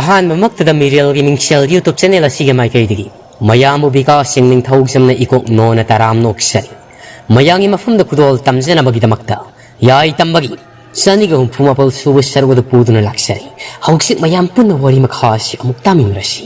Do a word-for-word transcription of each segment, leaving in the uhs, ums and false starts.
ꯑꯍꯥꯟꯕꯃꯛꯇꯗ ꯃꯤꯔꯦꯜꯒꯤ ꯃꯤꯡꯁꯦꯜ YouTube channel ꯑꯁꯤꯒꯤ ꯃꯥꯏꯀꯩꯗꯒꯤ ꯃꯌꯥꯝꯕꯨ ꯕꯤꯀꯥꯁ ꯁꯤꯡ ꯅꯤꯡꯊꯧꯖꯝꯅ ꯏꯀꯣꯛ ꯅꯣꯟꯅ ꯇꯔꯥꯝꯅ ꯑꯣꯛꯆꯔꯤ꯫ ꯃꯌꯥꯝꯒꯤ ꯃꯐꯝꯗ ꯈꯨꯗꯣꯜ ꯇꯝꯖꯅꯕꯒꯤꯗꯃꯛꯇ ꯌꯥꯏ ꯇꯝꯕꯒꯤ ꯆꯅꯤꯒ ꯍꯨꯝꯐꯨ ꯃꯥꯄꯜ ꯁꯨꯕ ꯁꯔꯨꯛ ꯑꯗꯨ ꯄꯨꯗꯨꯅ ꯂꯥꯛꯆꯔꯤ꯫ ꯍꯧꯖꯤꯛ ꯃꯌꯥꯝ ꯄꯨꯟꯅ ꯋꯥꯔꯤ ꯃꯈꯥ ꯑꯁꯤ ꯑꯃꯨꯛ ꯇꯥꯃꯤꯟꯅꯔꯁꯤ꯫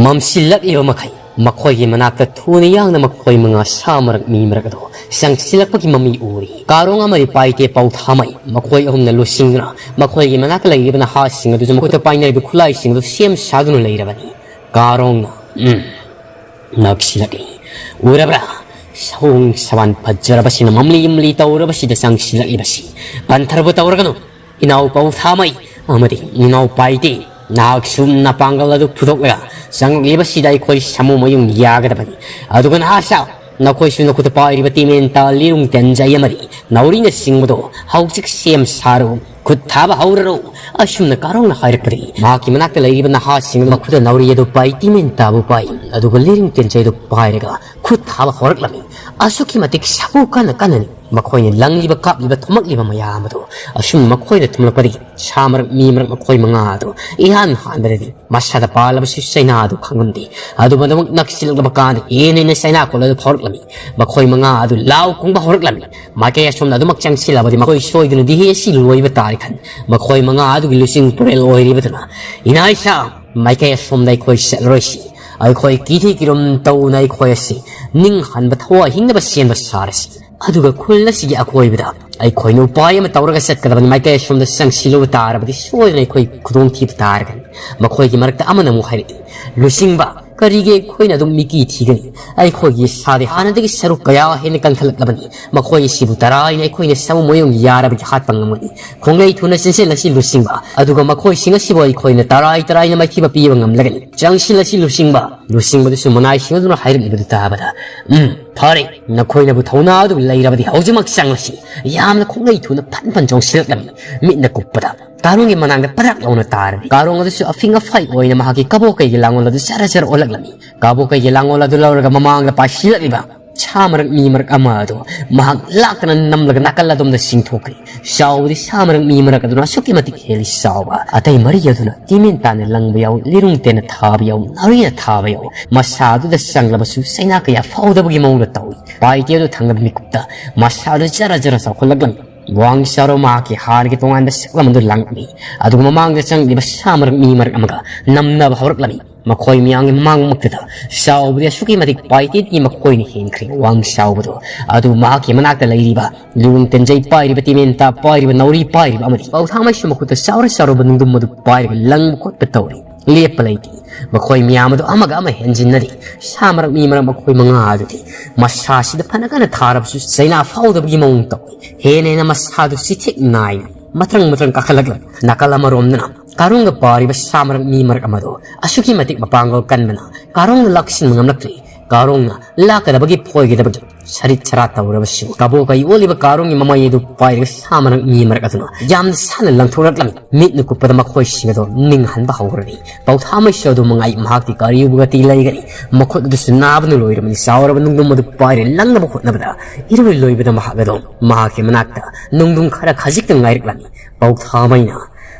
ꯃꯝꯁꯤꯜꯂꯛꯂꯤꯕ ꯃꯈꯩ ꯃꯈꯣꯏꯒꯤ ꯃꯅꯥꯛꯇ ꯊꯨꯅ ꯌꯥꯡꯅ ꯃꯈꯣꯏ ꯃꯉꯥ ꯁꯥ ꯃꯔꯛ ꯃꯤ ꯃꯔꯛ ꯑꯗꯨ ꯆꯪꯁꯤꯜꯂꯛꯄꯒꯤ ꯃꯃꯤ ꯎꯔꯤ꯫ ꯀꯥꯔꯣꯡ ꯑꯃꯗꯤ ꯄꯥꯏꯇꯦ ꯄꯥꯎꯊꯥꯃꯩ ꯃꯈꯣꯏ ꯑꯍꯨꯝꯅ ꯂꯨꯆꯤꯡꯗꯨꯅ ꯃꯈꯣꯏꯒꯤ ꯃꯅꯥꯛꯇ ꯂꯩꯔꯤꯕ ꯅꯍꯥꯁꯤꯡ ꯑꯗꯨꯁꯨ ꯃꯈꯨꯠꯇ ꯄꯥꯏꯅꯔꯤꯕ ꯈꯨꯠꯂꯥꯏꯁꯤꯡ ꯑꯗꯨ ꯁꯦꯝ ꯁꯥꯗꯨꯅ ꯂꯩꯔꯕꯅꯤ꯫ ꯀꯥꯔꯣꯡꯅ, "ꯎꯝ, ꯅꯛꯁꯤꯜꯂꯛꯏ꯫ ꯎꯔꯕ꯭ꯔꯥ? ꯁꯑꯣꯡ ꯁꯋꯥꯟ ꯐꯖꯔꯕꯁꯤꯅ ꯃꯝꯂꯤ ꯌꯨꯝꯂꯤ ꯇꯧꯔꯕꯁꯤꯗ ꯆꯪꯁꯤꯜꯂꯛꯂꯤꯕꯁꯤ ꯄꯟꯊꯔꯕ ꯇꯧꯔꯒꯅꯨ꯫ ꯏꯅꯥꯎ ꯄꯥꯎꯊꯥꯃꯩ ꯑꯃꯗꯤ ꯏꯅꯥꯎ ꯄꯥꯏꯇꯦ, ꯅꯍꯥꯛꯁꯨ ꯅꯄꯥꯡꯒꯜ ꯑꯗꯨ ꯐꯨꯗꯣꯛꯂꯒ ꯆꯪꯂꯛꯂꯤꯕꯁꯤꯗ ꯑꯩꯈꯣꯏ ꯁꯥꯃꯨ ꯃꯌꯨꯡ ꯌꯥꯒꯗꯕꯅꯤ꯫ ꯑꯗꯨꯒ ꯅꯍꯥꯁꯥ, ꯅꯈꯣꯏꯁꯨ ꯅꯈꯨꯠꯇ ꯄꯥꯏꯔꯤꯕ ꯇꯤꯃꯦꯟꯇꯥ, ꯂꯤꯔꯨꯡ ꯇꯦꯟꯖꯩ ꯑꯃꯗꯤ ꯅꯥꯎꯔꯤꯅꯆꯤꯡꯕꯗꯣ ꯍꯧꯖꯤꯛ ꯁꯦꯝ ꯁꯥꯔꯨ, ꯈꯨꯠ ꯊꯥꯕ ꯍꯧꯔꯔꯨ꯫" ꯑꯁꯨꯝꯅ ꯀꯥꯔꯣꯡꯅ ꯍꯥꯏꯔꯛꯄꯗꯒꯤ ꯃꯍꯥꯛꯀꯤ ꯃꯅꯥꯛꯇ ꯂꯩꯔꯤꯕ ꯅꯍꯥꯁꯤꯡ ꯑꯗꯨ ꯃꯈꯨꯠꯇ ꯅꯥꯎꯔꯤ ꯑꯗꯨ ꯄꯥꯏ, ꯇꯤꯃꯦꯟꯇꯥꯕꯨ ꯄꯥꯏ, ꯑꯗꯨꯒ ꯂꯤꯔꯨꯡ ꯇꯦꯟꯖꯩ ꯑꯗꯨ ꯄꯥꯏꯔꯒ ꯈꯨꯠ ꯊꯥꯕ ꯍꯧꯔꯛꯂꯝꯃꯤ꯫ ꯑꯁꯨꯛꯀꯤ ꯃꯇꯤꯛ ꯁꯥꯐꯨ ꯀꯟꯅ ꯀꯟꯅꯅꯤ ꯃꯈꯣꯏꯅ ꯂꯪꯂꯤꯕ, ꯀꯥꯞꯂꯤꯕ, ꯊꯨꯝꯃꯛꯂꯤꯕ ꯃꯌꯥꯝ ꯑꯗꯨ꯫ ꯑꯁꯨꯝꯅ ꯃꯈꯣꯏꯅ ꯊꯨꯝꯂꯛꯄꯗꯒꯤ ꯁꯥ ꯃꯔꯛ ꯃꯤ ꯃꯔꯛ ꯃꯈꯣꯏ ꯃꯉꯥ ꯑꯗꯨ ꯏꯍꯥꯟ ꯍꯥꯟꯕꯗꯗꯤ ꯃꯁꯥꯗ ꯄꯥꯜꯂꯕꯁꯨ ꯆꯩꯅꯥ ꯑꯗꯨ ꯈꯪꯂꯝꯗꯦ꯫ ꯑꯗꯨꯕꯨ ꯑꯗꯨꯃꯛ ꯅꯛꯁꯤꯜꯂꯛꯂꯕ ꯀꯥꯟꯗ ꯍꯦꯟꯅ ꯍꯦꯟꯅ ꯆꯩꯅꯥ ꯀꯣꯜ ꯑꯗꯨ ꯐꯥꯎꯔꯛꯂꯝꯃꯤ꯫ ꯃꯈꯣꯏ ꯃꯉꯥ ꯑꯗꯨ ꯂꯥꯎ ꯈꯣꯡꯕ ꯍꯧꯔꯛꯂꯝꯃꯤ꯫ ꯃꯥꯏꯀꯩ ꯑꯁꯣꯝꯗ ꯑꯗꯨꯃꯛ ꯆꯪꯁꯤꯜꯂꯕꯗꯤ ꯃꯈꯣꯏ ꯁꯣꯏꯗꯅ ꯗꯤꯍꯦ ꯑꯁꯤ ꯂꯣꯏꯕ ꯇꯥꯔꯦ ꯈꯟ ꯃꯈꯣꯏ ꯃꯉꯥ ꯑꯗꯨꯒꯤ ꯂꯨꯆꯤꯡ ꯄꯨꯔꯦꯜ ꯑꯣꯏꯔꯤꯕꯗꯨꯅ, "ꯏꯅꯥ ꯏꯁꯥ, ꯃꯥꯏꯀꯩ ꯑꯁꯣꯝꯗ ꯑꯩꯈꯣꯏ ꯆꯠꯂꯔꯣꯏꯁꯤ꯫ ꯑꯩꯈꯣꯏ ꯀꯤꯊꯤ ꯀꯤꯔꯨꯝ ꯇꯧꯅ ꯑꯩꯈꯣꯏ ꯑꯁꯤ ꯅꯤꯡꯍꯟꯕ ꯊꯋꯥꯏ ꯍꯤꯡꯅꯕ ꯁꯦꯝꯕ ꯁꯥꯔꯁꯤ꯫ ꯑꯗꯨꯒ ꯈꯨꯜ ꯑꯁꯤꯒꯤ ꯑꯀꯣꯏꯕꯗ ꯑꯩꯈꯣꯏꯅ ꯎꯄꯥꯏ ꯑꯃ ꯇꯧꯔꯒ ꯆꯠꯀꯗꯕꯅꯤ꯫ ꯃꯥꯏꯀꯩ ꯑꯁꯣꯝꯗ ꯆꯪꯁꯤꯜꯂꯨꯕ ꯇꯥꯔꯕꯗꯤ ꯁꯣꯏꯗꯅ ꯑꯩꯈꯣꯏ ꯈꯨꯗꯣꯡꯊꯤꯕ ꯇꯥꯔꯒꯅꯤ꯫" ꯃꯈꯣꯏꯒꯤ ꯃꯔꯛꯇ ꯑꯃꯅ ꯑꯃꯨꯛ ꯍꯥꯏꯔꯛꯏ, "ꯂꯨꯆꯤꯡꯕ, ꯀꯔꯤꯒꯤ ꯑꯩꯈꯣꯏꯅ ꯑꯗꯨꯝ ꯃꯤꯀꯤ ꯊꯤꯒꯅꯤ? ꯑꯩꯈꯣꯏꯒꯤ ꯁꯥꯗꯤ ꯍꯥꯟꯅꯗꯒꯤ ꯁꯔꯨꯛ ꯀꯌꯥ ꯍꯦꯟꯅ ꯀꯟꯈꯠꯂꯛꯂꯕꯅꯤ꯫ ꯃꯈꯣꯏ ꯑꯁꯤꯕꯨ ꯇꯔꯥꯏꯅ ꯑꯩꯈꯣꯏꯅ ꯁꯥꯃꯨ ꯃꯌꯨꯡ ꯌꯥꯔꯕꯗꯤ ꯍꯥꯠꯄ ꯉꯝꯒꯅꯤ꯫ ꯈꯣꯡꯂꯩ ꯊꯨꯅ ꯆꯦꯟꯁꯤꯜꯂꯁꯤ ꯂꯨꯆꯤꯡꯕ, ꯑꯗꯨꯒ ꯃꯈꯣꯏꯁꯤꯡ ꯑꯁꯤꯕꯨ ꯑꯩꯈꯣꯏꯅ ꯇꯔꯥꯏ ꯇꯔꯥꯏꯅ ꯃꯥꯏꯊꯤꯕ ꯄꯤꯕ ꯉꯝꯂꯒꯅꯤ꯫ ꯆꯪꯁꯤꯜꯂꯁꯤ ꯂꯨꯆꯤꯡꯕ꯫" ꯂꯨꯆꯤꯡꯕꯗꯨꯁꯨ ꯃꯅꯥꯏꯁꯤꯡ ꯑꯗꯨꯅ ꯍꯥꯏꯔꯛꯂꯤꯕꯗꯨ ꯇꯥꯕꯗ, "ꯎꯝ, ꯐꯔꯦ, ꯅꯈꯣꯏꯅꯕꯨ ꯊꯧꯅꯥ ꯑꯗꯨ ꯂꯩꯔꯕꯗꯤ ꯍꯧꯖꯤꯛꯃꯛ ꯆꯪꯂꯁꯤ꯫" ꯌꯥꯝꯅ ꯈꯣꯡꯂꯩ ꯊꯨꯅ ꯐꯟ ꯐꯟ ꯆꯣꯡꯁꯤꯜꯂꯛꯂꯝꯃꯤ꯫ ꯃꯤꯠꯅ ꯀꯨꯞꯄꯗ ꯀꯥꯔꯣꯡꯒꯤ ꯃꯅꯥꯛꯇ ꯄꯗ꯭ꯔꯥꯛ ꯂꯥꯎꯅ ꯇꯥꯔꯝꯃꯤ꯫ ꯀꯥꯔꯣꯡ ꯑꯗꯨꯁꯨ ꯑꯐꯤꯡ ꯑꯐꯥꯏ ꯑꯣꯏꯅ ꯃꯍꯥꯛꯀꯤ ꯀꯕꯣꯛꯀꯩꯒꯤ ꯂꯥꯡꯒꯣꯜ ꯑꯗꯨ ꯆꯔ ꯆꯔ ꯑꯣꯜꯂꯛꯂꯝꯃꯤ꯫ ꯀꯕꯣꯛꯀꯩꯒꯤ ꯂꯥꯡꯒꯣꯜ ꯑꯗꯨ ꯂꯧꯔꯒ ꯃꯃꯥꯡꯗ ꯄꯥꯏꯁꯤꯜꯂꯛꯂꯤꯕ ꯁꯥ ꯃꯔꯛ ꯃꯤ ꯃꯔꯛ ꯑꯃ ꯑꯗꯨ ꯃꯍꯥꯛ ꯂꯥꯛꯇꯅ ꯅꯝꯂꯒ ꯅꯥꯀꯜ ꯑꯗꯣꯝꯗ ꯆꯤꯡꯊꯣꯛꯈ꯭ꯔꯦ꯫ ꯆꯥꯎꯕꯗꯤ ꯁꯥ ꯃꯔꯛ ꯃꯤ ꯃꯔꯛ ꯑꯗꯨꯅ ꯑꯁꯨꯛꯀꯤ ꯃꯇꯤꯛ ꯍꯦꯜꯂꯤ ꯆꯥꯎꯕ꯫ ꯑꯇꯩ ꯃꯔꯤ ꯑꯗꯨꯅ ꯇꯤꯃꯦꯟ ꯇꯥꯅ ꯂꯪꯕ ꯌꯥꯎ, ꯂꯤꯔꯨꯡ ꯇꯦꯟꯅ ꯊꯥꯕ ꯌꯥꯎ, ꯅꯥꯎꯔꯤꯅ ꯊꯥꯕ ꯌꯥꯎ, ꯃꯁꯥ ꯑꯗꯨꯗ ꯆꯪꯂꯕꯁꯨ ꯆꯩꯅꯥ ꯀꯌꯥ ꯐꯥꯎꯗꯕꯒꯤ ꯃꯑꯣꯡꯗ ꯇꯧꯏ꯫ ꯄꯥꯏꯇꯦ ꯑꯗꯨ ꯊꯪꯅꯕ ꯃꯤꯀꯨꯞꯇ ꯃꯁꯥ ꯑꯗꯨ ꯖꯔ ꯖꯔ ꯆꯥꯎꯈꯠꯂꯛꯂꯝꯃꯤ꯫ ꯋꯥꯡ ꯆꯥꯎꯔꯕ ꯃꯍꯥꯛꯀꯤ ꯍꯥꯟꯅꯒꯤ ꯇꯣꯉꯥꯟꯕ ꯁꯛꯂꯝ ꯑꯗꯨ ꯂꯥꯡꯂꯝꯃꯤ꯫ ꯑꯗꯨꯒ ꯃꯃꯥꯡꯗ ꯆꯪꯂꯤꯕ ꯁꯥ ꯃꯔꯛ ꯃꯤ ꯃꯔꯛ ꯑꯃꯒ ꯅꯝꯅꯕ ꯍꯧꯔꯛꯂꯝꯃꯤ꯫ ꯃꯈꯣꯏ ꯃꯤꯌꯥꯝꯒꯤ ꯃꯃꯥꯡꯃꯛꯇꯗ ꯆꯥꯎꯕꯗꯤ ꯑꯁꯨꯛꯀꯤ ꯃꯇꯤꯛ ꯄꯥꯏꯇꯦꯗꯒꯤ ꯃꯈꯣꯏꯅ ꯍꯦꯟꯈ꯭ꯔꯦ꯫ ꯋꯥꯡ ꯆꯥꯎꯕꯗꯣ ꯑꯗꯨ ꯃꯍꯥꯛꯀꯤ ꯃꯅꯥꯛꯇ ꯂꯩꯔꯤꯕ ꯂꯤꯔꯨꯡ ꯇꯦꯟꯖꯩ ꯄꯥꯏꯔꯤꯕ, ꯇꯤꯃꯦꯟꯇꯥ ꯄꯥꯏꯔꯤꯕ, ꯅꯥꯎꯔꯤ ꯄꯥꯏꯔꯤꯕ ꯑꯃꯗꯤ ꯄꯥꯎꯊꯥꯡꯃꯩꯁꯨ ꯃꯈꯨꯠꯇ ꯆꯥꯎꯔ ꯆꯥꯎꯔꯕ ꯅꯨꯡꯗꯨꯝ ꯑꯗꯨ ꯄꯥꯏꯔꯒ ꯂꯪꯕ ꯈꯣꯠꯄ ꯇꯧꯔꯤ꯫ ꯂꯦꯞꯄ ꯂꯩꯇꯦ꯫ ꯃꯈꯣꯏ ꯃꯤꯌꯥꯝ ꯑꯗꯨ ꯑꯃꯒ ꯑꯃ ꯍꯦꯟꯖꯤꯟꯅꯔꯤ꯫ ꯁꯥ ꯃꯔꯛ ꯃꯤ ꯃꯔꯛ ꯃꯈꯣꯏ ꯃꯉꯥ ꯑꯗꯨꯗꯤ ꯃꯁꯥꯁꯤꯗ ꯐꯅ ꯀꯟꯅ ꯊꯥꯔꯕꯁꯨ ꯆꯩꯅꯥ ꯐꯥꯎꯗꯕꯒꯤ ꯃꯑꯣꯡ ꯇꯧꯏ꯫ ꯍꯦꯟꯅ ꯍꯦꯟꯅ ꯃꯁꯥꯗꯨ ꯆꯤꯊꯦꯛ ꯅꯥꯏꯅ ꯃꯊꯪ ꯃꯊꯪ ꯀꯥꯈꯠꯂꯛꯂꯝꯃꯤ꯫ ꯅꯥꯀꯜ ꯑꯃꯔꯣꯝꯗꯅ ꯀꯥꯔꯣꯡꯒ ꯄꯥꯔꯤꯕ ꯁꯥ ꯃꯔꯛ ꯃꯤ ꯃꯔꯛ ꯑꯃꯗꯣ ꯑꯁꯨꯛꯀꯤ ꯃꯇꯤꯛ ꯃꯄꯥꯡꯒꯜ ꯀꯟꯕꯅ ꯀꯥꯔꯣꯡꯅ ꯂꯥꯛꯁꯤꯟꯕ ꯉꯝꯂꯛꯇ꯭ꯔꯦ꯫ ꯀꯥꯔꯣꯡꯅ ꯂꯥꯛꯀꯗꯕꯒꯤ ꯐꯣꯏꯒꯗꯕꯒꯤ ꯁꯔꯤꯠ ꯁꯔꯥ ꯇꯧꯔꯕꯁꯨ ꯀꯕꯣꯛ ꯀꯩ ꯑꯣꯜꯂꯤꯕ ꯀꯥꯔꯣꯡꯒꯤ ꯃꯃꯩ ꯑꯗꯨ ꯄꯥꯏꯔꯒ ꯁꯥ ꯃꯔꯛ ꯃꯤ ꯃꯔꯛ ꯑꯗꯨꯅ ꯌꯥꯝꯅ ꯁꯥꯟꯅ ꯂꯪꯊꯣꯔꯛꯂꯝꯃꯤ꯫ ꯃꯤꯠꯅ ꯀꯨꯞꯄꯗ ꯃꯈꯣꯏꯁꯤꯡ ꯑꯗꯨ ꯅꯤꯡꯍꯟꯕ ꯍꯧꯔꯅꯤ꯫ ꯄꯥꯎꯊꯥꯃꯩꯁꯨ ꯑꯗꯨ ꯃꯉꯥꯏ꯫ ꯃꯍꯥꯛꯇꯤ ꯀꯔꯤꯕꯨ ꯒꯇꯤ ꯂꯩꯒꯅꯤ? ꯃꯈꯨꯠ ꯑꯗꯨꯁꯨ ꯅꯥꯕꯅ ꯂꯣꯏꯔꯕꯅꯤ꯫ ꯆꯥꯎꯔꯕ ꯅꯨꯡꯗꯨꯝ ꯑꯗꯨ ꯄꯥꯏꯔꯦ ꯂꯪꯅꯕ ꯍꯣꯠꯅꯕꯗ ꯏꯔꯣꯏ ꯂꯣꯏꯕꯗ ꯃꯍꯥꯛ ꯑꯗꯨ ꯃꯍꯥꯛꯀꯤ ꯃꯅꯥꯛꯇ ꯅꯨꯡꯗꯨꯝ ꯈꯔ ꯈꯖꯤꯛꯇꯪ ꯉꯥꯏꯔꯛꯂꯝꯃꯤ꯫ ꯄꯥꯎꯊꯥꯃꯩꯅ,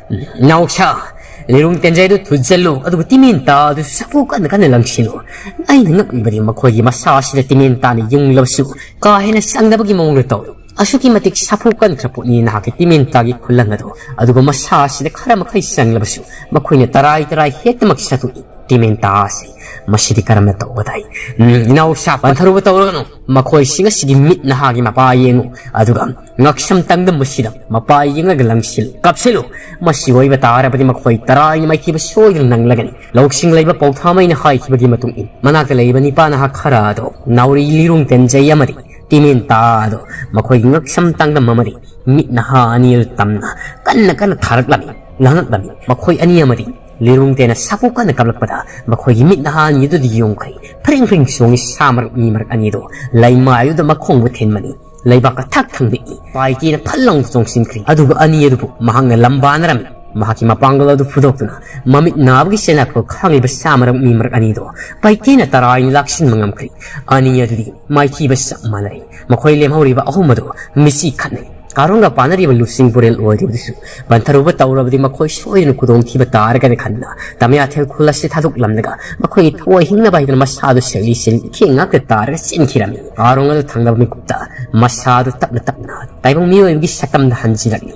"ꯏꯅꯥꯎꯁꯥ, ꯂꯤꯔꯨꯡ ꯇꯦꯟꯖꯩꯗꯨ ꯊꯨꯖꯜꯂꯨ, ꯑꯗꯨꯒ ꯇꯤꯃꯦꯟꯇꯥ ꯑꯗꯨ ꯁꯥꯐꯨ ꯀꯟꯅ ꯀꯟꯅ ꯂꯪꯁꯤꯜꯂꯨ꯫ ꯑꯩꯅ ꯉꯛꯂꯤꯕꯗꯤ ꯃꯈꯣꯏꯒꯤ ꯃꯁꯥ ꯑꯁꯤꯗ ꯇꯤꯃꯦꯟꯇꯥꯅ ꯌꯨꯡꯂꯕꯁꯨ ꯀꯥ ꯍꯦꯟꯅ ꯆꯪꯗꯕꯒꯤ ꯃꯑꯣꯡꯗ ꯇꯧꯏ꯫ ꯑꯁꯨꯛꯀꯤ ꯃꯇꯤꯛ ꯁꯥꯐꯨ ꯀꯟꯈ꯭ꯔ ꯄꯣꯠꯅꯤ ꯅꯍꯥꯛꯀꯤ ꯇꯤꯃꯦꯟꯇꯥꯒꯤ ꯈꯨꯂꯪ ꯑꯗꯨ꯫ ꯑꯗꯨꯒ ꯃꯁꯥ ꯑꯁꯤꯗ ꯈꯔ ꯃꯈꯩ ꯆꯪꯂꯕꯁꯨ ꯃꯈꯣꯏꯅ ꯇꯔꯥꯏ ꯇꯔꯥꯏ ꯍꯦꯛꯇꯃꯛ ꯁꯠꯇꯣꯛꯏ꯫ ꯇꯤꯃꯦꯟꯇꯥ ꯑꯁꯤ ꯃꯁꯤꯗꯤ ꯀꯔꯝꯅ ꯇꯧꯒꯗꯥꯏ? ꯎꯝ, ꯏꯅꯥꯎꯁꯥ, ꯄꯟꯊꯔꯨꯕ ꯇꯧꯔꯒꯅꯨ꯫ ꯃꯈꯣꯏꯁꯤꯡ ꯑꯁꯤꯒꯤ ꯃꯤꯠ ꯅꯍꯥꯒꯤ ꯃꯄꯥ ꯌꯦꯡꯉꯨ, ꯑꯗꯨꯒ ꯉꯛꯁꯝ ꯇꯪꯗꯝ ꯑꯁꯤꯗ ꯃꯄꯥ ꯌꯦꯡꯂꯒ ꯂꯪꯁꯤꯜꯂꯨ, ꯀꯥꯞꯁꯤꯜꯂꯨ꯫ ꯃꯁꯤ ꯑꯣꯏꯕ ꯇꯥꯔꯕꯗꯤ ꯃꯈꯣꯏ ꯇꯔꯥꯏꯅ ꯃꯥꯏꯊꯤꯕ ꯁꯣꯏꯗꯅ ꯅꯪꯂꯒꯅꯤ꯫" ꯂꯧꯁꯤꯡ ꯂꯩꯕ ꯄꯥꯎꯊꯥꯃꯩꯅ ꯍꯥꯏꯈꯤꯕꯒꯤ ꯃꯇꯨꯡ ꯏꯟꯅ ꯃꯅꯥꯛꯇ ꯂꯩꯕ ꯅꯤꯄꯥ ꯅꯍꯥ ꯈꯔ ꯑꯗꯨ ꯅꯥꯎꯔꯤ, ꯂꯤꯔꯨꯡ ꯇꯦꯟꯖꯩ ꯑꯃꯗꯤ ꯇꯤꯃꯦꯟꯇꯥ ꯑꯗꯨ ꯃꯈꯣꯏꯒꯤ ꯉꯛꯁꯝ ꯇꯪꯗꯝ ꯑꯃꯗꯤ ꯃꯤꯠ ꯅꯍꯥ ꯑꯅꯤ ꯑꯗꯨ ꯇꯝꯅ ꯀꯟꯅ ꯀꯟꯅ ꯊꯥꯔꯛꯂꯝꯃꯤ, ꯂꯥꯡꯉꯛꯂꯝꯃꯤ꯫ ꯃꯈꯣꯏ ꯑꯅꯤ ꯑꯃꯗꯤ ꯂꯤꯔꯨꯡ ꯇꯦꯟꯅ ꯁꯥꯐꯨ ꯀꯟꯅ ꯀꯥꯞꯂꯛꯄꯗ ꯃꯈꯣꯏꯒꯤ ꯃꯤꯠ ꯅꯍꯥ ꯑꯅꯤ ꯑꯗꯨꯗꯤ ꯌꯣꯡꯈꯩ ꯐ꯭ꯔꯤꯡ ꯐ꯭ꯔꯤꯡ ꯆꯣꯡꯉꯤ꯫ ꯁꯥ ꯃꯔꯛ ꯃꯤ ꯃꯔꯛ ꯑꯅꯤꯗꯨ ꯂꯩꯃꯥꯏꯗꯨꯗ ꯃꯈꯣꯡꯕꯨ ꯊꯤꯟꯕꯅꯤ꯫ ꯂꯩꯕꯥꯛꯀ ꯊꯛ ꯊꯪꯗꯛꯏ꯫ ꯄꯥꯏꯇꯦꯅ ꯐꯠ ꯂꯥꯎꯅ ꯆꯣꯡꯁꯤꯟꯈ꯭ꯔꯤ꯫ ꯑꯗꯨꯒ ꯑꯅꯤ ꯑꯗꯨꯕꯨ ꯃꯍꯥꯛꯅ ꯂꯝꯕꯥꯅꯔꯝꯃꯤ꯫ ꯃꯍꯥꯛꯀꯤ ꯃꯄꯥꯡꯒꯜ ꯑꯗꯨ ꯐꯨꯗꯣꯛꯇꯨꯅ ꯃꯃꯤꯠ ꯅꯥꯕꯒꯤ ꯆꯩꯅꯥꯈꯣꯜ ꯈꯥꯡꯂꯤꯕ ꯁꯥ ꯃꯔꯛ ꯃꯤ ꯃꯔꯛ ꯑꯅꯤꯗꯣ ꯄꯥꯏꯀꯦꯅ ꯇꯔꯥꯏꯅ ꯂꯥꯛꯁꯤꯟꯕ ꯉꯝꯈ꯭ꯔꯦ꯫ ꯑꯅꯤ ꯑꯗꯨꯗꯤ ꯃꯥꯏꯊꯤꯕ ꯆꯞ ꯃꯥꯟꯅꯔꯦ꯫ ꯃꯈꯣꯏ ꯂꯦꯝꯍꯧꯔꯤꯕ ꯑꯍꯨꯝ ꯑꯗꯨ ꯃꯤꯠꯁꯤ ꯈꯠꯅꯩ꯫ ꯀꯥꯔꯣꯡꯒ ꯄꯥꯅꯔꯤꯕ ꯂꯨꯆꯤꯡ ꯄꯨꯔꯦꯜ ꯑꯣꯏꯔꯤꯕꯗꯨꯁꯨ ꯕꯟꯊꯔꯨꯕ ꯇꯧꯔꯕꯗꯤ ꯃꯈꯣꯏ ꯁꯣꯏꯗꯅ ꯈꯨꯗꯣꯡꯊꯤꯕ ꯇꯥꯔꯒꯅꯤ ꯈꯟꯗꯨꯅ ꯇꯃꯌꯥꯊꯦꯜ ꯈꯨꯜ ꯑꯁꯤ ꯊꯥꯗꯣꯛꯂꯝꯂꯒ ꯃꯈꯣꯏꯒꯤ ꯊꯋꯥꯏ ꯍꯤꯡꯅꯕ ꯍꯥꯏꯗꯨꯅ ꯃꯁꯥꯗꯨ ꯁꯦꯛꯂꯤ ꯁꯦꯛꯂꯤ ꯏꯈꯦꯡ ꯉꯥꯛꯇ ꯇꯥꯔꯒ ꯆꯦꯟꯈꯤꯔꯝꯃꯤ꯫ ꯀꯥꯔꯣꯡ ꯑꯗꯨ ꯊꯪꯅꯕ ꯃꯤꯀꯨꯞꯇ ꯃꯁꯥꯗꯨ ꯇꯞꯅ ꯇꯞꯅ ꯇꯥꯏꯕꯪ ꯃꯤꯑꯣꯏꯕꯒꯤ ꯁꯛꯇꯝꯗ ꯍꯟꯖꯤꯜꯂꯛꯂꯤ꯫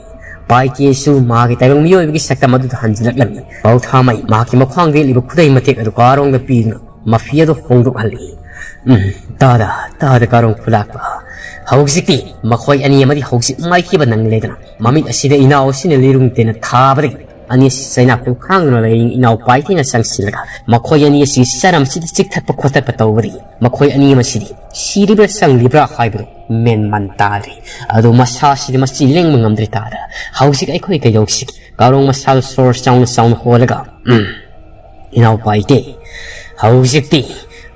ꯄꯥꯏꯀꯦꯁꯨ ꯃꯥꯒꯤ ꯇꯥꯏꯕꯪ ꯃꯤꯑꯣꯏꯕꯒꯤ ꯁꯛꯇꯝ ꯑꯗꯨꯗ ꯍꯟꯖꯤꯜꯂꯛꯂꯝꯃꯤ꯫ ꯄꯥꯎꯊꯥꯃꯩ ꯃꯍꯥꯛꯀꯤ ꯃꯈ꯭ꯋꯥꯡꯗ ꯌꯦꯠꯂꯤꯕ ꯈꯨꯗꯩ ꯃꯇꯦꯛ ꯑꯗꯨ ꯀꯥꯔꯣꯡꯗ ꯄꯤꯗꯨꯅ ꯃꯐꯤ ꯑꯗꯨ ꯍꯣꯡꯗꯣꯛꯍꯜꯂꯤ꯫ "ꯎꯝ, ꯇꯥꯗ, ꯇꯥꯗ ꯀꯥꯔꯣꯡ ꯈꯨꯂꯥꯛꯄ꯫ ꯍꯧꯖꯤꯛꯇꯤ ꯃꯈꯣꯏ ꯑꯅꯤ ꯑꯃꯗꯤ ꯍꯧꯖꯤꯛ ꯃꯥꯏꯊꯤꯕ ꯅꯪꯂꯦꯗꯅ ꯃꯃꯤꯠ ꯑꯁꯤꯗ ꯏꯅꯥꯎ ꯑꯁꯤꯅ ꯂꯤꯔꯨꯡ ꯇꯦꯟꯅ ꯊꯥꯕꯗꯒꯤ ꯑꯅꯤ ꯑꯁꯤ ꯆꯩꯅꯥꯈꯣꯜ ꯈꯥꯡꯗꯨꯅ ꯂꯩꯔꯤꯉꯩ ꯏꯅꯥꯎ ꯄꯥꯏꯊꯦꯅ ꯆꯪꯁꯤꯜꯂꯒ ꯃꯈꯣꯏ ꯑꯅꯤ ꯑꯁꯤ ꯆꯔꯝꯁꯤꯗ ꯆꯤꯛꯊꯠꯄ ꯈꯣꯠꯇꯠꯄ ꯇꯧꯕꯗꯒꯤ ꯃꯈꯣꯏ ꯑꯅꯤ ꯑꯃꯁꯤꯗꯤ ꯁꯤꯔꯤꯕ꯭ꯔꯥ ꯆꯪꯂꯤꯕ꯭ꯔꯥ ꯍꯥꯏꯕꯗꯨ ꯃꯦꯟ ꯃꯥꯟ ꯇꯥꯗ꯭ꯔꯦ꯫ ꯑꯗꯨ ꯃꯁꯥꯁꯤꯗꯤ ꯃꯁꯤ ꯂꯦꯡꯕ ꯉꯝꯗ꯭ꯔꯦ ꯇꯥꯗ꯫ ꯍꯧꯖꯤꯛ ꯑꯩꯈꯣꯏ ꯀꯩꯗꯧꯁꯤꯒꯦ?" ꯀꯥꯔꯣꯡ ꯃꯁꯥꯗꯨ ꯁꯣꯔ ꯆꯥꯎꯅ ꯆꯥꯎꯅ ꯍꯣꯜꯂꯒ, "ꯎꯝ, ꯏꯅꯥꯎ ꯄꯥꯏꯊꯦ, ꯍꯧꯖꯤꯛꯇꯤ,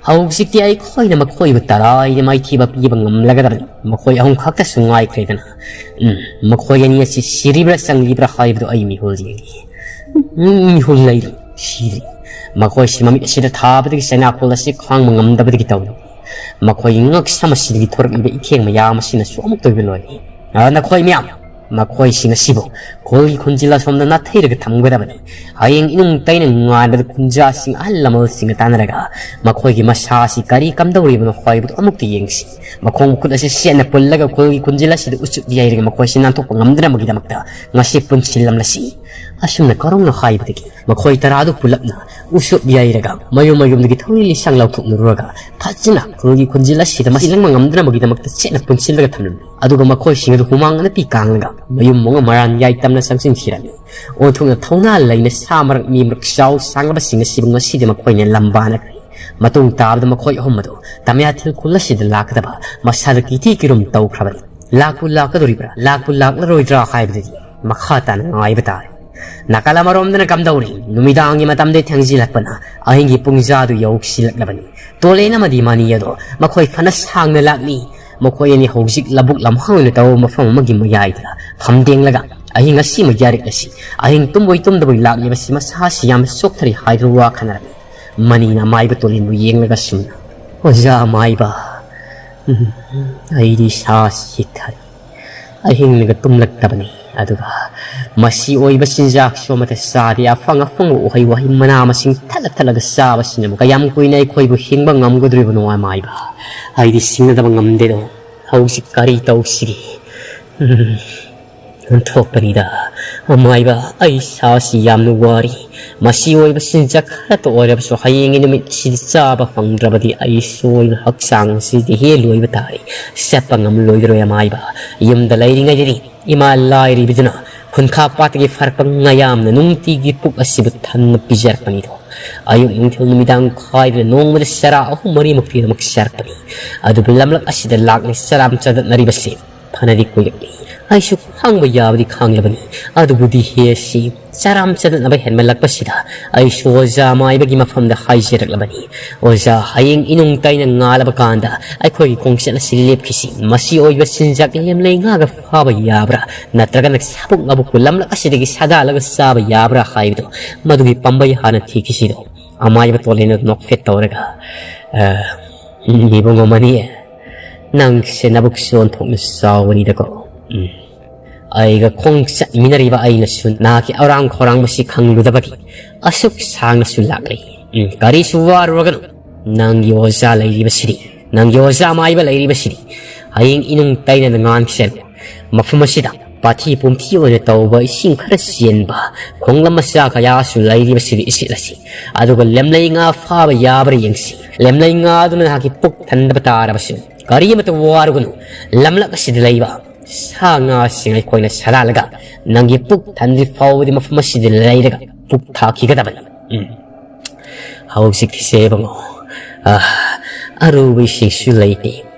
ꯍꯧꯖꯤꯛꯇꯤ ꯑꯩꯈꯣꯏꯅ ꯃꯈꯣꯏꯕꯨ ꯇꯔꯥꯏꯅ ꯃꯥꯏꯊꯤꯕ ꯄꯤꯕ ꯉꯝꯂꯒꯗꯕꯅꯤ꯫ ꯃꯈꯣꯏ ꯑꯍꯨꯝ ꯈꯛꯇꯁꯨ ꯉꯥꯏꯈ꯭ꯔꯦꯗꯅ꯫ ꯎꯝ, ꯃꯈꯣꯏ ꯑꯅꯤ ꯑꯁꯤ ꯁꯤꯔꯤꯕ꯭ꯔꯥ ꯆꯪꯂꯤꯕ꯭ꯔꯥ ꯍꯥꯏꯕꯗꯨ ꯑꯩ ꯃꯤꯍꯨꯜ ꯌꯦꯡꯒꯦ꯫ ꯎꯝ, ꯃꯤꯍꯨꯜ ꯂꯩꯔꯤ, ꯁꯤꯔꯤ꯫ ꯃꯈꯣꯏꯁꯤ ꯃꯃꯤꯠ ꯑꯁꯤꯗ ꯊꯥꯕꯗꯒꯤ ꯆꯩꯅꯥꯈꯣꯜ ꯑꯁꯤ ꯈꯥꯡꯕ ꯉꯝꯗꯕꯗꯒꯤ ꯇꯧꯔꯤ꯫ ꯃꯈꯣꯏꯒꯤ ꯉꯛꯁꯝ ꯑꯁꯤꯗꯒꯤ ꯊꯣꯔꯛꯂꯤꯕ ꯏꯈꯦꯡ ꯃꯌꯥꯝ ꯑꯁꯤꯅꯁꯨ ꯑꯃꯨꯛꯇ ꯑꯣꯏꯕ ꯂꯣꯏꯔꯦ꯫ ꯑ, ꯅꯈꯣꯏ ꯃꯌꯥꯝ, ꯃꯈꯣꯏꯁꯤꯡ ꯑꯁꯤꯕꯨ ꯈꯨꯜꯒꯤ ꯈꯨꯟꯖꯤꯜ ꯑꯁꯣꯝꯗ ꯅꯥꯊꯩꯔꯒ ꯊꯝꯒꯗꯕꯅꯤ꯫ ꯍꯌꯦꯡ ꯏꯅꯨꯡ ꯇꯩꯅ ꯉꯥꯟꯕꯗ ꯈꯨꯟꯖꯥꯁꯤꯡ, ꯑꯍꯜ ꯂꯃꯟꯁꯤꯡꯒ ꯇꯥꯟꯅꯔꯒ ꯃꯈꯣꯏꯒꯤ ꯃꯁꯥ ꯑꯁꯤ ꯀꯔꯤ ꯀꯝꯗꯧꯔꯤꯕꯅꯣ ꯍꯥꯏꯕꯗꯨ ꯑꯃꯨꯛꯇ ꯌꯦꯡꯁꯤ꯫ ꯃꯈꯣꯡ ꯃꯈꯨꯠ ꯑꯁꯤ ꯁꯦꯠꯅ ꯄꯨꯜꯂꯒ ꯈꯨꯜꯒꯤ ꯈꯨꯟꯖꯤꯜ ꯑꯁꯤꯗ ꯎꯆꯨꯞ ꯌꯩꯔꯒ ꯃꯈꯣꯏꯁꯤ ꯅꯥꯟꯊꯣꯛꯄ ꯉꯝꯗꯅꯕꯒꯤꯗꯃꯛꯇ ꯉꯁꯤ ꯄꯨꯟꯁꯤꯜꯂꯝꯂꯁꯤ꯫" ꯑꯁꯨꯝꯅ ꯀꯥꯔꯣꯡꯅ ꯍꯥꯏꯕꯗꯒꯤ ꯃꯈꯣꯏ ꯇꯔꯥꯗꯨ ꯄꯨꯂꯞꯅ ꯎꯁꯨꯞ ꯌꯩꯔꯒ ꯃꯌꯨꯝ ꯃꯌꯨꯝꯗꯒꯤ ꯊꯧꯔꯤ ꯂꯤꯁꯥꯡ ꯂꯧꯊꯣꯛꯅꯔꯨꯔꯒ ꯐꯖꯅ ꯈꯨꯜꯒꯤ ꯈꯨꯟꯖꯤꯜ ꯑꯁꯤꯗ ꯃꯁꯤ ꯂꯪꯕ ꯉꯝꯗꯅꯕꯒꯤꯗꯃꯛꯇ ꯆꯦꯠꯅ ꯄꯨꯟꯁꯤꯜꯂꯒ ꯊꯝꯂꯝꯃꯤ꯫ ꯑꯗꯨꯒ ꯃꯈꯣꯏꯁꯤꯡ ꯑꯗꯨ ꯍꯨꯃꯥꯡ ꯑꯅꯞꯄꯤ ꯀꯥꯡꯂꯒ ꯃꯌꯨꯝ ꯃꯣꯡꯉ ꯃꯔꯥꯟ ꯌꯥꯏ ꯇꯝꯅ ꯆꯪꯁꯤꯟꯈꯤꯔꯝꯃꯤ꯫ ꯑꯣꯟꯊꯣꯛꯅ ꯊꯧꯅꯥ ꯂꯩꯅ ꯁꯥ ꯃꯔꯛ ꯃꯤ ꯃꯔꯛ ꯆꯥꯎ ꯁꯥꯡꯂꯕꯁꯤꯡ ꯑꯁꯤꯕꯨ ꯉꯁꯤꯗꯤ ꯃꯈꯣꯏꯅ ꯂꯝꯕꯥꯅꯈ꯭ꯔꯦ꯫ ꯃꯇꯨꯡ ꯇꯥꯕꯗ ꯃꯈꯣꯏ ꯑꯍꯨꯝ ꯑꯗꯨ ꯇꯃꯌꯥꯊꯤꯜ ꯈꯨꯜ ꯑꯁꯤꯗ ꯂꯥꯛꯀꯗꯕ ꯃꯁꯥꯗ ꯀꯤꯊꯤ ꯀꯤꯔꯨꯝ ꯇꯧꯈ꯭ꯔꯕꯅꯤ꯫ ꯂꯥꯛꯄꯨ ꯂꯥꯛꯀꯗꯧꯔꯤꯕ꯭ꯔꯥ, ꯂꯥꯛꯄꯨ ꯂꯥꯛꯂꯔꯣꯏꯗ꯭ꯔꯥ ꯍꯥꯏꯕꯗꯨꯗꯤ ꯃꯈꯥ ꯇꯥꯅ ꯉꯥꯏꯕ ꯇꯥꯔꯦ꯫ ꯅꯥꯀꯜ ꯑꯃꯔꯣꯝꯗꯅ ꯀꯝꯗꯧꯔꯤ? ꯅꯨꯃꯤꯗꯥꯡꯒꯤ ꯃꯇꯝꯗꯤ ꯊꯦꯡꯖꯤꯜꯂꯛꯄꯅ ꯑꯍꯤꯡꯒꯤ ꯄꯨꯡꯖꯥꯗꯨ ꯌꯧꯁꯤꯜꯂꯛꯂꯕꯅꯤ꯫ ꯇꯣꯂꯦꯟ ꯑꯃꯗꯤ ꯃꯅꯤ ꯑꯗꯣ ꯃꯈꯣꯏ ꯐꯅ ꯁꯥꯡꯅ ꯂꯥꯛꯂꯤ꯫ ꯃꯈꯣꯏ ꯑꯅꯤ ꯍꯧꯖꯤꯛ ꯂꯧꯕꯨꯛ ꯂꯝꯍꯥꯡ ꯑꯣꯏꯅ ꯇꯧꯕ ꯃꯐꯝ ꯑꯃꯒꯤ ꯃꯌꯥꯏꯗ ꯐꯝꯗꯦꯡꯂꯒ ꯑꯍꯤꯡ ꯑꯁꯤꯃ ꯌꯥꯔꯤꯛꯂꯁꯤ꯫ ꯑꯍꯤꯡ ꯇꯨꯝꯕꯣꯏ ꯇꯨꯝꯗꯕꯣꯏ ꯂꯥꯛꯂꯤꯕꯁꯤ ꯃꯁꯥꯁꯤ ꯌꯥꯝꯅ ꯆꯣꯛꯊꯔꯤ ꯍꯥꯏꯗꯨꯅ ꯋꯥ ꯈꯟꯅꯔꯝꯃꯤ꯫ ꯃꯅꯤꯅ ꯑꯃꯥꯏꯕ ꯇꯣꯂꯦꯟꯕꯨ ꯌꯦꯡꯂꯒ ꯁꯨꯝꯅ, "ꯑꯣꯖꯥ ꯑꯃꯥꯏꯕ, ꯎꯝ, ꯑꯩꯗꯤ ꯏꯁꯥꯁꯤ ꯆꯤꯛꯊꯔꯤ꯫ ꯑꯍꯤꯡꯅꯒ ꯇꯨꯝꯂꯛꯇꯕꯅꯤ꯫ ꯑꯗꯨꯒ ꯃꯁꯤ ꯑꯣꯏꯕ ꯆꯤꯟꯖꯥꯛꯁꯨ ꯑꯃꯠꯇ ꯆꯥꯗꯦ꯫ ꯑꯐꯪ ꯑꯐꯪꯕ ꯎꯍꯩ ꯋꯥꯍꯩ ꯃꯅꯥ ꯃꯁꯤꯡ ꯊꯠꯂ ꯊꯠꯂꯒ ꯆꯥꯕꯁꯤꯅꯕꯨ ꯀꯌꯥꯝ ꯀꯨꯏꯅ ꯑꯩꯈꯣꯏꯕꯨ ꯍꯤꯡꯕ ꯉꯝꯒꯗꯧꯔꯤꯕꯅꯣ ꯑꯃꯥꯏꯕ? ꯑꯩꯗꯤ ꯁꯤꯡꯅꯗꯕ ꯉꯝꯗꯦꯗꯣ꯫ ꯍꯧꯖꯤꯛ ꯀꯔꯤ ꯇꯧꯁꯤꯒꯦ?" ꯎꯝ꯫ ꯑꯣꯟꯊꯣꯛꯄꯅꯤꯗ꯫ ꯑꯃꯥꯏꯕ, ꯑꯩ ꯏꯁꯥꯁꯤ ꯌꯥꯝꯅ ꯋꯥꯔꯤ꯫ ꯃꯁꯤ ꯑꯣꯏꯕ ꯆꯤꯟꯖꯥꯛ ꯈꯔꯇ ꯑꯣꯏꯔꯕꯁꯨ ꯍꯌꯦꯡꯒꯤ ꯅꯨꯃꯤꯠꯁꯤꯗ ꯆꯥꯕ ꯐꯪꯗ꯭ꯔꯕꯗꯤ ꯑꯩ ꯁꯣꯏꯅ ꯍꯛꯆꯥꯡ ꯑꯁꯤꯗꯤ ꯍꯦ ꯂꯣꯏꯕ ꯇꯥꯔꯦ꯫ ꯆꯠꯄ ꯉꯝꯂꯣꯏꯗꯔꯣꯏ ꯑꯃꯥꯏꯕ꯫ ꯌꯨꯝꯗ ꯂꯩꯔꯤꯉꯩꯗꯗꯤ ꯏꯃꯥ ꯂꯥꯏꯔꯤꯕꯤꯗꯨꯅ ꯈꯨꯟꯈꯥ ꯄꯥꯠꯇꯒꯤ ꯐꯥꯔꯛꯄ ꯉꯥꯌꯥꯝꯅ ꯅꯨꯡꯇꯤꯒꯤ ꯄꯨꯛ ꯑꯁꯤꯕꯨ ꯊꯟꯅ ꯄꯤꯖꯔꯛꯄꯅꯤꯗꯣ꯫ ꯑꯌꯨꯛ ꯅꯨꯡꯊꯤꯜ ꯅꯨꯃꯤꯗꯥꯡ ꯈꯥꯏꯗꯅ ꯅꯣꯡꯃꯗ ꯆꯔꯥ ꯑꯍꯨꯝ ꯃꯔꯤꯃꯨꯛꯇꯤ ꯑꯗꯨꯃꯛ ꯆꯥꯔꯛꯄꯅꯤ꯫ ꯑꯗꯨꯕꯨ ꯂꯝꯂꯛ ꯑꯁꯤꯗ ꯂꯥꯛꯂꯦ ꯆꯔꯥꯝ ꯆꯗꯠꯅꯔꯤꯕꯁꯤ ꯐꯅꯗꯤ ꯀꯨꯏꯔꯛꯂꯤ꯫ ꯑꯩꯁꯨ ꯈꯥꯡꯕ ꯌꯥꯕꯗꯤ ꯈꯥꯡꯂꯕꯅꯤ꯫ ꯑꯗꯨꯕꯨ ꯗꯤꯍꯦꯁꯤ ꯆꯔꯥꯝ ꯆꯗꯠꯅꯕ ꯍꯦꯟꯃꯜꯂꯛꯄꯁꯤꯗ ꯑꯩꯁꯨ ꯑꯣꯖꯥ ꯃꯥꯏꯕꯒꯤ ꯃꯐꯝꯗ ꯍꯥꯏꯖꯔꯛꯂꯕꯅꯤ꯫ "ꯑꯣꯖꯥ, ꯍꯌꯦꯡ ꯏꯅꯨꯡ ꯇꯩꯅ ꯉꯥꯜꯂꯕ ꯀꯥꯟꯗ ꯑꯩꯈꯣꯏꯒꯤ ꯈꯣꯡꯆꯠ ꯑꯁꯤ ꯂꯦꯞꯈꯤꯁꯤ꯫ ꯃꯁꯤ ꯑꯣꯏꯕ ꯆꯤꯟꯖꯥꯛ ꯂꯦꯝꯂꯩ ꯉꯥꯒ ꯐꯥꯕ ꯌꯥꯕ꯭ꯔꯥ? ꯅꯠꯇ꯭ꯔꯒꯅ ꯁꯥꯕꯨꯛ ꯃꯕꯨꯛꯄꯨ ꯂꯝꯂꯛ ꯑꯁꯤꯗꯒꯤ ꯁꯥꯗꯥꯜꯂꯒ ꯆꯥꯕ ꯌꯥꯕ꯭ꯔꯥ ꯍꯥꯏꯕꯗꯨ ꯃꯗꯨꯒꯤ ꯄꯥꯝꯕꯩ ꯍꯥꯟꯅ ꯊꯤꯈꯤꯁꯤꯗꯣ?" ꯑꯃꯥꯏꯕ ꯇꯣꯂꯦꯟꯅ ꯅꯣꯛꯐꯦꯠ ꯇꯧꯔꯒ, "ꯑ, ꯏꯕꯨꯡꯉꯣ ꯃꯅꯤ, ꯅꯪꯁꯦ ꯅꯕꯨꯛꯁꯨ ꯑꯣꯟꯊꯣꯛꯅ ꯆꯥꯎꯕꯅꯤꯗꯀꯣ꯫ ꯎꯝ꯫ ꯑꯩꯒ ꯈꯣꯡ ꯆꯠꯃꯤꯟꯅꯔꯤꯕ ꯑꯩꯅꯁꯨ ꯅꯍꯥꯛꯀꯤ ꯑꯔꯥꯡ ꯈꯧꯔꯥꯡꯕꯁꯤ ꯈꯪꯂꯨꯗꯕꯒꯤ ꯑꯁꯨꯛ ꯁꯥꯡꯅꯁꯨ ꯂꯥꯛꯂꯤ꯫ ꯎꯝ, ꯀꯔꯤꯁꯨ ꯋꯥꯔꯨꯔꯒꯅꯨ꯫ ꯅꯪꯒꯤ ꯑꯣꯖꯥ ꯂꯩꯔꯤꯕꯁꯤꯗꯤ, ꯅꯪꯒꯤ ꯑꯣꯖꯥ ꯃꯥꯏꯕ ꯂꯩꯔꯤꯕꯁꯤꯗꯤ ꯍꯌꯦꯡ ꯏꯅꯨꯡ ꯇꯩꯅꯅ ꯉꯥꯟꯈꯤꯁꯅꯨ꯫ ꯃꯐꯝ ꯑꯁꯤꯗ ꯄꯥꯊꯤ ꯄꯨꯝꯊꯤ ꯑꯣꯏꯅ ꯇꯧꯕ ꯏꯁꯤꯡ ꯈꯔ ꯆꯦꯟꯕ ꯈꯣꯡꯂꯝ ꯃꯆꯥ ꯀꯌꯥꯁꯨ ꯂꯩꯔꯤꯕꯁꯤꯗꯤ ꯏꯁꯤꯠꯂꯁꯤ꯫ ꯑꯗꯨꯒ ꯂꯦꯝꯂꯩ ꯉꯥ ꯐꯥꯕ ꯌꯥꯕ꯭ꯔꯥ ꯌꯦꯡꯁꯤ꯫ ꯂꯦꯝꯂꯩ ꯉꯥ ꯑꯗꯨꯅ ꯅꯍꯥꯛꯀꯤ ꯄꯨꯛ ꯊꯟꯗꯕ ꯇꯥꯔꯕꯁꯨ ꯀꯔꯤꯃꯠꯇ ꯋꯥꯔꯨꯒꯅꯨ꯫ ꯂꯝꯂꯛ ꯑꯁꯤꯗ ꯂꯩꯕ ꯁꯥ ꯉꯥꯁꯤꯡ ꯑꯩꯈꯣꯏꯅ ꯁꯥꯗꯥꯜꯂꯒ ꯅꯪꯒꯤ ꯄꯨꯛ ꯊꯟꯗ꯭ꯔꯤ ꯐꯥꯎꯕꯗꯤ ꯃꯐꯝ ꯑꯁꯤꯗ ꯂꯩꯔꯒ ꯄꯨꯛ ꯊꯥꯈꯤꯒꯗꯕꯅꯤ꯫ ꯎꯝ꯫ ꯍꯧꯖꯤꯛꯀꯤꯁꯦ ꯏꯕꯨꯡꯉꯣ, ꯑ, ꯑꯔꯨꯕ ꯏꯁꯤꯡꯁꯨ ꯂꯩꯇꯦ꯫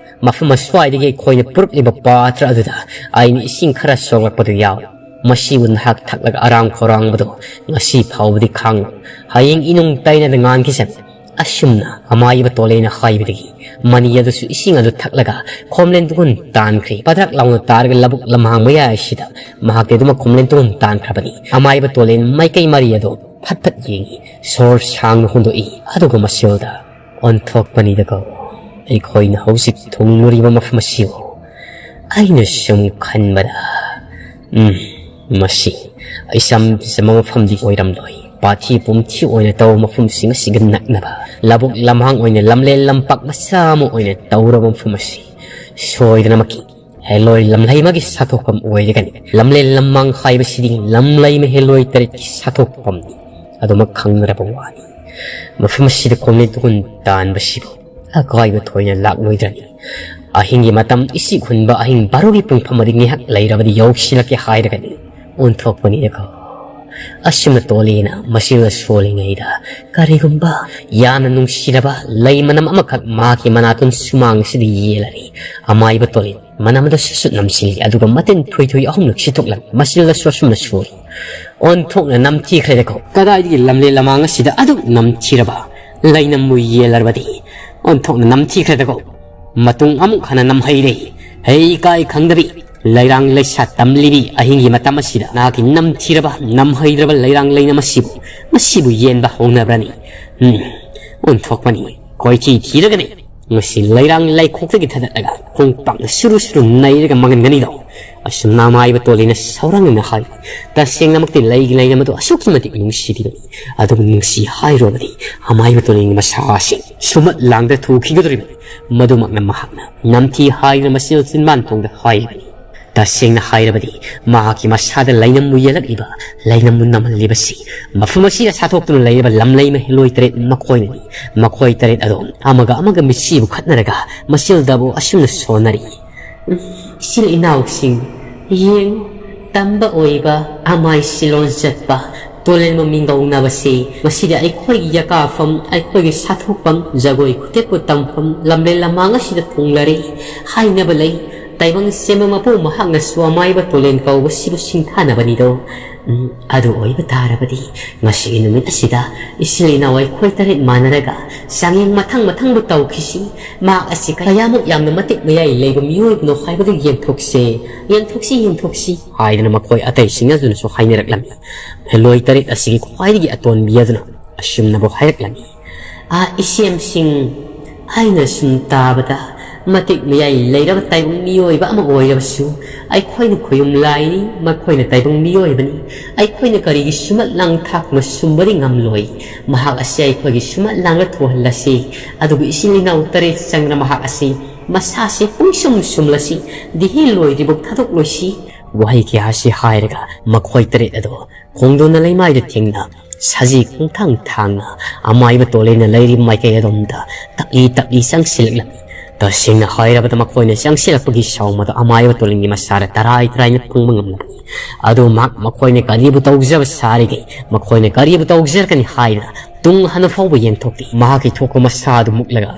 ꯃꯐꯝ ꯑꯁ꯭ꯋꯥꯏꯗꯒꯤ ꯑꯩꯈꯣꯏꯅ ꯄꯨꯔꯛꯂꯤꯕ ꯄꯥꯇ꯭ꯔ ꯑꯗꯨꯗ ꯑꯩꯅ ꯏꯁꯤꯡ ꯈꯔ ꯁꯣꯛꯂꯛꯄꯗꯨ ꯌꯥꯎꯏ꯫ ꯃꯁꯤꯕꯨ ꯅꯍꯥꯛ ꯊꯛꯂꯒ ꯑꯔꯥꯝ ꯈꯧꯔꯥꯡꯕꯗꯨ ꯉꯁꯤ ꯐꯥꯎꯕꯗꯤ ꯈꯥꯡꯂꯨ꯫ ꯍꯌꯦꯡ ꯏꯅꯨꯡ ꯇꯩꯅꯗ ꯉꯥꯟꯈꯤꯁꯅꯨ꯫ ꯑꯁꯨꯝꯅ ꯑꯃꯥꯏꯕ ꯇꯣꯂꯦꯅ ꯍꯥꯏꯕꯗꯒꯤ ꯃꯅꯤ ꯑꯗꯨꯁꯨ ꯏꯁꯤꯡ ꯑꯗꯨ ꯊꯛꯂꯒ ꯈꯣꯝꯂꯦꯟ ꯇꯨꯒꯨꯟ ꯇꯥꯟꯈ꯭ꯔꯦ꯫ ꯄꯗ꯭ꯔꯛ ꯂꯥꯎꯅ ꯇꯥꯔꯒ ꯂꯧꯕꯨꯛ ꯂꯝꯍꯥꯡ ꯃꯌꯥꯏ ꯑꯁꯤꯗ ꯃꯍꯥꯛꯇꯤ ꯑꯗꯨꯃꯛ ꯈꯣꯝꯂꯦꯟ ꯇꯨꯒꯨꯟ ꯇꯥꯟꯈ꯭ꯔꯕꯅꯤ꯫ ꯑꯃꯥꯏꯕ ꯇꯣꯂꯦꯟ ꯃꯥꯏꯀꯩ ꯃꯔꯤ ꯑꯗꯨ ꯐꯠ ꯐꯠ ꯌꯦꯡꯏ꯫ ꯁꯣꯔ ꯁꯥꯡꯅ ꯍꯣꯟꯗꯣꯛꯏ꯫ ꯑꯗꯨꯒ ꯃꯁꯤꯜꯗ ꯑꯣꯟꯊꯣꯛꯄꯅꯤꯗꯀꯣ꯫ ꯑꯩꯈꯣꯏꯅ ꯍꯧꯖꯤꯛ ꯊꯨꯡꯂꯨꯔꯤꯕ ꯃꯐꯝ ꯑꯁꯤꯕꯨ ꯑꯩꯅ ꯁꯨꯝ ꯈꯟꯕꯗ, ꯎꯝ, ꯃꯁꯤ ꯏꯆꯝ ꯆꯝꯕ ꯃꯐꯝꯗꯤ ꯑꯣꯏꯔꯝꯂꯣꯏ꯫ ꯄꯥꯊꯤ ꯄꯨꯝꯊꯤ ꯑꯣꯏꯅ ꯇꯧꯕ ꯃꯐꯝꯁꯤꯡ ꯑꯁꯤꯒ ꯅꯛꯅꯕ ꯂꯧꯕꯨꯛ ꯂꯝꯍꯥꯡ ꯑꯣꯏꯅ ꯂꯝꯂꯦꯟ ꯂꯝꯄꯥꯛ ꯃꯆꯥ ꯑꯃ ꯑꯣꯏꯅ ꯇꯧꯔꯕ ꯃꯐꯝ ꯑꯁꯤ ꯁꯣꯏꯗꯅꯃꯛꯀꯤ ꯍꯦꯂꯣꯏ ꯂꯝꯂꯩꯃꯒꯤ ꯁꯥꯊꯣꯛꯐꯝ ꯑꯣꯏꯔꯒꯅꯤ꯫ ꯂꯝꯂꯦꯟ ꯂꯝꯃꯥꯡ ꯍꯥꯏꯕꯁꯤꯗꯤ ꯂꯝꯂꯩꯃ ꯍꯦꯂꯣꯏ ꯇꯔꯦꯠꯀꯤ ꯁꯥꯊꯣꯛꯐꯝꯅꯤ꯫ ꯑꯗꯨꯃꯛ ꯈꯪꯅꯔꯕ ꯋꯥꯅꯤ꯫ ꯃꯐꯝ ꯑꯁꯤꯗ ꯈꯣꯝꯂꯦꯟ ꯇꯨꯒꯨꯟ ꯇꯥꯟꯕꯁꯤꯕꯨ ꯑꯀꯥꯏꯕ ꯊꯣꯏꯅ ꯂꯥꯛꯂꯣꯏꯗ꯭ꯔꯅꯤ꯫ ꯑꯍꯤꯡꯒꯤ ꯃꯇꯝ ꯏꯁꯤꯛ ꯍꯨꯟꯕ ꯑꯍꯤꯡ ꯕꯥꯔꯣꯒꯤ ꯄꯨꯡꯐꯝ ꯑꯗꯨ ꯉꯥꯏꯍꯥꯛ ꯂꯩꯔꯕꯗꯤ ꯌꯧꯁꯤꯜꯂꯛꯀꯦ ꯍꯥꯏꯔꯒꯅꯤ꯫ ꯑꯣꯟꯊꯣꯛꯄꯅꯤꯗꯀꯣ꯫ ꯑꯁꯨꯝꯅ ꯇꯣꯂꯦꯟꯅ ꯃꯁꯤꯜꯗ ꯁꯣꯜꯂꯤꯉꯩꯗ ꯀꯔꯤꯒꯨꯝꯕ ꯌꯥꯝꯅ ꯅꯨꯡꯁꯤꯔꯕ ꯂꯩ ꯃꯅꯝ ꯑꯃꯈꯛ ꯃꯍꯥꯛꯀꯤ ꯃꯅꯥꯇꯣꯟ ꯁꯨꯃꯥꯡ ꯑꯁꯤꯗ ꯌꯦꯜꯂꯔꯦ꯫ ꯑꯃꯥꯏꯕ ꯇꯣꯂꯦꯟ ꯃꯅꯝ ꯑꯗꯨ ꯁꯨꯠ ꯁꯨꯠ ꯅꯝꯁꯤꯜꯂꯤ, ꯑꯗꯨꯒ ꯃꯇꯤꯟ ꯊꯨꯏ ꯊꯨꯏ ꯑꯍꯨꯝꯂꯛ ꯁꯤꯠꯇꯣꯛꯂꯒ ꯃꯁꯤꯜꯗꯁꯨ ꯑꯁꯨꯝꯅ ꯁꯣꯜꯂꯤ꯫ ꯑꯣꯟꯊꯣꯛꯅ ꯅꯝꯊꯤꯈ꯭ꯔꯦꯗꯀꯣ꯫ ꯀꯗꯥꯏꯗꯒꯤ ꯂꯝꯂꯦꯟ ꯂꯃꯥꯡ ꯑꯁꯤꯗ ꯑꯗꯨꯛ ꯅꯝꯊꯤꯔꯕ ꯂꯩꯅꯝꯕꯨ ꯌꯦꯜꯂꯔꯕꯗꯤ? ꯑꯣꯟꯊꯣꯛꯅ ꯅꯝꯊꯤꯈ꯭ꯔꯦꯗꯀꯣ꯫ ꯃꯇꯨꯡ ꯑꯃꯨꯛ ꯍꯟꯅ ꯅꯝꯍꯩꯔꯦ꯫ ꯍꯩ ꯀꯥꯏ ꯈꯪꯗꯕꯤ ꯂꯩꯔꯥꯡ ꯂꯩꯁꯥ ꯇꯝꯂꯤꯕꯤ ꯑꯍꯤꯡꯒꯤ ꯃꯇꯝ ꯑꯁꯤꯗ ꯅꯍꯥꯛꯀꯤ ꯅꯝꯊꯤꯔꯕ ꯅꯝꯍꯩꯗ꯭ꯔꯕ ꯂꯩꯔꯥꯡ ꯂꯩꯅꯝ ꯑꯁꯤꯕꯨ, ꯃꯁꯤꯕꯨ ꯌꯦꯟꯕ ꯍꯧꯅꯕ꯭ꯔꯅꯤ? ꯎꯝ, ꯑꯣꯟꯊꯣꯛꯄꯅꯤ꯫ ꯀꯣꯏꯊꯤ ꯊꯤꯔꯒꯅꯤ ꯉꯁꯤ ꯂꯩꯔꯥꯡ ꯂꯩꯈꯣꯛꯇꯒꯤ ꯊꯥꯗꯠꯂꯒ ꯈꯣꯡꯄꯥꯛꯅ ꯁꯨꯔꯨ ꯁꯨꯔꯨ ꯅꯩꯔꯒ ꯃꯥꯡꯍꯟꯒꯅꯤꯗꯣ꯫ ꯑꯁꯨꯝꯅ ꯑꯃꯥꯏꯕ ꯇꯣꯂꯦꯟꯅ ꯁꯧꯔꯥꯡꯅꯅ ꯍꯥꯏ꯫ ꯇꯁꯦꯡꯅꯃꯛꯇꯤ ꯂꯩꯒꯤ ꯂꯩꯅꯝ ꯑꯗꯨ ꯑꯁꯨꯛꯀꯤ ꯃꯇꯤꯛ ꯅꯨꯡꯁꯤꯔꯤꯕꯅꯤ꯫ ꯑꯗꯨꯕꯨ ꯅꯨꯡꯁꯤ ꯍꯥꯏꯔꯨꯔꯕꯗꯤ ꯑꯃꯥꯏꯕ ꯇꯣꯂꯦꯟꯒꯤ ꯃꯁꯥ ꯑꯁꯤ ꯁꯨꯝꯍꯠ ꯂꯥꯡꯗ ꯊꯨꯈꯤꯒꯗꯧꯔꯤꯕꯅꯤ꯫ ꯃꯗꯨꯃꯛꯅ ꯃꯍꯥꯛꯅ ꯅꯝꯊꯤ ꯍꯥꯏꯗꯨꯅ ꯃꯁꯤꯜ ꯆꯤꯟꯕꯥꯟ ꯊꯣꯡꯗ ꯍꯥꯏꯔꯤꯕꯅꯤ꯫ ꯇꯁꯦꯡꯅ ꯍꯥꯏꯔꯕꯗꯤ ꯃꯍꯥꯛꯀꯤ ꯃꯁꯥꯗ ꯂꯩꯅꯝꯕꯨ ꯌꯦꯜꯂꯛꯂꯤꯕ, ꯂꯩꯅꯝꯕꯨ ꯅꯝꯍꯜꯂꯤꯕꯁꯤ ꯃꯐꯝ ꯑꯁꯤꯗ ꯁꯥꯊꯣꯛꯇꯨꯅ ꯂꯩꯔꯤꯕ ꯂꯝꯂꯩꯃ ꯍꯦꯂꯣꯏ ꯇꯔꯦꯠ ꯃꯈꯣꯏꯅꯅꯤ꯫ ꯃꯈꯣꯏ ꯇꯔꯦꯠ ꯑꯗꯣ ꯑꯃꯒ ꯑꯃꯒ ꯃꯤꯠꯁꯤꯕꯨ ꯈꯠꯅꯔꯒ ꯃꯁꯤꯜꯗꯕꯨ ꯑꯁꯨꯝꯅ ꯁꯣꯟꯅꯔꯤ꯫ ꯏꯆꯤꯜ ꯏꯅꯥꯎꯁꯤꯡ, ꯌꯦꯡꯉꯨ, ꯇꯝꯕ ꯑꯣꯏꯕ, ꯑꯃꯥꯏ ꯁꯤꯂꯣꯟ ꯆꯠꯄ, ꯇꯣꯂꯦꯟꯕ ꯃꯤꯡꯒꯧꯅꯕꯁꯤ ꯃꯁꯤꯗꯤ ꯑꯩꯈꯣꯏꯒꯤ ꯌꯀꯥꯐꯝ, ꯑꯩꯈꯣꯏꯒꯤ ꯁꯥꯊꯣꯛꯐꯝ, ꯖꯒꯣꯏ ꯈꯨꯊꯦꯛꯄ ꯇꯝꯐꯝ, ꯂꯝꯂꯦꯟ ꯂꯃꯥꯡ ꯑꯁꯤꯗ ꯊꯨꯡꯂꯔꯦ ꯍꯥꯏꯅꯕ ꯂꯩ꯫ ꯇꯥꯏꯕꯪ ꯁꯦꯝꯕ ꯃꯄꯨ ꯃꯍꯥꯛꯅꯁꯨ ꯑꯃꯥꯏꯕ ꯇꯣꯂꯦꯟ ꯀꯧꯕꯁꯤꯕꯨ ꯁꯤꯡꯊꯥꯅꯕꯅꯤꯗꯣ꯫ ꯎꯝ, ꯑꯗꯨ ꯑꯣꯏꯕ ꯇꯥꯔꯕꯗꯤ ꯉꯁꯤꯒꯤ ꯅꯨꯃꯤꯠ ꯑꯁꯤꯗ ꯏꯆꯤꯜ ꯏꯅꯥꯎ ꯑꯩꯈꯣꯏ ꯇꯔꯦꯠ ꯃꯥꯟꯅꯔꯒ ꯆꯥꯡꯌꯦꯡ ꯃꯊꯪ ꯃꯊꯪꯕꯨ ꯇꯧꯈꯤꯁꯤ꯫ ꯃꯍꯥꯛ ꯑꯁꯤ ꯀꯌꯥꯃꯨꯛ ꯌꯥꯝꯅ ꯃꯇꯤꯛ ꯃꯌꯥꯏ ꯂꯩꯕ ꯃꯤꯑꯣꯏꯕꯅꯣ ꯍꯥꯏꯕꯗꯨ ꯌꯦꯡꯊꯣꯛꯁꯦ, ꯌꯦꯡꯊꯣꯛꯁꯤ, ꯌꯦꯡꯊꯣꯛꯁꯤ ꯍꯥꯏꯗꯅ ꯃꯈꯣꯏ ꯑꯇꯩꯁꯤꯡ ꯑꯗꯨꯅꯁꯨ ꯍꯥꯏꯅꯔꯛꯂꯝꯃꯤ꯫ ꯍꯦꯂꯣꯏ ꯇꯔꯦꯠ ꯑꯁꯤꯒꯤ ꯈ꯭ꯋꯥꯏꯗꯒꯤ ꯑꯇꯣꯟꯕꯤ ꯑꯗꯨꯅ ꯑꯁꯨꯝꯅꯕꯨ ꯍꯥꯏꯔꯛꯂꯝꯃꯤ꯫ "ꯑꯥ, ꯏꯆꯦꯝꯁꯤꯡ, ꯑꯩꯅ ꯁꯨꯝ ꯇꯥꯕꯗ ꯃꯇꯤꯛ ꯃꯌꯥꯏ ꯂꯩꯔꯕ ꯇꯥꯏꯕꯪ ꯃꯤꯑꯣꯏꯕ ꯑꯃ ꯑꯣꯏꯔꯕꯁꯨ ꯑꯩꯈꯣꯏꯅ ꯈꯣꯌꯨꯝ ꯂꯥꯏꯅꯤ, ꯃꯈꯣꯏꯅ ꯇꯥꯏꯕꯪ ꯃꯤꯑꯣꯏꯕꯅꯤ꯫ ꯑꯩꯈꯣꯏꯅ ꯀꯔꯤꯒꯤ ꯁꯨꯃꯠ ꯂꯥꯡꯊꯥꯛꯅ ꯁꯨꯝꯕꯗꯤ ꯉꯝꯂꯣꯏ꯫ ꯃꯍꯥꯛ ꯑꯁꯤ ꯑꯩꯈꯣꯏꯒꯤ ꯁꯨꯃꯠ ꯂꯥꯡꯗ ꯊꯨꯍꯜꯂꯁꯤ꯫ ꯑꯗꯨꯕꯨ ꯏꯆꯤꯜ ꯏꯅꯥꯎ ꯇꯔꯦꯠ ꯆꯪꯗꯅ ꯃꯍꯥꯛ ꯑꯁꯤ ꯃꯁꯥꯁꯤ ꯄꯨꯡꯁꯨꯝ ꯁꯨꯝꯂꯁꯤ, ꯗꯤꯍꯤ ꯂꯣꯏꯗ꯭ꯔꯤꯐꯥꯎ ꯊꯥꯗꯣꯛꯂꯣꯏꯁꯤ"꯫ ꯋꯥꯍꯩ ꯀꯌꯥ ꯑꯁꯤ ꯍꯥꯏꯔꯒ ꯃꯈꯣꯏ ꯇꯔꯦꯠ ꯑꯗꯨ ꯈꯣꯡꯗꯣꯟꯅ ꯂꯩꯃꯥꯏꯗ ꯊꯦꯡꯅ ꯁꯖꯤ ꯈꯣꯡꯊꯥꯡ ꯊꯥꯡꯅ ꯑꯃꯥꯏꯕ ꯇꯣꯂꯦꯟꯅ ꯂꯩꯔꯤꯕ ꯃꯥꯏꯀꯩ ꯑꯗꯣꯝꯗ ꯇꯞꯂꯤ ꯇꯞꯂꯤ ꯆꯪꯁꯤꯜꯂꯛꯂꯝꯃꯤ꯫ ꯇꯁꯦꯡꯅ ꯍꯥꯏꯔꯕꯗ ꯃꯈꯣꯏꯅ ꯆꯪꯁꯤꯜꯂꯛꯄꯒꯤ ꯁꯥꯎ ꯃꯗꯨ ꯑꯃꯥꯏꯕ ꯇꯣꯂꯦꯟꯒꯤ ꯃꯁꯥꯗ ꯇꯔꯥꯏ ꯇꯔꯥꯏꯅ ꯐꯪꯕ ꯉꯝꯂꯝꯃꯤ꯫ ꯑꯗꯨ ꯃꯍꯥꯛ ꯃꯈꯣꯏꯅ ꯀꯔꯤꯕꯨ ꯇꯧꯖꯕ ꯁꯥꯔꯤꯒꯦ, ꯃꯈꯣꯏꯅ ꯀꯔꯤꯕꯨ ꯇꯧꯖꯔꯛꯀꯅꯤ ꯍꯥꯏꯅ ꯇꯨꯡ ꯍꯟꯅ ꯐꯥꯎꯕ ꯌꯦꯡꯊꯣꯛꯇꯦ꯫ ꯃꯍꯥꯛꯀꯤ ꯊꯣꯛꯄ ꯃꯁꯥ ꯑꯗꯨ ꯃꯨꯛꯂꯒ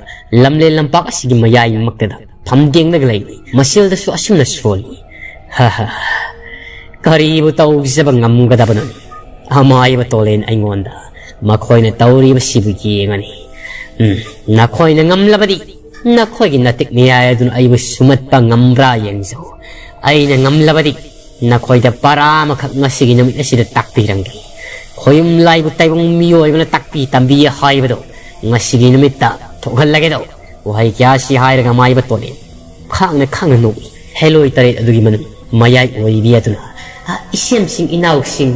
ꯂꯝꯂꯦꯟ ꯂꯝꯄꯥꯛ ꯑꯁꯤꯒꯤ ꯃꯌꯥꯏꯃꯛꯇꯗ ꯐꯝꯗꯦꯡꯂꯒ ꯂꯩꯔꯤ꯫ ꯃꯆꯤꯜꯗꯁꯨ ꯑꯁꯨꯝꯅ ꯁꯣꯜꯂꯤ, "ꯍ ꯍ, ꯀꯔꯤꯕꯨ ꯇꯧꯖꯕ ꯉꯝꯒꯗꯕꯅꯣ? ꯑꯃꯥꯏꯕ ꯇꯣꯂꯦꯟ ꯑꯩꯉꯣꯟꯗ ꯃꯈꯣꯏꯅ ꯇꯧꯔꯤꯕꯁꯤꯕꯨ ꯌꯦꯡꯉꯅꯤ꯫ ꯎꯝ, ꯅꯈꯣꯏꯅ ꯉꯝꯂꯕꯗꯤ ꯅꯈꯣꯏꯒꯤ ꯅꯇꯤꯛ ꯃꯌꯥꯏ ꯑꯗꯨꯅ ꯑꯩꯕꯨ ꯁꯨꯃꯠꯄ ꯉꯝꯕ꯭ꯔꯥ ꯌꯦꯡꯖꯧ꯫ ꯑꯩꯅ ꯉꯝꯂꯕꯗꯤ ꯅꯈꯣꯏꯗ ꯄꯔꯥ ꯑꯃꯈꯛ ꯉꯁꯤꯒꯤ ꯅꯨꯃꯤꯠ ꯑꯁꯤꯗ ꯇꯥꯛꯄꯤꯔꯝꯒꯦ꯫ ꯈꯣꯌꯨꯝ ꯂꯥꯏꯕꯨ ꯇꯥꯏꯕꯪ ꯃꯤꯑꯣꯏꯕꯅ ꯇꯥꯛꯄꯤ ꯇꯝꯕꯤ ꯍꯥꯏꯕꯗꯣ ꯉꯁꯤꯒꯤ ꯅꯨꯃꯤꯠꯇ ꯊꯣꯛꯍꯜꯂꯒꯦꯗꯣ"꯫ ꯋꯥꯍꯩ ꯀꯌꯥꯁꯤ ꯍꯥꯏꯔꯒ ꯃꯥꯏꯕ ꯇꯣꯂꯦꯟ ꯈꯥꯡꯅ ꯈꯥꯡꯅ ꯅꯣꯛꯏ꯫ ꯍꯦꯂꯣꯏ ꯇꯔꯦꯠ ꯑꯗꯨꯒꯤ ꯃꯅꯨꯡ ꯃꯌꯥꯏ ꯑꯣꯏꯕꯤ ꯑꯗꯨꯅ, "ꯑ, ꯏꯁꯦꯝꯁꯤꯡ, ꯏꯅꯥꯎꯁꯤꯡ,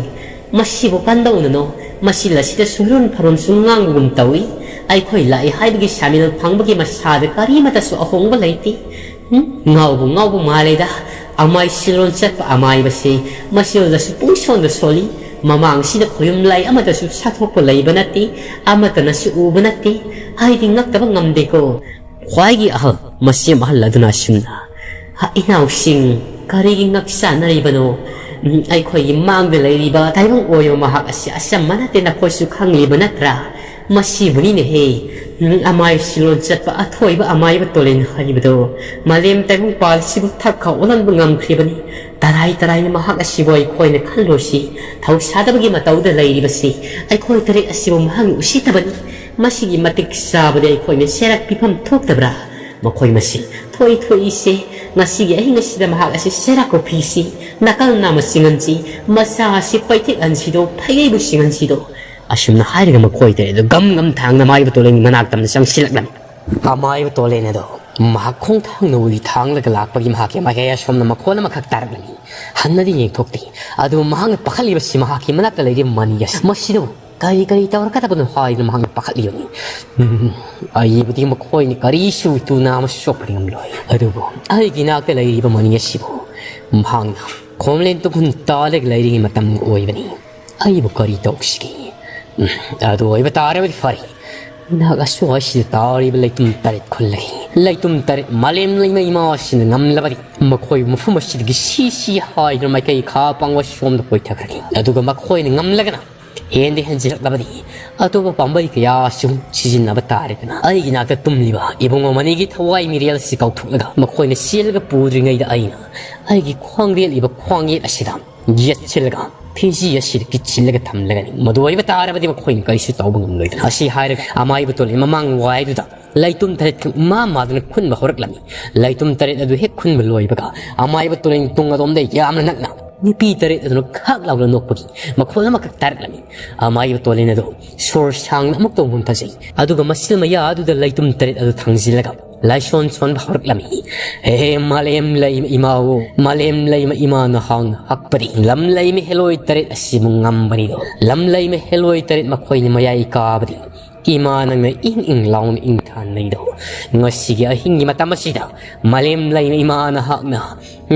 ꯃꯁꯤꯕꯨ ꯀꯝꯗꯧꯅꯅꯣ? ꯃꯁꯤ ꯂꯁꯤꯗ ꯁꯣꯏꯔꯣꯟ ꯐꯔꯣꯟ ꯁꯨꯝ ꯉꯥꯡꯕꯒꯨꯝ ꯇꯧꯏ꯫ ꯑꯩꯈꯣꯏ ꯂꯥꯛꯏ ꯍꯥꯏꯕꯒꯤ ꯁꯥꯃꯤꯜ ꯐꯪꯕꯒꯤ ꯃꯁꯥꯗ ꯀꯔꯤꯃꯇꯁꯨ ꯑꯍꯣꯡꯕ ꯂꯩꯇꯦ꯫ ꯎꯝ, ꯉꯥꯎꯕꯨ ꯉꯥꯎꯕ ꯃꯥꯜꯂꯦꯗ꯫ ꯑꯃꯥꯏ ꯁꯤꯜꯂꯣꯟ ꯆꯠꯄ ꯑꯃꯥꯏꯕꯁꯤ ꯃꯁꯤꯗꯁꯨ ꯄꯨꯡꯁꯣꯟꯗ ꯁꯣꯜꯂꯤ꯫ ꯃꯃꯥꯡꯁꯤꯗ ꯈꯣꯌꯨꯝ ꯂꯥꯏ ꯑꯃꯠꯇꯁꯨ ꯁꯥꯊꯣꯛꯄ ꯂꯩꯕ ꯅꯠꯇꯦ, ꯑꯃꯠꯇꯅꯁꯨ ꯎꯕ ꯅꯠꯇꯦ꯫ ꯑꯩꯗꯤ ꯉꯛꯇꯕ ꯉꯝꯗꯦꯀꯣ"꯫ ꯈ꯭ꯋꯥꯏꯒꯤ ꯑꯍꯜ, ꯃꯁꯦꯝ ꯑꯍꯜ ꯑꯗꯨꯅ ꯑꯁꯨꯝꯅ, "ꯍ, ꯏꯅꯥꯎꯁꯤꯡ, ꯀꯔꯤꯒꯤ ꯉꯛ ꯆꯥꯟꯅꯔꯤꯕꯅꯣ? ꯎꯝ, ꯑꯩꯈꯣꯏꯒꯤ ꯃꯥꯡꯗ ꯂꯩꯔꯤꯕ ꯇꯥꯏꯕꯪ ꯑꯣꯏꯕ ꯃꯍꯥꯛ ꯑꯁꯤ ꯑꯆꯝꯕ ꯅꯠꯇꯦ, ꯅꯈꯣꯏꯁꯨ ꯈꯪꯂꯤꯕ ꯅꯠꯇ꯭ꯔꯥ? ꯃꯁꯤꯕꯨꯅꯤꯅꯦꯍꯦ, ꯎꯝ, ꯑꯃꯥꯏ ꯁꯤꯂꯣꯟ ꯆꯠꯄ ꯑꯊꯣꯏꯕ ꯑꯃꯥꯏꯕ ꯇꯣꯂꯦꯟ ꯍꯥꯏꯔꯤꯕꯗꯣ꯫ ꯃꯥꯂꯦꯝ ꯇꯥꯏꯕꯪ ꯄꯥꯜꯁꯤꯕꯨ ꯊꯛ ꯈꯥ ꯑꯣꯜꯍꯟꯕ ꯉꯝꯈ꯭ꯔꯤꯕꯅꯤ꯫ ꯇꯔꯥꯏ ꯇꯔꯥꯏꯅ ꯃꯍꯥꯛ ꯑꯁꯤꯕꯨ ꯑꯩꯈꯣꯏꯅ ꯈꯜꯂꯨꯁꯤ꯫ ꯊꯧꯁꯥꯗꯕꯒꯤ ꯃꯇꯧꯗ ꯂꯩꯔꯤꯕꯁꯤ ꯑꯩꯈꯣꯏ ꯇꯔꯦꯠ ꯑꯁꯤꯕꯨ ꯃꯍꯥꯛꯅ ꯎꯁꯤꯠꯇꯕꯅꯤ꯫ ꯃꯁꯤꯒꯤ ꯃꯇꯤꯛ ꯆꯥꯕꯗꯤ ꯑꯩꯈꯣꯏꯅ ꯁꯦꯔꯥꯛ ꯄꯤꯐꯝ ꯊꯣꯛꯇꯕ꯭ꯔꯥ? ꯃꯈꯣꯏ ꯃꯁꯤ ꯊꯣꯛꯏ ꯊꯣꯛꯏꯁꯦ꯫ ꯉꯁꯤꯒꯤ ꯑꯍꯤꯡ ꯑꯁꯤꯗ ꯃꯍꯥꯛ ꯑꯁꯤ ꯁꯦꯔꯥꯛ ꯀꯣꯐꯤꯁꯤ ꯅꯥꯀꯜ ꯅꯥꯝꯃ ꯆꯤꯡꯍꯟꯁꯤ꯫ ꯃꯆꯥ ꯑꯁꯤ ꯄꯩꯊꯦꯛꯍꯟꯁꯤꯗꯣ, ꯐꯩꯒꯩꯕꯨ ꯆꯤꯡꯍꯟꯁꯤꯗꯣ꯫ ꯑꯁꯨꯝꯅ ꯍꯥꯏꯔꯒ ꯃꯈꯣꯏ ꯇꯔꯦꯠ ꯑꯗꯨ ꯒꯝ ꯒꯝ ꯊꯥꯡꯅ ꯃꯥꯏꯕ ꯇꯣꯂꯦꯟꯒꯤ ꯃꯅꯥꯛꯇ ꯑꯃ ꯆꯪꯁꯤꯜꯂꯛꯂꯝꯃꯤ꯫ ꯑꯃꯥꯏꯕ ꯇꯣꯂꯦꯟ ꯑꯗꯣ ꯃꯍꯥꯛ ꯈꯣꯡꯊꯥꯡꯅ ꯎꯔꯤ ꯊꯥꯡꯂꯒ ꯂꯥꯛꯄꯒꯤ ꯃꯍꯥꯛꯀꯤ ꯃꯥꯏꯀꯩ ꯑꯁꯣꯝꯅ ꯃꯈꯣꯟ ꯑꯃꯈꯛ ꯇꯥꯔꯛꯂꯝꯃꯤ꯫ ꯍꯟꯅꯗꯤ ꯌꯦꯡꯊꯣꯛꯇꯦ꯫ ꯑꯗꯨꯕꯨ ꯃꯍꯥꯛꯅ ꯄꯥꯈꯠꯂꯤꯕꯁꯤ ꯃꯍꯥꯛꯀꯤ ꯃꯅꯥꯛꯇ ꯂꯩꯔꯤꯕ ꯃꯅꯤ ꯑꯁꯤ꯫ ꯃꯁꯤꯗꯕꯨ ꯀꯔꯤ ꯀꯔꯤ ꯇꯧꯔꯛꯀꯗꯕꯅꯣ ꯍꯥꯏꯗꯨꯅ ꯃꯍꯥꯛꯅ ꯄꯥꯈꯠꯂꯤꯕꯅꯤ꯫ ꯎꯝ, ꯑꯩꯕꯨꯗꯤ ꯃꯈꯣꯏꯅ ꯀꯔꯤꯁꯨ ꯇꯨꯅ ꯑꯃꯁꯨ ꯁꯣꯛꯄꯗꯤ ꯉꯝꯂꯣꯏ꯫ ꯑꯗꯨꯕꯨ ꯑꯩꯒꯤ ꯏꯅꯥꯛꯇ ꯂꯩꯔꯤꯕ ꯃꯅꯤ ꯑꯁꯤꯕꯨ ꯃꯍꯥꯛꯅ ꯈꯣꯝꯂꯦꯟ ꯇꯨꯡꯍꯨꯟ ꯇꯥꯜꯂꯒ ꯂꯩꯔꯤꯉꯩ ꯃꯇꯝ ꯑꯣꯏꯕꯅꯤ꯫ ꯑꯩꯕꯨ ꯀꯔꯤ ꯇꯧꯁꯤꯒꯦ? ꯎꯝ, ꯑꯗꯨ ꯑꯣꯏꯕ ꯇꯥꯔꯕꯗꯤ ꯐꯔꯦ꯫ ꯅꯍꯥꯛ ꯑꯁꯨ ꯑꯁꯤꯗ ꯇꯥꯔꯤꯕ ꯂꯩꯇꯨꯝ ꯇꯔꯦꯠ ꯈꯨꯜꯂꯒꯦ꯫ ꯂꯩꯇꯨꯝ ꯇꯔꯦꯠ ꯃꯥꯂꯦꯝ ꯂꯩꯃ ꯏꯃꯥ ꯑꯁꯤꯅ ꯉꯝꯂꯕꯗꯤ ꯃꯈꯣꯏ ꯃꯐꯝ ꯑꯁꯤꯗꯒꯤ ꯁꯤ ꯁꯤ ꯍꯥꯏꯗꯨꯅ ꯃꯥꯏꯀꯩ ꯈꯥ ꯄꯥꯡꯕ ꯁꯣꯝꯗ ꯀꯣꯏꯊꯈ꯭ꯔꯒꯦ꯫ ꯑꯗꯨꯒ ꯃꯈꯣꯏꯅ ꯉꯝꯂꯒꯅ ꯍꯦꯟꯗ ꯍꯦꯟꯖꯤꯜꯂꯛꯂꯕꯗꯤ ꯑꯇꯣꯞꯄ ꯄꯥꯝꯕꯩ ꯀꯌꯥꯁꯨ ꯁꯤꯖꯤꯟꯅꯕ ꯇꯥꯔꯦꯗꯅ꯫ ꯑꯩꯒꯤ ꯅꯥꯛꯇ ꯇꯨꯝꯂꯤꯕ ꯏꯕꯨꯡꯉꯣ ꯃꯅꯤꯒꯤ ꯊꯋꯥꯏ ꯃꯤꯔꯦꯜ ꯑꯁꯤ ꯀꯥꯎꯊꯣꯛꯂꯒ ꯃꯈꯣꯏꯅ ꯆꯦꯜꯂꯒ ꯄꯨꯗ꯭ꯔꯤꯉꯩꯗ ꯑꯩꯅ ꯑꯩꯒꯤ ꯈ꯭ꯋꯥꯡ ꯂꯦꯠꯂꯤꯕ ꯈ꯭ꯋꯥꯡꯌꯦꯠ ꯑꯁꯤꯗ ꯌꯦꯠꯁꯤꯜꯂꯒ ꯐꯤꯖꯤ ꯑꯁꯤꯗ ꯀꯤꯠꯁꯤꯜꯂꯒ ꯊꯝꯂꯒꯅꯤ꯫ ꯃꯗꯨ ꯑꯣꯏꯕ ꯇꯥꯔꯕꯗꯤ ꯃꯈꯣꯏꯅ ꯀꯔꯤꯁꯨ ꯇꯧꯕ ꯉꯝꯂꯣꯏꯗꯅ꯫ ꯑꯁꯤ ꯍꯥꯏꯔꯒ ꯑꯃꯥꯏꯕ ꯇꯣꯂꯦꯟ ꯃꯃꯥꯡ ꯋꯥꯏꯗꯨꯗ ꯂꯩꯇꯨꯝ ꯇꯔꯦꯠ ꯈꯛ ꯃꯥ ꯃꯥꯗꯨꯅ ꯈꯨꯟꯕ ꯍꯧꯔꯛꯂꯝꯃꯤ꯫ ꯂꯩꯇꯨꯝ ꯇꯔꯦꯠ ꯑꯗꯨ ꯍꯦꯛ ꯈꯨꯟꯕ ꯂꯣꯏꯕꯒ ꯑꯃꯥꯏꯕ ꯇꯣꯂꯦꯟ ꯇꯨꯡ ꯑꯗꯣꯝꯗ ꯌꯥꯝꯅ ꯅꯛꯅ ꯅꯨꯄꯤ ꯇꯔꯦꯠ ꯑꯗꯨꯅ ꯈꯥꯛ ꯂꯥꯎꯅ ꯅꯣꯛꯄꯒꯤ ꯃꯈꯣꯜ ꯑꯃꯈꯛ ꯇꯥꯔꯛꯂꯝꯃꯤ꯫ ꯑꯃꯥꯏꯕ ꯇꯣꯂꯦꯟ ꯑꯗꯨ ꯁꯣꯔ ꯁꯥꯡꯅ ꯑꯃꯨꯛꯇ ꯃꯨꯟꯊꯖꯩ꯫ ꯑꯗꯨꯒ ꯃꯁꯤꯜ ꯃꯌꯥ ꯑꯗꯨꯗ ꯂꯩꯇꯨꯝ ꯇꯔꯦꯠ ꯑꯗꯨ ꯊꯥꯡꯖꯤꯜꯂꯒ ꯂꯥꯏꯁꯣꯟ ꯁꯣꯟꯕ ꯍꯧꯔꯛꯂꯝꯃꯤ꯫ "ꯍꯦ ꯃꯥꯂꯦꯝ ꯂꯩꯃ ꯏꯃꯥꯋꯣ, ꯃꯥꯂꯦꯝ ꯂꯩꯃ ꯏꯃꯥ ꯅꯍꯥꯛꯅ ꯍꯛꯄꯗꯤ ꯂꯝ ꯂꯩꯃ ꯍꯦꯂꯣꯏ ꯇꯔꯦꯠ ꯑꯁꯤꯕꯨ ꯉꯝꯕꯅꯤꯗꯣ꯫ ꯂꯝ ꯂꯩꯃ ꯍꯦꯂꯣꯏ ꯇꯔꯦꯠ ꯃꯈꯣꯏꯅ ꯃꯌꯥꯏ ꯀꯥꯕꯗꯤ ꯏꯃꯥ ꯅꯪꯅ ꯏꯪ ꯏꯪ ꯂꯥꯎꯅ ꯏꯪꯊꯥꯅꯩꯗꯣ꯫ ꯉꯁꯤꯒꯤ ꯑꯍꯤꯡꯒꯤ ꯃꯇꯝ ꯑꯁꯤꯗ ꯃꯥꯂꯦꯝ ꯂꯩꯃ ꯏꯃꯥ ꯅꯍꯥꯛꯅ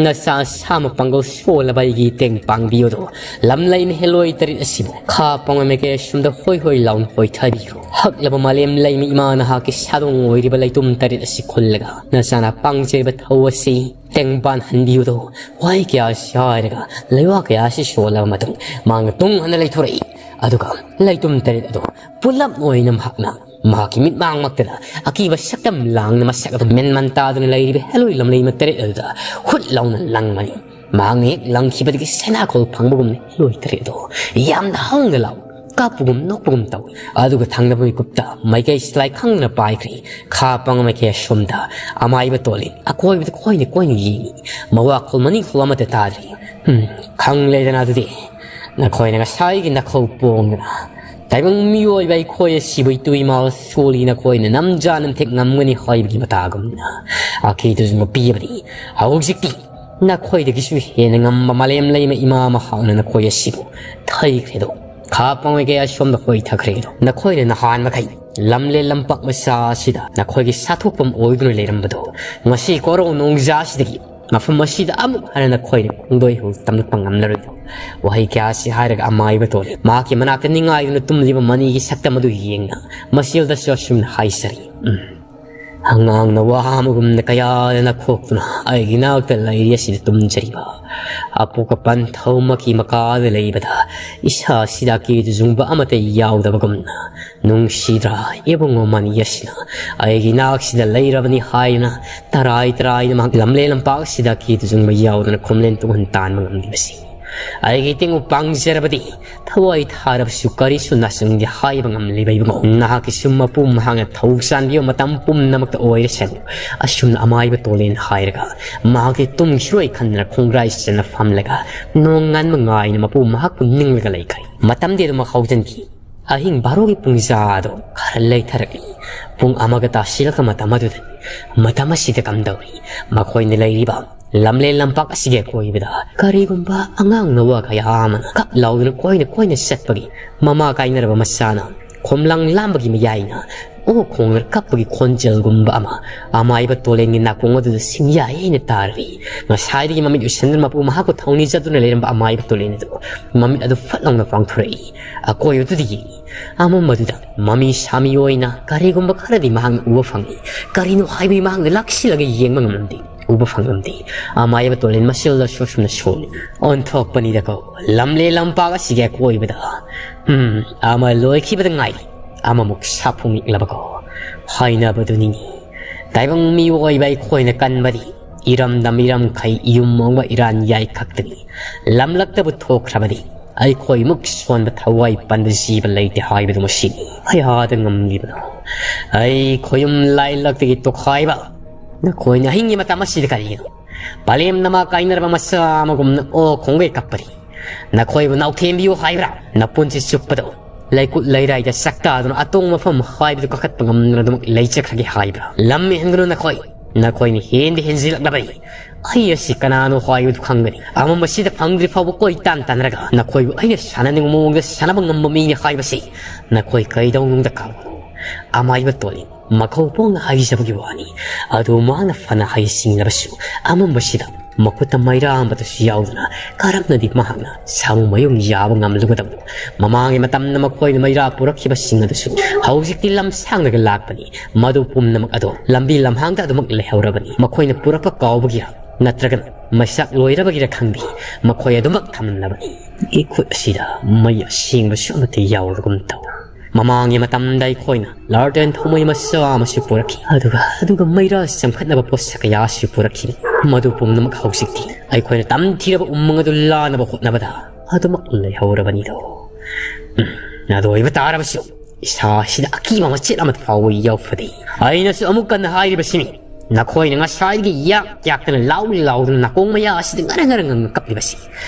ꯅꯆꯥ ꯁꯥꯃ ꯄꯥꯡꯒꯜ ꯁꯣꯜꯂꯕ ꯑꯩꯒꯤ ꯇꯦꯡ ꯄꯥꯡꯕꯤꯌꯨꯗꯣ꯫ ꯂꯝ ꯂꯩꯃ ꯍꯦꯂꯣꯏ ꯇꯔꯦꯠ ꯑꯁꯤꯕꯨ ꯈꯥ ꯄꯥꯡꯕ ꯃꯥꯏꯀꯩ ꯑꯁꯨꯝꯗ ꯍꯣꯏ ꯍꯣꯏ ꯂꯥꯎꯅ ꯍꯣꯏꯊꯕꯤꯈ꯭ꯔꯣ꯫ ꯍꯛꯂꯕ ꯃꯥꯂꯦꯝ ꯂꯩꯃ ꯏꯃꯥ ꯅꯍꯥꯛꯀꯤ ꯁꯥꯗꯣꯡ ꯑꯣꯏꯔꯤꯕ ꯂꯩꯇꯨꯝ ꯇꯔꯦꯠ ꯑꯁꯤ ꯈꯨꯜꯂꯒ ꯅꯆꯥꯅ ꯄꯥꯡꯖꯔꯤꯕ ꯊꯧ ꯑꯁꯤ ꯇꯦꯡꯕꯥꯟ ꯍꯟꯕꯤꯌꯨꯗꯣ꯫ ꯋꯥꯍꯩ ꯀꯌꯥ ꯑꯁꯤ ꯍꯥꯏꯔꯒ ꯂꯩꯋꯥ ꯀꯌꯥ ꯑꯁꯤ ꯁꯣꯜꯂꯕ ꯃꯇꯨꯡ ꯃꯥꯡꯅ ꯇꯨꯡ ꯍꯟꯅ ꯂꯩꯊꯣꯔꯛꯏ꯫ ꯑꯗꯨꯒ ꯂꯩꯇꯨꯝ ꯇꯔꯦꯠ ꯑꯗꯨ ꯄꯨꯂꯞ ꯑꯣꯏꯅ ꯃꯍꯥꯛꯅ ꯃꯍꯥꯛꯀꯤ ꯃꯤꯠꯃꯥꯡꯃꯛꯇꯗ ꯑꯀꯤꯕ ꯁꯛꯇꯝ ꯂꯥꯡꯅ ꯃꯁꯛ ꯑꯗꯨ ꯃꯦꯟꯃꯟ ꯇꯥꯗꯅ ꯂꯩꯔꯤꯕ ꯍꯦꯂꯣꯏ ꯂꯝꯂꯩꯃ ꯇꯔꯦꯠ ꯑꯗꯨꯗ ꯍꯨꯠ ꯂꯥꯎꯅ ꯂꯪꯕꯅꯤ꯫ ꯃꯍꯥꯛꯅ ꯍꯦꯛ ꯂꯪꯈꯤꯕꯗꯒꯤ ꯁꯅꯥꯈꯣꯜ ꯐꯪꯕꯒꯨꯝꯅ ꯂꯣꯏ ꯇꯔꯦꯠꯇꯣ ꯌꯥꯝꯅ ꯍꯧꯅ ꯂꯥꯎꯏ꯫ ꯀꯥꯞꯄꯒꯨꯝ ꯅꯣꯛꯄꯒꯨꯝ ꯇꯧꯏ꯫ ꯑꯗꯨꯒ ꯊꯪꯅꯕ ꯃꯤꯀꯨꯞꯇ ꯃꯥꯏꯀꯩ ꯁꯤꯂꯥꯏ ꯈꯪꯗꯅ ꯄꯥꯏꯈ꯭ꯔꯦ꯫ ꯈꯥ ꯄꯪ ꯃꯥꯏꯀꯩ ꯑꯁꯣꯝꯗ ꯑꯃꯥꯏꯕ ꯇꯣꯜꯂꯤ꯫ ꯑꯀꯣꯏꯕꯗ ꯀꯣꯏꯅ ꯀꯣꯏꯅ ꯌꯦꯡꯏ꯫ ꯃꯋꯥ ꯈꯣꯜ ꯃꯅꯤꯡ ꯈꯣꯜ ꯑꯃꯠꯇ ꯇꯥꯗ꯭ꯔꯤ꯫ ꯎꯝ, ꯈꯪꯂꯦꯗꯅ ꯑꯗꯨꯗꯤ꯫ ꯅꯈꯣꯏꯅ ꯉꯁꯥꯏꯒꯤ ꯅꯈꯧ ꯄꯣꯡꯗꯅ ꯇꯥꯏꯕꯪ ꯃꯤꯑꯣꯏꯕ ꯑꯩꯈꯣꯏ ꯑꯁꯤꯕꯨ ꯏꯇꯨ ꯏꯃꯥ ꯁꯣꯜꯂꯤ, ꯅꯈꯣꯏꯅ ꯅꯝꯖꯥ ꯅꯝꯊꯦꯛ ꯉꯝꯒꯅꯤ ꯍꯥꯏꯕꯒꯤ ꯃꯇꯥꯒꯨꯝꯅ ꯑꯀꯤꯗꯨꯁꯨ ꯄꯤꯕꯅꯤ꯫ ꯍꯧꯖꯤꯛꯇꯤ ꯅꯈꯣꯏꯗꯒꯤꯁꯨ ꯍꯦꯟꯅ ꯉꯝꯕ ꯃꯥꯂꯦꯝ ꯂꯩꯃ ꯏꯃꯥ ꯃꯍꯥꯛꯅ ꯅꯈꯣꯏ ꯑꯁꯤꯕꯨ ꯊꯩꯈ꯭ꯔꯦꯗꯣ꯫ ꯈꯥ ꯄꯪꯉꯣꯏ ꯀꯌꯥ ꯁꯣꯝꯗ ꯍꯣꯏ ꯊꯛꯈ꯭ꯔꯦꯗꯣ꯫ ꯅꯈꯣꯏꯅ ꯅꯍꯥꯟ ꯃꯈꯩ ꯂꯝꯂꯦꯟ ꯂꯝꯄꯥꯛ ꯃꯆꯥ ꯑꯁꯤꯗ ꯅꯈꯣꯏꯒꯤ ꯁꯥꯊꯣꯛꯐꯝ ꯑꯣꯏꯗꯨꯅ ꯂꯩꯔꯝꯕꯗꯣ, ꯉꯁꯤ ꯀꯣꯔꯧ ꯅꯣꯡꯖꯥ ꯑꯁꯤꯗꯒꯤ ꯃꯐꯝ ꯑꯁꯤꯗ ꯑꯃꯨꯛ ꯍꯟꯅ ꯅꯈꯣꯏꯅ ꯈꯣꯡꯗꯣꯏ ꯍꯧ ꯇꯝꯂꯛꯄ ꯉꯝꯂꯔꯣꯏꯗꯣ꯫ ꯋꯥꯍꯩ ꯀꯌꯥ ꯑꯁꯤ ꯍꯥꯏꯔꯒ ꯑꯃꯥꯏꯕ ꯇꯣꯜꯂꯤ꯫ ꯃꯍꯥꯛꯀꯤ ꯃꯅꯥꯛꯇ ꯅꯤꯡꯉꯥꯏꯗꯨꯅ ꯇꯨꯝꯂꯤꯕ ꯃꯅꯤꯒꯤ ꯁꯛꯇꯝ ꯑꯗꯨ ꯌꯦꯡꯅ ꯃꯁꯤꯜꯗꯁꯨ ꯑꯁꯨꯝꯅ ꯍꯥꯏꯖꯔꯤ꯫ ꯎꯝ꯫ ꯑꯉꯥꯡꯅ ꯋꯥ ꯑꯃꯒꯨꯝꯅ ꯀꯌꯥꯗ ꯅꯈꯣꯛꯇꯨꯅ ꯑꯩꯒꯤ ꯅꯥꯛꯇ ꯂꯩꯔꯤ ꯑꯁꯤꯗ ꯇꯨꯝꯖꯔꯤꯕ ꯑꯄꯣꯛ ꯑꯄꯟ ꯊꯧꯃꯛꯀꯤ ꯃꯀꯥꯗ ꯂꯩꯕꯗ ꯏꯁꯥ ꯑꯁꯤꯗ ꯑꯀꯤꯗꯨ ꯖꯨꯡꯕ ꯑꯃꯠꯇ ꯌꯥꯎꯗꯕꯒꯨꯝꯅ ꯅꯨꯡꯁꯤꯗ꯭ꯔꯥ ꯏꯕꯨꯡꯉꯣ ꯃꯅꯤ ꯑꯁꯤꯅ ꯑꯩꯒꯤ ꯅꯥꯛꯁꯤꯗ ꯂꯩꯔꯕꯅꯤ ꯍꯥꯏꯗꯨꯅ ꯇꯔꯥꯏ ꯇꯔꯥꯏꯅ ꯃꯍꯥꯛ ꯂꯝꯂꯦꯟ ꯂꯝꯄꯥꯛꯁꯤꯗ ꯑꯀꯤꯗꯨ ꯖꯨꯡꯕ ꯌꯥꯎꯗꯅ ꯈꯣꯝꯂꯦꯟ ꯇꯨꯡꯍꯟ ꯇꯥꯟꯕ ꯉꯝꯂꯤꯕꯁꯤ꯫ ꯑꯩꯒꯤ ꯏꯇꯤꯡꯕꯨ ꯄꯥꯡꯖꯔꯕꯗꯤ ꯊꯋꯥꯏ ꯊꯥꯔꯕꯁꯨ ꯀꯔꯤꯁꯨ ꯅꯆꯪꯗꯦ ꯍꯥꯏꯕ ꯉꯝꯂꯤꯕ ꯏꯕꯨꯡꯉꯣ꯫ ꯅꯍꯥꯛꯀꯤꯁꯨ ꯃꯄꯨ ꯃꯍꯥꯛꯅ ꯊꯧ ꯆꯥꯟꯕꯤꯕ ꯃꯇꯝ ꯄꯨꯝꯅꯃꯛꯇ ꯑꯣꯏꯔꯁꯅꯨ꯫ ꯑꯁꯨꯝꯅ ꯑꯃꯥꯏꯕ ꯇꯣꯂꯦꯟ ꯍꯥꯏꯔꯒ ꯃꯍꯥꯛꯇꯤ ꯇꯨꯝꯈꯤꯔꯣꯏ ꯈꯟꯗꯅ ꯈꯣꯡꯒ꯭ꯔꯥꯏ ꯆꯟꯅ ꯐꯝꯂꯒ ꯅꯣꯡꯉꯥꯟꯕ ꯉꯥꯏꯅ ꯃꯄꯨ ꯃꯍꯥꯛꯄꯨ ꯅꯤꯡꯂꯒ ꯂꯩꯈ꯭ꯔꯦ꯫ ꯃꯇꯝꯗꯤ ꯑꯗꯨꯃꯛ ꯍꯧꯖꯤꯟꯈꯤ꯫ ꯑꯍꯤꯡ ꯕꯥꯔꯣꯒꯤ ꯄꯨꯡꯖꯥ ꯑꯗꯨ ꯈꯔ ꯂꯩꯊꯔꯛꯂꯤ꯫ ꯄꯨꯡ ꯑꯃꯒ ꯇꯥꯁꯤꯜꯂꯛꯄ ꯃꯇꯝ ꯑꯗꯨꯗꯅꯤ꯫ ꯃꯇꯝ ꯑꯁꯤꯗ ꯀꯝꯗꯧꯔꯤ? ꯃꯈꯣꯏꯅ ꯂꯩꯔꯤꯕ ꯂꯝꯂꯦꯟ ꯂꯝꯄꯥꯛ ꯑꯁꯤꯒꯤ ꯑꯀꯣꯏꯕꯗ ꯀꯔꯤꯒꯨꯝꯕ ꯑꯉꯥꯡ ꯅꯋꯥ ꯀꯌꯥ ꯑꯃꯅ ꯀꯞ ꯂꯥꯎꯗꯨꯅ ꯀꯣꯏꯅ ꯀꯣꯏꯅ ꯆꯠꯄꯒꯤ ꯃꯃꯥ ꯀꯥꯏꯅꯔꯕ ꯃꯆꯥꯅ ꯈꯣꯝꯂꯥꯡ ꯂꯥꯝꯕꯒꯤ ꯃꯌꯥꯏꯅ ꯑꯣ ꯈꯣꯡꯅ ꯀꯞꯄꯒꯤ ꯈꯣꯟꯖꯦꯜꯒꯨꯝꯕ ꯑꯃ ꯑꯃꯥꯏꯕ ꯇꯣꯂꯦꯟꯒꯤ ꯅꯥꯀꯣꯡ ꯑꯗꯨꯗ ꯁꯤꯡꯌꯥꯏꯅ ꯇꯥꯔꯤ꯫ ꯉꯁꯥꯏꯗꯒꯤ ꯃꯃꯤꯠ ꯎꯏꯁꯟꯗꯨꯅ ꯃꯄꯨ ꯃꯍꯥꯛꯄꯨ ꯊꯧꯅꯤ ꯆꯠꯇꯨꯅ ꯂꯩꯔꯝꯕ ꯑꯃꯥꯏꯕ ꯇꯣꯂꯦꯟ ꯑꯗꯨ ꯃꯃꯤꯠ ꯑꯗꯨ ꯐꯠ ꯂꯥꯎꯅ ꯄꯥꯡꯊꯣꯔꯛꯏ꯫ ꯑꯀꯣꯏꯕꯗꯨꯗ ꯌꯦꯡꯏ꯫ ꯑꯃꯝꯕꯗꯨꯗ ꯃꯃꯤ ꯁꯥꯃꯤ ꯑꯣꯏꯅ ꯀꯔꯤꯒꯨꯝꯕ ꯈꯔꯗꯤ ꯃꯍꯥꯛꯅ ꯎꯕ ꯐꯪꯏ꯫ ꯀꯔꯤꯅꯣ ꯍꯥꯏꯕꯒꯤ ꯃꯍꯥꯛꯅ ꯂꯥꯛꯁꯤꯜꯂꯒ ꯌꯦꯡꯕ ꯉꯝꯂꯝꯗꯦ, ꯎꯕ ꯐꯪꯂꯝꯗꯦ꯫ ꯑꯃꯥꯏꯕ ꯇꯣꯂꯦꯟ ꯃꯁꯤꯜꯗꯁꯨ ꯑꯁꯨꯝꯅ ꯁꯣꯜꯂꯤ꯫ ꯑꯣꯟꯊꯣꯛꯄꯅꯤꯗꯀꯣ, ꯂꯝꯂꯦꯟ ꯂꯝꯄꯥꯛ ꯑꯁꯤꯒꯤ ꯑꯀꯣꯏꯕꯗ꯫ ꯎꯝ, ꯑꯃ ꯂꯣꯏꯈꯤꯕꯗ ꯉꯥꯏꯔꯤ, ꯑꯃꯃꯨꯛ ꯁꯥꯐꯨꯅꯤꯛꯂꯕꯀꯣ꯫ ꯍꯥꯏꯅꯕꯗꯨꯅꯤꯅꯦ꯫ ꯇꯥꯏꯕꯪ ꯃꯤꯑꯣꯏꯕ ꯑꯩꯈꯣꯏꯅ ꯀꯟꯕꯗꯤ ꯏꯔꯝꯗꯝ ꯏꯔꯝꯈꯩ ꯏꯌꯨꯝ ꯑꯣꯡꯕ ꯏꯔꯥꯟ ꯌꯥꯏ ꯈꯛꯇꯅꯤ꯫ ꯂꯝꯂꯛꯇꯕꯨ ꯊꯣꯛꯈ꯭ꯔꯕꯗꯤ ꯑꯩꯈꯣꯏꯃꯨꯛ ꯁꯣꯟꯕ ꯊꯋꯥꯏ ꯄꯟꯕ ꯖꯤꯕ ꯂꯩꯇꯦ ꯍꯥꯏꯕꯗꯨ ꯃꯁꯤꯅꯤ꯫ ꯀꯌꯥꯗ ꯉꯝꯂꯤꯕꯅꯣ? ꯑꯩ ꯈꯣꯌꯨꯝ ꯂꯥꯏꯂꯛꯇꯒꯤ ꯇꯣꯈꯥꯏꯕ꯫ ꯅꯈꯣꯏꯅ ꯑꯍꯤꯡꯒꯤ ꯃꯇꯝ ꯑꯁꯤꯗ ꯀꯔꯤꯒꯤꯅꯣ? ꯄꯂꯦꯝ ꯅꯃꯥ ꯀꯥꯏꯅꯔꯕ ꯃꯆꯥ ꯑꯃꯒꯨꯝꯅ ꯑꯣ ꯈꯣꯡꯒꯩ ꯀꯞꯄꯗꯤ꯫ ꯅꯈꯣꯏꯕꯨ ꯅꯥꯎꯊꯦꯝꯕꯤꯌꯨ ꯍꯥꯏꯕ꯭ꯔꯥ? ꯅꯄꯨꯟꯁꯤ ꯆꯨꯞꯄꯗꯣ ꯂꯩꯀꯨꯠ ꯂꯩꯔꯥꯏꯗ ꯆꯥꯛꯇꯥꯗꯨꯅ ꯑꯇꯣꯡꯕ ꯃꯐꯝ ꯍꯥꯏꯕꯗꯨ ꯀꯥꯈꯠꯄ ꯉꯝꯗꯅ ꯑꯗꯨꯃꯛ ꯂꯩꯖꯈ꯭ꯔꯒꯦ ꯍꯥꯏꯕ꯭ꯔꯥ? ꯂꯝ ꯍꯦꯟꯒꯅꯨ ꯅꯈꯣꯏ꯫ ꯅꯈꯣꯏꯅ ꯍꯦꯟꯗꯤ ꯍꯦꯟꯖꯤꯜꯂꯛꯂꯕꯅꯤ꯫ ꯑꯩ ꯑꯁꯤ ꯀꯅꯥꯅꯣ ꯍꯥꯏꯕꯗꯨ ꯈꯪꯒꯅꯤ꯫ ꯑꯃꯝꯕꯁꯤꯗ ꯐꯪꯗ꯭ꯔꯤ ꯐꯥꯎꯕ ꯀꯣꯏ ꯇꯥꯟ ꯇꯥꯟꯅꯔꯒ ꯅꯈꯣꯏꯕꯨ ꯑꯩꯅ ꯁꯥꯟꯅꯅꯤꯡꯕ ꯃꯑꯣꯡꯗ ꯁꯥꯟꯅꯕ ꯉꯝꯕ ꯃꯤꯅꯤ ꯍꯥꯏꯕꯁꯤ ꯅꯈꯣꯏ ꯀꯩꯗꯧꯅꯨꯡꯗ ꯀꯥꯎꯒꯅꯨ꯫ ꯑꯃꯥꯏꯕ ꯇꯣꯂꯤꯟ ꯃꯈꯧ ꯄꯣꯡꯅ ꯍꯥꯏꯖꯕꯒꯤ ꯋꯥꯅꯤ꯫ ꯑꯗꯨ ꯃꯍꯥꯛꯅ ꯐꯅ ꯍꯩꯁꯤꯡꯂꯕꯁꯨ ꯑꯃꯝꯕꯁꯤꯗ ꯃꯈꯨꯠꯇ ꯃꯩꯔꯥ ꯑꯃꯠꯇꯁꯨ ꯌꯥꯎꯗꯅ ꯀꯔꯝꯅꯗꯤ ꯃꯍꯥꯛꯅ ꯁꯥꯃꯨ ꯃꯌꯨꯝ ꯌꯥꯕ ꯉꯝꯂꯨꯒꯗꯕꯅꯣ? ꯃꯃꯥꯡꯒꯤ ꯃꯇꯝꯗ ꯃꯈꯣꯏꯅ ꯃꯩꯔꯥ ꯄꯨꯔꯛꯈꯤꯕꯁꯤꯡ ꯑꯗꯨꯁꯨ ꯍꯧꯖꯤꯛꯇꯤ ꯂꯝꯁꯥꯡꯗꯒ ꯂꯥꯛꯄꯅꯤ꯫ ꯃꯗꯨ ꯄꯨꯝꯅꯃꯛ ꯑꯗꯣ ꯂꯝꯕꯤ ꯂꯝꯍꯥꯡꯗ ꯑꯗꯨꯃꯛ ꯂꯩꯍꯧꯔꯕꯅꯤ꯫ ꯃꯈꯣꯏꯅ ꯄꯨꯔꯛꯄ ꯀꯥꯎꯕꯒꯤꯔ ꯅꯠꯇ꯭ꯔꯒꯅ ꯃꯩꯁꯥꯛ ꯂꯣꯏꯔꯕꯒꯤꯔ ꯈꯪꯗꯦ, ꯃꯈꯣꯏ ꯑꯗꯨꯃꯛ ꯊꯝꯂꯝꯂꯕꯅꯤ꯫ ꯏꯈꯨꯠ ꯑꯁꯤꯗ ꯃꯩ ꯑꯁꯦꯡꯕꯁꯨ ꯑꯃꯠꯇ ꯌꯥꯎꯔꯒꯨꯝ ꯇꯧ꯫ ꯃꯃꯥꯡꯒꯤ ꯃꯇꯝꯗ ꯑꯩꯈꯣꯏꯅ ꯂꯥꯔꯇꯦꯟ ꯊꯧꯃꯩ ꯃꯆꯥ ꯑꯃꯁꯨ ꯄꯨꯔꯛꯈꯤ, ꯑꯗꯨꯒ ꯑꯗꯨꯒ ꯃꯩꯔꯥ ꯆꯪꯈꯠꯅꯕ ꯄꯣꯠꯁꯛ ꯀꯌꯥꯁꯨ ꯄꯨꯔꯛꯈꯤ꯫ ꯃꯗꯨ ꯄꯨꯝꯅꯃꯛ ꯍꯧꯖꯤꯛꯇꯤ ꯑꯩꯈꯣꯏꯅ ꯇꯝꯊꯤꯔꯕ ꯎꯃꯪ ꯑꯗꯨ ꯂꯥꯟꯅꯕ ꯍꯣꯠꯅꯕꯗ ꯑꯗꯨꯃꯛ ꯂꯩꯍꯧꯔꯕꯅꯤꯗꯣ꯫ ꯎꯝ, ꯑꯗꯨ ꯑꯣꯏꯕ ꯇꯥꯔꯕꯁꯨ ꯏꯁꯥꯁꯤꯗ ꯑꯀꯤꯕ ꯃꯆꯦꯠ ꯑꯃ ꯐꯥꯎꯕ ꯌꯥꯎꯐꯗꯦ꯫ ꯑꯩꯅꯁꯨ ꯑꯃꯨꯛ ꯀꯟꯅ ꯍꯥꯏꯔꯤꯕꯁꯤꯅꯤ, ꯅꯈꯣꯏꯅ ꯉꯁꯥꯏꯗꯒꯤ ꯌꯥꯛ ꯌꯥꯛꯇꯅ ꯂꯥꯎ ꯂꯥꯎꯗꯨꯅ ꯅꯥꯀꯣꯡ ꯃꯌꯥ ꯑꯁꯤꯗ ꯉꯔꯪ ꯉꯔꯪ ꯉꯪꯅ ꯀꯞꯂꯤꯕꯁꯤ꯫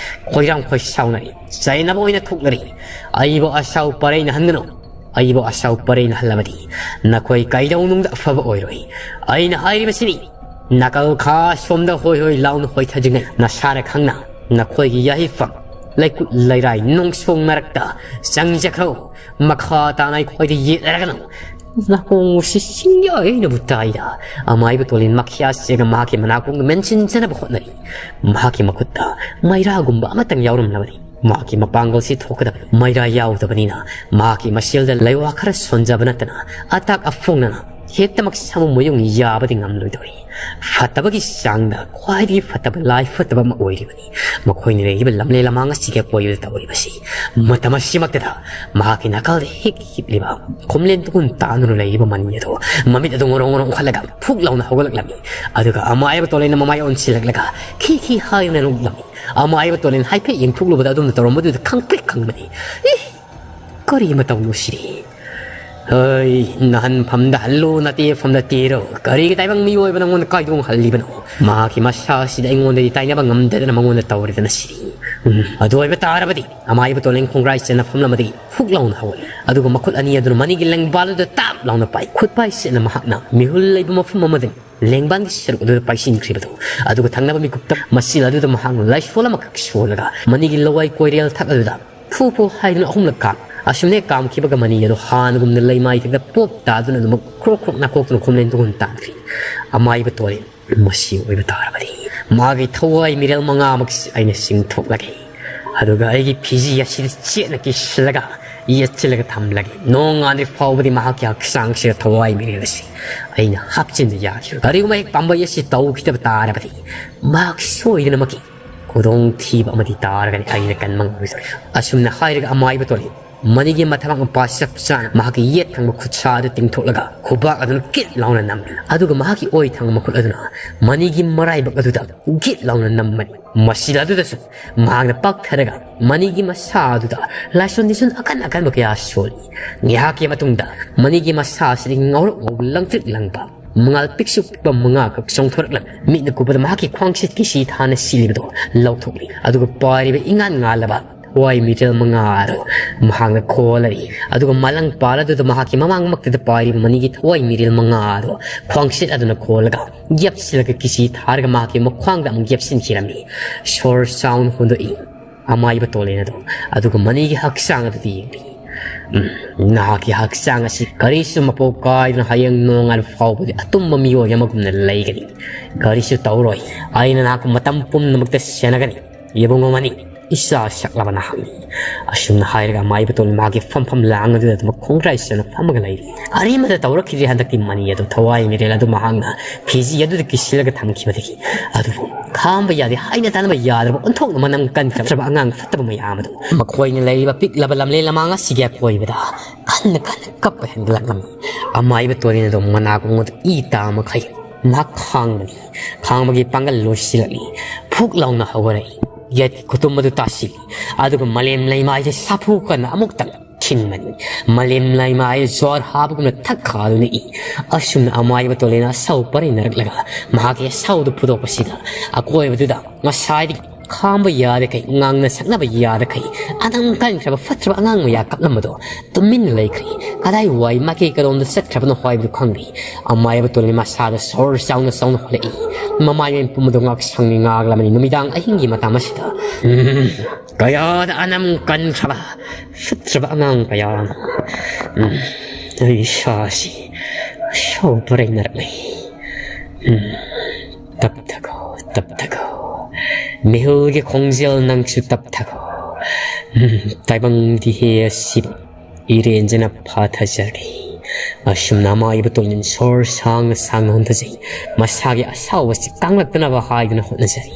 ꯈꯣꯏꯔꯥꯡ ꯈꯣꯏ ꯁꯥꯎꯅꯔꯤ, ꯆꯩꯅꯕ ꯑꯣꯏꯅ ꯊꯣꯛꯅꯔꯤ꯫ ꯑꯩꯕꯨ ꯑꯁꯥꯎ ꯄꯔꯩꯅ ꯍꯟꯒꯅꯨ꯫ ꯑꯩꯕꯨ ꯑꯁꯥꯎ ꯄꯔꯩꯅ ꯍꯜꯂꯕꯗꯤ ꯅꯈꯣꯏ ꯀꯩꯗꯧꯅꯨꯡꯗ ꯑꯐꯕ ꯑꯣꯏꯔꯣꯏ꯫ ꯑꯩꯅ ꯍꯥꯏꯔꯤꯕꯁꯤꯅꯤ, ꯅꯥꯀꯜ ꯈꯥ ꯁꯣꯝꯗ ꯍꯣꯏ ꯍꯣꯏ ꯂꯥꯎꯅ ꯍꯣꯏꯊꯗ꯭ꯔꯤꯉꯩ ꯅꯁꯥꯅ ꯈꯪꯅ ꯅꯈꯣꯏꯒꯤ ꯌꯥꯍꯤꯐꯝ, ꯂꯩꯀꯨꯠ ꯂꯩꯔꯥꯏ ꯅꯣꯡꯁꯣꯡ ꯃꯔꯛꯇ ꯆꯪꯖꯈ꯭ꯔꯣ꯫ ꯃꯈꯥ ꯇꯥꯅ ꯑꯩꯈꯣꯏꯗ ꯌꯦꯠꯅꯔꯒꯅꯨ꯫ ꯅꯥꯀꯣꯡꯁꯤ ꯁꯤꯡꯌꯥꯏꯅꯕꯨ ꯇꯥꯏꯗ꯫ ꯑꯃꯥꯏꯕ ꯇꯣꯂꯤꯟ ꯃꯈꯤꯌꯥ ꯆꯦꯒ ꯃꯍꯥꯛꯀꯤ ꯃꯅꯥꯀꯣꯡꯗ ꯃꯦꯟꯁꯤꯟꯖꯅꯕ ꯍꯣꯠꯅꯔꯤ꯫ ꯃꯍꯥꯛꯀꯤ ꯃꯈꯨꯠꯇ ꯃꯩꯔꯥꯒꯨꯝꯕ ꯑꯃꯇꯪ ꯌꯥꯎꯔꯝꯂꯕꯗꯤ ꯃꯍꯥꯛꯀꯤ ꯃꯄꯥꯡꯒꯜꯁꯤ ꯊꯣꯛꯀꯗꯕꯅꯤ꯫ ꯃꯩꯔꯥ ꯌꯥꯎꯗꯕꯅꯤꯅ ꯃꯍꯥꯛꯀꯤ ꯃꯁꯦꯜꯗ ꯂꯩꯋꯥ ꯈꯔ ꯁꯣꯟꯖꯕ ꯅꯠꯇꯅ ꯑꯇꯥꯛ ꯑꯐꯣꯡꯅꯅ ꯍꯦꯛꯇꯃꯛ ꯁꯥꯃꯨ ꯃꯌꯨꯡ ꯌꯥꯕꯗꯤ ꯉꯝꯂꯣꯏꯗꯧꯔꯤ꯫ ꯐꯠꯇꯕꯒꯤ ꯆꯥꯡꯗ ꯈ꯭ꯋꯥꯏꯗꯒꯤ ꯐꯠꯇꯕ ꯂꯥꯏ ꯐꯠꯇꯕ ꯑꯃ ꯑꯣꯏꯔꯤꯕꯅꯤ꯫ ꯃꯈꯣꯏꯅ ꯂꯩꯔꯤꯕ ꯂꯝꯂꯦꯟ ꯂꯃꯥꯡ ꯑꯁꯤꯒ ꯀꯣꯏꯕꯗ ꯇꯧꯔꯤꯕꯁꯤ꯫ ꯃꯇꯝ ꯑꯁꯤꯃꯛꯇꯗ ꯃꯍꯥꯛꯀꯤ ꯅꯥꯀꯜꯗ ꯍꯦꯛ ꯍꯤꯞꯂꯤꯕ ꯈꯨꯝꯂꯦꯟ ꯇꯨꯡ ꯇꯥꯗꯨꯅ ꯂꯩꯔꯤꯕ ꯃꯅꯤ ꯑꯗꯣ ꯃꯃꯤꯠ ꯑꯗꯨ ꯉꯣꯔꯣꯡ ꯉꯣꯔꯣꯡ ꯎꯈꯠꯂꯒ ꯐꯨꯛ ꯂꯥꯎꯅ ꯍꯧꯒꯠꯂꯛꯂꯝꯃꯤ꯫ ꯑꯗꯨꯒ ꯑꯃꯥꯏꯕ ꯇꯣꯂꯦꯟꯅ ꯃꯃꯥꯏ ꯑꯣꯟꯁꯤꯜꯂꯛꯂꯒ ꯈꯤ ꯈꯤ ꯍꯥꯏꯗꯨꯅ ꯅꯣꯛꯂꯝꯃꯤ꯫ ꯑꯃꯥꯏꯕ ꯇꯣꯂꯦꯟ ꯍꯥꯏꯐꯦꯠ ꯌꯦꯡꯊꯣꯛꯂꯨꯕꯗ ꯑꯗꯣꯝꯅ ꯇꯧꯔꯝꯕꯗꯨꯗ ꯈꯪꯄ꯭ꯔꯦꯛ ꯈꯪꯕꯅꯤ꯫ ꯏ! ꯀꯔꯤ ꯃꯇꯧꯅꯣ ꯁꯤꯗꯤ? ꯍꯩ, ꯅꯍꯟꯐꯝꯗ ꯍꯜꯂꯨ, ꯅꯇꯦꯐꯝꯗ ꯇꯦꯔꯨ꯫ ꯀꯔꯤꯒꯤ ꯇꯥꯏꯕꯪ ꯃꯤꯑꯣꯏꯕ ꯅꯉꯣꯟꯗ ꯀꯥꯏꯗꯣꯡꯍꯜꯂꯤꯕꯅꯣ? ꯃꯍꯥꯛꯀꯤ ꯃꯁꯥ ꯑꯁꯤꯗ ꯑꯩꯉꯣꯟꯗꯗꯤ ꯇꯥꯏꯅꯕ ꯉꯝꯗꯗꯅ ꯃꯉꯣꯟꯗ ꯇꯧꯔꯤꯗꯅ ꯁꯤꯗꯤ꯫ ꯎꯝ, ꯑꯗꯨ ꯑꯣꯏꯕ ꯇꯥꯔꯕꯗꯤ ꯑꯃꯥꯏꯕ ꯇꯣꯂꯦꯟ ꯈꯣꯡꯒ꯭ꯔꯥꯏ ꯆꯦꯟꯅ ꯐꯝꯂꯝꯕꯗꯒꯤ ꯐꯨꯛ ꯂꯥꯎꯅ ꯍꯧꯒꯠꯂꯤ꯫ ꯑꯗꯨꯒ ꯃꯈꯨꯠ ꯑꯅꯤ ꯑꯗꯨꯅ ꯃꯅꯤꯒꯤ ꯂꯦꯡꯕꯥꯜ ꯑꯗꯨꯗ ꯇꯥꯞ ꯂꯥꯎꯅ ꯄꯥꯏ꯫ ꯈꯨꯠ ꯄꯥꯏ ꯆꯦꯠꯅ ꯃꯍꯥꯛꯅ ꯃꯤꯍꯨꯜ ꯂꯩꯕ ꯃꯐꯝ ꯑꯃꯗꯒꯤ ꯂꯦꯡꯕꯥꯟꯒꯤ ꯁꯔꯨꯛ ꯑꯗꯨꯗ ꯄꯥꯏꯁꯤꯟꯈ꯭ꯔꯤꯕꯗꯨ꯫ ꯑꯗꯨꯒ ꯊꯪꯅꯕ ꯃꯤꯀꯨꯞꯇ ꯃꯆꯤꯜ ꯑꯗꯨꯗ ꯃꯍꯥꯛꯅ ꯂꯥꯏꯁꯣꯜ ꯑꯃꯈꯛ ꯁꯣꯜꯂꯒ ꯃꯅꯤꯒꯤ ꯂꯋꯥꯏ ꯀꯣꯏꯔꯦꯜ ꯊꯛ ꯑꯗꯨꯗ ꯐꯨ ꯐꯨ ꯍꯥꯏꯗꯨꯅ ꯑꯍꯨꯝꯂꯛ ꯀꯥꯝ꯫ ꯑꯁꯨꯝꯅ ꯍꯦꯛ ꯀꯥꯝꯈꯤꯕꯒ ꯃꯅꯤ ꯑꯗꯨ ꯍꯥꯟꯅꯒꯨꯝꯅ ꯂꯩꯃꯥꯏ ꯊꯛꯇ ꯄꯣꯞ ꯇꯥꯗꯨꯅ ꯑꯗꯨꯃꯛ ꯈ꯭ꯔꯣꯛ ꯈ꯭ꯔꯣꯛ ꯅꯥꯀꯣꯛꯇꯨꯅ ꯈꯨꯝꯂꯦꯟ ꯇꯨꯡ ꯇꯥꯟꯈ꯭ꯔꯤ꯫ ꯑꯃꯥꯏꯕ ꯇꯣꯔꯦꯟ ꯃꯁꯤ ꯑꯣꯏꯕ ꯇꯥꯔꯕꯗꯤ ꯃꯥꯒꯤ ꯊꯋꯥꯏ ꯃꯤꯔꯦꯜ ꯃꯉꯥꯃꯛꯁꯤ ꯑꯩꯅ ꯆꯤꯡꯊꯣꯛꯂꯒꯦ꯫ ꯑꯗꯨꯒ ꯑꯩꯒꯤ ꯐꯤꯖꯤ ꯑꯁꯤꯗ ꯆꯦꯠꯅ ꯀꯤꯁꯤꯜꯂꯒ ꯌꯦꯠꯁꯤꯜꯂꯒ ꯊꯝꯂꯒꯦ꯫ ꯅꯣꯡꯉꯥꯟꯗ꯭ꯔꯤ ꯐꯥꯎꯕꯗꯤ ꯃꯍꯥꯛꯀꯤ ꯍꯛꯆꯥꯡꯁꯤꯗ ꯊꯋꯥꯏ ꯃꯤꯔꯦꯜ ꯑꯁꯤ ꯑꯩꯅ ꯍꯥꯞꯆꯤꯟꯕ ꯌꯥꯈꯤꯔꯣꯏ꯫ ꯀꯔꯤꯒꯨꯝꯕ ꯍꯦꯛ ꯄꯥꯝꯕꯩ ꯑꯁꯤ ꯇꯧꯈꯤꯗꯕ ꯇꯥꯔꯕꯗꯤ ꯃꯍꯥꯛ ꯁꯣꯏꯗꯅꯃꯛꯀꯤ ꯈꯨꯗꯣꯡꯊꯤꯕ ꯑꯃꯗꯤ ꯇꯥꯔꯒꯅꯤ꯫ ꯑꯩꯅ ꯀꯟꯕ ꯉꯝꯂꯣꯏꯗꯧꯔꯤ꯫ ꯑꯁꯨꯝꯅ ꯍꯥꯏꯔꯒ ꯑꯃꯥꯏꯕ ꯇꯣꯔꯦꯟ ꯃꯅꯤꯒꯤ ꯃꯊꯕꯥꯛ ꯃꯄꯥ ꯆꯞ ꯆꯥꯅ ꯃꯍꯥꯛꯀꯤ ꯌꯦꯠ ꯊꯪꯕ ꯈꯨꯠꯁꯥ ꯑꯗꯨ ꯇꯤꯡꯊꯣꯛꯂꯒ ꯈꯨꯕꯥꯛ ꯑꯗꯨꯅ ꯀꯤꯠ ꯂꯥꯎꯅ ꯅꯝꯃꯤ꯫ ꯑꯗꯨꯒ ꯃꯍꯥꯛꯀꯤ ꯑꯣꯏ ꯊꯪꯕ ꯃꯈꯨꯠ ꯑꯗꯨꯅ ꯃꯅꯤꯒꯤ ꯃꯔꯥꯏꯕꯛ ꯑꯗꯨꯗ ꯒꯤꯠ ꯂꯥꯎꯅ ꯅꯝꯕꯅꯤ꯫ ꯃꯁꯤꯗ ꯑꯗꯨꯗꯁꯨ ꯃꯍꯥꯛꯅ ꯄꯥꯛꯊꯔꯒ ꯃꯅꯤꯒꯤ ꯃꯁꯥ ꯑꯗꯨꯗ ꯂꯥꯏꯁꯣꯟ ꯅꯤꯁꯣꯟ ꯑꯀꯟ ꯑꯀꯟꯕ ꯀꯌꯥ ꯁꯣꯜꯂꯤ꯫ ꯉꯥꯏꯍꯥꯛꯀꯤ ꯃꯇꯨꯡꯗ ꯃꯅꯤꯒꯤ ꯃꯁꯥ ꯑꯁꯤꯗꯒꯤ ꯉꯧꯔꯣꯛ ꯉꯧꯕ ꯂꯪꯇ꯭ꯔꯤꯛ ꯂꯪꯕ ꯃꯉꯥꯜ ꯄꯤꯛꯁꯨ ꯄꯤꯛꯄ ꯃꯉꯥꯈꯛ ꯆꯣꯡꯊꯣꯔꯛꯂꯝꯃꯤ꯫ ꯃꯤꯠꯅ ꯀꯨꯕꯗ ꯃꯍꯥꯛꯀꯤ ꯈ꯭ꯋꯥꯡꯁꯤꯠ ꯀꯤꯁꯤ ꯊꯥꯅ ꯁꯤꯜꯂꯤꯕꯗꯨ ꯂꯧꯊꯣꯛꯂꯤ꯫ ꯑꯗꯨꯒ ꯄꯥꯏꯔꯤꯕ ꯏꯉꯥꯟ ꯉꯥꯜꯂꯕ ꯊꯋꯥꯏ ꯃꯤꯔꯦꯜ ꯃꯉꯥ ꯑꯗꯨ ꯃꯍꯥꯛꯅ ꯈꯣꯜꯂꯔꯤ꯫ ꯑꯗꯨꯒ ꯃꯂꯪ ꯄꯥꯜ ꯑꯗꯨꯗ ꯃꯍꯥꯛꯀꯤ ꯃꯃꯥꯡꯃꯛꯇꯗ ꯄꯥꯏꯔꯤꯕ ꯃꯅꯤꯒꯤ ꯊꯋꯥꯏ ꯃꯤꯔꯦꯜ ꯃꯉꯥ ꯑꯗꯨ ꯈ꯭ꯋꯥꯡꯁꯤꯠ ꯑꯗꯨꯅ ꯈꯣꯜꯂꯒ ꯌꯦꯞꯁꯤꯜꯂꯒ ꯀꯤꯁꯤ ꯊꯥꯔꯒ ꯃꯍꯥꯛꯀꯤ ꯃꯈ꯭ꯋꯥꯡꯗ ꯑꯃꯨꯛ ꯌꯦꯞꯁꯤꯟꯈꯤꯔꯝꯃꯤ꯫ ꯁꯣꯔ ꯆꯥꯎꯅ ꯍꯣꯟꯗꯣꯛꯏ ꯑꯃꯥꯏꯕ ꯇꯣꯂꯦꯟ ꯑꯗꯨ꯫ ꯑꯗꯨꯒ ꯃꯅꯤꯒꯤ ꯍꯛꯆꯥꯡ ꯑꯗꯨꯗ ꯌꯦꯡꯂꯤ꯫ ꯎꯝ, ꯅꯍꯥꯛꯀꯤ ꯍꯛꯆꯥꯡ ꯑꯁꯤ ꯀꯔꯤꯁꯨ ꯃꯄꯣꯛ ꯀꯥꯏꯗꯅ ꯍꯌꯦꯡ ꯅꯣꯡꯉꯥꯟꯕ ꯐꯥꯎꯕꯗꯤ ꯑꯇꯨꯝꯕ ꯃꯤꯑꯣꯏ ꯑꯃꯒꯨꯝꯅ ꯂꯩꯒꯅꯤ꯫ ꯀꯔꯤꯁꯨ ꯇꯧꯔꯣꯏ꯫ ꯑꯩꯅ ꯅꯍꯥꯛꯄꯨ ꯃꯇꯝ ꯄꯨꯝꯅꯃꯛꯇ ꯁꯦꯟꯅꯒꯅꯤ꯫ ꯏꯕꯨꯡꯉꯣ ꯃꯅꯤ, ꯏꯆꯥ ꯁꯛꯂꯕꯅ ꯍꯪꯉꯤ꯫ ꯑꯁꯨꯝꯅ ꯍꯥꯏꯔꯒ ꯑꯃꯥꯏꯕ ꯇꯣꯟ ꯃꯥꯒꯤ ꯐꯝꯐꯝ ꯂꯥꯡ ꯑꯗꯨꯗ ꯑꯗꯨꯃꯛ ꯈꯣꯡꯒ꯭ꯔꯥꯏ ꯆꯟꯅ ꯐꯝꯃꯒ ꯂꯩꯔꯤ꯫ ꯑꯔꯦꯝꯕꯗ ꯇꯧꯔꯛꯈꯤꯗ꯭ꯔꯦ ꯍꯟꯗꯛꯇꯤ ꯃꯅꯤ ꯑꯗꯨ ꯊꯋꯥꯏ ꯃꯤꯔꯦꯜ ꯑꯗꯨ ꯃꯍꯥꯛꯅ ꯐꯤꯖꯤ ꯑꯗꯨꯗ ꯀꯤꯁꯤꯜꯂꯒ ꯊꯝꯈꯤꯕꯗꯒꯤ꯫ ꯑꯗꯨꯕꯨ ꯈꯥꯝꯕ ꯌꯥꯗꯦ, ꯍꯥꯏꯅ ꯇꯥꯟꯅꯕ ꯌꯥꯗ꯭ꯔꯕ ꯑꯣꯟꯊꯣꯛꯅ ꯃꯅꯝ ꯀꯟꯈ꯭ꯔꯕ ꯑꯉꯥꯡ ꯐꯠꯇꯕ ꯃꯌꯥꯝ ꯑꯗꯨ ꯃꯈꯣꯏꯅ ꯂꯩꯔꯤꯕ ꯄꯤꯛꯂꯕ ꯂꯝꯂꯦꯟ ꯂꯃꯥꯡ ꯑꯁꯤꯒꯤ ꯑꯀꯣꯏꯕꯗ ꯀꯟꯅ ꯀꯟꯅ ꯀꯞꯄ ꯍꯦꯟꯒꯠꯂꯛꯂꯝꯃꯤ꯫ ꯑꯃꯥꯏꯕ ꯇꯣꯔꯦꯟ ꯑꯗꯨ ꯃꯅꯥꯀꯣꯡ ꯑꯗꯨ ꯏ ꯇꯥ ꯃꯈꯩ ꯃꯍꯥꯛ ꯈꯥꯡꯕꯅꯤ꯫ ꯈꯥꯡꯕꯒꯤ ꯄꯥꯡꯒꯜ ꯂꯣꯏꯁꯤꯜꯂꯛꯂꯤ꯫ ꯐꯨꯛ ꯂꯥꯎꯅ ꯍꯧꯒꯠꯂꯛꯏ꯫ ꯌꯦꯠꯀꯤ ꯈꯨꯇꯨꯝ ꯑꯗꯨ ꯇꯥꯁꯤꯜꯂꯤ꯫ ꯑꯗꯨꯒ ꯃꯥꯂꯦꯝ ꯂꯩꯃꯥꯏꯁꯦ ꯁꯥꯐꯨ ꯀꯟꯅ ꯑꯃꯨꯛꯇꯪ ꯊꯤꯟꯕꯅꯤ꯫ ꯃꯥꯂꯦꯝ ꯂꯩꯃꯥꯏ ꯖ꯭ꯋꯥꯔ ꯍꯥꯕꯒꯨꯝꯅ ꯊꯛꯈꯥꯗꯨꯅ ꯏ꯫ ꯑꯁꯨꯝꯅ ꯑꯃꯥꯏꯕ ꯇꯣꯂꯦꯅ ꯑꯁꯧ ꯄꯔꯩꯅꯔꯛꯂꯒ ꯃꯍꯥꯛꯀꯤ ꯑꯁꯧꯗꯨ ꯐꯨꯗꯣꯛꯄꯁꯤꯗ ꯑꯀꯣꯏꯕꯗꯨꯗ ꯉꯁꯥꯏꯗꯒꯤ ꯈꯥꯝꯕ ꯌꯥꯗꯈꯩ, ꯉꯥꯡꯅ ꯁꯛꯅꯕ ꯌꯥꯗꯈꯩ, ꯑꯗꯨꯝ ꯀꯟꯈ꯭ꯔꯕ ꯐꯠꯇ꯭ꯔꯕ ꯑꯉꯥꯡ ꯃꯌꯥ ꯀꯞꯂꯝꯕꯗꯣ ꯇꯨꯃꯤꯟꯅ ꯂꯩꯈ꯭ꯔꯦ꯫ ꯀꯗꯥꯏ ꯋꯥꯏ ꯃꯥꯏꯀꯩ ꯀꯔꯣꯝꯗ ꯆꯠꯈ꯭ꯔꯕꯅꯣ ꯍꯥꯏꯕꯗꯨ ꯈꯪꯗꯦ꯫ ꯑꯃꯥꯏꯕ ꯇꯣꯂꯤ ꯃꯁꯥꯗ ꯁꯣꯔ ꯆꯥꯎꯅ ꯆꯥꯎꯅ ꯍꯣꯜꯂꯛꯏ꯫ ꯃꯃꯥꯏ ꯃꯃꯤꯠ ꯄꯨꯝꯕꯗꯣ ꯉꯥꯛꯁꯪꯅꯤ ꯉꯥꯛꯂꯕꯅꯤ꯫ ꯅꯨꯃꯤꯗꯥꯡ ꯑꯍꯤꯡꯒꯤ ꯃꯇꯝ ꯑꯁꯤꯗ, ꯎꯝ, ꯀꯌꯥꯗ ꯑꯅꯝ ꯀꯟꯈ꯭ꯔꯕ ꯐꯠꯇ꯭ꯔꯕ ꯑꯉꯥꯡ ꯀꯌꯥ ꯑꯃ, ꯎꯝ, ꯑꯩ ꯏꯁꯥꯁꯤ ꯁꯧꯕꯔꯩꯅꯔꯛꯂꯤ꯫ ꯎꯝ, ꯇꯞꯊꯈꯣ, ꯇꯞꯊꯈꯣ꯫ ꯃꯤꯍꯨꯜꯒꯤ ꯈꯣꯡꯖꯦꯜ ꯅꯪꯁꯨ ꯇꯞꯊꯈꯣ꯫ ꯎꯝ, ꯇꯥꯏꯕꯪꯗꯤ ꯍꯦ ꯑꯁꯤꯕꯨ ꯏꯔꯦꯟꯖꯅ ꯐꯥꯊꯖꯔꯤ꯫ ꯑꯁꯨꯝꯅ ꯑꯃꯥꯏꯕ ꯇꯣꯂꯤꯟ ꯁꯣꯔ ꯁꯥꯡꯅ ꯁꯥꯡꯅ ꯍꯣꯟꯊꯖꯩ꯫ ꯃꯁꯥꯒꯤ ꯑꯁꯥꯎꯕꯁꯤ ꯀꯥꯡꯂꯛꯇꯅꯕ ꯍꯥꯏꯗꯨꯅ ꯍꯣꯠꯅꯖꯔꯤ꯫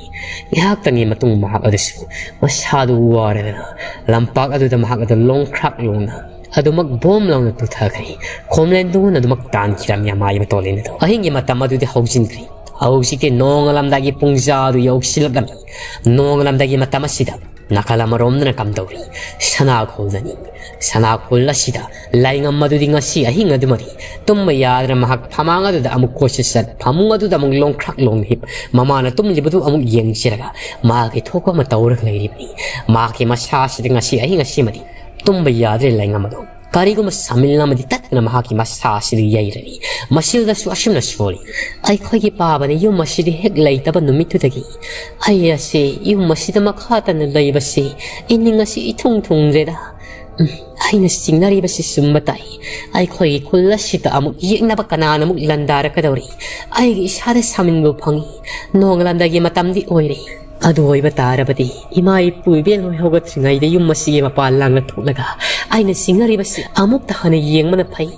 ꯉꯥꯏꯍꯥꯛꯇꯪꯒꯤ ꯃꯇꯨꯡ ꯃꯍꯥꯛ ꯑꯗꯨꯁꯨ ꯃꯁꯥꯗꯨ ꯋꯥꯔꯗꯅ ꯂꯝꯄꯥꯛ ꯑꯗꯨꯗ ꯃꯍꯥꯛ ꯑꯗꯨ ꯂꯣꯡꯈ꯭ꯔꯥꯛ ꯂꯣꯡꯅ ꯑꯗꯨꯃꯛ ꯕꯣꯝ ꯂꯥꯎꯅ ꯇꯨꯊꯈ꯭ꯔꯦ꯫ ꯈꯣꯝꯂꯦꯟꯗꯨꯅ ꯑꯗꯨꯃꯛ ꯇꯥꯟꯈꯤꯔꯝꯃꯤ ꯑꯃꯥꯏꯕ ꯇꯣꯂꯤꯟ ꯑꯗꯨ꯫ ꯑꯍꯤꯡꯒꯤ ꯃꯇꯝ ꯑꯗꯨꯗꯤ ꯍꯧꯖꯤꯟꯈ꯭ꯔꯦ꯫ ꯍꯧꯖꯤꯛꯇꯤ ꯅꯣꯡꯉꯥꯜꯂꯝꯗꯥꯏꯒꯤ ꯄꯨꯡꯖꯥ ꯑꯗꯨ ꯌꯧꯁꯤꯜꯂꯛꯂꯝꯃꯤ꯫ ꯅꯣꯡꯉꯥꯜꯂꯝꯗꯥꯏꯒꯤ ꯃꯇꯝ ꯑꯁꯤꯗ ꯅꯥꯀꯜ ꯑꯃꯔꯣꯝꯗꯅ ꯀꯝꯗꯧꯔꯤ? ꯁꯅꯥꯈꯣꯜꯗꯅꯤ꯫ ꯁꯅꯥꯈꯣꯜ ꯑꯁꯤꯗ ꯂꯥꯏꯉꯝ ꯑꯗꯨꯗꯤ ꯉꯁꯤ ꯑꯍꯤꯡ ꯑꯗꯨꯃꯗꯤ ꯇꯨꯝꯕ ꯌꯥꯗꯅ ꯃꯍꯥꯛ ꯐꯃꯥꯡ ꯑꯗꯨꯗ ꯑꯃꯨꯛ ꯀꯣꯏꯆꯠ ꯆꯠ, ꯐꯃꯨꯡ ꯑꯗꯨꯗ ꯑꯃꯨꯛ ꯂꯣꯡꯈ꯭ꯔꯥꯛ ꯂꯣꯡ ꯍꯤꯞ, ꯃꯃꯥꯅ ꯇꯨꯝꯂꯤꯕꯗꯨ ꯑꯃꯨꯛ ꯌꯦꯡꯁꯤꯜꯂꯒ ꯃꯍꯥꯛꯀꯤ ꯊꯣꯛꯄ ꯑꯃ ꯇꯧꯔꯒ ꯂꯩꯔꯤꯕꯅꯤ꯫ ꯃꯍꯥꯛꯀꯤ ꯃꯁꯥ ꯑꯁꯤꯗ ꯉꯁꯤ ꯑꯍꯤꯡ ꯑꯁꯤꯃꯗꯤ ꯇꯨꯝꯕ ꯌꯥꯗ꯭ꯔꯦ ꯂꯥꯏꯉꯝ ꯑꯗꯨ꯫ ꯀꯔꯤꯒꯨꯝꯕ ꯁꯥꯃꯤꯜ ꯑꯃꯗꯤ ꯇꯠꯇꯅ ꯃꯍꯥꯛꯀꯤ ꯃꯁꯥ ꯑꯁꯤꯗ ꯌꯩꯔꯔꯤ꯫ ꯃꯁꯤꯗꯁꯨ ꯑꯁꯨꯝꯅ ꯁꯣꯜꯂꯤ꯫ ꯑꯩꯈꯣꯏꯒꯤ ꯄꯥꯕꯅ ꯌꯨꯝ ꯑꯁꯤꯗ ꯍꯦꯛ ꯂꯩꯇꯕ ꯅꯨꯃꯤꯠꯇꯨꯗꯒꯤ ꯑꯩ ꯑꯁꯤ ꯌꯨꯝ ꯑꯁꯤꯗ ꯃꯈꯥ ꯇꯥꯅ ꯂꯩꯕꯁꯤ ꯏꯅꯤꯡ ꯑꯁꯤ ꯏꯊꯨꯡ ꯊꯨꯡꯗ꯭ꯔꯦꯗ꯫ ꯎꯝ, ꯑꯩꯅ ꯆꯤꯡꯅꯔꯤꯕꯁꯤ ꯆꯨꯝꯕ ꯇꯥꯏ꯫ ꯑꯩꯈꯣꯏꯒꯤ ꯈꯨꯜ ꯑꯁꯤꯗ ꯑꯃꯨꯛ ꯌꯦꯛꯅꯕ ꯀꯅꯥꯅ ꯑꯃꯨꯛ ꯂꯥꯟꯗꯥꯔꯛꯀꯗꯧꯔꯤ? ꯑꯩꯒꯤ ꯏꯁꯥꯗ ꯁꯥꯃꯤꯟꯕꯨ ꯐꯪꯏ꯫ ꯅꯣꯡꯉꯥꯜꯂꯝꯗꯥꯏꯒꯤ ꯃꯇꯝꯗꯤ ꯑꯣꯏꯔꯦ꯫ ꯑꯗꯨ ꯑꯣꯏꯕ ꯇꯥꯔꯕꯗꯤ ꯏꯃꯥ ꯏꯄꯨ ꯏꯕꯦꯟ ꯍꯣꯏ ꯍꯧꯒꯠꯇ꯭ꯔꯤꯉꯩꯗ ꯌꯨꯝ ꯑꯁꯤꯒꯤ ꯃꯄꯥꯟ ꯂꯥꯡꯅ ꯊꯣꯛꯂꯒ ꯑꯩꯅ ꯆꯤꯡꯅꯔꯤꯕꯁꯤ ꯑꯃꯨꯛꯇ ꯍꯟꯅ ꯌꯦꯡꯕꯅ ꯐꯩ꯫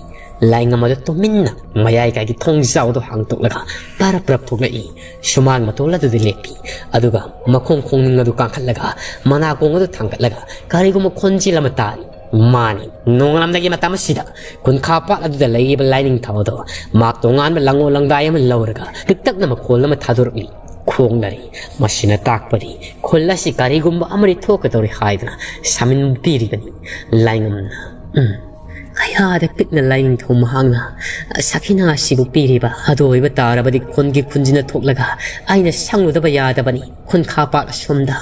ꯂꯥꯏꯉꯝ ꯑꯗꯨ ꯇꯨꯃꯤꯟꯅ ꯃꯌꯥꯏ ꯀꯥꯏꯒꯤ ꯊꯣꯡꯖꯥꯎꯗꯨ ꯍꯥꯡꯗꯣꯛꯂꯒ ꯄꯔꯞ ꯄꯔꯞ ꯊꯣꯛꯂꯛꯏ꯫ ꯁꯨꯃꯥꯡ ꯃꯇꯣꯜ ꯑꯗꯨꯗ ꯂꯦꯞꯄꯤ꯫ ꯑꯗꯨꯒ ꯃꯈꯣꯡ ꯈꯣꯡꯅꯤꯡ ꯑꯗꯨ ꯀꯥꯡꯈꯠꯂꯒ ꯃꯅꯥꯀꯣꯡ ꯑꯗꯨ ꯊꯥꯡꯒꯠꯂꯒ ꯀꯔꯤꯒꯨꯝꯕ ꯈꯣꯟꯖꯦꯜ ꯑꯃ ꯇꯥꯔꯤ꯫ ꯃꯥꯅꯤ, ꯅꯣꯡꯉꯥꯜꯂꯝꯗꯥꯏꯒꯤ ꯃꯇꯝ ꯑꯁꯤꯗ ꯈꯨꯟꯈꯥ ꯄꯥꯠ ꯑꯗꯨꯗ ꯂꯩꯔꯤꯕ ꯂꯥꯏꯅꯤꯡꯊꯧ ꯑꯗꯣ ꯃꯍꯥꯛ ꯇꯣꯉꯥꯟꯕ ꯂꯥꯡꯑꯣ ꯂꯥꯡꯗꯥꯏ ꯑꯃ ꯂꯧꯔꯒ ꯄꯤꯛꯇꯛꯅ ꯃꯈꯣꯜ ꯑꯃ ꯊꯥꯗꯣꯔꯛꯂꯤ꯫ ꯈꯣꯡꯅꯔꯤ꯫ ꯃꯁꯤꯅ ꯇꯥꯛꯄꯗꯤ ꯈꯨꯜ ꯑꯁꯤ ꯀꯔꯤꯒꯨꯝꯕ ꯑꯃꯗꯤ ꯊꯣꯛꯀꯗꯧꯔꯤ ꯍꯥꯏꯗꯨꯅ ꯁꯃꯤꯟ ꯄꯤꯔꯤꯕꯅꯤ꯫ ꯂꯥꯏꯉꯝꯅ, ꯎꯝ, ꯀꯌꯥꯗ ꯄꯤꯛꯅ ꯂꯥꯏꯅꯤꯡꯊꯧ ꯃꯍꯥꯛꯅ ꯁꯈꯤꯅꯥ ꯑꯁꯤꯕꯨ ꯄꯤꯔꯤꯕ ꯑꯗꯨ ꯑꯣꯏꯕ ꯇꯥꯔꯕꯗꯤ ꯈꯨꯟꯒꯤ ꯈꯨꯟꯖꯤꯟꯅ ꯊꯣꯛꯂꯒ ꯑꯩꯅ ꯁꯪꯂꯨꯗꯕ ꯌꯥꯗꯕꯅꯤ꯫ ꯈꯨꯟꯈꯥ ꯄꯥꯠ ꯑꯁꯣꯝꯗ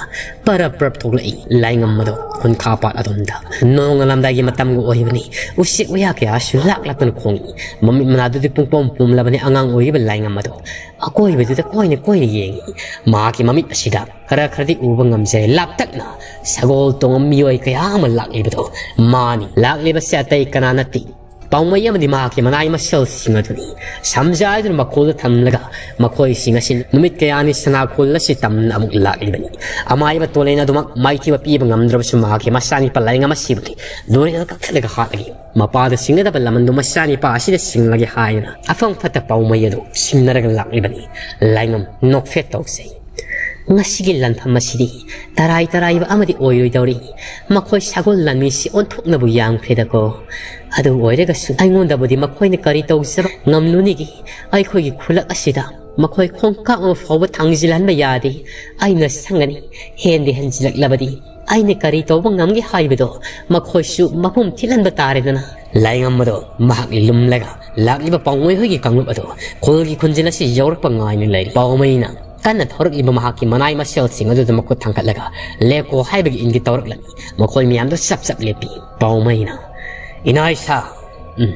ꯄꯔꯞ ꯄꯔꯞ ꯊꯣꯛꯂꯛꯏ꯫ ꯂꯥꯏꯉꯝ ꯑꯗꯣ ꯈꯨꯟꯈꯥ ꯄꯥꯠ ꯑꯗꯣꯝꯗ ꯅꯣꯡꯉꯥꯜꯂꯝꯗꯥꯏꯒꯤ ꯃꯇꯝꯒ ꯑꯣꯏꯕꯅꯤ꯫ ꯎꯆꯦꯛ ꯋꯥꯌꯥ ꯀꯌꯥꯁꯨ ꯂꯥꯛ ꯂꯥꯛꯇꯨꯅ ꯈꯣꯡꯏ꯫ ꯃꯃꯤꯠ ꯃꯅꯥꯗꯨꯗꯤ ꯄꯨꯡꯄꯣꯝ ꯄꯣꯝꯂꯕꯅꯤ꯫ ꯑꯉꯥꯡ ꯑꯣꯏꯔꯤꯕ ꯂꯥꯏꯉꯝ ꯑꯗꯣ ꯑꯀꯣꯏꯕꯗꯨꯗ ꯀꯣꯏꯅ ꯀꯣꯏꯅ ꯌꯦꯡꯏ꯫ ꯃꯍꯥꯛꯀꯤ ꯃꯃꯤꯠ ꯑꯁꯤꯗ ꯈꯔ ꯈꯔꯗꯤ ꯎꯕ ꯉꯝꯖꯔꯦ꯫ ꯂꯥꯞꯇꯛꯅ ꯁꯒꯣꯜ ꯇꯣꯡꯕ ꯃꯤꯑꯣꯏ ꯀꯌꯥ ꯑꯃ ꯂꯥꯛꯂꯤꯕꯗꯣ ꯃꯥꯅꯤ꯫ ꯂꯥꯛꯂꯤꯕꯁꯦ ꯑꯇꯩ ꯀꯅꯥ ꯅꯠꯇꯦ, ꯄꯥꯎꯃꯩ ꯑꯃꯗꯤ ꯃꯍꯥꯛꯀꯤ ꯃꯅꯥꯏ ꯃꯁꯦꯜꯁꯤꯡ ꯑꯗꯨꯅꯤ꯫ ꯁꯝꯖꯥꯏꯗꯨꯅ ꯃꯈꯣꯜꯗ ꯊꯝꯂꯒ ꯃꯈꯣꯏꯁꯤꯡ ꯑꯁꯤ ꯅꯨꯃꯤꯠ ꯀꯌꯥꯅꯤ ꯁꯅꯥꯈꯣꯜ ꯑꯁꯤ ꯇꯝꯅ ꯑꯃꯨꯛ ꯂꯥꯛꯂꯤꯕꯅꯤ꯫ ꯑꯃꯥꯏꯕ ꯇꯣꯂꯦꯟ ꯑꯗꯨꯃꯛ ꯃꯥꯏꯊꯤꯕ ꯄꯤꯕ ꯉꯝꯗ꯭ꯔꯕꯁꯨ ꯃꯍꯥꯛꯀꯤ ꯃꯆꯥꯅꯤꯄꯥ ꯂꯥꯏꯉꯝ ꯑꯁꯤꯕꯨꯗꯤ ꯂꯣꯔꯦꯜ ꯀꯛꯊꯠꯂꯒ ꯍꯥꯠꯂꯒꯦ꯫ ꯃꯄꯥꯗ ꯁꯤꯡꯒꯗꯕ ꯂꯃꯟꯗꯨ ꯃꯆꯥꯅꯤꯄꯥ ꯑꯁꯤꯗ ꯁꯤꯡꯂꯒꯦ ꯍꯥꯏꯗꯨꯅ ꯑꯐꯪ ꯐꯠꯇ ꯄꯥꯎꯃꯩ ꯑꯗꯨ ꯁꯤꯡꯅꯔꯒ ꯂꯥꯛꯂꯤꯕꯅꯤ꯫ ꯂꯥꯏꯉꯝ ꯅꯣꯛꯐꯦꯠ ꯇꯧꯖꯩ꯫ ꯉꯁꯤꯒꯤ ꯂꯥꯟꯐꯝ ꯑꯁꯤꯗꯤ ꯇꯔꯥꯏ ꯇꯔꯥꯏꯕ ꯑꯃꯗꯤ ꯑꯣꯏꯔꯣꯏꯗꯧꯔꯤ꯫ ꯃꯈꯣꯏ ꯁꯒꯣꯜ ꯂꯥꯟꯃꯤꯁꯤ ꯑꯣꯟꯊꯣꯛꯅꯕꯨ ꯌꯥꯝꯈ꯭ꯔꯦꯗꯀꯣ꯫ ꯑꯗꯨ ꯑꯣꯏꯔꯒꯁꯨ ꯑꯩꯉꯣꯟꯗꯕꯨꯗꯤ ꯃꯈꯣꯏꯅ ꯀꯔꯤ ꯇꯧꯖꯕ ꯉꯝꯂꯨꯅꯤꯒꯦ? ꯑꯩꯈꯣꯏꯒꯤ ꯈꯨꯜꯂꯛ ꯑꯁꯤꯗ ꯃꯈꯣꯏ ꯈꯣꯡꯀꯥꯞ ꯑꯃ ꯐꯥꯎꯕ ꯊꯥꯡꯖꯤꯜꯍꯟꯕ ꯌꯥꯗꯦ꯫ ꯑꯩꯅ ꯁꯪꯒꯅꯤ꯫ ꯍꯦꯟꯗꯤ ꯍꯦꯟꯖꯤꯜꯂꯛꯂꯕꯗꯤ ꯑꯩꯅ ꯀꯔꯤ ꯇꯧꯕ ꯉꯝꯒꯦ ꯍꯥꯏꯕꯗꯣ ꯃꯈꯣꯏꯁꯨ ꯃꯄꯨꯝ ꯊꯤꯜꯍꯟꯕ ꯇꯥꯔꯦꯗꯅ꯫ ꯂꯥꯏꯉꯝ ꯑꯗꯣ ꯃꯍꯥꯛ ꯂꯨꯝꯂꯒ ꯂꯥꯛꯂꯤꯕ ꯄꯥꯎꯃꯩ ꯍꯣꯏꯒꯤ ꯀꯥꯡꯂꯨꯞ ꯑꯗꯣ ꯈꯨꯜꯒꯤ ꯈꯨꯟꯖꯤꯜ ꯑꯁꯤ ꯌꯧꯔꯛꯄ ꯉꯥꯏꯅ ꯂꯩꯔꯤ꯫ ꯄꯥꯎꯃꯩꯅ ꯀꯟꯅ ꯊꯧꯔꯛꯂꯤꯕ ꯃꯍꯥꯛꯀꯤ ꯃꯅꯥꯏ ꯃꯁꯦꯜꯁꯤꯡ ꯑꯗꯨꯗ ꯃꯈꯨꯠ ꯊꯥꯡꯒꯠꯂꯒ ꯂꯦꯞꯀꯣ ꯍꯥꯏꯕꯒꯤ ꯏꯪꯒꯤꯠ ꯇꯧꯔꯛꯂꯝꯃꯤ꯫ ꯃꯈꯣꯏ ꯃꯌꯥꯝꯗꯣ ꯆꯞ ꯆꯞ ꯂꯦꯞꯄꯤ꯫ ꯄꯥꯎꯃꯩꯅ, "ꯏꯅꯥ ꯏꯁꯥ, ꯎꯝ,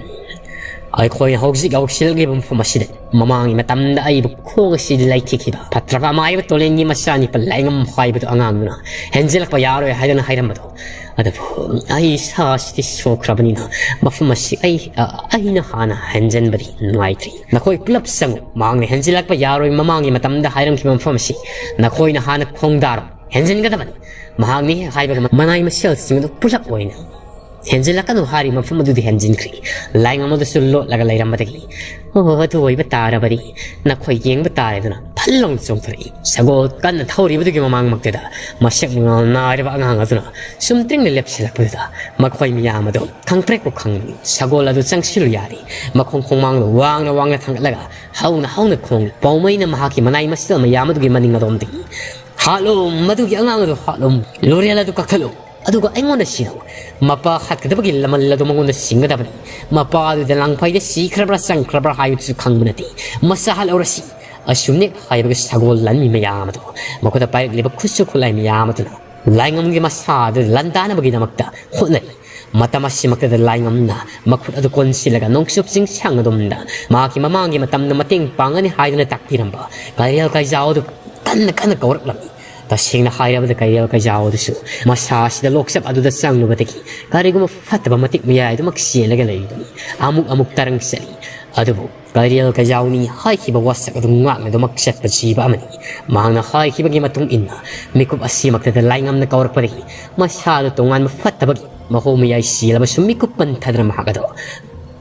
ꯑꯩꯈꯣꯏꯅ ꯍꯧꯖꯤꯛ ꯌꯧꯁꯤꯜꯂꯛꯂꯤꯕ ꯃꯐꯝ ꯑꯁꯤꯗ ꯃꯃꯥꯡꯒꯤ ꯃꯇꯝꯗ ꯑꯩꯕꯨ ꯈꯣꯡ ꯑꯁꯤ ꯂꯩꯊꯦꯛꯈꯤꯕ ꯐꯠꯇ꯭ꯔꯕ ꯑꯃꯥꯏꯕ ꯇꯣꯂꯦꯟꯒꯤ ꯃꯆꯥꯅꯤꯄꯥ ꯂꯥꯏꯉꯝ ꯍꯥꯏꯕꯗꯨ ꯑꯉꯥꯡꯗꯨꯅ ꯍꯦꯟꯖꯤꯜꯂꯛꯄ ꯌꯥꯔꯣꯏ ꯍꯥꯏꯗꯨꯅ ꯍꯥꯏꯔꯝꯕꯗꯣ꯫ ꯑꯗꯨꯕꯨ ꯑꯩ ꯏꯁꯥ ꯑꯁꯤꯗꯤ ꯁꯣꯛꯈ꯭ꯔꯕꯅꯤꯅ ꯃꯐꯝ ꯑꯁꯤ ꯑꯩ, ꯑ, ꯑꯩꯅ ꯍꯥꯟꯅ ꯍꯦꯟꯖꯟꯕꯗꯤ ꯅꯨꯡꯉꯥꯏꯇ꯭ꯔꯤ꯫ ꯅꯈꯣꯏ ꯄꯨꯂꯞ ꯆꯪꯉꯨ꯫ ꯃꯍꯥꯛꯅ ꯍꯦꯟꯖꯤꯜꯂꯛꯄ ꯌꯥꯔꯣꯏ, ꯃꯃꯥꯡꯒꯤ ꯃꯇꯝꯗ ꯍꯥꯏꯔꯝꯈꯤꯕ ꯃꯐꯝ ꯑꯁꯤ ꯅꯈꯣꯏꯅ ꯍꯥꯟꯅ ꯈꯣꯡꯗꯥꯔꯣ꯫ ꯍꯦꯟꯖꯤꯟꯒꯗꯕꯅꯤ꯫ ꯃꯍꯥꯛꯅ ꯍꯦꯛ ꯍꯥꯏꯕꯒ ꯃꯅꯥꯏ ꯃꯁꯤꯡꯁꯤꯡ ꯑꯗꯨ ꯄꯨꯂꯞ ꯑꯣꯏꯅ ꯍꯦꯟꯖꯤꯜꯂꯛꯀꯅꯨ ꯍꯥꯏꯔꯤꯕ ꯃꯐꯝ ꯑꯗꯨꯗ ꯍꯦꯟꯖꯤꯟꯈ꯭ꯔꯦ꯫ ꯂꯥꯏꯉꯝ ꯑꯗꯨꯁꯨ ꯂꯣꯠꯂꯒ ꯂꯩꯔꯝꯕꯗꯒꯤ, "ꯑꯣ, ꯑꯗꯨ ꯑꯣꯏꯕ ꯇꯥꯔꯕꯗꯤ ꯅꯈꯣꯏ ꯌꯦꯡꯕ ꯇꯥꯔꯦ" ꯑꯗꯨꯅ ꯐꯜ ꯂꯥꯎꯅ ꯆꯣꯡꯊꯣꯔꯛꯏ꯫ ꯁꯒꯣꯜ ꯀꯟꯅ ꯊꯧꯔꯤꯕꯗꯨꯒꯤ ꯃꯃꯥꯡꯃꯛꯇꯗ ꯃꯁꯛ ꯃꯉꯥꯜ ꯅꯥꯏꯔꯕ ꯑꯉꯥꯡ ꯑꯗꯨꯅ ꯆꯨꯝꯗ꯭ꯔꯤꯡꯅ ꯂꯦꯞꯁꯤꯜꯂꯛꯄꯗꯨꯗ ꯃꯈꯣꯏ ꯃꯤꯌꯥꯝ ꯑꯗꯨ ꯈꯪꯄ꯭ꯔꯦꯛꯄꯨ ꯈꯪꯂꯤ꯫ ꯁꯒꯣꯜ ꯑꯗꯨ ꯆꯪꯁꯤꯜꯂꯨ ꯌꯥꯔꯤ꯫ ꯃꯈꯣꯡ ꯈꯣꯡꯃꯥꯡꯗ ꯋꯥꯡꯅ ꯋꯥꯡꯅ ꯊꯥꯡꯒꯠꯂꯒ ꯍꯧꯅ ꯍꯧꯅ ꯈꯣꯡꯂꯤ꯫ ꯄꯥꯎꯃꯩꯅ ꯃꯍꯥꯛꯀꯤ ꯃꯅꯥꯏ ꯃꯁꯤꯗ ꯃꯌꯥꯝ ꯑꯗꯨꯒꯤ ꯃꯅꯤꯡ ꯑꯗꯣꯝꯗꯒꯤ, "ꯍꯥꯠꯂꯣ, ꯃꯗꯨꯒꯤ ꯑꯉꯥꯡ ꯑꯗꯨ ꯍꯥꯠꯂꯣ, ꯂꯣꯔꯦꯜ ꯑꯗꯨ ꯀꯛꯊꯠꯂꯨ, ꯑꯗꯨꯒ ꯑꯩꯉꯣꯟꯗ ꯁꯤꯔꯣ꯫ ꯃꯄꯥ ꯍꯥꯠꯀꯗꯕꯒꯤ ꯂꯃꯜ ꯑꯗꯨ ꯃꯉꯣꯟꯗ ꯁꯤꯡꯒꯗꯕꯅꯤ꯫ ꯃꯄꯥ ꯑꯗꯨꯗ ꯂꯥꯡꯐꯩꯗ ꯁꯤꯈ꯭ꯔꯕ꯭ꯔꯥ ꯆꯪꯈ꯭ꯔꯕ꯭ꯔꯥ ꯍꯥꯏꯕꯗꯨꯁꯨ ꯈꯪꯕ ꯅꯠꯇꯦ꯫ ꯃꯁꯥ ꯍꯥꯠꯍꯧꯔꯁꯤ"꯫ ꯑꯁꯨꯝꯅ ꯍꯥꯏꯕꯒ ꯁꯒꯣꯜ ꯂꯥꯟꯃꯤ ꯃꯌꯥꯝ ꯑꯗꯨ, ꯃꯈꯨꯠꯇ ꯄꯥꯏꯔꯛꯂꯤꯕ ꯈꯨꯠꯁꯨ ꯈꯨꯠꯂꯥꯏ ꯃꯌꯥꯝ ꯑꯗꯨꯅ ꯂꯥꯏꯉꯝꯒꯤ ꯃꯁꯥ ꯑꯗꯨ ꯂꯥꯟꯗꯥꯅꯕꯒꯤꯗꯃꯛꯇ ꯍꯣꯠꯅꯔꯤ꯫ ꯃꯇꯝ ꯑꯁꯤꯃꯛꯇꯗ ꯂꯥꯏꯉꯝꯅ ꯃꯈꯨꯠ ꯑꯗꯨ ꯀꯣꯟꯁꯤꯜꯂꯒ ꯅꯣꯡꯆꯨꯞ ꯆꯤꯡꯁꯥꯡ ꯑꯗꯣꯝꯗ ꯃꯍꯥꯛꯀꯤ ꯃꯃꯥꯡꯒꯤ ꯃꯇꯝꯗ ꯃꯇꯦꯡ ꯄꯥꯡꯒꯅꯤ ꯍꯥꯏꯗꯨꯅ ꯇꯥꯛꯄꯤꯔꯝꯕ ꯀꯩꯔꯦꯜ ꯀꯩꯖꯥꯎ ꯑꯗꯨ ꯀꯟꯅ ꯀꯟꯅ ꯀꯧꯔꯛꯂꯝꯃꯤ꯫ ꯇꯁꯦꯡꯅ ꯍꯥꯏꯔꯕꯗ ꯀꯩꯔꯦꯜ ꯀꯩꯖꯥꯎ ꯑꯗꯨꯁꯨ ꯃꯁꯥ ꯑꯁꯤꯗ ꯂꯣꯛꯆꯞ ꯑꯗꯨꯗ ꯆꯪꯂꯨꯕꯗꯒꯤ ꯀꯔꯤꯒꯨꯝꯕ ꯐꯠꯇꯕ ꯃꯇꯤꯛ ꯃꯌꯥꯏ ꯑꯗꯨꯃꯛ ꯆꯦꯜꯂꯒ ꯂꯩꯔꯤꯕꯅꯤ꯫ ꯑꯃꯨꯛ ꯑꯃꯨꯛ ꯇꯔꯪ ꯆꯠꯂꯤ꯫ ꯑꯗꯨꯕꯨ ꯀꯩꯔꯦꯜ ꯀꯩꯖꯥꯎꯅꯤ ꯍꯥꯏꯈꯤꯕ ꯋꯥꯁꯛ ꯑꯗꯨ ꯉꯥꯛꯅꯗꯨꯃꯛ ꯆꯠꯄ ꯖꯤꯕ ꯑꯃꯅꯤ꯫ ꯃꯍꯥꯛꯅ ꯍꯥꯏꯈꯤꯕꯒꯤ ꯃꯇꯨꯡ ꯏꯟꯅ ꯃꯤꯀꯨꯞ ꯑꯁꯤꯃꯛꯇꯗ ꯂꯥꯏꯉꯝꯅ ꯀꯧꯔꯛꯄꯗꯒꯤ ꯃꯁꯥꯗꯨ ꯇꯣꯉꯥꯟꯕ ꯐꯠꯇꯕꯒꯤ ꯃꯍꯣ ꯃꯌꯥꯏ ꯆꯦꯜꯂꯕꯁꯨ ꯃꯤꯀꯨꯞ ꯄꯟꯊꯗꯅ ꯃꯍꯥꯛ ꯑꯗꯣ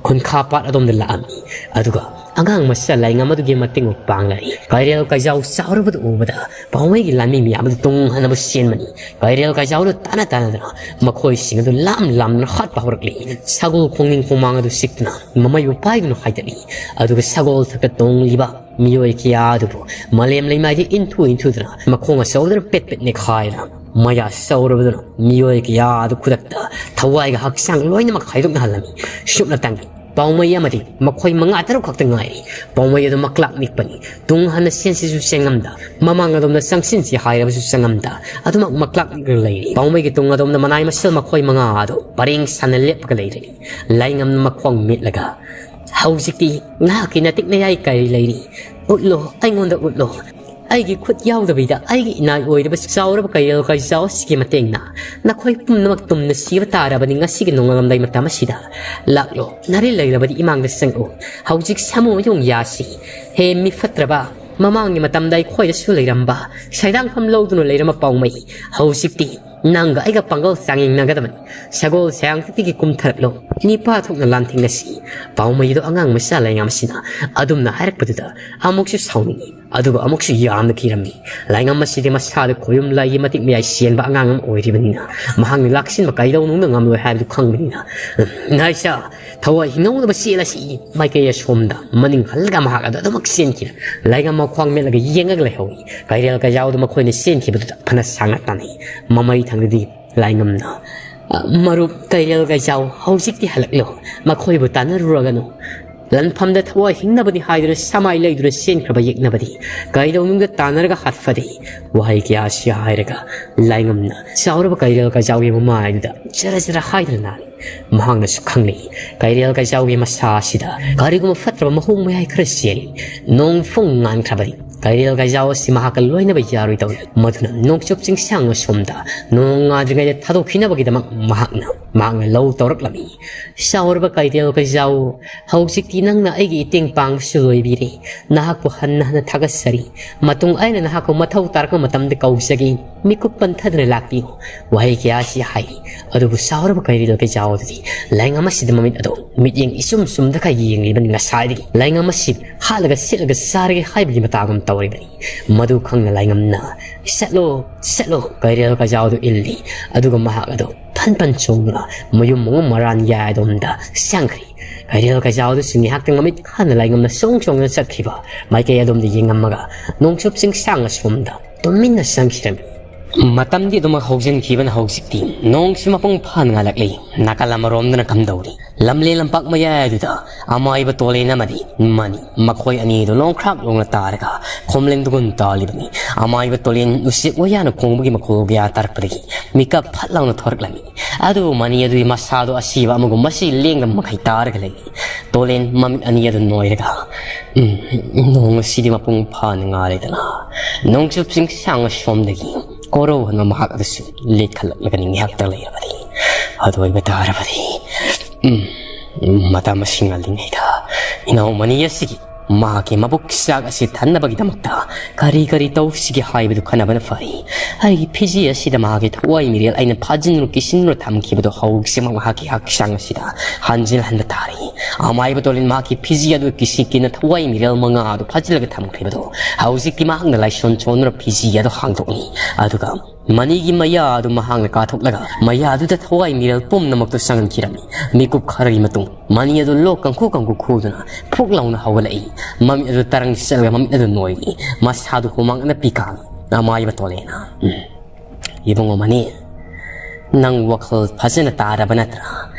ꯈꯨꯟꯈꯥ ꯄꯥꯠ ꯑꯗꯣꯝꯗ ꯂꯥꯛꯑꯝꯃꯤ꯫ ꯑꯗꯨꯒ ꯑꯉꯥꯡ ꯃꯆꯥ ꯂꯥꯏꯉꯝ ꯑꯗꯨꯒꯤ ꯃꯇꯦꯡ ꯄꯥꯡꯂꯔꯤ꯫ ꯀꯩꯔꯦꯜ ꯀꯩꯖꯥꯎ ꯆꯥꯎꯔꯕꯗꯨ ꯎꯕꯗ ꯄꯥꯎꯃꯩꯒꯤ ꯂꯥꯟꯃꯤ ꯃꯌꯥꯝ ꯑꯗꯨ ꯇꯨꯡ ꯍꯟꯅꯕ ꯆꯦꯟꯕꯅꯤ꯫ ꯀꯩꯔꯦꯜ ꯀꯩꯖꯥꯎꯗꯨ ꯇꯥꯅ ꯇꯥꯅꯗꯅ ꯃꯈꯣꯏꯁꯤꯡ ꯑꯗꯨ ꯂꯥꯝ ꯂꯥꯝꯅ ꯍꯥꯠꯄ ꯍꯧꯔꯛꯂꯤ꯫ ꯁꯒꯣꯜ ꯈꯣꯡꯅꯤꯡ ꯈꯣꯡꯃꯥꯡ ꯑꯗꯨ ꯁꯤꯛꯇꯨꯅ ꯃꯃꯩꯕꯨ ꯄꯥꯏꯗꯨꯅ ꯍꯥꯏꯗꯠꯂꯤ꯫ ꯑꯗꯨꯒ ꯁꯒꯣꯜ ꯊꯛꯇ ꯇꯣꯡꯂꯤꯕ ꯃꯤꯑꯣꯏ ꯀꯌꯥ ꯑꯗꯨꯕꯨ ꯃꯥꯂꯦꯝ ꯂꯩꯃꯥꯏꯗ ꯏꯟꯊꯨ ꯏꯟꯊꯨꯗꯨꯅ ꯃꯈꯣꯡ ꯑꯆꯧꯕꯗꯨꯅ ꯄꯦꯠ ꯄꯦꯠ ꯅꯦꯈꯥꯏꯗꯨꯅ ꯃꯌꯥ ꯆꯧꯔꯕꯗꯨꯅ ꯃꯤꯑꯣꯏ ꯀꯌꯥ ꯑꯗꯨ ꯈꯨꯗꯛꯇ ꯊꯋꯥꯏꯒ ꯍꯛꯆꯥꯡ ꯂꯣꯏꯅꯃꯛ ꯈꯥꯏꯗꯣꯛꯅꯍꯜꯂꯝꯃꯤ꯫ ꯁꯨꯞꯅꯇꯪꯒꯤ ꯄꯥꯎꯃꯩ ꯑꯃꯗꯤ ꯃꯈꯣꯏ ꯃꯉꯥ ꯇꯔꯨꯛ ꯈꯛꯇ ꯉꯥꯏꯔꯤ꯫ ꯄꯥꯎꯃꯩ ꯑꯗꯨ ꯃꯀ꯭ꯂꯥꯛ ꯅꯤꯛꯄꯅꯤ꯫ ꯇꯨꯡ ꯍꯟꯅ ꯆꯦꯟꯁꯤꯁꯨ ꯆꯦꯟꯉꯝꯗ, ꯃꯃꯥꯡ ꯑꯗꯣꯝꯗ ꯆꯪꯁꯤꯟꯁꯤ ꯍꯥꯏꯔꯕꯁꯨ ꯆꯪꯉꯝꯗ, ꯑꯗꯨꯃꯛ ꯃꯀ꯭ꯂꯥꯛ ꯅꯤꯛꯂꯒ ꯂꯩꯔꯤ꯫ ꯄꯥꯎꯃꯩꯒꯤ ꯇꯨꯡ ꯑꯗꯣꯝꯗ ꯃꯅꯥꯏ ꯃꯁꯤꯜ ꯃꯈꯣꯏ ꯃꯉꯥ ꯑꯗꯨ ꯄꯔꯦꯡ ꯁꯥꯟꯅ ꯂꯦꯞꯄꯒ ꯂꯩꯔꯤ꯫ ꯂꯥꯏꯉꯝꯅ ꯃꯈꯣꯡ ꯃꯤꯠꯂꯒ, ꯍꯧꯖꯤꯛꯇꯤ ꯅꯍꯥꯛꯀꯤ ꯅꯇꯤꯛ ꯅꯌꯥꯏ ꯀꯔꯤ ꯂꯩꯔꯤ? ꯎꯠꯂꯣ, ꯑꯩꯉꯣꯟꯗ ꯎꯠꯂꯣ꯫ ꯑꯩꯒꯤ ꯈꯨꯠ ꯌꯥꯎꯗꯕꯤꯗ ꯑꯩꯒꯤ ꯏꯅꯥꯏ ꯑꯣꯏꯔꯤꯕ ꯆꯥꯎꯔꯕ ꯀꯩꯔꯦꯜ ꯀꯩꯖꯥꯎ ꯑꯁꯤꯒꯤ ꯃꯇꯦꯡꯅ ꯅꯈꯣꯏ ꯄꯨꯝꯅꯃꯛ ꯇꯨꯝꯅ ꯁꯤꯕ ꯇꯥꯔꯕꯅꯤ ꯉꯁꯤꯒꯤ ꯅꯣꯡꯉꯥꯜꯂꯝꯗꯥꯏ ꯃꯇꯝ ꯑꯁꯤꯗ꯫ ꯂꯥꯛꯂꯣ, ꯅꯔꯤꯜ ꯂꯩꯔꯕꯗꯤ ꯏꯃꯥꯡꯗ ꯆꯪꯉꯛꯎ꯫ ꯍꯧꯖꯤꯛ ꯁꯥꯃꯨ ꯃꯌꯣꯡ ꯌꯥꯁꯤ꯫ ꯍꯦ ꯃꯤ ꯐꯠꯇ꯭ꯔꯕ, ꯃꯃꯥꯡꯒꯤ ꯃꯇꯝꯗ ꯑꯩꯈꯣꯏꯗꯁꯨ ꯂꯩꯔꯝꯕ, ꯁꯩꯗꯥꯡꯐꯝ ꯂꯧꯗꯨꯅ ꯂꯩꯔꯝꯕ ꯄꯥꯎꯃꯩ, ꯍꯧꯖꯤꯛꯇꯤ ꯅꯪꯒ ꯑꯩꯒ ꯄꯥꯡꯒꯜ ꯆꯥꯡꯌꯦꯡꯅꯒꯗꯕꯅꯤ꯫ ꯁꯒꯣꯜ ꯁꯌꯥꯡꯁꯤꯗꯒꯤ ꯀꯨꯝꯊꯔꯛꯂꯣ, ꯅꯤꯄꯥ ꯊꯣꯛꯅ ꯂꯥꯟꯊꯦꯡꯅꯁꯤ꯫ ꯄꯥꯎꯃꯩꯗꯣ ꯑꯉꯥꯡ ꯃꯆꯥ ꯂꯩꯉꯥꯝ ꯑꯁꯤꯅ ꯑꯗꯨꯝꯅ ꯍꯥꯏꯔꯛꯄꯗꯨꯗ ꯑꯃꯨꯛꯁꯨ ꯁꯥꯎꯅꯤꯡꯏ, ꯑꯗꯨꯒ ꯑꯃꯨꯛꯁꯨ ꯌꯥꯝꯅ ꯀꯤꯔꯝꯃꯤ꯫ ꯂꯥꯏꯉꯝ ꯑꯁꯤꯗꯤ ꯃꯁꯥꯗ ꯈꯣꯌꯨꯝ ꯂꯥꯏꯒꯤ ꯃꯇꯤꯛ ꯃꯌꯥꯏ ꯆꯦꯟꯕ ꯑꯉꯥꯡ ꯑꯃ ꯑꯣꯏꯔꯤꯕꯅꯤꯅ ꯃꯍꯥꯛꯅ ꯂꯥꯛꯁꯤꯟꯕ ꯀꯩꯗꯧꯅꯨꯡꯗ ꯉꯝꯂꯣꯏ ꯍꯥꯏꯕꯗꯨ ꯈꯪꯕꯅꯤꯅ, "ꯅꯥꯏꯁꯥ, ꯊꯋꯥꯏ ꯍꯤꯡꯅꯧꯅꯕ ꯆꯦꯜꯂꯁꯤ!" ꯃꯥꯏꯀꯩ ꯑꯁꯣꯝꯗ ꯃꯅꯤꯡ ꯍꯜꯂꯒ ꯃꯍꯥꯛ ꯑꯗꯨ ꯑꯗꯨꯃꯛ ꯆꯦꯟꯈꯤꯔꯦ꯫ ꯂꯥꯏꯉꯝ ꯃꯈ꯭ꯋꯥꯡ ꯃꯦꯠꯂꯒ ꯌꯦꯡꯉꯒ ꯂꯩꯍꯧꯏ꯫ ꯀꯩꯔꯦꯜ ꯀꯩꯖꯥꯎꯗ ꯃꯈꯣꯏꯅ ꯆꯦꯟꯈꯤꯕꯗꯨꯗ ꯐꯅ ꯁꯥꯡꯅ ꯇꯥꯟꯅꯩ꯫ ꯃꯃꯩ ꯊꯪꯗꯗꯤ ꯂꯥꯏꯉꯝꯅ, "ꯑ, ꯃꯔꯨꯞ ꯀꯩꯔꯦꯜ ꯀꯩꯖꯥꯎ, ꯍꯧꯖꯤꯛꯇꯤ ꯍꯜꯂꯛꯂꯣ꯫ ꯃꯈꯣꯏꯕꯨ ꯇꯥꯟꯅꯔꯨꯔꯒꯅꯨ꯫ ꯂꯟꯐꯝꯗ ꯊꯋꯥꯏ ꯍꯤꯡꯅꯕꯅꯤ ꯍꯥꯏꯗꯨꯅ ꯁꯃꯥꯏ ꯂꯩꯗꯨꯅ ꯆꯦꯟꯈ꯭ꯔꯕ ꯌꯦꯛꯅꯕꯗꯤ ꯀꯩꯗꯧꯅꯨꯡꯗ ꯇꯥꯟꯅꯔꯒ ꯍꯥꯠꯐꯗꯦ꯫" ꯋꯥꯍꯩ ꯀꯌꯥ ꯑꯁꯤ ꯍꯥꯏꯔꯒ ꯂꯥꯏꯉꯝꯅ ꯆꯥꯎꯔꯕ ꯀꯩꯔꯦꯜ ꯀꯩꯖꯥꯎꯒꯤ ꯃꯃꯥꯏꯗꯨꯗ ꯖꯔ ꯖꯔ ꯍꯥꯏꯗꯨꯅ ꯅꯥꯜꯂꯤ꯫ ꯃꯍꯥꯛꯅꯁꯨ ꯈꯪꯂꯤ, ꯀꯩꯔꯦꯜ ꯀꯩꯖꯥꯎꯒꯤ ꯃꯁꯥ ꯑꯁꯤꯗ ꯀꯔꯤꯒꯨꯝꯕ ꯐꯠꯇ꯭ꯔꯕ ꯃꯍꯨꯝ ꯃꯌꯥꯏ ꯈꯔ ꯆꯦꯜꯂꯤ꯫ ꯅꯣꯡ ꯐꯨꯡ ꯉꯥꯟꯈ꯭ꯔꯕꯗꯤ ꯀꯩꯔꯦꯜ ꯀꯩꯖꯥꯎ ꯑꯁꯤ ꯃꯍꯥꯛꯀ ꯂꯣꯏꯅꯕ ꯌꯥꯔꯣꯏꯗꯧꯔꯤ꯫ ꯃꯗꯨꯅ ꯅꯣꯡꯆꯨꯞ ꯆꯤꯡꯁꯥꯡ ꯑꯁꯣꯝꯗ ꯅꯣꯡ ꯉꯥꯗ꯭ꯔꯤꯉꯩꯗ ꯊꯥꯗꯣꯛꯈꯤꯅꯕꯒꯤꯗꯃꯛ ꯃꯍꯥꯛꯅ, ꯃꯍꯥꯛꯅ ꯂꯧ ꯇꯧꯔꯛꯂꯝꯃꯤ꯫ ꯆꯥꯎꯔꯕ ꯀꯩꯔꯦꯜ ꯀꯩꯖꯥꯎ, ꯍꯧꯖꯤꯛꯇꯤ ꯅꯪꯅ ꯑꯩꯒꯤ ꯏꯇꯦꯡ ꯄꯥꯡꯕꯁꯨ ꯂꯣꯏꯕꯤꯔꯦ꯫ ꯅꯍꯥꯛꯄꯨ ꯍꯟꯅ ꯍꯟꯅ ꯊꯥꯒꯠꯆꯔꯤ꯫ ꯃꯇꯨꯡ ꯑꯩꯅ ꯅꯍꯥꯛꯄꯨ ꯃꯊꯧ ꯇꯥꯔꯛꯄ ꯃꯇꯝꯗ ꯀꯧꯖꯒꯦ꯫ ꯃꯤꯀꯨꯞ ꯄꯟꯊꯗꯅ ꯂꯥꯛꯄꯤꯌꯨ꯫ ꯋꯥꯍꯩ ꯀꯌꯥ ꯑꯁꯤ ꯍꯥꯏ꯫ ꯑꯗꯨꯕꯨ ꯆꯥꯎꯔꯕ ꯀꯩꯔꯦꯜ ꯀꯩꯖꯥꯎ ꯑꯗꯨꯗꯤ ꯂꯥꯏꯉꯝ ꯑꯁꯤꯗ ꯃꯃꯤꯠ ꯑꯗꯨ ꯃꯤꯠꯌꯦꯡ ꯏꯆꯨꯝ ꯆꯨꯝꯗꯈꯩ ꯌꯦꯡꯂꯤꯕꯅꯤ꯫ ꯉꯁꯥꯏꯗꯒꯤ ꯂꯥꯏꯉꯝ ꯑꯁꯤ ꯍꯥꯠꯂꯒ ꯁꯤꯠꯂꯒ ꯆꯥꯔꯒꯦ ꯍꯥꯏꯕꯒꯤ ꯃꯇꯥꯒꯨꯝ ꯇꯧꯔꯤꯕꯅꯤ꯫ ꯃꯗꯨ ꯈꯪꯅ ꯂꯥꯏꯉꯝꯅ, "ꯆꯠꯂꯣ, ꯆꯠꯂꯣ," ꯀꯩꯔꯦꯜ ꯀꯩꯖꯥꯎꯗꯨ ꯏꯜꯂꯤ꯫ ꯑꯗꯨꯒ ꯃꯍꯥꯛ ꯑꯗꯨ ꯐꯟ ꯐꯟ ꯆꯣꯡꯗꯨꯅ ꯃꯌꯨꯝ ꯃꯉꯨꯝ ꯃꯔꯥꯟ ꯌꯥꯏꯗꯣꯝꯗ ꯆꯪꯈ꯭ꯔꯦ꯫ ꯀꯩꯔꯦꯜ ꯀꯩꯖꯥꯎꯗꯨꯁꯨ ꯉꯥꯏꯍꯥꯛꯇꯪ ꯃꯃꯤꯠ ꯈꯥꯅ ꯂꯥꯏꯉꯝꯅ ꯆꯣꯡ ꯆꯣꯡꯗꯨꯅ ꯆꯠꯈꯤꯕ ꯃꯥꯏꯀꯩ ꯑꯗꯣꯝꯗ ꯌꯦꯡꯉꯝꯃꯒ ꯅꯣꯡꯆꯨꯞ ꯆꯤꯡꯁꯥꯡ ꯑꯁꯣꯝꯗ ꯇꯨꯃꯤꯟꯅ ꯆꯪꯈꯤꯔꯝꯃꯤ꯫ ꯃꯇꯝꯗꯤ ꯑꯗꯨꯃꯛ ꯍꯧꯖꯤꯟꯈꯤꯕꯅ ꯍꯧꯖꯤꯛꯇꯤ ꯅꯣꯡꯁꯤ ꯃꯄꯨꯡ ꯐꯥꯅ ꯉꯥꯜꯂꯛꯂꯤ꯫ ꯅꯥꯀꯜ ꯑꯃꯔꯣꯝꯗꯅ ꯀꯝꯗꯧꯔꯤ? ꯂꯝꯂꯦꯟ ꯂꯝꯄꯥꯛ ꯃꯌꯥꯏ ꯑꯗꯨꯗ ꯑꯃꯥꯏꯕ ꯇꯣꯂꯦꯟ ꯑꯃꯗꯤ ꯃꯅꯤ, ꯃꯈꯣꯏ ꯑꯅꯤꯗꯨ ꯂꯣꯡꯈ꯭ꯔꯥꯛ ꯂꯣꯡꯅ ꯇꯥꯔꯒ ꯈꯣꯝꯂꯦꯟꯗꯨꯒꯨꯝ ꯇꯥꯜꯂꯤꯕꯅꯤ꯫ ꯑꯃꯥꯏꯕ ꯇꯣꯂꯦꯟ ꯎꯆꯦꯛ ꯋꯥꯌꯥꯅ ꯈꯣꯡꯕꯒꯤ ꯃꯈꯣꯜ ꯀꯌꯥ ꯇꯥꯔꯛꯄꯗꯒꯤ ꯃꯤꯀꯞ ꯐꯠ ꯂꯥꯎꯅ ꯊꯣꯔꯛꯂꯝꯃꯤ꯫ ꯑꯗꯨꯕꯨ ꯃꯅꯤ ꯑꯗꯨꯗꯤ ꯃꯁꯥꯗꯣ ꯑꯁꯤꯕ ꯑꯃꯒꯨꯝ ꯃꯁꯤ ꯂꯦꯡꯗꯕ ꯃꯈꯩ ꯇꯥꯔꯒ ꯂꯩꯔꯤ꯫ ꯇꯣꯂꯦꯟ ꯃꯃꯤꯠ ꯑꯅꯤ ꯑꯗꯨ ꯅꯣꯏꯔꯒ, "ꯎꯝ, ꯅꯣꯡ ꯑꯁꯤꯗꯤ ꯃꯄꯨꯡ ꯐꯥꯅ ꯉꯥꯜꯂꯦꯗꯅ, ꯅꯣꯡꯆꯨꯞ ꯆꯤꯡꯁꯥꯡ ꯑꯁꯣꯝꯗꯒꯤ ꯀꯣꯔꯧꯍꯟꯕ ꯃꯍꯥꯛ ꯑꯗꯨꯁꯨ ꯂꯦꯛꯈꯠꯂꯛꯂꯒꯅꯤ ꯉꯥꯏꯍꯥꯛꯇ ꯂꯩꯔꯕꯗꯤ꯫ ꯑꯗꯨ ꯑꯣꯏꯕ ꯇꯥꯔꯕꯗꯤ, ꯎꯝ, ꯃꯇꯝ ꯑꯁꯤ ꯉꯜꯂꯤꯉꯩꯗ ꯏꯅꯥꯎ ꯃꯅꯤ ꯑꯁꯤꯒꯤ ꯃꯍꯥꯛꯀꯤ ꯃꯕꯨꯛ ꯆꯥꯛ ꯑꯁꯤ ꯊꯟꯅꯕꯒꯤꯗꯃꯛꯇ ꯀꯔꯤ ꯀꯔꯤ ꯇꯧꯁꯤꯒꯦ ꯍꯥꯏꯕꯗꯨ ꯈꯟꯅꯕꯅ ꯐꯔꯤ꯫ ꯑꯩꯒꯤ ꯐꯤꯖꯤ ꯑꯁꯤꯗ ꯃꯍꯥꯛꯀꯤ ꯊꯋꯥꯏ ꯃꯤꯔꯦꯜ ꯑꯩꯅ ꯐꯥꯖꯤꯟꯗꯨꯅ ꯀꯤꯁꯤꯟꯗꯨꯅ ꯊꯝꯈꯤꯕꯗꯣ ꯍꯧꯖꯤꯛꯃꯛ ꯃꯍꯥꯛꯀꯤ ꯍꯛꯆꯥꯡ ꯑꯁꯤꯗ ꯍꯟꯖꯤꯜꯍꯟꯕ ꯇꯥꯔꯤ꯫ ꯑꯃꯥꯏꯕ ꯇꯣꯂꯤꯟ ꯃꯍꯥꯛꯀꯤ ꯐꯤꯖꯤ ꯑꯗꯨ ꯀꯤꯁꯤ ꯀꯤꯅ ꯊꯋꯥꯏ ꯃꯤꯔꯦꯜ ꯃꯉꯥ ꯑꯗꯨ ꯐꯥꯖꯤꯜꯂꯒ ꯊꯝꯈ꯭ꯔꯤꯕꯗꯣ ꯍꯧꯖꯤꯛꯇꯤ ꯃꯍꯥꯛꯅ ꯂꯥꯏꯁꯣꯟ ꯆꯣꯟꯗꯨꯅ ꯐꯤꯖꯤ ꯑꯗꯨ ꯍꯥꯡꯗꯣꯛꯏ꯫ ꯑꯗꯨꯒ ꯃꯅꯤꯒꯤ ꯃꯌꯥ ꯑꯗꯨ ꯃꯍꯥꯛꯅ ꯀꯥꯊꯣꯛꯂꯒ ꯃꯌꯥ ꯑꯗꯨꯗ ꯊꯋꯥꯏ ꯃꯤꯔꯦꯜ ꯄꯨꯝꯅꯃꯛꯇꯨ ꯆꯪꯍꯟꯈꯤꯔꯝꯃꯤ꯫ ꯃꯤꯀꯨꯞ ꯈꯔꯒꯤ ꯃꯇꯨꯡ ꯃꯅꯤ ꯑꯗꯨ ꯂꯣꯛ ꯀꯪꯈꯨ ꯀꯪꯈꯨ ꯈꯨꯗꯨꯅ ꯐꯨꯛ ꯂꯥꯎꯅ ꯍꯧꯒꯠꯂꯛꯏ꯫ ꯃꯃꯤꯠ ꯑꯗꯨ ꯇꯔꯪ ꯆꯠꯂꯒ ꯃꯃꯤꯠ ꯑꯗꯨ ꯅꯣꯏꯔꯤ꯫ ꯃꯁꯥꯗꯨ ꯍꯨꯃꯥꯡꯅ ꯄꯤꯀꯥꯡꯉꯤ꯫ ꯑꯃꯥꯏꯕ ꯇꯣꯂꯦꯅ, "ꯎꯝ, ꯏꯕꯨꯡꯉꯣ ꯃꯅꯤ, ꯅꯪ ꯋꯥꯈꯜ ꯐꯖꯅ ꯇꯥꯔꯕ ꯅꯠꯇ꯭ꯔꯥ?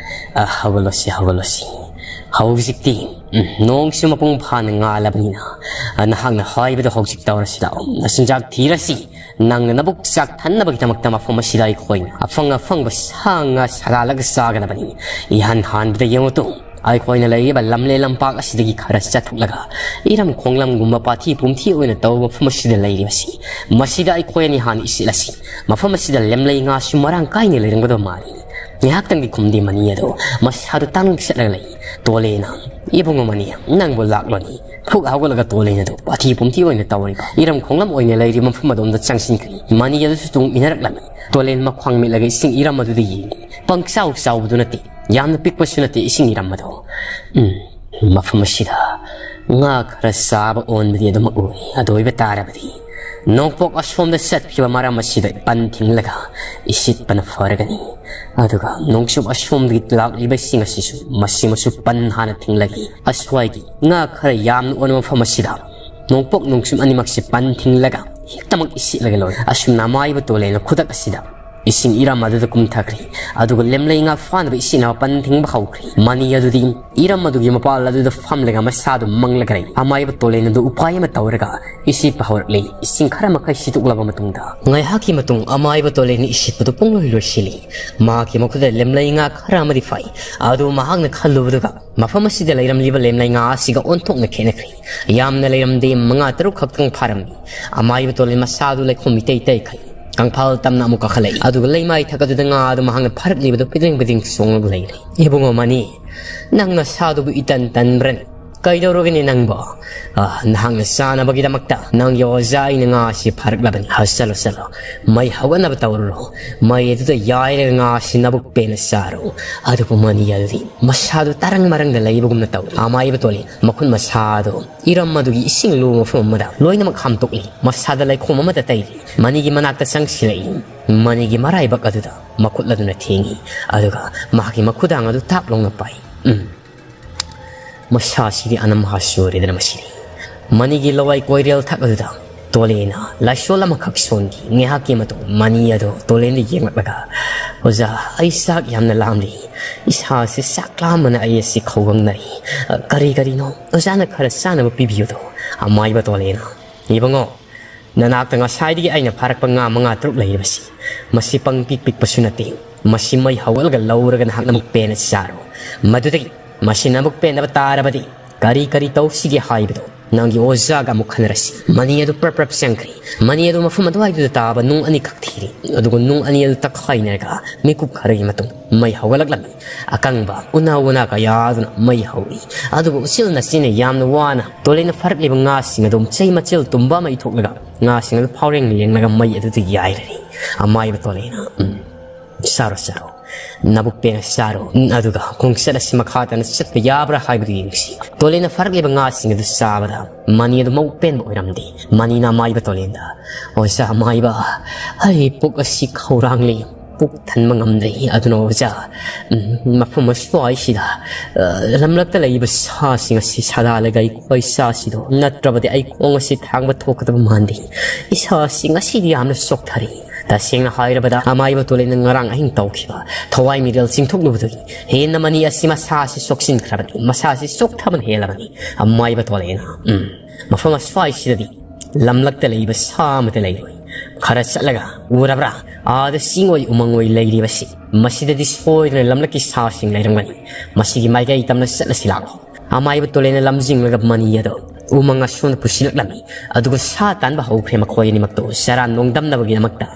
ꯑ, ꯍꯧꯒꯠꯂꯣꯁꯤ, ꯍꯧꯒꯠꯂꯣꯁꯤ꯫ ꯍꯧꯖꯤꯛꯇꯤ, ꯎꯝ, ꯅꯣꯡꯁꯨ ꯃꯄꯨꯡ ꯐꯥꯅ ꯉꯥꯜꯂꯕꯅꯤꯅ, ꯑ, ꯅꯍꯥꯛꯅ ꯍꯥꯏꯕꯗꯣ ꯍꯧꯖꯤꯛ ꯇꯧꯔꯁꯤ ꯂꯥꯛꯑꯣ꯫ ꯅꯆꯤꯟꯖꯥꯛ ꯊꯤꯔꯁꯤ꯫ ꯅꯪꯅ ꯅꯕꯨꯛ ꯆꯥꯛ ꯊꯟꯅꯕꯒꯤꯗꯃꯛꯇ ꯃꯐꯝ ꯑꯁꯤꯗ ꯑꯩꯈꯣꯏꯅ ꯑꯐꯪ ꯑꯐꯪꯕ ꯁꯥ ꯉꯥ ꯁꯥꯗꯥꯜꯂꯒ ꯆꯥꯒꯗꯕꯅꯤ꯫ ꯏꯍꯥꯟ ꯍꯥꯟꯕꯗ ꯌꯦꯡꯉꯨ ꯇꯨ, ꯑꯩꯈꯣꯏꯅ ꯂꯩꯔꯤꯕ ꯂꯝꯂꯦꯟ ꯂꯝꯄꯥꯛ ꯑꯁꯤꯗꯒꯤ ꯈꯔ ꯆꯠꯊꯣꯛꯂꯒ ꯏꯔꯝ ꯈꯣꯡꯂꯝꯒꯨꯝꯕ ꯄꯥꯊꯤ ꯄꯨꯝꯊꯤ ꯑꯣꯏꯅ ꯇꯧꯕ ꯃꯐꯝ ꯑꯁꯤꯗ ꯂꯩꯔꯤꯕꯁꯤ, ꯃꯁꯤꯗ ꯑꯩꯈꯣꯏ ꯑꯅꯤ ꯍꯥꯟꯅ ꯏꯁꯤꯠꯂꯁꯤ꯫ ꯃꯐꯝ ꯑꯁꯤꯗ ꯂꯦꯝꯂꯩ ꯉꯥꯁꯨ ꯃꯔꯥꯡ ꯀꯥꯏꯅ ꯂꯩꯔꯝꯒꯗꯕ ꯃꯥꯜꯂꯤ꯫" ꯉꯥꯏꯍꯥꯛꯇꯪꯒꯤ ꯈꯨꯝꯗꯤ ꯃꯅꯤ ꯑꯗꯣ ꯃꯁꯥꯗꯣ ꯇꯥꯡ ꯆꯠꯂꯒ ꯂꯩ꯫ ꯇꯣꯂꯦꯅ, "ꯏꯕꯨꯡꯉꯣ ꯃꯅꯤ, ꯅꯪꯕꯨ ꯂꯥꯛꯂꯣꯅꯤ?" ꯐꯨꯛ ꯍꯧꯒꯠꯂꯒ ꯇꯣꯂꯦꯟ ꯑꯗꯨ ꯄꯥꯊꯤ ꯄꯨꯝꯊꯤ ꯑꯣꯏꯅ ꯇꯧꯔꯤꯕ ꯏꯔꯝ ꯈꯣꯡꯂꯝ ꯑꯣꯏꯅ ꯂꯩꯔꯤꯕ ꯃꯐꯝ ꯑꯗꯣꯝꯗ ꯆꯪꯁꯤꯟꯈ꯭ꯔꯦ꯫ ꯃꯅꯤ ꯑꯗꯨꯁꯨ ꯇꯨꯡ ꯏꯟꯅꯔꯛꯂꯝꯃꯤ꯫ ꯇꯣꯂꯦꯟ ꯃꯈ꯭ꯋꯥꯡ ꯃꯦꯠꯂꯒ ꯏꯁꯤꯡ ꯏꯔꯝ ꯑꯗꯨꯗ ꯌꯦꯡꯉꯤ꯫ ꯄꯪꯆꯥꯎ ꯆꯥꯎꯕꯗꯨ ꯅꯠꯇꯦ, ꯌꯥꯝꯅ ꯄꯤꯛꯄꯁꯨ ꯅꯠꯇꯦ ꯏꯁꯤꯡ ꯏꯔꯝ ꯑꯗꯣ꯫ "ꯎꯝ, ꯃꯐꯝ ꯑꯁꯤꯗ ꯉꯥ ꯈꯔ ꯆꯥꯕ ꯑꯣꯟꯕꯗꯤ ꯑꯗꯨꯃꯛ ꯎꯔꯦ꯫ ꯑꯗꯨ ꯑꯣꯏꯕ ꯇꯥꯔꯕꯗꯤ ꯅꯣꯡꯄꯣꯛ ꯑꯁꯣꯝꯗ ꯆꯠꯈꯤꯕ ꯃꯔꯝ ꯑꯁꯤꯗ ꯄꯟ ꯊꯤꯡꯂꯒ ꯏꯁꯤꯠꯄꯅ ꯐꯔꯒꯅꯤ꯫ ꯑꯗꯨꯒ ꯅꯣꯡꯆꯨꯞ ꯑꯁꯣꯝꯗꯒꯤ ꯂꯥꯛꯂꯤꯕꯁꯤꯡ ꯑꯁꯤꯁꯨ ꯃꯁꯤꯃꯁꯨ ꯄꯟ ꯍꯥꯟꯅ ꯊꯤꯡꯂꯒꯦ꯫ ꯑꯁ꯭ꯋꯥꯏꯒꯤ ꯉꯥ ꯈꯔ ꯌꯥꯝꯅ ꯑꯣꯟꯕ ꯃꯐꯝ ꯑꯁꯤꯗ ꯅꯣꯡꯄꯣꯛ ꯅꯣꯡꯆꯨꯞ ꯑꯅꯤꯃꯛꯁꯤ ꯄꯟ ꯊꯤꯡꯂꯒ ꯍꯦꯛꯇꯃꯛ ꯏꯁꯤꯠꯂꯒ ꯂꯣꯏꯔꯦ꯫ ꯑꯁꯨꯝꯅ ꯑꯃꯥꯏꯕ ꯇꯣꯂꯦꯟꯅ ꯈꯨꯗꯛ ꯑꯁꯤꯗ ꯏꯁꯤꯡ ꯏꯔꯝ ꯑꯗꯨꯗ ꯀꯨꯝꯊꯈ꯭ꯔꯦ꯫ ꯑꯗꯨꯒ ꯂꯦꯝꯂꯩ ꯉꯥ ꯐꯥꯅꯕ ꯏꯁꯤꯡꯅ ꯃꯄꯟ ꯊꯤꯡꯕ ꯍꯧꯈ꯭ꯔꯦ꯫ ꯃꯅꯤ ꯑꯗꯨꯗꯤ ꯏꯔꯝ ꯑꯗꯨꯒꯤ ꯃꯄꯥꯜ ꯑꯗꯨꯗ ꯐꯝꯂꯒ ꯃꯁꯥꯗꯨ ꯃꯪꯂꯒ ꯂꯩ꯫ ꯑꯃꯥꯏꯕ ꯇꯣꯂꯦꯟ ꯑꯗꯨ ꯎꯄꯥꯏ ꯑꯃ ꯇꯧꯔꯒ ꯏꯁꯤꯠꯄ ꯍꯧꯔꯛꯂꯦ꯫ ꯏꯁꯤꯡ ꯈꯔ ꯃꯈꯩ ꯁꯤꯠꯇꯣꯛꯂꯕ ꯃꯇꯨꯡꯗ ꯉꯥꯏꯍꯥꯛꯀꯤ ꯃꯇꯨꯡ ꯑꯃꯥꯏꯕ ꯇꯣꯂꯦꯟꯅ ꯏꯁꯤꯠꯄꯗꯨ ꯄꯨꯡꯂꯣꯏ ꯂꯣꯏꯁꯤꯜꯂꯤ꯫ ꯃꯍꯥꯛꯀꯤ ꯃꯈꯨꯠꯇ ꯂꯦꯝꯂꯩ ꯉꯥ ꯈꯔ ꯑꯃꯗꯤ ꯐꯥꯏ꯫ ꯑꯗꯨꯕꯨ ꯃꯍꯥꯛꯅ ꯈꯜꯂꯨꯕꯗꯨꯒ ꯃꯐꯝ ꯑꯁꯤꯗ ꯂꯩꯔꯝꯂꯤꯕ ꯂꯦꯝꯂꯩ ꯉꯥ ꯑꯁꯤꯒ ꯑꯣꯟꯊꯣꯛꯅ ꯈꯦꯠꯅꯈ꯭ꯔꯦ꯫ ꯌꯥꯝꯅ ꯂꯩꯔꯝꯗꯦ, ꯃꯉꯥ ꯇꯔꯨꯛ ꯈꯛꯇꯪ ꯐꯥꯔꯝꯃꯤ꯫ ꯑꯃꯥꯏꯕ ꯇꯣꯂꯦꯟ ꯃꯁꯥꯗꯨ ꯂꯩꯈꯣꯝ ꯏꯇꯩ ꯇꯩꯈꯩ ꯀꯪꯐꯥꯜ ꯇꯝꯅ ꯑꯃꯨꯛ ꯀꯥꯈꯠꯂꯛꯏ꯫ ꯑꯗꯨꯒ ꯂꯩꯃꯥꯏ ꯊꯛ ꯑꯗꯨꯗ ꯉꯥ ꯑꯗꯨ ꯃꯍꯥꯛꯅ ꯐꯥꯔꯛꯂꯤꯕꯗꯨ ꯄꯤꯗ꯭ꯔꯤꯡ ꯄꯤꯗ꯭ꯔꯤꯡ ꯆꯣꯡꯂꯒ ꯂꯩꯔꯦ꯫ "ꯏꯕꯨꯡꯉꯣ ꯃꯅꯤ, ꯅꯪ ꯅꯁꯥꯗꯨꯕꯨ ꯏꯇꯟ ꯇꯟꯕ꯭ꯔꯅꯦ? ꯀꯩꯗꯧꯔꯒꯅꯤ ꯅꯪꯕꯣ? ꯑ, ꯅꯍꯥꯛꯅ ꯆꯥꯅꯕꯒꯤꯗꯃꯛꯇ ꯅꯪꯒꯤ ꯑꯣꯖꯥ ꯑꯩꯅ ꯉꯥ ꯑꯁꯤ ꯐꯥꯔꯛꯂꯕꯅꯤ꯫ ꯑ, ꯆꯠꯂꯣ, ꯆꯠꯂꯣ, ꯃꯩ ꯍꯧꯒꯠꯅꯕ ꯇꯧꯔꯨꯔꯣ꯫ ꯃꯩ ꯑꯗꯨꯗ ꯌꯥꯏꯔꯒ ꯉꯥ ꯑꯁꯤ ꯅꯕꯨꯛ ꯄꯦꯟꯅ ꯆꯥꯔꯣ꯫" ꯑꯗꯨꯕꯨ ꯃꯅꯤ ꯑꯗꯨꯗꯤ ꯃꯁꯥꯗꯨ ꯇꯔꯪ ꯃꯔꯪꯗ ꯂꯩꯕꯒꯨꯝꯅ ꯇꯧꯏ꯫ ꯑꯃꯥꯏꯕ ꯇꯣꯂꯦꯟ ꯃꯈꯨꯠ ꯃꯁꯥꯗꯨ ꯏꯔꯝ ꯑꯗꯨꯒꯤ ꯏꯁꯤꯡ ꯂꯨꯕ ꯃꯐꯝ ꯑꯃꯗ ꯂꯣꯏꯅꯃꯛ ꯍꯥꯝꯗꯣꯛꯂꯤ꯫ ꯃꯁꯥꯗ ꯂꯩꯈꯣꯝ ꯑꯃꯗ ꯇꯩꯔꯤ꯫ ꯃꯅꯤꯒꯤ ꯃꯅꯥꯛꯇ ꯆꯪꯁꯤꯜꯂꯛꯏ꯫ ꯃꯅꯤꯒꯤ ꯃꯔꯥꯏꯕꯛ ꯑꯗꯨꯗ ꯃꯈꯨꯠ ꯑꯗꯨꯅ ꯊꯦꯡꯏ꯫ ꯑꯗꯨꯒ ꯃꯍꯥꯛꯀꯤ ꯃꯈꯨꯗꯥꯡ ꯑꯗꯨ ꯇꯥꯞ ꯂꯥꯎꯅ ꯄꯥꯏ꯫ ꯎꯝ꯫ "ꯃꯁꯥꯁꯤꯗꯤ ꯑꯅꯝ ꯍꯥꯁꯨꯔꯦꯗꯅ ꯃꯁꯤꯗꯤ꯫" ꯃꯅꯤꯒꯤ ꯂꯋꯥꯏ ꯀꯣꯏꯔꯦꯜ ꯊꯛ ꯑꯗꯨꯗ ꯇꯣꯂꯦꯟꯅ ꯂꯥꯏꯁꯣꯜ ꯑꯃꯈꯛ ꯁꯣꯟꯈꯤ꯫ ꯉꯥꯏꯍꯥꯛꯀꯤ ꯃꯇꯨꯡ ꯃꯅꯤ ꯑꯗꯨ ꯇꯣꯂꯦꯟꯗ ꯌꯦꯡꯂꯛꯂꯒ, "ꯑꯣꯖꯥ, ꯑꯩ ꯆꯥꯛ ꯌꯥꯝꯅ ꯂꯥꯝꯂꯤ꯫ ꯏꯁꯥꯁꯤ ꯆꯥꯛ ꯂꯥꯝꯕꯅ ꯑꯩ ꯑꯁꯤ ꯈꯧꯒꯪꯅꯔꯤ꯫ ꯀꯔꯤ ꯀꯔꯤꯅꯣ ꯑꯣꯖꯥꯅ ꯈꯔ ꯆꯥꯅꯕ ꯄꯤꯕꯤꯌꯨꯗꯣ?" ꯑꯃꯥꯏꯕ ꯇꯣꯂꯦꯟꯅ, "ꯏꯕꯨꯡꯉꯣ, ꯅꯅꯥꯛꯇ ꯉꯁꯥꯏꯗꯒꯤ ꯑꯩꯅ ꯐꯥꯔꯛꯄ ꯉꯥ ꯃꯉꯥ ꯇꯔꯨꯛ ꯂꯩꯔꯤꯕꯁꯤ, ꯃꯁꯤ ꯄꯪ ꯄꯤꯛ ꯄꯤꯛꯄꯁꯨ ꯅꯠꯇꯦ꯫ ꯃꯁꯤ ꯃꯩ ꯍꯧꯒꯠꯂꯒ ꯂꯧꯔꯒ ꯅꯍꯥꯛ ꯅꯕꯨꯛ ꯄꯦꯟꯅ ꯆꯥꯔꯣ꯫ ꯃꯗꯨꯗꯒꯤ ꯃꯁꯤ ꯅꯕꯨꯛ ꯄꯦꯟꯗꯕ ꯇꯥꯔꯕꯗꯤ ꯀꯔꯤ ꯀꯔꯤ ꯇꯧꯁꯤꯒꯦ ꯍꯥꯏꯕꯗꯣ ꯅꯪꯒꯤ ꯑꯣꯖꯥꯒ ꯑꯃꯨꯛ ꯈꯟꯅꯔꯁꯤ꯫" ꯃꯅꯤ ꯑꯗꯨ ꯄ꯭ꯔꯞ ꯄ꯭ꯔꯞ ꯆꯪꯈ꯭ꯔꯦ꯫ ꯃꯅꯤ ꯑꯗꯨ ꯃꯐꯝ ꯑꯗꯨꯋꯥꯏꯗꯨꯗ ꯇꯥꯕ ꯅꯨꯡ ꯑꯅꯤꯈꯛ ꯊꯤꯔꯤ꯫ ꯑꯗꯨꯒ ꯅꯨꯡ ꯑꯅꯤ ꯑꯗꯨ ꯇꯛꯈꯥꯏꯅꯔꯒ ꯃꯤꯀꯨꯞ ꯈꯔꯒꯤ ꯃꯇꯨꯡ ꯃꯩ ꯍꯧꯒꯠꯂꯛꯂꯝꯃꯤ꯫ ꯑꯀꯪꯕ ꯎꯅꯥ ꯋꯥꯅꯥ ꯀꯌꯥ ꯑꯗꯨꯅ ꯃꯩ ꯍꯧꯏ꯫ ꯑꯗꯨꯕꯨ ꯎꯆꯤꯜ ꯅꯥꯆꯤꯟꯅ ꯌꯥꯝꯅ ꯋꯥꯅ ꯇꯣꯂꯦꯟꯅ ꯐꯥꯔꯛꯂꯤꯕ ꯉꯥꯁꯤꯡ ꯑꯗꯨ ꯆꯩ ꯃꯆꯤꯜ ꯇꯨꯝꯕ ꯑꯃ ꯏꯊꯣꯛꯂꯒ ꯉꯥꯁꯤꯡ ꯑꯗꯨ ꯐꯥꯎꯔꯦꯡ ꯂꯦꯡꯂꯒ ꯃꯩ ꯑꯗꯨꯗ ꯌꯥꯏꯔꯔꯤ꯫ ꯑꯃꯥꯏꯕ ꯇꯣꯂꯦꯟꯅ, "ꯎꯝ, ꯆꯥꯔꯣ, ꯆꯥꯔꯣ꯫ ꯅꯕꯨꯛ ꯄꯦꯟꯅ ꯆꯥꯔꯣ꯫ ꯎꯝ, ꯑꯗꯨꯒ ꯈꯣꯡꯆꯠ ꯑꯁꯤ ꯃꯈꯥ ꯇꯥꯅ ꯆꯠꯄ ꯌꯥꯕ꯭ꯔꯥ ꯍꯥꯏꯕꯗꯨ ꯌꯦꯡꯁꯤ꯫" ꯇꯣꯂꯦꯟꯅ ꯐꯥꯔꯛꯂꯤꯕ ꯉꯥꯁꯤꯡ ꯑꯗꯨ ꯆꯥꯕꯗ ꯃꯅꯤ ꯑꯗꯨ ꯃꯕꯨꯛ ꯄꯦꯟꯕ ꯑꯣꯏꯔꯝꯗꯦ꯫ ꯃꯅꯤꯅ ꯑꯃꯥꯏꯕ ꯇꯣꯂꯦꯟꯗ, "ꯑꯣꯖꯥ ꯑꯃꯥꯏꯕ, ꯑꯩ ꯄꯨꯛ ꯑꯁꯤ ꯈꯧꯔꯥꯡꯂꯤ꯫ ꯄꯨꯛ ꯊꯟꯕ ꯉꯝꯗ꯭ꯔꯦ꯫ ꯑꯗꯨꯅ ꯑꯣꯖꯥ, ꯎꯝ, ꯃꯐꯝ ꯑꯁ꯭ꯋꯥꯏꯁꯤꯗ, ꯑ, ꯂꯝꯂꯛꯇ ꯂꯩꯕ ꯁꯥꯁꯤꯡ ꯑꯁꯤ ꯁꯥꯗꯥꯜꯂꯒ ꯑꯩꯈꯣꯏ ꯁꯥꯁꯤꯗꯣ, ꯅꯠꯇ꯭ꯔꯕꯗꯤ ꯑꯩ ꯈꯣꯡ ꯑꯁꯤ ꯊꯥꯡꯕ ꯊꯣꯛꯀꯗꯕ ꯃꯥꯟꯗꯦ꯫ ꯏꯁꯥꯁꯤ ꯉꯁꯤꯗꯤ ꯌꯥꯝꯅ ꯆꯣꯛꯊꯔꯦ꯫ ꯇꯁꯦꯡꯅ ꯍꯥꯏꯔꯕꯗ, ꯑꯃꯥꯏꯕ ꯇꯣꯂꯦꯅ ꯉꯔꯥꯡ ꯑꯍꯤꯡ ꯇꯧꯈꯤꯕ ꯊꯋꯥꯏ ꯃꯤꯔꯦꯜ ꯆꯤꯡꯊꯣꯛꯂꯨꯕꯗꯨꯒꯤ ꯍꯦꯟꯅ ꯃꯅꯤ ꯑꯁꯤ ꯃꯁꯥ ꯑꯁꯤ ꯁꯣꯛꯆꯤꯟꯈ꯭ꯔꯕꯅꯤ, ꯃꯁꯥ ꯑꯁꯤ ꯆꯣꯛꯊꯕꯅ ꯍꯦꯜꯂꯕꯅꯤ꯫ ꯑꯃꯥꯏꯕ ꯇꯣꯂꯦꯅ, ꯎꯝ, ꯃꯐꯝ ꯑꯁ꯭ꯋꯥꯏꯁꯤꯗꯗꯤ ꯂꯝꯂꯛꯇ ꯂꯩꯕ ꯁꯥ ꯑꯃꯠꯇ ꯂꯩꯔꯣꯏ꯫ ꯈꯔ ꯆꯠꯂꯒ ꯎꯔꯕ꯭ꯔꯥ? ꯑꯥꯗ ꯆꯤꯡꯑꯣꯏ ꯎꯃꯪꯑꯣꯏ ꯂꯩꯔꯤꯕꯁꯤ, ꯃꯁꯤꯗꯗꯤ ꯁꯣꯏꯗꯅ ꯂꯝꯂꯛꯀꯤ ꯁꯥꯁꯤꯡ ꯂꯩꯔꯝꯒꯅꯤ꯫ ꯃꯁꯤꯒꯤ ꯃꯥꯏꯀꯩ ꯇꯝꯅ ꯆꯠꯂꯁꯤ ꯂꯥꯛꯂꯣ꯫ ꯑꯃꯥꯏꯕ ꯇꯣꯂꯦꯅ ꯂꯝꯖꯤꯡꯂꯒ ꯃꯅꯤ ꯑꯗꯨ ꯎꯃꯪ ꯑꯁꯣꯝꯗ ꯄꯨꯁꯤꯜꯂꯛꯂꯝꯃꯤ꯫ ꯑꯗꯨꯒ ꯁꯥ ꯇꯥꯟꯕ ꯍꯧꯈ꯭ꯔꯦ ꯃꯈꯣꯏ ꯑꯅꯤꯃꯛꯇꯣ ꯆꯔꯥ ꯅꯣꯡꯗꯝꯅꯕꯒꯤꯗꯃꯛꯇ꯫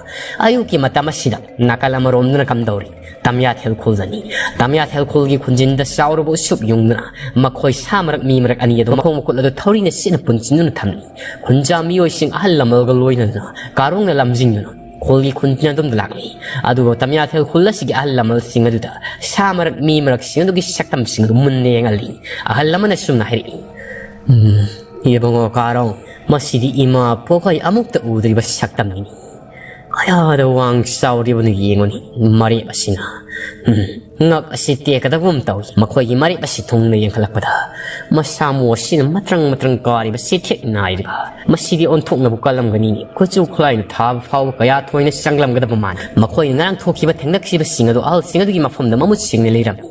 ꯑꯌꯨꯛꯀꯤ ꯃꯇꯝ ꯑꯁꯤꯗ ꯅꯥꯀꯜ ꯑꯃꯔꯣꯝꯗꯅ ꯀꯝꯗꯧꯔꯤ? ꯇꯝꯌꯥꯊꯦꯜ ꯈꯨꯜꯗꯅꯤ꯫ ꯇꯝꯌꯥꯊꯦꯜ ꯈꯨꯜꯒꯤ ꯈꯨꯟꯖꯤꯟꯗ ꯆꯥꯎꯔꯕ ꯎꯁꯨꯞ ꯌꯨꯡꯗꯨꯅ ꯃꯈꯣꯏ ꯁꯥ ꯃꯔꯛ ꯃꯤ ꯃꯔꯛ ꯑꯅꯤ ꯑꯗꯨ ꯃꯈꯣꯡ ꯃꯈꯨꯠ ꯑꯗꯨ ꯊꯧꯔꯤꯅ ꯁꯤꯠꯅ ꯄꯨꯟꯁꯤꯟꯗꯨꯅ ꯊꯝꯂꯤ꯫ ꯈꯨꯟꯖꯥ ꯃꯤꯑꯣꯏꯁꯤꯡ ꯑꯍꯜ ꯂꯃꯟꯒ ꯂꯣꯏꯅꯗꯨꯅ ꯀꯥꯔꯣꯡꯅ ꯂꯝꯖꯤꯡꯗꯨꯅ ꯈꯨꯜꯒꯤ ꯈꯨꯟꯖꯤꯟ ꯑꯗꯨꯝꯗ ꯂꯥꯛꯂꯤ꯫ ꯑꯗꯨꯒ ꯇꯝꯌꯥꯊꯦꯜ ꯈꯨꯜ ꯑꯁꯤꯒꯤ ꯑꯍꯜ ꯂꯃꯟꯁꯤꯡ ꯑꯗꯨꯗ ꯁꯥ ꯃꯔꯛ ꯃꯤ ꯃꯔꯛꯁꯤꯡ ꯑꯗꯨꯒꯤ ꯁꯛꯇꯝꯁꯤꯡ ꯑꯗꯨ ꯃꯨꯟꯅ ꯌꯦꯡꯍꯜꯂꯤ꯫ ꯑꯍꯜ ꯑꯃꯅ ꯁꯨꯝꯅ ꯍꯥꯏꯔꯛꯏ, "ꯎꯝ, ꯏꯕꯨꯡꯉꯣ ꯀꯥꯔꯣꯡ, ꯃꯁꯤꯗꯤ ꯏꯃꯥ ꯄꯣꯛꯈꯩ ꯑꯃꯨꯛꯇ ꯎꯗ꯭ꯔꯤꯕ ꯁꯛꯇꯝꯅꯤꯅꯤ꯫ ꯀꯌꯥꯗ ꯋꯥꯡ ꯆꯥꯎꯔꯤꯕꯅꯣ ꯌꯦꯡꯉꯨꯅꯤ, ꯃꯔꯦꯞ ꯑꯁꯤꯅ꯫ ꯎꯝ, ꯉꯛ ꯑꯁꯤ ꯇꯦꯛꯀꯗꯕꯒꯨꯝ ꯇꯧꯏ꯫ ꯃꯈꯣꯏꯒꯤ ꯃꯔꯦꯞ ꯑꯁꯤ ꯊꯨꯡꯅ ꯌꯦꯡꯈꯠꯂꯛꯄꯗ, ꯃꯁꯥ ꯃꯎ ꯑꯁꯤꯅ ꯃꯇ꯭ꯔꯪ ꯃꯇ꯭ꯔꯪ ꯀꯥꯔꯤꯕ ꯆꯤꯊꯦꯛ ꯅꯥꯏꯔꯒ, ꯃꯁꯤꯗꯤ ꯑꯣꯟꯊꯣꯛꯅꯕꯨ ꯀꯜꯂꯝꯒꯅꯤꯅꯦ꯫ ꯈꯨꯠꯁꯨ ꯈꯨꯠꯂꯥꯏꯅ ꯊꯥꯕ ꯐꯥꯎꯕ ꯀꯌꯥ ꯊꯣꯏꯅ ꯆꯪꯂꯝꯒꯗꯕ ꯃꯥꯟꯗꯦ꯫ ꯃꯈꯣꯏꯅ ꯉꯔꯥꯡ ꯊꯣꯛꯈꯤꯕ ꯊꯦꯡꯅꯈꯤꯕꯁꯤꯡ ꯑꯗꯨ ꯑꯍꯜꯁꯤꯡ ꯑꯗꯨꯒꯤ ꯃꯐꯝꯗ ꯃꯃꯨꯠ ꯁꯦꯡꯅ ꯂꯩꯔꯝꯃꯤ꯫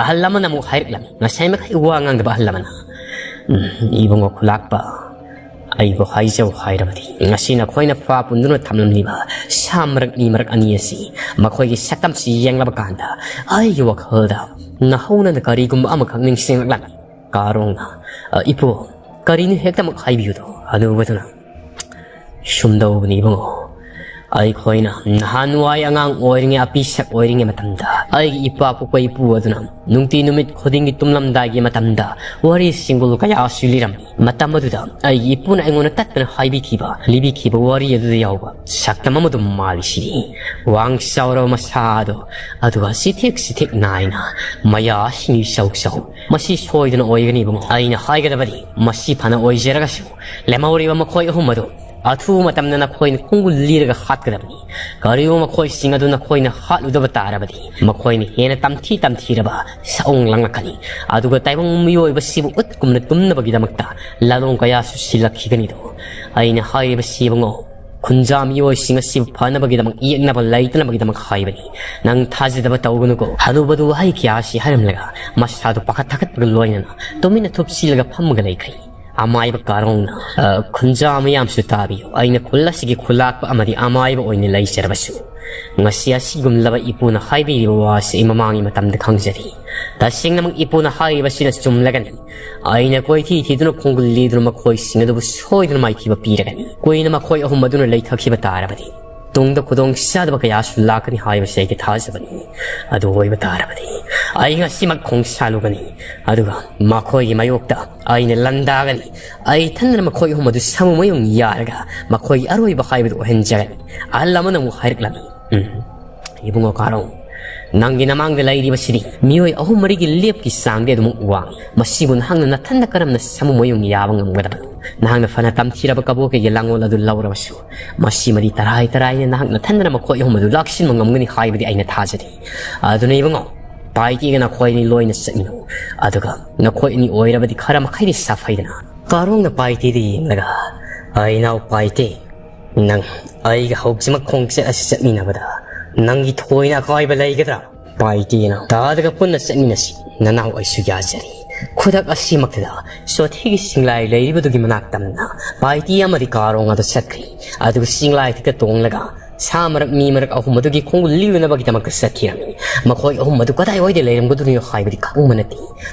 ꯑꯍꯜ ꯑꯃꯅ ꯑꯃꯨꯛ ꯍꯥꯏꯔꯛꯂꯝꯃꯤ, ꯉꯁꯥꯏ ꯃꯈꯩ ꯋꯥ ꯉꯥꯡꯗꯕ ꯑꯍꯜ ꯑꯃꯅ, "ꯎꯝ, ꯏꯕꯨꯡꯉꯣ ꯈꯨꯂꯥꯛꯄ, ꯑꯩꯕꯨ ꯍꯥꯏꯖꯧ ꯍꯥꯏꯔꯕꯗꯤ, ꯉꯁꯤ ꯅꯈꯣꯏꯅ ꯐꯥ ꯄꯨꯟꯗꯨꯅ ꯊꯝꯂꯝꯂꯤꯕ ꯁꯥ ꯃꯔꯛ ꯃꯤ ꯃꯔꯛ ꯑꯅꯤ ꯑꯁꯤ, ꯃꯈꯣꯏꯒꯤ ꯁꯛꯇꯝꯁꯤ ꯌꯦꯡꯂꯕ ꯀꯥꯟꯗ ꯑꯩꯒꯤ ꯋꯥꯈꯜꯗ ꯅꯍꯧꯅꯅ ꯀꯔꯤꯒꯨꯝꯕ ꯑꯃꯈꯛ ꯅꯤꯡꯁꯤꯡꯂꯛꯂꯝꯃꯤ꯫" ꯀꯥꯔꯣꯡꯅ, "ꯑ, ꯏꯄꯨ, ꯀꯔꯤꯅꯣ ꯍꯦꯛꯇꯃꯛ ꯍꯥꯏꯕꯤꯌꯨꯗꯣ?" ꯍꯅꯨꯕꯗꯨꯅ, "ꯁꯨꯝꯗꯧꯕꯅꯤ ꯏꯕꯨꯡꯉꯣ, ꯑꯩꯈꯣꯏꯅ ꯅꯍꯥꯟꯋꯥꯏ ꯑꯉꯥꯡ ꯑꯣꯏꯔꯤꯉꯩ, ꯑꯄꯤꯁꯛ ꯑꯣꯏꯔꯤꯉꯩ ꯃꯇꯝꯗ ꯑꯩꯒꯤ ꯏꯄꯥ ꯄꯣꯛꯄ ꯏꯄꯨ ꯑꯗꯨꯅ ꯅꯨꯡꯇꯤ ꯅꯨꯃꯤꯠ ꯈꯨꯗꯤꯡꯒꯤ ꯇꯨꯝꯂꯝꯗꯥꯏꯒꯤ ꯃꯇꯝꯗ ꯋꯥꯔꯤ ꯁꯤꯡꯒꯨꯜ ꯀꯌꯥꯁꯨ ꯂꯤꯔꯝꯃꯤ꯫ ꯃꯇꯝ ꯑꯗꯨꯗ ꯑꯩꯒꯤ ꯏꯄꯨꯅ ꯑꯩꯉꯣꯟꯗ ꯇꯠꯇꯅ ꯍꯥꯏꯕꯤꯈꯤꯕ, ꯂꯤꯕꯤꯈꯤꯕ ꯋꯥꯔꯤ ꯑꯗꯨꯗ ꯌꯥꯎꯕ ꯁꯛꯇꯝ ꯑꯃꯗꯨ ꯃꯥꯜꯂꯤꯁꯤꯗꯤ꯫ ꯋꯥꯡ ꯆꯥꯎꯔꯕ ꯃꯁꯥ ꯑꯗꯣ, ꯑꯗꯨꯒ ꯆꯤꯊꯦꯛ ꯆꯤꯊꯦꯛ ꯅꯥꯏꯅ ꯃꯌꯥꯁꯤꯡ ꯏꯆꯧ ꯆꯧ꯫ ꯃꯁꯤ ꯁꯣꯏꯗꯅ ꯑꯣꯏꯒꯅꯤ ꯏꯕꯨꯡꯉꯣ꯫ ꯑꯩꯅ ꯍꯥꯏꯒꯗꯕꯗꯤ, ꯃꯁꯤ ꯐꯅ ꯑꯣꯏꯖꯔꯒꯁꯨ, ꯂꯦꯝꯍꯧꯔꯤꯕ ꯃꯈꯣꯏ ꯑꯍꯨꯝ ꯑꯗꯨ ꯑꯊꯨꯕ ꯃꯇꯝꯗ ꯅꯈꯣꯏꯅ ꯈꯣꯡꯒꯨꯜ ꯂꯤꯔꯒ ꯍꯥꯠꯀꯗꯕꯅꯤ꯫ ꯀꯔꯤꯒꯨꯝꯕ ꯃꯈꯣꯏꯁꯤꯡ ꯑꯗꯨ ꯅꯈꯣꯏꯅ ꯍꯥꯠꯂꯨꯗꯕ ꯇꯥꯔꯕꯗꯤ, ꯃꯈꯣꯏꯅ ꯍꯦꯟꯅ ꯇꯝꯊꯤ ꯇꯝꯊꯤꯔꯕ ꯁꯛꯑꯣꯡ ꯂꯥꯡꯂꯛꯀꯅꯤ꯫ ꯑꯗꯨꯒ ꯇꯥꯏꯕꯪ ꯃꯤꯑꯣꯏꯕꯁꯤꯕꯨ ꯎꯠꯀꯨꯝꯅ ꯇꯨꯝꯅꯕꯒꯤꯗꯃꯛꯇ ꯂꯥꯂꯣꯡ ꯀꯌꯥꯁꯨ ꯁꯤꯜꯂꯛꯈꯤꯒꯅꯤꯗꯣ꯫ ꯑꯩꯅ ꯍꯥꯏꯔꯤꯕꯁꯤ ꯏꯕꯨꯡꯉꯣ, ꯈꯨꯟꯖꯥ ꯃꯤꯑꯣꯏꯁꯤꯡ ꯑꯁꯤꯕꯨ ꯐꯅꯕꯒꯤꯗꯃꯛ, ꯌꯦꯛꯅꯕ ꯂꯩꯇꯅꯕꯒꯤꯗꯃꯛ ꯍꯥꯏꯕꯅꯤ꯫ ꯅꯪ ꯊꯥꯖꯗꯕ ꯇꯧꯒꯅꯨꯀꯣ꯫ ꯍꯅꯨꯕꯗꯨ ꯋꯥꯍꯩ ꯀꯌꯥ ꯑꯁꯤ ꯍꯥꯏꯔꯝꯂꯒ ꯃꯁꯥꯗꯨ ꯄꯥꯈꯠ ꯊꯥꯀꯠꯄꯒ ꯂꯣꯏꯅꯅ ꯇꯨꯃꯤꯟꯅ ꯊꯨꯞꯁꯤꯜꯂꯒ ꯐꯝꯃꯒ ꯂꯩꯈ꯭ꯔꯦ꯫ ꯑꯃꯥꯏꯕ ꯀꯥꯔꯣꯡꯅ, "ꯑ, ꯈꯨꯟꯖꯥ ꯃꯌꯥꯝꯁꯨ ꯇꯥꯕꯤꯌꯨ꯫ ꯑꯩꯅ ꯈꯨꯜ ꯑꯁꯤꯒꯤ ꯈꯨꯂꯥꯛꯄ ꯑꯃꯗꯤ ꯑꯃꯥꯏꯕ ꯑꯣꯏꯅ ꯂꯩꯖꯔꯕꯁꯨ, ꯉꯁꯤ ꯑꯁꯤꯒꯨꯝꯂꯕ ꯏꯄꯨꯅ ꯍꯥꯏꯕꯤꯔꯤꯕ ꯋꯥ ꯑꯁꯤ ꯑꯩ ꯃꯃꯥꯡꯒꯤ ꯃꯇꯝꯗ ꯈꯪꯖꯔꯤ꯫ ꯇꯁꯦꯡꯅꯃꯛ ꯏꯄꯨꯅ ꯍꯥꯏꯔꯤꯕꯁꯤꯅ ꯆꯨꯝꯂꯒꯅꯤ꯫ ꯑꯩꯅ ꯀꯣꯏꯊꯤ ꯊꯤꯗꯨꯅ ꯈꯣꯡꯒꯨꯜ ꯂꯤꯗꯨꯅ ꯃꯈꯣꯏꯁꯤꯡ ꯑꯗꯨꯕꯨ ꯁꯣꯏꯗꯅ ꯃꯥꯏꯊꯤꯕ ꯄꯤꯔꯒꯅꯤ꯫ ꯀꯨꯏꯅ ꯃꯈꯣꯏ ꯑꯍꯨꯝ ꯑꯗꯨꯅ ꯂꯩꯊꯈꯤꯕ ꯇꯥꯔꯕꯗꯤ, ꯇꯨꯡꯗ ꯈꯨꯗꯣꯡ ꯆꯥꯗꯕ ꯀꯌꯥꯁꯨ ꯂꯥꯛꯀꯅꯤ ꯍꯥꯏꯕꯁꯤ ꯑꯩꯒꯤ ꯊꯥꯖꯕꯅꯤ꯫ ꯑꯗꯨ ꯑꯣꯏꯕ ꯇꯥꯔꯕꯗꯤ, ꯑꯩ ꯉꯁꯤꯃꯛ ꯈꯣꯡꯁꯥꯜꯂꯨꯒꯅꯤ꯫ ꯑꯗꯨꯒ ꯃꯈꯣꯏꯒꯤ ꯃꯥꯌꯣꯛꯇ ꯑꯩꯅ ꯂꯥꯟꯗꯥꯒꯅꯤ꯫ ꯑꯩ ꯏꯊꯟꯗꯅ ꯃꯈꯣꯏ ꯑꯍꯨꯝ ꯑꯗꯨ ꯁꯥꯃꯨ ꯃꯌꯨꯡ ꯌꯥꯔꯒ ꯃꯈꯣꯏꯒꯤ ꯑꯔꯣꯏꯕ ꯍꯥꯏꯕꯗꯨ ꯑꯣꯏꯍꯟꯖꯒꯅꯤ꯫" ꯑꯍꯜ ꯑꯃꯅ ꯑꯃꯨꯛ ꯍꯥꯏꯔꯛꯂꯝꯃꯤ, "ꯎꯝ, ꯏꯕꯨꯡꯉꯣ ꯀꯥꯔꯣꯡ, ꯅꯪꯒꯤ ꯅꯃꯥꯡꯗ ꯂꯩꯔꯤꯕꯁꯤꯗꯤ ꯃꯤꯑꯣꯏ ꯑꯍꯨꯝ ꯃꯔꯤꯒꯤ ꯂꯦꯞꯀꯤ ꯆꯥꯡꯗꯤ ꯑꯗꯨꯃꯛ ꯋꯥꯡꯏ꯫ ꯃꯁꯤꯕꯨ ꯅꯍꯥꯛꯅ ꯅꯊꯟꯗ ꯀꯔꯝꯅ ꯁꯥꯃꯨ ꯃꯌꯨꯡ ꯌꯥꯕ ꯉꯝꯒꯗꯕꯅꯣ? ꯅꯍꯥꯛꯅ ꯐꯅ ꯇꯝꯊꯤꯔꯕ ꯀꯕꯣꯛꯀꯩꯒꯤ ꯂꯥꯡꯒꯣꯜ ꯑꯗꯨ ꯂꯧꯔꯕꯁꯨ, ꯃꯁꯤꯃꯗꯤ ꯇꯔꯥꯏ ꯇꯔꯥꯏꯅ ꯅꯍꯥꯛ ꯅꯊꯟꯗꯅ ꯃꯈꯣꯏ ꯑꯍꯨꯝ ꯑꯗꯨ ꯂꯥꯛꯁꯤꯟꯕ ꯉꯝꯒꯅꯤ ꯍꯥꯏꯕꯗꯤ ꯑꯩꯅ ꯊꯥꯖꯗꯦ꯫ ꯑꯗꯨꯅ ꯏꯕꯨꯡꯉꯣ, ꯄꯥꯏꯇꯦꯒ ꯅꯈꯣꯏ ꯑꯅꯤ ꯂꯣꯏꯅ ꯆꯠꯃꯤꯟꯅꯧ꯫ ꯑꯗꯨꯒ ꯅꯈꯣꯏ ꯑꯅꯤ ꯑꯣꯏꯔꯕꯗꯤ ꯈꯔ ꯃꯈꯩꯗꯤ ꯁꯥꯐꯩꯗꯅ꯫" ꯀꯥꯔꯣꯡꯅ ꯄꯥꯏꯇꯦꯗ ꯌꯦꯡꯂꯒ, "ꯑꯩ ꯏꯅꯥꯎ ꯄꯥꯏꯇꯦ, ꯅꯪ ꯑꯩꯒ ꯍꯧꯖꯤꯛꯃꯛ ꯈꯣꯡꯆꯠ ꯑꯁꯤ ꯆꯠꯃꯤꯟꯅꯕꯗ ꯅꯪꯒꯤ ꯊꯣꯏꯅ ꯑꯀꯥꯏꯕ ꯂꯩꯒꯗ꯭ꯔꯥ?" ꯄꯥꯏꯇꯦꯅ, "ꯇꯥꯗꯒ ꯄꯨꯟꯅ ꯆꯠꯃꯤꯟꯅꯁꯤ, ꯅꯅꯥꯎ ꯑꯩꯁꯨ ꯌꯥꯖꯔꯤ꯫ ꯈꯨꯗꯛ ꯑꯁꯤꯃꯛꯇꯗ ꯆꯣꯊꯦꯒꯤ ꯆꯤꯡꯂꯥꯏ ꯂꯩꯔꯤꯕꯗꯨꯒꯤ ꯃꯅꯥꯛ ꯇꯝꯅ ꯄꯥꯏꯇꯦ ꯑꯃꯗꯤ ꯀꯥꯔꯣꯡ ꯑꯗꯨ ꯆꯠꯈ꯭ꯔꯤ꯫ ꯑꯗꯨꯒ ꯆꯤꯡꯂꯥꯏ ꯊꯛꯇ ꯇꯣꯡꯂꯒ ꯁꯥ ꯃꯔꯛ ꯃꯤ ꯃꯔꯛ ꯑꯍꯨꯝ ꯑꯗꯨꯒꯤ ꯈꯣꯡꯒꯨꯜ ꯂꯤꯔꯨꯅꯕꯒꯤꯗꯃꯛꯇ ꯆꯠꯈꯤꯔꯝꯃꯤ꯫ ꯃꯈꯣꯏ ꯑꯍꯨꯝ ꯑꯗꯨ ꯀꯗꯥꯏꯋꯥꯏꯗ ꯂꯩꯔꯝꯒꯗꯣꯔꯤꯅꯣ ꯍꯥꯏꯕꯗꯤ ꯈꯪꯕ ꯅꯠꯇꯦ꯫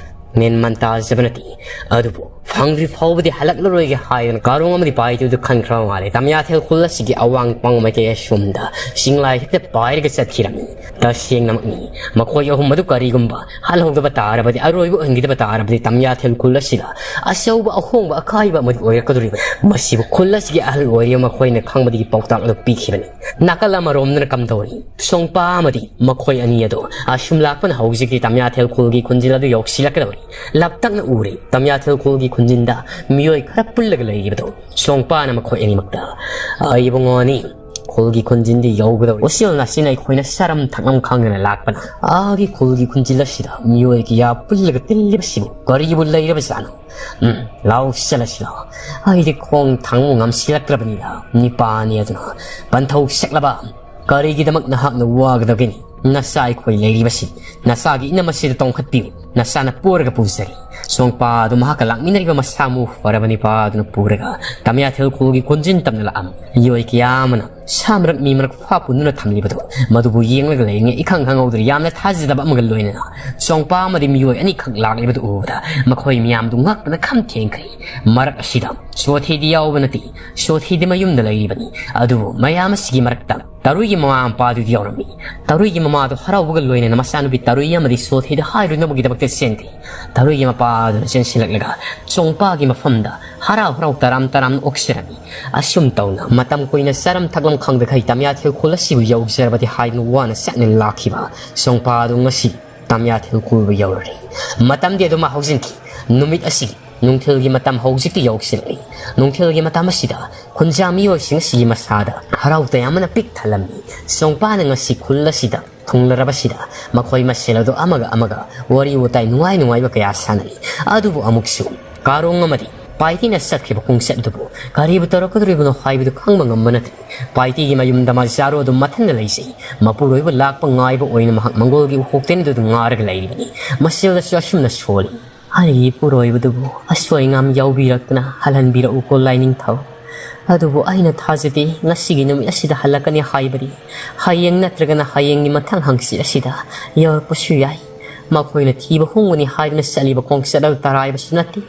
ꯃꯦꯟ ꯃꯥꯟ ꯇꯥꯖꯕ ꯅꯠꯇꯦ꯫ ꯑꯗꯨꯕꯨ ꯐꯪꯗ꯭ꯔꯤ ꯐꯥꯎꯕꯗꯤ ꯍꯜꯂꯛꯂꯔꯣꯏꯒꯦ ꯍꯥꯏꯗꯅ ꯀꯥꯔꯣꯡ ꯑꯃꯗꯤ ꯄꯥꯏꯇꯦꯗꯨ ꯈꯟꯈ꯭ꯔꯕ ꯃꯥꯜꯂꯦ꯫ ꯇꯝꯌꯥꯊꯦꯜ ꯈꯨꯜ ꯑꯁꯤꯒꯤ ꯑꯋꯥꯡ ꯄꯥꯡ ꯃꯥꯏꯀꯩ ꯑꯁꯣꯝꯗ ꯆꯤꯡꯂꯥꯏ ꯍꯦꯛꯇ ꯄꯥꯏꯔꯒ ꯆꯠꯈꯤꯔꯝꯃꯤ꯫ ꯇꯁꯦꯡꯅꯃꯛꯅꯤ, ꯃꯈꯣꯏ ꯑꯍꯨꯝ ꯑꯗꯨ ꯀꯔꯤꯒꯨꯝꯕ ꯍꯜꯍꯧꯗꯕ ꯇꯥꯔꯕꯗꯤ, ꯑꯔꯣꯏꯕ ꯑꯣꯏꯍꯟꯈꯤꯗꯕ ꯇꯥꯔꯕꯗꯤ, ꯇꯝꯌꯥꯊꯦꯜ ꯈꯨꯜ ꯑꯁꯤꯗ ꯑꯆꯧꯕ ꯑꯍꯣꯡꯕ ꯑꯀꯥꯏꯕ ꯑꯃꯗꯤ ꯑꯣꯏꯔꯛꯀꯗꯧꯔꯤꯕꯅꯤ꯫ ꯃꯁꯤꯕꯨ ꯈꯨꯜ ꯑꯁꯤꯒꯤ ꯑꯍꯜ ꯑꯣꯏꯔꯤꯕ ꯃꯈꯣꯏꯅ ꯈꯪꯕꯗꯒꯤ ꯄꯥꯎꯇꯥꯛ ꯑꯗꯨ ꯄꯤꯈꯤꯕꯅꯤ꯫ ꯅꯥꯀꯜ ꯑꯃꯔꯣꯝꯗꯅ ꯀꯝꯗꯧꯔꯤ? ꯁꯣꯡꯄꯥ ꯑꯃꯗꯤ ꯃꯈꯣꯏ ꯑꯅꯤ ꯑꯗꯨ ꯑꯁꯨꯝ ꯂꯥꯛꯄꯅ ꯍꯧꯖꯤꯛꯇꯤ ꯇꯝꯌꯥꯊꯦꯜ ꯈꯨꯜꯒꯤ ꯈꯨꯟꯖꯤꯜ ꯑꯗꯨ ꯌꯧꯁꯤꯜꯂꯛꯀꯗꯧꯔꯤ꯫ ꯂꯞꯇꯛꯅ ꯎꯔꯦ꯫ ꯇꯝꯌꯥꯊꯦꯜ ꯈꯨꯜꯒꯤ ꯈꯨꯟꯖꯤꯟꯗ ꯃꯤꯑꯣꯏ ꯈꯔ ꯄꯨꯜꯂꯒ ꯂꯩꯔꯤꯕꯗꯣ ꯆꯣꯡꯄꯥꯅ ꯃꯈꯣꯏ ꯑꯅꯤꯃꯛꯇ, "ꯑꯩ ꯏꯕꯨꯡꯉꯣ ꯑꯅꯤ, ꯈꯨꯜꯒꯤ ꯈꯨꯟꯖꯤꯟꯗꯤ ꯌꯧꯒꯗꯧꯔꯤ꯫ ꯎꯆꯦꯜ ꯅꯥꯆꯤꯟ ꯑꯩꯈꯣꯏꯅ ꯆꯥꯔꯝ ꯊꯛꯂꯝ ꯈꯪꯗꯅ ꯂꯥꯛꯄꯅ ꯑꯥꯒꯤ ꯈꯨꯜꯒꯤ ꯈꯨꯟꯖꯤꯜ ꯑꯁꯤꯗ ꯃꯤꯑꯣꯏ ꯀꯌꯥ ꯄꯨꯜꯂꯒ ꯇꯤꯜꯂꯤꯕꯁꯤꯕꯨ ꯀꯔꯤꯕꯨ ꯂꯩꯔꯕꯖꯥꯠꯅꯣ? ꯎꯝ, ꯂꯥꯎ ꯆꯠꯂꯁꯤ ꯂꯥꯎ꯫ ꯑꯩꯗꯤ ꯈꯣꯡ ꯊꯥꯡꯕ ꯉꯝꯁꯤꯜꯂꯛꯇ꯭ꯔꯕꯅꯤꯗ, ꯅꯤꯄꯥꯅꯤ ꯑꯗꯨꯅ ꯄꯟꯊꯧ ꯁꯛꯂꯕ꯫ ꯀꯔꯤꯒꯤꯗꯃꯛ ꯅꯍꯥꯛꯅ ꯋꯥꯒꯗꯕꯒꯦꯅꯤ? ꯅꯆꯥ ꯑꯩꯈꯣꯏ ꯂꯩꯔꯤꯕꯁꯤ ꯅꯆꯥꯒꯤ ꯏꯅꯝ ꯑꯁꯤꯗ ꯇꯣꯡꯈꯠꯄꯤꯌꯨ꯫ ꯅꯆꯥꯅ ꯄꯣꯔꯒ ꯄꯨꯖꯔꯤ꯫ ꯁꯣꯡꯄꯥ ꯑꯗꯨ ꯃꯍꯥꯛꯀ ꯂꯥꯛꯃꯤꯟꯅꯔꯤꯕ ꯃꯁꯥ ꯃꯎ ꯐꯔꯕ ꯅꯤꯄꯥ ꯑꯗꯨꯅ ꯄꯨꯔꯒ ꯇꯝꯌꯥꯊꯦꯜ ꯈꯨꯜꯒꯤ ꯀꯣꯟꯖꯤꯟ ꯇꯝꯅ ꯂꯥꯛꯑꯝꯃꯤ꯫ ꯃꯤꯑꯣꯏ ꯀꯌꯥ ꯑꯃꯅ ꯁꯥ ꯃꯔꯛ ꯃꯤ ꯃꯔꯛ ꯐꯥ ꯄꯨꯟꯗꯨꯅ ꯊꯝꯂꯤꯕꯗꯨ ꯃꯗꯨꯕꯨ ꯌꯦꯡꯂꯒ ꯂꯩꯔꯤꯉꯩ ꯏꯈꯪ ꯈꯪꯍꯧꯗ꯭ꯔꯦ꯫ ꯌꯥꯝꯅ ꯊꯥꯖꯗꯕ ꯑꯃꯒ ꯂꯣꯏꯅꯅ ꯆꯣꯡꯄꯥ ꯑꯃꯗꯤ ꯃꯤꯑꯣꯏ ꯑꯅꯤꯈꯛ ꯂꯥꯛꯂꯤꯕꯗꯨ ꯎꯕꯗ ꯃꯈꯣꯏ ꯃꯤꯌꯥꯝꯗꯨ ꯉꯛꯇꯅ ꯈꯝ ꯊꯦꯡꯈ꯭ꯔꯦ꯫ ꯃꯔꯛ ꯑꯁꯤꯗ ꯁꯣꯊꯤꯗꯤ ꯌꯥꯎꯕ ꯅꯠꯇꯦ꯫ ꯁꯣꯊꯤꯗꯤ ꯃꯌꯨꯝꯗ ꯂꯩꯔꯤꯕꯅꯤ꯫ ꯑꯗꯨꯕꯨ ꯃꯌꯥꯝ ꯑꯁꯤꯒꯤ ꯃꯔꯛꯇ ꯇꯔꯨꯏꯒꯤ ꯃꯃꯥ ꯃꯄꯥꯗꯨꯗꯤ ꯌꯥꯎꯔꯝꯃꯤ꯫ ꯇꯔꯨꯏꯒꯤ ꯃꯃꯥꯗꯨ ꯍꯔꯥꯎꯕꯒ ꯂꯣꯏꯅꯅ ꯃꯆꯥꯅꯨꯄꯤ ꯇꯔꯨꯏ ꯑꯃꯗꯤ ꯁꯣꯊꯤꯗ ꯍꯥꯏꯔꯨꯅꯕꯒꯤꯗꯃꯛꯇ ꯆꯦꯟꯈꯤ꯫ ꯇꯔꯨꯏꯒꯤ ꯃꯄꯥ ꯑꯗꯨꯅ ꯆꯦꯟꯁꯤꯜꯂꯛꯂꯒ ꯆꯣꯡꯄꯥꯒꯤ ꯃꯐꯝꯗ ꯍꯔꯥꯎ ꯍꯔꯥꯎ ꯇꯔꯥꯝ ꯇꯔꯥꯝꯅ ꯑꯣꯛꯆꯔꯝꯃꯤ꯫ ꯑꯁꯨꯝ ꯇꯧꯅ ꯃꯇꯝ ꯀꯨꯏꯅ ꯆꯥꯔꯝ ꯊꯛꯂꯝ ꯈꯪꯗꯈꯩ ꯇꯝꯌꯥꯊꯦꯜ ꯈꯨꯜ ꯑꯁꯤꯕꯨ ꯌꯧꯖꯔꯕꯗꯤ ꯍꯥꯏꯗꯨꯅ ꯋꯥꯅ ꯆꯠꯅ ꯂꯥꯛꯈꯤꯕ ꯆꯣꯡꯄꯥ ꯑꯗꯨ ꯉꯁꯤ ꯇꯝꯌꯥꯊꯦꯜ ꯈꯨꯜꯕꯨ ꯌꯧꯔꯔꯦ꯫ ꯃꯇꯝꯗꯤ ꯑꯗꯨꯃꯛ ꯍꯧꯖꯤꯟꯈꯤ꯫ ꯅꯨꯃꯤꯠ ꯑꯁꯤ ꯅꯨꯡꯊꯤꯜꯒꯤ ꯃꯇꯝ ꯍꯧꯖꯤꯛꯇꯤ ꯌꯧꯁꯤꯜꯂꯛꯂꯤ꯫ ꯅꯨꯡꯊꯤꯜꯒꯤ ꯃꯇꯝ ꯑꯁꯤꯗ ꯈꯨꯟꯖꯥ ꯃꯤꯑꯣꯏꯁꯤꯡ ꯑꯁꯤꯒꯤ ꯃꯁꯥꯗ ꯍꯔꯥꯎ ꯇꯌꯥꯝꯕꯅ ꯄꯤꯛ ꯊꯜꯂꯝꯃꯤ꯫ ꯆꯣꯡꯄꯥꯅ ꯉꯁꯤ ꯈꯨꯜ ꯑꯁꯤꯗ ꯊꯨꯡꯂꯔꯕꯁꯤꯗ ꯃꯈꯣꯏ ꯃꯁꯦꯜ ꯑꯗꯨ ꯑꯃꯒ ꯑꯃꯒ ꯋꯥꯔꯤ ꯋꯥꯇꯥꯏ ꯅꯨꯡꯉꯥꯏ ꯅꯨꯡꯉꯥꯏꯕ ꯀꯌꯥ ꯁꯥꯟꯅꯔꯤ꯫ ꯑꯗꯨꯕꯨ ꯑꯃꯨꯛꯁꯨ ꯀꯥꯔꯣꯡ ꯑꯃꯗꯤ ꯄꯥꯏꯇꯤꯅ ꯆꯠꯈꯤꯕ ꯈꯣꯡꯆꯠ ꯑꯗꯨꯕꯨ ꯀꯔꯤꯕꯨ ꯇꯧꯔꯛꯀꯗꯧꯔꯤꯕꯅꯣ ꯍꯥꯏꯕꯗꯨ ꯈꯪꯕ ꯉꯝꯕ ꯅꯠꯇ꯭ꯔꯤ꯫ ꯄꯥꯏꯇꯤꯒꯤ ꯃꯌꯨꯝꯗ ꯃꯖꯥꯔꯣ ꯑꯗꯨ ꯃꯊꯟꯗ ꯂꯩꯖꯩ꯫ ꯃꯄꯨꯔꯣꯏꯕ ꯂꯥꯛꯄ ꯉꯥꯏꯕ ꯑꯣꯏꯅ ꯃꯍꯥꯛ ꯃꯪꯒꯣꯜꯒꯤ ꯎꯈꯣꯛ ꯇꯦꯟꯗꯨꯗ ꯉꯥꯔꯒ ꯂꯩꯔꯤꯕꯅꯤ꯫ ꯃꯁꯦꯜꯗꯁꯨ ꯑꯁꯨꯝꯅ ꯁꯣꯜꯂꯤ꯫ ꯑꯩꯒꯤ ꯏꯄꯨꯔꯣꯏꯕꯗꯨꯕꯨ ꯑꯁꯣꯏ ꯑꯉꯥꯝ ꯌꯥꯎꯕꯤꯔꯛꯇꯨꯅ ꯍꯜꯍꯟꯕꯤꯔꯛꯎꯀꯣ ꯂꯥꯏꯅꯤꯡꯊꯧ꯫ ꯑꯗꯨꯕꯨ ꯑꯩꯅ ꯊꯥꯖꯗꯦ ꯉꯁꯤꯒꯤ ꯅꯨꯃꯤꯠ ꯑꯁꯤꯗ ꯍꯜꯂꯛꯀꯅꯤ ꯍꯥꯏꯕꯗꯤ꯫ ꯍꯌꯦꯡ ꯅꯠꯇ꯭ꯔꯒꯅ ꯍꯌꯦꯡꯒꯤ ꯃꯊꯪ ꯍꯪꯆꯤꯠ ꯑꯁꯤꯗ ꯌꯧꯔꯛꯄꯁꯨ ꯌꯥꯏ꯫ ꯃꯈꯣꯏꯅ ꯊꯤꯕ ꯍꯨꯝꯒꯅꯤ ꯍꯥꯏꯗꯨꯅ ꯆꯠꯂꯤꯕ ꯈꯣꯡꯆꯠ ꯑꯗꯨ ꯇꯔꯥꯏꯕꯁꯨ ꯅꯠꯇꯦ꯫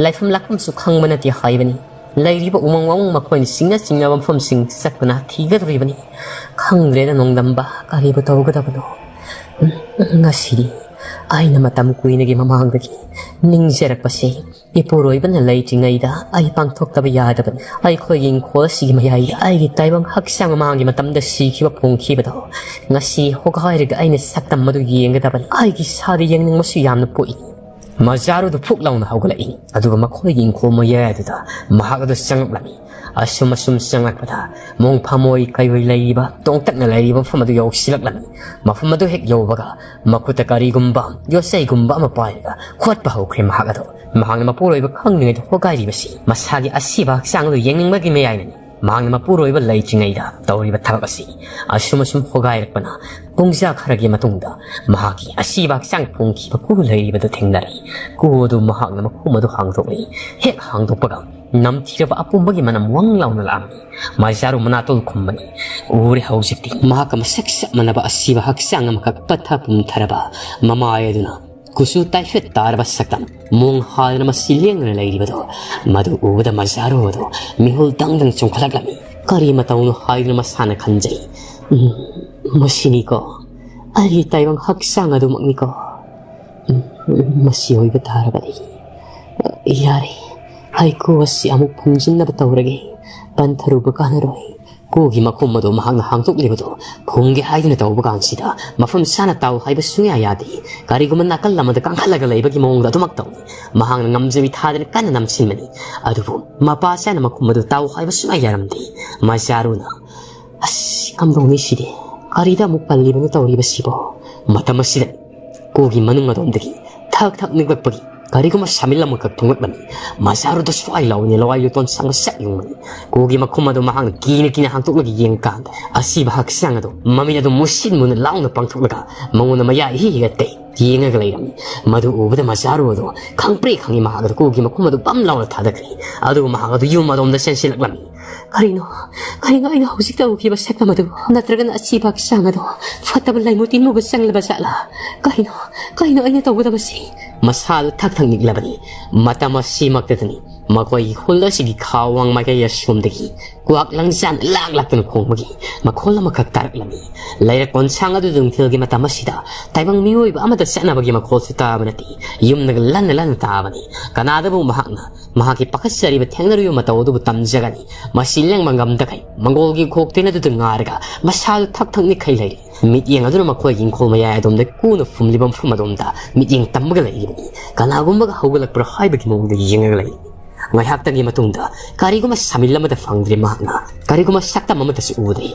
ꯂꯩꯐꯝ ꯂꯥꯛꯐꯝꯁꯨ ꯈꯪꯕ ꯅꯠꯇꯦ ꯍꯥꯏꯕꯅꯤ꯫ ꯂꯩꯔꯤꯕ ꯎꯃꯪ ꯋꯥꯃꯪ ꯃꯈꯣꯏꯅ ꯆꯤꯡꯅ ꯆꯤꯡꯅꯕ ꯃꯐꯝꯁꯤꯡ ꯆꯠꯇꯨꯅ ꯊꯤꯒꯗꯧꯔꯤꯕꯅꯤ꯫ ꯈꯪꯗ꯭ꯔꯦꯗ ꯅꯣꯡꯗꯝꯕ, ꯀꯔꯤꯕꯨ ꯇꯧꯒꯗꯕꯅꯣ? ꯎꯝ, ꯉꯁꯤꯗꯤ ꯑꯩꯅ ꯃꯇꯝ ꯀꯨꯏꯅꯒꯤ ꯃꯃꯥꯡꯗꯒꯤ ꯅꯤꯡꯖꯔꯛꯄꯁꯤ ꯏꯄꯨꯔꯣꯏꯕꯅ ꯂꯩꯇ꯭ꯔꯤꯉꯩꯗ ꯑꯩ ꯄꯥꯡꯊꯣꯛꯇꯕ ꯌꯥꯗꯕꯅꯤ꯫ ꯑꯩꯈꯣꯏꯒꯤ ꯏꯪꯈꯣꯜ ꯑꯁꯤꯒꯤ ꯃꯌꯥꯏꯗ ꯑꯩꯒꯤ ꯇꯥꯏꯕꯪ ꯍꯛꯆꯥꯡ ꯃꯃꯥꯡꯒꯤ ꯃꯇꯝꯗ ꯁꯤꯈꯤꯕ ꯐꯣꯡꯈꯤꯕꯗꯣ ꯉꯁꯤ ꯍꯣꯒꯥꯏꯔꯒ ꯑꯩꯅ ꯁꯛꯇꯝ ꯑꯗꯨ ꯌꯦꯡꯒꯗꯕꯅꯤ꯫ ꯑꯩꯒꯤ ꯏꯁꯥꯗ ꯌꯦꯡꯅꯤꯡꯕꯁꯨ ꯌꯥꯝꯅ ꯄꯣꯛꯏ꯫ ꯃꯖꯥꯔꯨꯗꯨ ꯐꯨꯛ ꯂꯥꯎꯅ ꯍꯧꯒꯠꯂꯛꯏ꯫ ꯑꯗꯨꯒ ꯃꯈꯣꯏꯒꯤ ꯏꯪꯈꯣꯜ ꯃꯌꯥꯏ ꯑꯗꯨꯗ ꯃꯍꯥꯛ ꯑꯗꯨ ꯆꯪꯂꯛꯂꯝꯃꯤ꯫ ꯑꯁꯨꯝ ꯑꯁꯨꯝ ꯆꯪꯂꯛꯄꯗ ꯃꯣꯡꯐꯥꯃꯣꯏ ꯀꯩꯑꯣꯏ ꯂꯩꯔꯤꯕ, ꯇꯣꯡꯇꯛꯅ ꯂꯩꯔꯤꯕ ꯃꯐꯝ ꯑꯗꯨ ꯌꯧꯁꯤꯜꯂꯛꯂꯝꯃꯤ꯫ ꯃꯐꯝ ꯑꯗꯨ ꯍꯦꯛ ꯌꯧꯕꯒ ꯃꯈꯨꯠꯇ ꯀꯔꯤꯒꯨꯝꯕ ꯌꯣꯠꯆꯩꯒꯨꯝꯕ ꯑꯃ ꯄꯥꯏꯔꯒ ꯈꯣꯠꯄ ꯍꯧꯈ꯭ꯔꯦ ꯃꯍꯥꯛ ꯑꯗꯨ꯫ ꯃꯍꯥꯛꯅ ꯃꯄꯨꯔꯣꯏꯕ ꯈꯪꯗ꯭ꯔꯤꯉꯩꯗ ꯍꯣꯒꯥꯏꯔꯤꯕꯁꯤ ꯃꯁꯥꯒꯤ ꯑꯁꯤꯕ ꯍꯛꯆꯥꯡ ꯑꯗꯨ ꯌꯦꯡꯅꯤꯡꯕꯒꯤ ꯃꯌꯥꯏꯅꯅꯤ꯫ ꯃꯍꯥꯛꯅ ꯃꯄꯨꯔꯣꯏꯕ ꯂꯩꯇ꯭ꯔꯤꯉꯩꯗ ꯇꯧꯔꯤꯕ ꯊꯕꯛ ꯑꯁꯤ꯫ ꯑꯁꯨꯝ ꯑꯁꯨꯝ ꯍꯣꯒꯥꯏꯔꯛꯄꯅ ꯄꯨꯡꯖꯥ ꯈꯔꯒꯤ ꯃꯇꯨꯡꯗ ꯃꯍꯥꯛꯀꯤ ꯑꯁꯤꯕ ꯍꯛꯆꯥꯡ ꯐꯣꯡꯈꯤꯕ ꯀꯨ ꯂꯩꯔꯤꯕꯗꯨ ꯊꯦꯡꯅꯔꯦ꯫ ꯀꯨ ꯑꯗꯨ ꯃꯍꯥꯛꯅ ꯃꯈꯨꯝ ꯑꯗꯨ ꯍꯥꯡꯗꯣꯛꯂꯤ꯫ ꯍꯦꯛ ꯍꯥꯡꯗꯣꯛꯄꯒ ꯅꯝꯊꯤꯔꯕ ꯑꯄꯨꯝꯕꯒꯤ ꯃꯅꯝ ꯋꯪ ꯂꯥꯎꯅ ꯂꯥꯛꯑꯝꯃꯤ꯫ ꯃꯖꯥꯔꯨ ꯃꯅꯥꯇꯣꯟ ꯈꯨꯝꯕꯅꯤ꯫ ꯎꯔꯦ ꯍꯧꯖꯤꯛꯇꯤ ꯃꯍꯥꯛꯀ ꯃꯁꯛ ꯆꯞ ꯃꯥꯟꯅꯕ ꯑꯁꯤꯕ ꯍꯛꯆꯥꯡ ꯑꯃꯈꯛ ꯄꯠꯊ ꯄꯨꯝꯊꯔꯕ ꯃꯃꯥꯏ ꯑꯗꯨꯅ ꯀꯨꯆꯨ ꯇꯥꯏꯐꯦꯠ ꯇꯥꯔꯕ ꯁꯛꯇꯝ ꯃꯣꯡ ꯍꯥꯗꯅ ꯃꯁꯤ ꯂꯦꯡꯗꯅ ꯂꯩꯔꯤꯕꯗꯣ, ꯃꯗꯨ ꯎꯕꯗ ꯃꯖꯥꯔꯨ ꯑꯗꯨ ꯃꯤꯍꯨꯜ ꯗꯪ ꯗꯪ ꯆꯣꯡꯈꯠꯂꯛꯂꯝꯃꯤ꯫ ꯀꯔꯤ ꯃꯇꯧꯅꯣ ꯍꯥꯏꯗꯨꯅ ꯃꯁꯥꯅ ꯈꯟꯖꯩ꯫ "ꯎꯝ, ꯃꯁꯤꯅꯤꯀꯣ, ꯑꯩꯒꯤ ꯇꯥꯏꯕꯪ ꯍꯛꯆꯥꯡ ꯑꯗꯨꯃꯛꯅꯤꯀꯣ꯫ ꯎꯝ, ꯃꯁꯤ ꯑꯣꯏꯕ ꯇꯥꯔꯕꯗꯤ ꯌꯥꯔꯦ, ꯍꯩꯀꯨ ꯑꯁꯤ ꯑꯃꯨꯛ ꯐꯨꯝꯖꯤꯟꯅꯕ ꯇꯧꯔꯒꯦ꯫ ꯄꯟꯊꯔꯨꯕ ꯀꯥꯟꯅꯔꯣꯏ꯫" ꯀꯨꯒꯤ ꯃꯈꯨꯝ ꯑꯗꯨ ꯃꯍꯥꯛꯅ ꯍꯥꯡꯗꯣꯛꯂꯤꯕꯗꯨ ꯐꯨꯝꯒꯦ ꯍꯥꯏꯗꯨꯅ ꯇꯧꯕ ꯀꯥꯟꯁꯤꯗ ꯃꯐꯝ ꯆꯥꯅ ꯇꯥꯎ ꯍꯥꯏꯕ ꯁꯨꯡꯌꯥ ꯌꯥꯗꯦ꯫ ꯀꯔꯤꯒꯨꯝꯕ ꯅꯥꯀꯜ ꯑꯃꯗ ꯀꯥꯡꯈꯠꯂꯒ ꯂꯩꯕꯒꯤ ꯃꯑꯣꯡꯗ ꯑꯗꯨꯃꯛ ꯇꯧꯏ꯫ ꯃꯍꯥꯛꯅ ꯉꯝꯖꯕꯤ ꯊꯥꯗꯅ ꯀꯟꯅ ꯅꯝꯁꯤꯟꯕꯅꯤ꯫ ꯑꯗꯨꯕꯨ ꯃꯄꯥ ꯆꯥꯅ ꯃꯈꯨꯝ ꯑꯗꯨ ꯇꯥꯎ ꯍꯥꯏꯕ ꯁꯨꯡꯌꯥ ꯌꯥꯔꯝꯗꯦ꯫ ꯃꯖꯥꯔꯨꯅ, "ꯑꯁ, ꯀꯝꯗꯧꯅꯤ ꯁꯤꯗꯤ? ꯀꯔꯤꯗ ꯑꯃꯨꯛ ꯄꯜꯂꯤꯕꯅꯣ ꯇꯧꯔꯤꯕꯁꯤꯕꯣ?" ꯃꯇꯝ ꯑꯁꯤꯗ ꯀꯨꯒꯤ ꯃꯅꯨꯡ ꯑꯗꯣꯝꯗꯒꯤ ꯊꯛ ꯊꯛ ꯅꯤꯛꯂꯛꯄꯒꯤ ꯀꯔꯤꯒꯨꯝꯕ ꯁꯥꯃꯤꯜ ꯑꯃꯈꯛ ꯊꯣꯛꯂꯛꯂꯝꯃꯤ꯫ ꯃꯖꯥꯔꯨꯗ ꯁ꯭ꯋꯥꯏ ꯂꯥꯎꯅ ꯂꯋꯥꯏ ꯂꯨꯇꯣꯟ ꯁꯪꯕ ꯁꯛ ꯌꯨꯡꯕꯅꯤ꯫ ꯀꯨꯒꯤ ꯃꯈꯨꯝ ꯑꯗꯨ ꯃꯍꯥꯛꯅ ꯀꯤꯅ ꯀꯤꯅ ꯍꯥꯡꯗꯣꯛꯂꯒ ꯌꯦꯡꯀꯥꯟꯗ ꯑꯁꯤꯕ ꯍꯛꯆꯥꯡ ꯑꯗꯨ ꯃꯃꯤꯠ ꯑꯗꯨ ꯃꯨꯁꯤꯟ ꯃꯨꯅ ꯂꯥꯎꯅ ꯄꯥꯡꯊꯣꯛꯂꯒ ꯃꯉꯣꯟꯗ ꯃꯌꯥ ꯏꯍꯤ ꯍꯤꯒꯠꯇꯦ ꯌꯦꯡꯉꯒ ꯂꯩꯔꯝꯃꯤ꯫ ꯃꯗꯨ ꯎꯕꯗ ꯃꯖꯥꯔꯨ ꯑꯗꯨ ꯈꯪꯄ꯭ꯔꯦꯛ ꯈꯪꯉꯤ꯫ ꯃꯍꯥꯛ ꯑꯗꯨ ꯀꯨꯒꯤ ꯃꯈꯨꯝ ꯑꯗꯨ ꯕꯝ ꯂꯥꯎꯅ ꯊꯥꯗꯈ꯭ꯔꯦ꯫ ꯑꯗꯨꯒ ꯃꯍꯥꯛ ꯑꯗꯨ ꯌꯨꯝ ꯑꯗꯣꯝꯗ ꯆꯦꯟꯁꯤꯜꯂꯛꯂꯝꯃꯤ꯫ "ꯀꯔꯤꯅꯣ, ꯀꯔꯤꯅꯣ ꯑꯩꯅ ꯍꯧꯖꯤꯛ ꯇꯧꯈꯤꯕ ꯁꯛꯇꯝ ꯑꯗꯨ? ꯅꯠꯇ꯭ꯔꯒꯅ ꯑꯁꯤꯕ ꯍꯛꯆꯥꯡ ꯑꯗꯣ ꯐꯠꯇꯕ ꯂꯥꯏꯃꯨ ꯇꯤꯟꯃꯨꯕ ꯆꯪꯂꯕ ꯖꯥꯠꯂꯥ? ꯀꯔꯤꯅꯣ, ꯀꯔꯤꯅꯣ ꯑꯩꯅ ꯇꯧꯒꯗꯕꯁꯤ?" ꯃꯁꯥꯗꯨ ꯊꯛ ꯊꯛ ꯅꯤꯛꯂꯕꯅꯤ꯫ ꯃꯇꯝ ꯑꯁꯤꯃꯛꯇꯗꯅꯤ ꯃꯈꯣꯏꯒꯤ ꯈꯨꯜ ꯑꯁꯤꯒꯤ ꯈꯥ ꯋꯥꯡ ꯃꯥꯏꯀꯩ ꯑꯁꯣꯝꯗꯒꯤ ꯀ꯭ꯋꯥꯛ ꯂꯪꯖꯥꯟ ꯂꯥꯛ ꯂꯥꯛꯇꯨꯅ ꯈꯣꯡꯕꯒꯤ ꯃꯈꯣꯜ ꯑꯃꯈꯛ ꯇꯥꯔꯛꯂꯝꯃꯤ꯫ ꯂꯩꯔꯛ ꯀꯣꯟꯁꯥꯡ ꯑꯗꯨꯗ ꯅꯨꯡꯊꯤꯜꯒꯤ ꯃꯇꯝ ꯑꯁꯤꯗ ꯇꯥꯏꯕꯪ ꯃꯤꯑꯣꯏꯕ ꯑꯃꯠꯇ ꯆꯠꯅꯕꯒꯤ ꯃꯈꯣꯜꯁꯨ ꯇꯥꯕ ꯅꯠꯇꯦ꯫ ꯌꯨꯝꯅꯒ ꯂꯟꯅ ꯂꯟꯅ ꯇꯥꯕꯅꯤ꯫ ꯀꯅꯥꯗꯕꯨ ꯃꯍꯥꯛꯅ ꯃꯍꯥꯛꯀꯤ ꯄꯥꯈꯠꯆꯔꯤꯕ ꯊꯦꯡꯅꯔꯤꯕ ꯃꯇꯧ ꯑꯗꯨꯕꯨ ꯇꯝꯖꯒꯅꯤ? ꯃꯁꯤ ꯂꯦꯡꯕ ꯉꯝꯗꯈꯩ ꯃꯪꯒꯣꯜꯒꯤ ꯈꯣꯛꯇꯦꯟ ꯑꯗꯨꯗ ꯉꯥꯔꯒ ꯃꯁꯥꯗꯨ ꯊꯛ ꯊꯛ ꯅꯤꯛꯈꯩ ꯂꯩꯔꯤ꯫ ꯃꯤꯠꯌꯦꯡ ꯑꯗꯨꯅ ꯃꯈꯣꯏꯒꯤ ꯏꯪꯈꯣꯜ ꯃꯌꯥꯏ ꯑꯗꯣꯝꯗ ꯀꯨꯅ ꯐꯨꯝꯂꯤꯕ ꯃꯐꯝ ꯑꯗꯣꯝꯗ ꯃꯤꯠꯌꯦꯡ ꯇꯝꯕꯒ ꯂꯩꯔꯤꯕꯅꯤ꯫ ꯀꯅꯥꯒꯨꯝꯕꯒ ꯍꯧꯒꯠꯂꯛꯄ꯭ꯔꯥ ꯍꯥꯏꯕꯒꯤ ꯃꯑꯣꯡꯗ ꯌꯦꯡꯉꯒ ꯂꯩꯔꯤ꯫ ꯉꯥꯏꯍꯥꯛꯇꯪꯒꯤ ꯃꯇꯨꯡꯗ ꯀꯔꯤꯒꯨꯝꯕ ꯁꯥꯃꯤꯜ ꯑꯃꯗ ꯐꯪꯗ꯭ꯔꯦ ꯃꯍꯥꯛꯅ꯫ ꯀꯔꯤꯒꯨꯝꯕ ꯁꯛꯇꯝ ꯑꯃꯠꯇꯁꯨ ꯎꯗ꯭ꯔꯦ꯫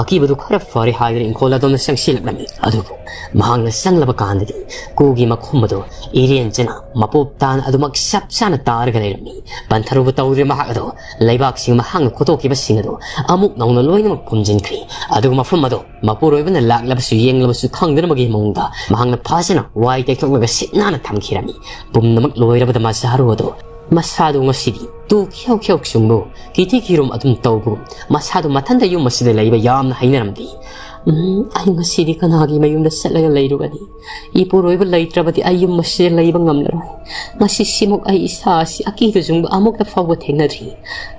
ꯑꯀꯤꯕꯗꯨ ꯈꯔ ꯐꯔꯦ ꯍꯥꯏꯗꯨꯅ ꯏꯪꯈꯣꯜ ꯑꯗꯣꯝꯗ ꯆꯪꯁꯤꯜꯂꯛꯂꯝꯃꯤ꯫ ꯑꯗꯨꯕꯨ ꯃꯍꯥꯛꯅ ꯆꯪꯂꯕ ꯀꯥꯟꯗꯗꯤ ꯀꯨꯒꯤ ꯃꯈꯨꯝ ꯑꯗꯨ ꯏꯔꯦꯟꯖꯅ ꯃꯄꯣꯞ ꯇꯥꯅ ꯑꯗꯨꯃꯛ ꯆꯞ ꯆꯥꯅ ꯇꯥꯔꯒ ꯂꯩꯔꯝꯃꯤ꯫ ꯄꯟꯊꯔꯨꯕ ꯇꯧꯗ꯭ꯔꯦ ꯃꯍꯥꯛ ꯑꯗꯨ꯫ ꯂꯩꯕꯥꯛꯁꯤꯡ ꯃꯍꯥꯛꯅ ꯈꯣꯠꯇꯣꯛꯈꯤꯕꯁꯤꯡ ꯑꯗꯨ ꯑꯃꯨꯛ ꯅꯧꯅ ꯂꯣꯏꯅꯃꯛ ꯐꯨꯝꯖꯤꯟꯈ꯭ꯔꯦ꯫ ꯑꯗꯨꯒ ꯃꯐꯝ ꯑꯗꯨ ꯃꯄꯨꯔꯣꯏꯕꯅ ꯂꯥꯛꯂꯕꯁꯨ ꯌꯦꯡꯂꯕꯁꯨ ꯈꯪꯗꯅꯕꯒꯤ ꯃꯑꯣꯡꯗ ꯃꯍꯥꯛꯅ ꯐꯖꯅ ꯋꯥꯏ ꯇꯩꯊꯣꯛꯂꯒ ꯁꯤꯠ ꯅꯥꯟꯅ ꯊꯝꯈꯤꯔꯝꯃꯤ꯫ ꯄꯨꯝꯅꯃꯛ ꯂꯣꯏꯔꯕꯗ ꯃꯖꯥꯔꯨ ꯑꯗꯨ ꯃꯁꯥꯗꯨ ꯉꯁꯤꯗꯤ ꯇꯨ ꯈ꯭ꯌꯧ ꯈ꯭ꯌꯧ ꯆꯨꯡꯕꯨ, ꯀꯤꯊꯤ ꯀꯤꯔꯨꯝ ꯑꯗꯨꯝ ꯇꯧꯕꯨ, ꯃꯁꯥꯗꯨ ꯃꯊꯟꯇ ꯌꯨꯝ ꯑꯁꯤꯗ ꯂꯩꯕ ꯌꯥꯝꯅ ꯍꯩꯅꯔꯝꯗꯦ꯫ "ꯎꯝ, ꯑꯩ ꯉꯁꯤꯗꯤ ꯀꯅꯥꯒꯤ ꯃꯌꯨꯝꯗ ꯆꯠꯂꯒ ꯂꯩꯔꯨꯒꯅꯤ? ꯏꯄꯨꯔꯣꯏꯕ ꯂꯩꯇ꯭ꯔꯕꯗꯤ ꯑꯩ ꯌꯨꯝ ꯑꯁꯤꯗ ꯂꯩꯕ ꯉꯝꯂꯔꯣꯏ꯫ ꯉꯁꯤ ꯁꯤꯃꯨꯛ ꯑꯩ ꯏꯁꯥ ꯑꯁꯤ ꯑꯀꯤꯗꯨ ꯆꯨꯡꯕ ꯑꯃꯨꯛꯇ ꯐꯥꯎꯕ ꯊꯦꯡꯅꯗ꯭ꯔꯤ꯫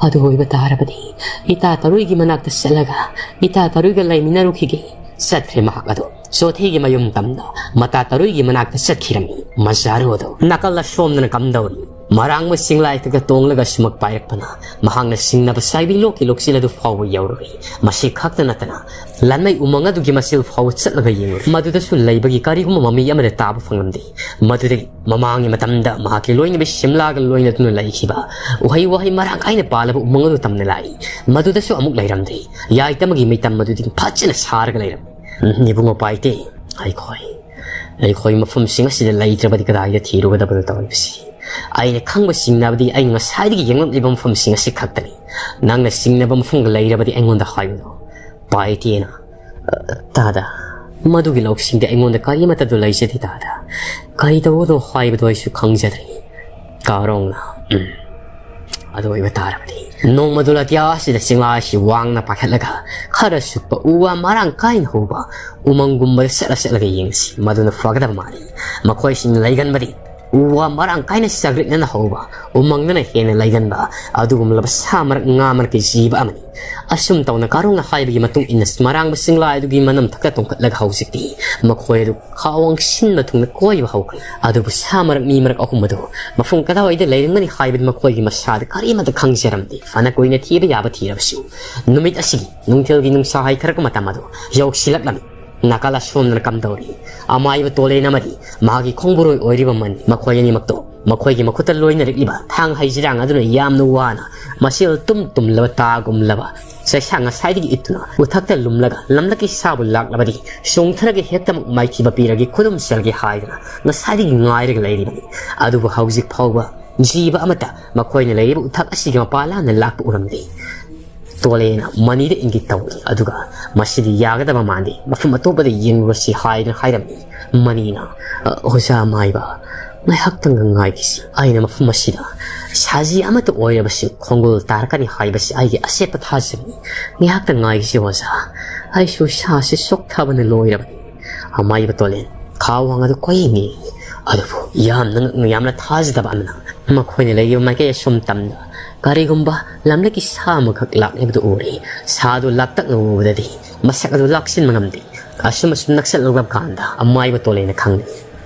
ꯑꯗꯨ ꯑꯣꯏꯕ ꯇꯥꯔꯕꯗꯤ ꯏꯇꯥ ꯇꯔꯨꯏꯒꯤ ꯃꯅꯥꯛꯇ ꯆꯠꯂꯒ ꯏꯇꯥ ꯇꯔꯨꯏꯒ ꯂꯩꯃꯤꯟꯅꯔꯨꯈꯤꯒꯦ"꯫ ꯆꯠꯈ꯭ꯔꯦ ꯃꯍꯥꯛ ꯑꯗꯨ꯫ ꯆꯣꯊꯦꯒꯤ ꯃꯌꯨꯝ ꯇꯝꯅ ꯃꯇꯥ ꯇꯔꯨꯏꯒꯤ ꯃꯅꯥꯛꯇ ꯆꯠꯈꯤꯔꯝꯃꯤ꯫ ꯃꯖꯥꯔꯨ ꯑꯗꯨ ꯅꯥꯀꯜ ꯑꯁꯣꯝꯗꯅ ꯀꯝꯗꯧꯔꯤ? ꯃꯔꯥꯡꯕ ꯆꯤꯡꯂꯥꯏ ꯈꯛꯇ ꯇꯣꯡꯂꯒ ꯁꯨꯃꯛ ꯄꯥꯏꯔꯛꯄꯅ ꯃꯍꯥꯛꯅ ꯁꯤꯡꯅꯕ ꯆꯥꯏꯕꯤ ꯂꯣꯛꯀꯤ ꯂꯣꯛꯆꯤꯜ ꯑꯗꯨ ꯐꯥꯎꯕ ꯌꯧꯔꯨꯔꯦ꯫ ꯃꯁꯤ ꯈꯛꯇ ꯅꯠꯇꯅ ꯂꯟꯃꯩ ꯎꯃꯪ ꯑꯗꯨꯒꯤ ꯃꯆꯤꯜ ꯐꯥꯎꯕ ꯆꯠꯂꯒ ꯌꯦꯡꯂꯨꯔꯦ꯫ ꯃꯗꯨꯗꯁꯨ ꯂꯩꯕꯒꯤ ꯀꯔꯤꯒꯨꯝꯕ ꯃꯃꯤ ꯑꯃꯠꯇ ꯇꯥꯕ ꯐꯪꯂꯝꯗꯦ꯫ ꯃꯗꯨꯗꯒꯤ ꯃꯃꯥꯡꯒꯤ ꯃꯇꯝꯗ ꯃꯍꯥꯛꯀꯤ ꯂꯣꯏꯅꯕꯤ ꯁꯤꯝꯂꯥꯒ ꯂꯣꯏꯅꯗꯨꯅ ꯂꯩꯈꯤꯕ ꯎꯍꯩ ꯋꯥꯍꯩ ꯃꯔꯥꯡ ꯀꯥꯏꯅ ꯄꯥꯜꯂꯕ ꯎꯃꯪ ꯑꯗꯨ ꯇꯝꯅ ꯂꯥꯛꯏ꯫ ꯃꯗꯨꯗꯁꯨ ꯑꯃꯨꯛ ꯂꯩꯔꯝꯗꯦ꯫ ꯌꯥꯏꯇꯃꯒꯤ ꯃꯩꯇꯝ ꯑꯗꯨꯗꯤ ꯐꯖꯅ ꯁꯥꯔꯒ ꯂꯩꯔꯝꯃꯤ꯫ "ꯎꯝ, ꯏꯕꯨꯡꯉꯣ ꯄꯥꯏꯇꯦ, ꯑꯩꯈꯣꯏ, ꯑꯩꯈꯣꯏ ꯃꯐꯝꯁꯤꯡ ꯑꯁꯤꯗ ꯂꯩꯇ꯭ꯔꯕꯗꯤ ꯀꯗꯥꯏꯗ ꯊꯤꯔꯨꯒꯗꯕꯅꯣ ꯇꯧꯔꯤꯕꯁꯤ? ꯑꯩꯅ ꯈꯪꯕ ꯆꯤꯡꯅꯕꯗꯤ ꯑꯩꯅ ꯉꯁꯥꯏꯗꯒꯤ ꯌꯦꯡꯂꯛꯂꯤꯕ ꯃꯐꯝꯁꯤꯡ ꯑꯁꯤ ꯈꯛꯇꯅꯤ꯫ ꯅꯪꯅ ꯆꯤꯡꯅꯕ ꯃꯐꯝꯒ ꯂꯩꯔꯕꯗꯤ ꯑꯩꯉꯣꯟꯗ ꯍꯥꯏꯌꯨ"꯫ ꯄꯥꯏꯇꯦꯅ, "ꯑ, ꯇꯥꯗ, ꯃꯗꯨꯒꯤ ꯂꯧꯁꯤꯡꯗꯤ ꯑꯩꯉꯣꯟꯗ ꯀꯔꯤꯃꯠꯇꯗꯨ ꯂꯩꯖꯗꯦ ꯇꯥꯗ꯫ ꯀꯔꯤ ꯇꯧꯒꯗꯕꯅꯣ ꯍꯥꯏꯕꯗꯨ ꯑꯩꯁꯨ ꯈꯪꯖꯗ꯭ꯔꯦ"꯫ ꯀꯥꯔꯣꯡꯅ, "ꯎꯝ, ꯑꯗꯨ ꯑꯣꯏꯕ ꯇꯥꯔꯕꯗꯤ ꯅꯣꯡꯃꯗꯨ ꯑꯇꯤꯌꯥ ꯑꯁꯤꯗ ꯆꯤꯡꯂꯥ ꯑꯁꯤ ꯋꯥꯡꯅ ꯄꯥꯏꯈꯠꯂꯒ ꯈꯔ ꯁꯨꯛꯄ ꯎ ꯋꯥ ꯃꯔꯥꯡ ꯀꯥꯏꯅ ꯍꯧꯕ ꯎꯃꯪꯒꯨꯝꯕꯗ ꯆꯠꯂ ꯆꯠꯂꯒ ꯌꯦꯡꯁꯤ꯫ ꯃꯗꯨꯅ ꯐꯒꯗꯕ ꯃꯥꯜꯂꯤ꯫ ꯃꯈꯣꯏꯁꯤꯡꯅ ꯂꯩꯒꯟꯕꯗꯤ ꯎ ꯋꯥ ꯃꯔꯥꯡ ꯀꯥꯏꯅ ꯆꯥꯛꯔꯤꯛꯅꯅ ꯍꯧꯕ, ꯎꯃꯪꯅ ꯍꯦꯟꯅ ꯂꯩꯒꯟꯕ ꯑꯗꯨꯒꯨꯝꯂꯕ ꯁꯥ ꯃꯔꯛ, ꯉꯥ ꯃꯔꯛꯀꯤ ꯖꯤꯕ ꯑꯃꯅꯤ꯫ ꯑꯁꯨꯝ ꯇꯧꯅ ꯀꯥꯔꯣꯡꯅ ꯍꯥꯏꯕꯒꯤ ꯃꯇꯨꯡ ꯏꯟꯅ ꯃꯔꯥꯡꯕ ꯆꯤꯡꯂꯥꯏ ꯑꯗꯨꯒꯤ ꯃꯅꯝ ꯊꯛꯇ ꯇꯣꯡꯈꯠꯂꯒ ꯍꯧꯖꯤꯛꯇꯤ ꯃꯈꯣꯏ ꯑꯗꯨ ꯈꯥꯋꯥꯡ ꯁꯤꯟꯕ ꯊꯨꯡꯅ ꯀꯣꯏꯕ ꯍꯧꯈ꯭ꯔꯦ꯫ ꯑꯗꯨꯕꯨ ꯁꯥ ꯃꯔꯛ, ꯃꯤ ꯃꯔꯛ ꯑꯍꯨꯝ ꯑꯗꯨ ꯃꯐꯝ ꯀꯗꯥꯏꯋꯥꯏꯗ ꯂꯩꯔꯝꯒꯅꯤ ꯍꯥꯏꯕꯗꯤ ꯃꯈꯣꯏꯒꯤ ꯃꯁꯥꯗ ꯀꯔꯤꯃꯠꯇ ꯈꯪꯖꯔꯝꯗꯦ꯫ ꯐꯅ ꯀꯨꯏꯅ ꯊꯤꯕ ꯌꯥꯕ ꯊꯤꯔꯕꯁꯨ, ꯅꯨꯃꯤꯠ ꯑꯁꯤꯒꯤ ꯅꯨꯡꯊꯤꯜꯒꯤ ꯅꯨꯡꯁꯥ ꯍꯥꯏꯊꯔꯛꯄ ꯃꯇꯝ ꯑꯗꯨ ꯌꯧꯁꯤꯜꯂꯛꯂꯝꯃꯤ꯫ ꯅꯥꯀꯜ ꯑꯁꯣꯝꯗꯅ ꯀꯝꯗꯧꯔꯤ? ꯑꯃꯥꯏꯕ ꯇꯣꯂꯦꯟ ꯑꯃꯗꯤ ꯃꯍꯥꯛꯀꯤ ꯈꯣꯡꯕꯨꯔꯣꯏ ꯑꯣꯏꯔꯤꯕ ꯃꯅꯤ, ꯃꯈꯣꯏ ꯑꯅꯤꯃꯛꯇꯣ ꯃꯈꯣꯏꯒꯤ ꯃꯈꯨꯠꯇ ꯂꯣꯏꯅꯔꯛꯂꯤꯕ ꯊꯥꯡ ꯍꯩꯖꯤꯔꯥꯡ ꯑꯗꯨꯅ ꯌꯥꯝꯅ ꯋꯥꯅ ꯃꯁꯦꯜ ꯇꯨꯝ ꯇꯨꯝꯂꯕ ꯇꯥꯒꯨꯝꯂꯕ ꯆꯩꯁꯥ ꯉꯁꯥꯏꯗꯒꯤ ꯏꯠꯇꯨꯅ ꯎꯊꯛꯇ ꯂꯨꯝꯂꯒ ꯂꯝꯂꯛꯀꯤ ꯁꯥꯕꯨ ꯂꯥꯛꯂꯕꯗꯤ ꯆꯣꯡꯊꯔꯒ ꯍꯦꯛꯇꯃꯛ ꯃꯥꯏꯊꯤꯕ ꯄꯤꯔꯒꯦ, ꯈꯨꯗꯨꯝ ꯆꯜꯒꯦ ꯍꯥꯏꯗꯨꯅ ꯉꯁꯥꯏꯗꯒꯤ ꯉꯥꯏꯔꯒ ꯂꯩꯔꯤꯕꯅꯤ꯫ ꯑꯗꯨꯕꯨ ꯍꯧꯖꯤꯛ ꯐꯥꯎꯕ ꯖꯤꯕ ꯑꯃꯠꯇ ꯃꯈꯣꯏꯅ ꯂꯩꯔꯤꯕ ꯎꯊꯛ ꯑꯁꯤꯒꯤ ꯃꯄꯥ ꯂꯥꯟꯅ ꯂꯥꯛꯄ ꯎꯔꯝꯗꯦ꯫ ꯇꯣꯂꯦꯅ ꯃꯅꯤꯗ ꯏꯪꯒꯤꯠ ꯇꯧꯏ, ꯑꯗꯨꯒ "ꯃꯁꯤꯗꯤ ꯌꯥꯒꯗꯕ ꯃꯥꯟꯗꯦ, ꯃꯐꯝ ꯑꯇꯣꯞꯄꯗ ꯌꯦꯡꯂꯨꯔꯁꯤ" ꯍꯥꯏꯗꯨꯅ ꯍꯥꯏꯔꯝꯃꯤ꯫ ꯃꯅꯤꯅ, "ꯑ, ꯑꯣꯖꯥ ꯃꯥꯏꯕ, ꯉꯥꯏꯍꯥꯛꯇꯪꯒ ꯉꯥꯏꯈꯤꯁꯤ꯫ ꯑꯩꯅ ꯃꯐꯝ ꯑꯁꯤꯗ ꯁꯥꯖꯤ ꯑꯃꯠꯇ ꯑꯣꯏꯔꯕꯁꯨ ꯈꯣꯡꯒꯨꯜ ꯇꯥꯔꯛꯀꯅꯤ ꯍꯥꯏꯕꯁꯤ ꯑꯩꯒꯤ ꯑꯆꯦꯠꯄ ꯊꯥꯖꯕꯅꯤ꯫ ꯉꯥꯏꯍꯥꯛꯇꯪ ꯉꯥꯏꯈꯤꯁꯤ ꯑꯣꯖꯥ, ꯑꯩꯁꯨ ꯁꯥꯁꯤ ꯆꯣꯛꯊꯕꯅ ꯂꯣꯏꯔꯕꯅꯤ"꯫ ꯑꯃꯥꯏꯕ ꯇꯣꯂꯦꯟ ꯈꯥ ꯋꯥꯡ ꯑꯗꯨ ꯀꯣꯏꯌꯦꯡ ꯌꯦꯡꯏ꯫ ꯑꯗꯨꯕꯨ ꯌꯥꯝꯅ ꯉꯛꯅ, ꯌꯥꯝꯅ ꯊꯥꯖꯗꯕ ꯑꯃꯅ ꯃꯈꯣꯏꯅ ꯂꯩꯔꯤꯕ ꯃꯥꯏꯀꯩ ꯑꯁꯣꯝ ꯇꯝꯅ ꯀꯔꯤꯒꯨꯝꯕ ꯂꯝꯂꯛꯀꯤ ꯁꯥ ꯑꯃꯈꯛ ꯂꯥꯛꯂꯤꯕꯗꯨ ꯎꯔꯦ꯫ ꯁꯥ ꯑꯗꯨ ꯂꯥꯞꯇꯛꯅ ꯎꯕꯗꯗꯤ ꯃꯁꯛ ꯑꯗꯨ ꯂꯥꯛꯁꯤꯟꯕ ꯉꯝꯗꯦ꯫ ꯑꯁꯨꯝ ꯑꯁꯨꯝ ꯅꯛꯁꯤꯜꯂꯛꯂꯕ ꯀꯥꯟꯗ ꯑꯃꯥꯏꯕ ꯇꯣꯂꯦꯟꯅ ꯈꯪꯂꯦ꯫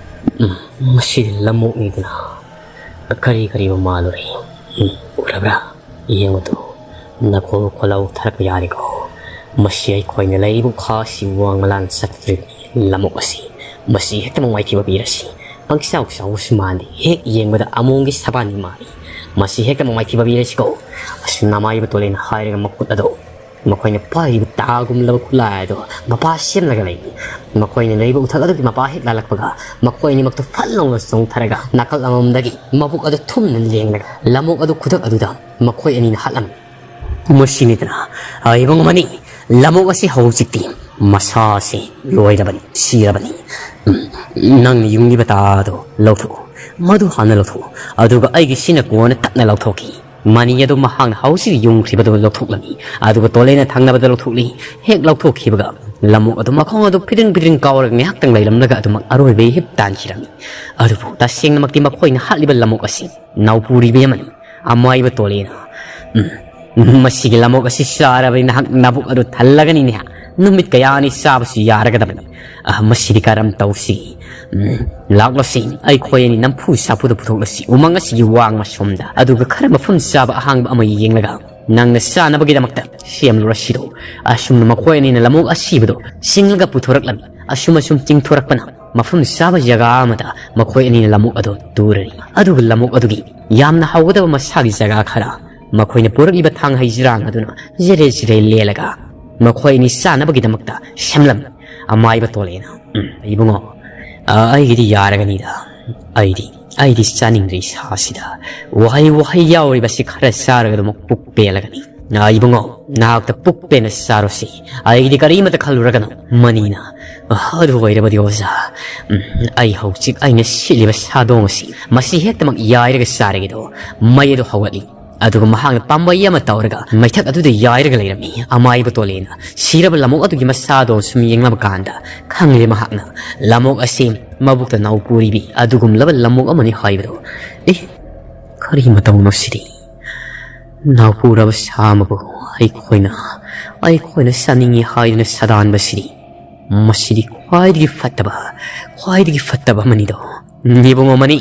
"ꯎꯝ, ꯃꯁꯤꯗꯤ ꯂꯝꯑꯣꯛꯅꯤꯗꯅ ꯀꯔꯤ ꯀꯔꯤꯕꯨ ꯃꯥꯜꯂꯨꯔꯦ꯫ ꯎꯝ, ꯎꯔꯕ꯭ꯔꯥ? ꯌꯦꯡꯉꯨꯗꯣ, ꯅꯈꯣꯜ ꯈꯣꯜꯂꯧ ꯊꯥꯔꯛꯄ ꯌꯥꯔꯦꯀꯣ꯫ ꯃꯁꯤ ꯑꯩꯈꯣꯏꯅ ꯂꯩꯔꯤꯕ ꯈꯥꯁꯤ ꯋꯥꯡ ꯃꯂꯥꯟ ꯆꯠꯇ꯭ꯔꯤꯕꯅꯤ꯫ ꯂꯝꯑꯣꯛ ꯑꯁꯤ, ꯃꯁꯤ ꯍꯦꯛꯇ ꯃꯃꯥꯏꯊꯤꯕ ꯄꯤꯔꯁꯤ꯫ ꯄꯪꯆꯥꯎ ꯆꯥꯎꯕꯁꯨ ꯃꯥꯟꯗꯦ, ꯍꯦꯛ ꯌꯦꯡꯕꯗ ꯑꯃꯣꯝꯒꯤ ꯁꯕꯥꯟꯗꯤ ꯃꯥꯜꯂꯤ꯫ ꯃꯁꯤ ꯍꯦꯛꯇ ꯃꯃꯥꯏꯊꯤꯕ ꯄꯤꯔꯁꯤꯀꯣ"꯫ ꯑꯁꯨꯝꯅ ꯑꯃꯥꯏꯕ ꯇꯣꯂꯦꯟꯅ ꯍꯥꯏꯔꯒ ꯃꯈꯨꯠ ꯑꯗꯣ ꯃꯈꯣꯏꯅ ꯄꯥꯏꯔꯤꯕ ꯇꯥꯒꯨꯝꯂꯕ ꯈꯨꯠꯂꯥꯏ ꯑꯗꯣ ꯃꯄꯥ ꯁꯦꯝꯂꯒ ꯂꯩ꯫ ꯃꯈꯣꯏꯅ ꯂꯩꯕ ꯎꯊꯛ ꯑꯗꯨꯒꯤ ꯃꯄꯥ ꯍꯦꯛ ꯂꯥꯜꯂꯛꯄꯒ ꯃꯈꯣꯏ ꯑꯅꯤꯃꯛꯇꯣ ꯐꯠ ꯂꯥꯎꯅ ꯆꯣꯡꯊꯔꯒ ꯅꯥꯀꯜ ꯑꯃꯃꯝꯗꯒꯤ ꯃꯕꯨꯛ ꯑꯗꯨ ꯊꯨꯝꯅ ꯂꯦꯡꯂꯒ ꯂꯝꯑꯣꯛ ꯑꯗꯨ ꯈꯨꯗꯛ ꯑꯗꯨꯗ ꯃꯈꯣꯏ ꯑꯅꯤꯅ ꯍꯥꯠꯂꯝꯃꯤ꯫ ꯃꯁꯤꯅꯤꯗꯅ, ꯏꯕꯨꯡ ꯑꯃꯅꯤ, ꯂꯝꯑꯣꯛ ꯑꯁꯤ ꯍꯧꯖꯤꯛꯇꯤ ꯃꯁꯥꯁꯤ ꯂꯣꯏꯔꯕꯅꯤ, ꯁꯤꯔꯕꯅꯤ꯫ ꯎꯝ, ꯅꯪꯅ ꯌꯨꯡꯂꯤꯕ ꯇꯥꯗꯣ ꯂꯧꯊꯣꯛꯎ, ꯃꯗꯨ ꯍꯥꯟꯅ ꯂꯧꯊꯣꯛꯎ, ꯑꯗꯨꯒ ꯑꯩꯒꯤ ꯁꯤꯅ ꯀꯣꯟꯅ ꯇꯞꯅ ꯂꯧꯊꯣꯛꯈꯤ꯫ ꯃꯅꯤ ꯑꯗꯨ ꯃꯍꯥꯛꯅ ꯍꯧꯖꯤꯛ ꯌꯨꯡꯈ꯭ꯔꯤꯕꯗꯨ ꯂꯧꯊꯣꯛꯂꯝꯃꯤ꯫ ꯑꯗꯨꯒ ꯇꯣꯂꯦꯅ ꯊꯪꯅꯕꯗ ꯂꯧꯊꯣꯛꯂꯤ꯫ ꯍꯦꯛ ꯂꯧꯊꯣꯛꯈꯤꯕꯒ ꯂꯃꯣꯛ ꯑꯗꯨ ꯃꯈꯣꯡ ꯑꯗꯨ ꯐꯤꯗ꯭ꯔꯤꯡ ꯐꯤꯗ꯭ꯔꯤꯡ ꯀꯥꯎꯔꯒ ꯉꯥꯏꯍꯥꯛꯇꯪ ꯂꯩꯔꯝꯂꯒ ꯑꯗꯨꯃꯛ ꯑꯔꯣꯏꯕ ꯍꯤꯞ ꯇꯥꯟꯈꯤꯔꯝꯃꯤ꯫ ꯑꯗꯨꯕꯨ ꯇꯁꯦꯡꯅꯃꯛꯇꯤ ꯃꯈꯣꯏꯅ ꯍꯥꯠꯂꯤꯕ ꯂꯃꯣꯛ ꯑꯁꯤ ꯅꯥꯎꯄꯨꯔꯤꯕꯤ ꯑꯃꯅꯤ꯫ ꯑꯃꯥꯏꯕ ꯇꯣꯂꯦꯅ, "ꯎꯝ, ꯃꯁꯤꯒꯤ ꯂꯃꯣꯛ ꯑꯁꯤ ꯆꯥꯔꯕꯗꯤ ꯅꯍꯥꯛ ꯅꯕꯨꯛ ꯑꯗꯨ ꯊꯜꯂꯒꯅꯤꯅꯦ꯫ ꯅꯨꯃꯤꯠ ꯀꯌꯥꯅꯤ ꯆꯥꯕꯁꯨ ꯌꯥꯔꯒꯗꯕꯅꯤ꯫ ꯑ, ꯃꯁꯤꯗꯤ ꯀꯔꯝ ꯇꯧꯁꯤ? ꯎꯝ, ꯂꯥꯛꯂꯁꯤ, ꯑꯩꯈꯣꯏ ꯑꯅꯤ ꯅꯝꯐꯨ ꯁꯥꯐꯨꯗ ꯄꯨꯊꯣꯛꯂꯁꯤ ꯎꯃꯪ ꯑꯁꯤꯒꯤ ꯋꯥꯡꯃ ꯁꯣꯝꯗ꯫ ꯑꯗꯨꯒ ꯈꯔ ꯃꯐꯝ ꯆꯥꯕ ꯑꯍꯥꯡꯕ ꯑꯃ ꯌꯦꯡꯂꯒ ꯅꯪꯅ ꯆꯥꯅꯕꯒꯤꯗꯃꯛꯇ ꯁꯦꯝꯂꯨꯔꯁꯤꯗꯣ꯫" ꯑꯁꯨꯝꯅ ꯃꯈꯣꯏ ꯑꯅꯤꯅ ꯂꯃꯣꯛ ꯑꯁꯤꯕꯗꯣ ꯆꯤꯡꯂꯒ ꯄꯨꯊꯣꯔꯛꯂꯝꯃꯤ꯫ ꯑꯁꯨꯝ ꯑꯁꯨꯝ ꯆꯤꯡꯊꯣꯔꯛꯄꯅ ꯃꯐꯝ ꯆꯥꯕ ꯖꯒꯥ ꯑꯃꯗ ꯃꯈꯣꯏ ꯑꯅꯤꯅ ꯂꯃꯣꯛ ꯑꯗꯨ ꯇꯨꯔꯔꯤ꯫ ꯑꯗꯨꯒ ꯂꯃꯣꯛ ꯑꯗꯨꯒꯤ ꯌꯥꯝꯅ ꯍꯧꯒꯗꯕ ꯃꯁꯥꯒꯤ ꯖꯒꯥ ꯈꯔ ꯃꯈꯣꯏꯅ ꯄꯨꯔꯛꯂꯤꯕ ꯊꯥꯡ ꯍꯩꯖꯤꯔꯥꯡ ꯑꯗꯨꯅ ꯖꯤꯔꯦ ꯖꯤꯔꯦ ꯂꯦꯜꯂꯒ ꯃꯈꯣꯏ ꯑꯅꯤ ꯆꯥꯅꯕꯒꯤꯗꯃꯛꯇ ꯁꯦꯝꯂꯝꯃꯤ꯫ ꯑꯃꯥꯏꯕ ꯇꯣꯂꯦꯅ, "ꯎꯝ, ꯏꯕꯨꯡꯉꯣ, ꯑ, ꯑꯩꯒꯤꯗꯤ ꯌꯥꯔꯒꯅꯤꯗ꯫ ꯑꯩꯗꯤ, ꯑꯩꯗꯤ ꯆꯥꯅꯤꯡꯗ꯭ꯔꯤ ꯁꯥꯁꯤꯗ꯫ ꯋꯥꯍꯩ ꯋꯥꯍꯩ ꯌꯥꯎꯔꯤꯕꯁꯤ ꯈꯔ ꯆꯥꯔꯒ ꯑꯗꯨꯃꯛ ꯄꯨꯛ ꯄꯦꯜꯂꯒꯅꯤ꯫ ꯑ, ꯏꯕꯨꯡꯉꯣ, ꯅꯍꯥꯛꯇ ꯄꯨꯛ ꯄꯦꯟꯅ ꯆꯥꯔꯣꯁꯤ꯫ ꯑꯩꯒꯤꯗꯤ ꯀꯔꯤꯃꯇ ꯈꯜꯂꯨꯔꯒꯅꯨ꯫ ꯃꯅꯤꯅ, ꯑ, ꯑꯗꯨ ꯑꯣꯏꯔꯕꯗꯤ ꯑꯣꯖꯥ, ꯎꯝ, ꯑꯩ ꯍꯧꯖꯤꯛ ꯑꯩꯅ ꯁꯤꯠꯂꯤꯕ ꯁꯥꯗꯣꯡ ꯑꯁꯤ ꯃꯁꯤ ꯍꯦꯛꯇꯃꯛ ꯌꯥꯏꯔꯒ ꯆꯥꯔꯒꯦꯗꯣ꯫" ꯃꯩ ꯑꯗꯨ ꯍꯧꯒꯠꯂꯤ꯫ ꯑꯗꯨꯒ ꯃꯍꯥꯛꯅ ꯄꯥꯝꯕꯩ ꯑꯃ ꯇꯧꯔꯒ ꯃꯩꯊꯛ ꯑꯗꯨꯗ ꯌꯥꯏꯔꯒ ꯂꯩꯔꯝꯃꯤ꯫ ꯑꯃꯥꯏꯕ ꯇꯣꯂꯦꯅ ꯁꯤꯔꯕ ꯂꯃꯣꯛ ꯑꯗꯨꯒꯤ ꯃꯁꯥꯗꯣ ꯁꯨꯝ ꯌꯦꯡꯂꯕ ꯀꯥꯟꯗ ꯈꯪꯂꯦ ꯃꯍꯥꯛꯅ ꯂꯃꯣꯛ ꯑꯁꯤ ꯃꯕꯨꯛꯇ ꯅꯥꯎ ꯄꯨꯔꯤꯕꯤ ꯑꯗꯨꯒꯨꯝꯂꯕ ꯂꯃꯣꯛ ꯑꯃꯅꯤ ꯍꯥꯏꯕꯗꯣ꯫ "ꯑꯦ, ꯀꯔꯤ ꯃꯇꯧꯅꯣ ꯁꯤꯗꯤ? ꯅꯥꯎꯄꯨꯔꯕ ꯁꯥ ꯑꯃꯕꯨ ꯑꯩꯈꯣꯏꯅ, ꯑꯩꯈꯣꯏꯅ ꯆꯥꯅꯤꯡꯏ ꯍꯥꯏꯗꯨꯅ ꯁꯥꯗꯥꯟꯕꯁꯤꯗꯤ꯫ ꯃꯁꯤꯗꯤ ꯈ꯭ꯋꯥꯏꯗꯒꯤ ꯐꯠꯇꯕ, ꯈ꯭ꯋꯥꯏꯗꯒꯤ ꯐꯠꯇꯕ ꯑꯃꯅꯤꯗꯣ꯫ ꯏꯕꯨꯡꯉꯣ ꯃꯅꯤ,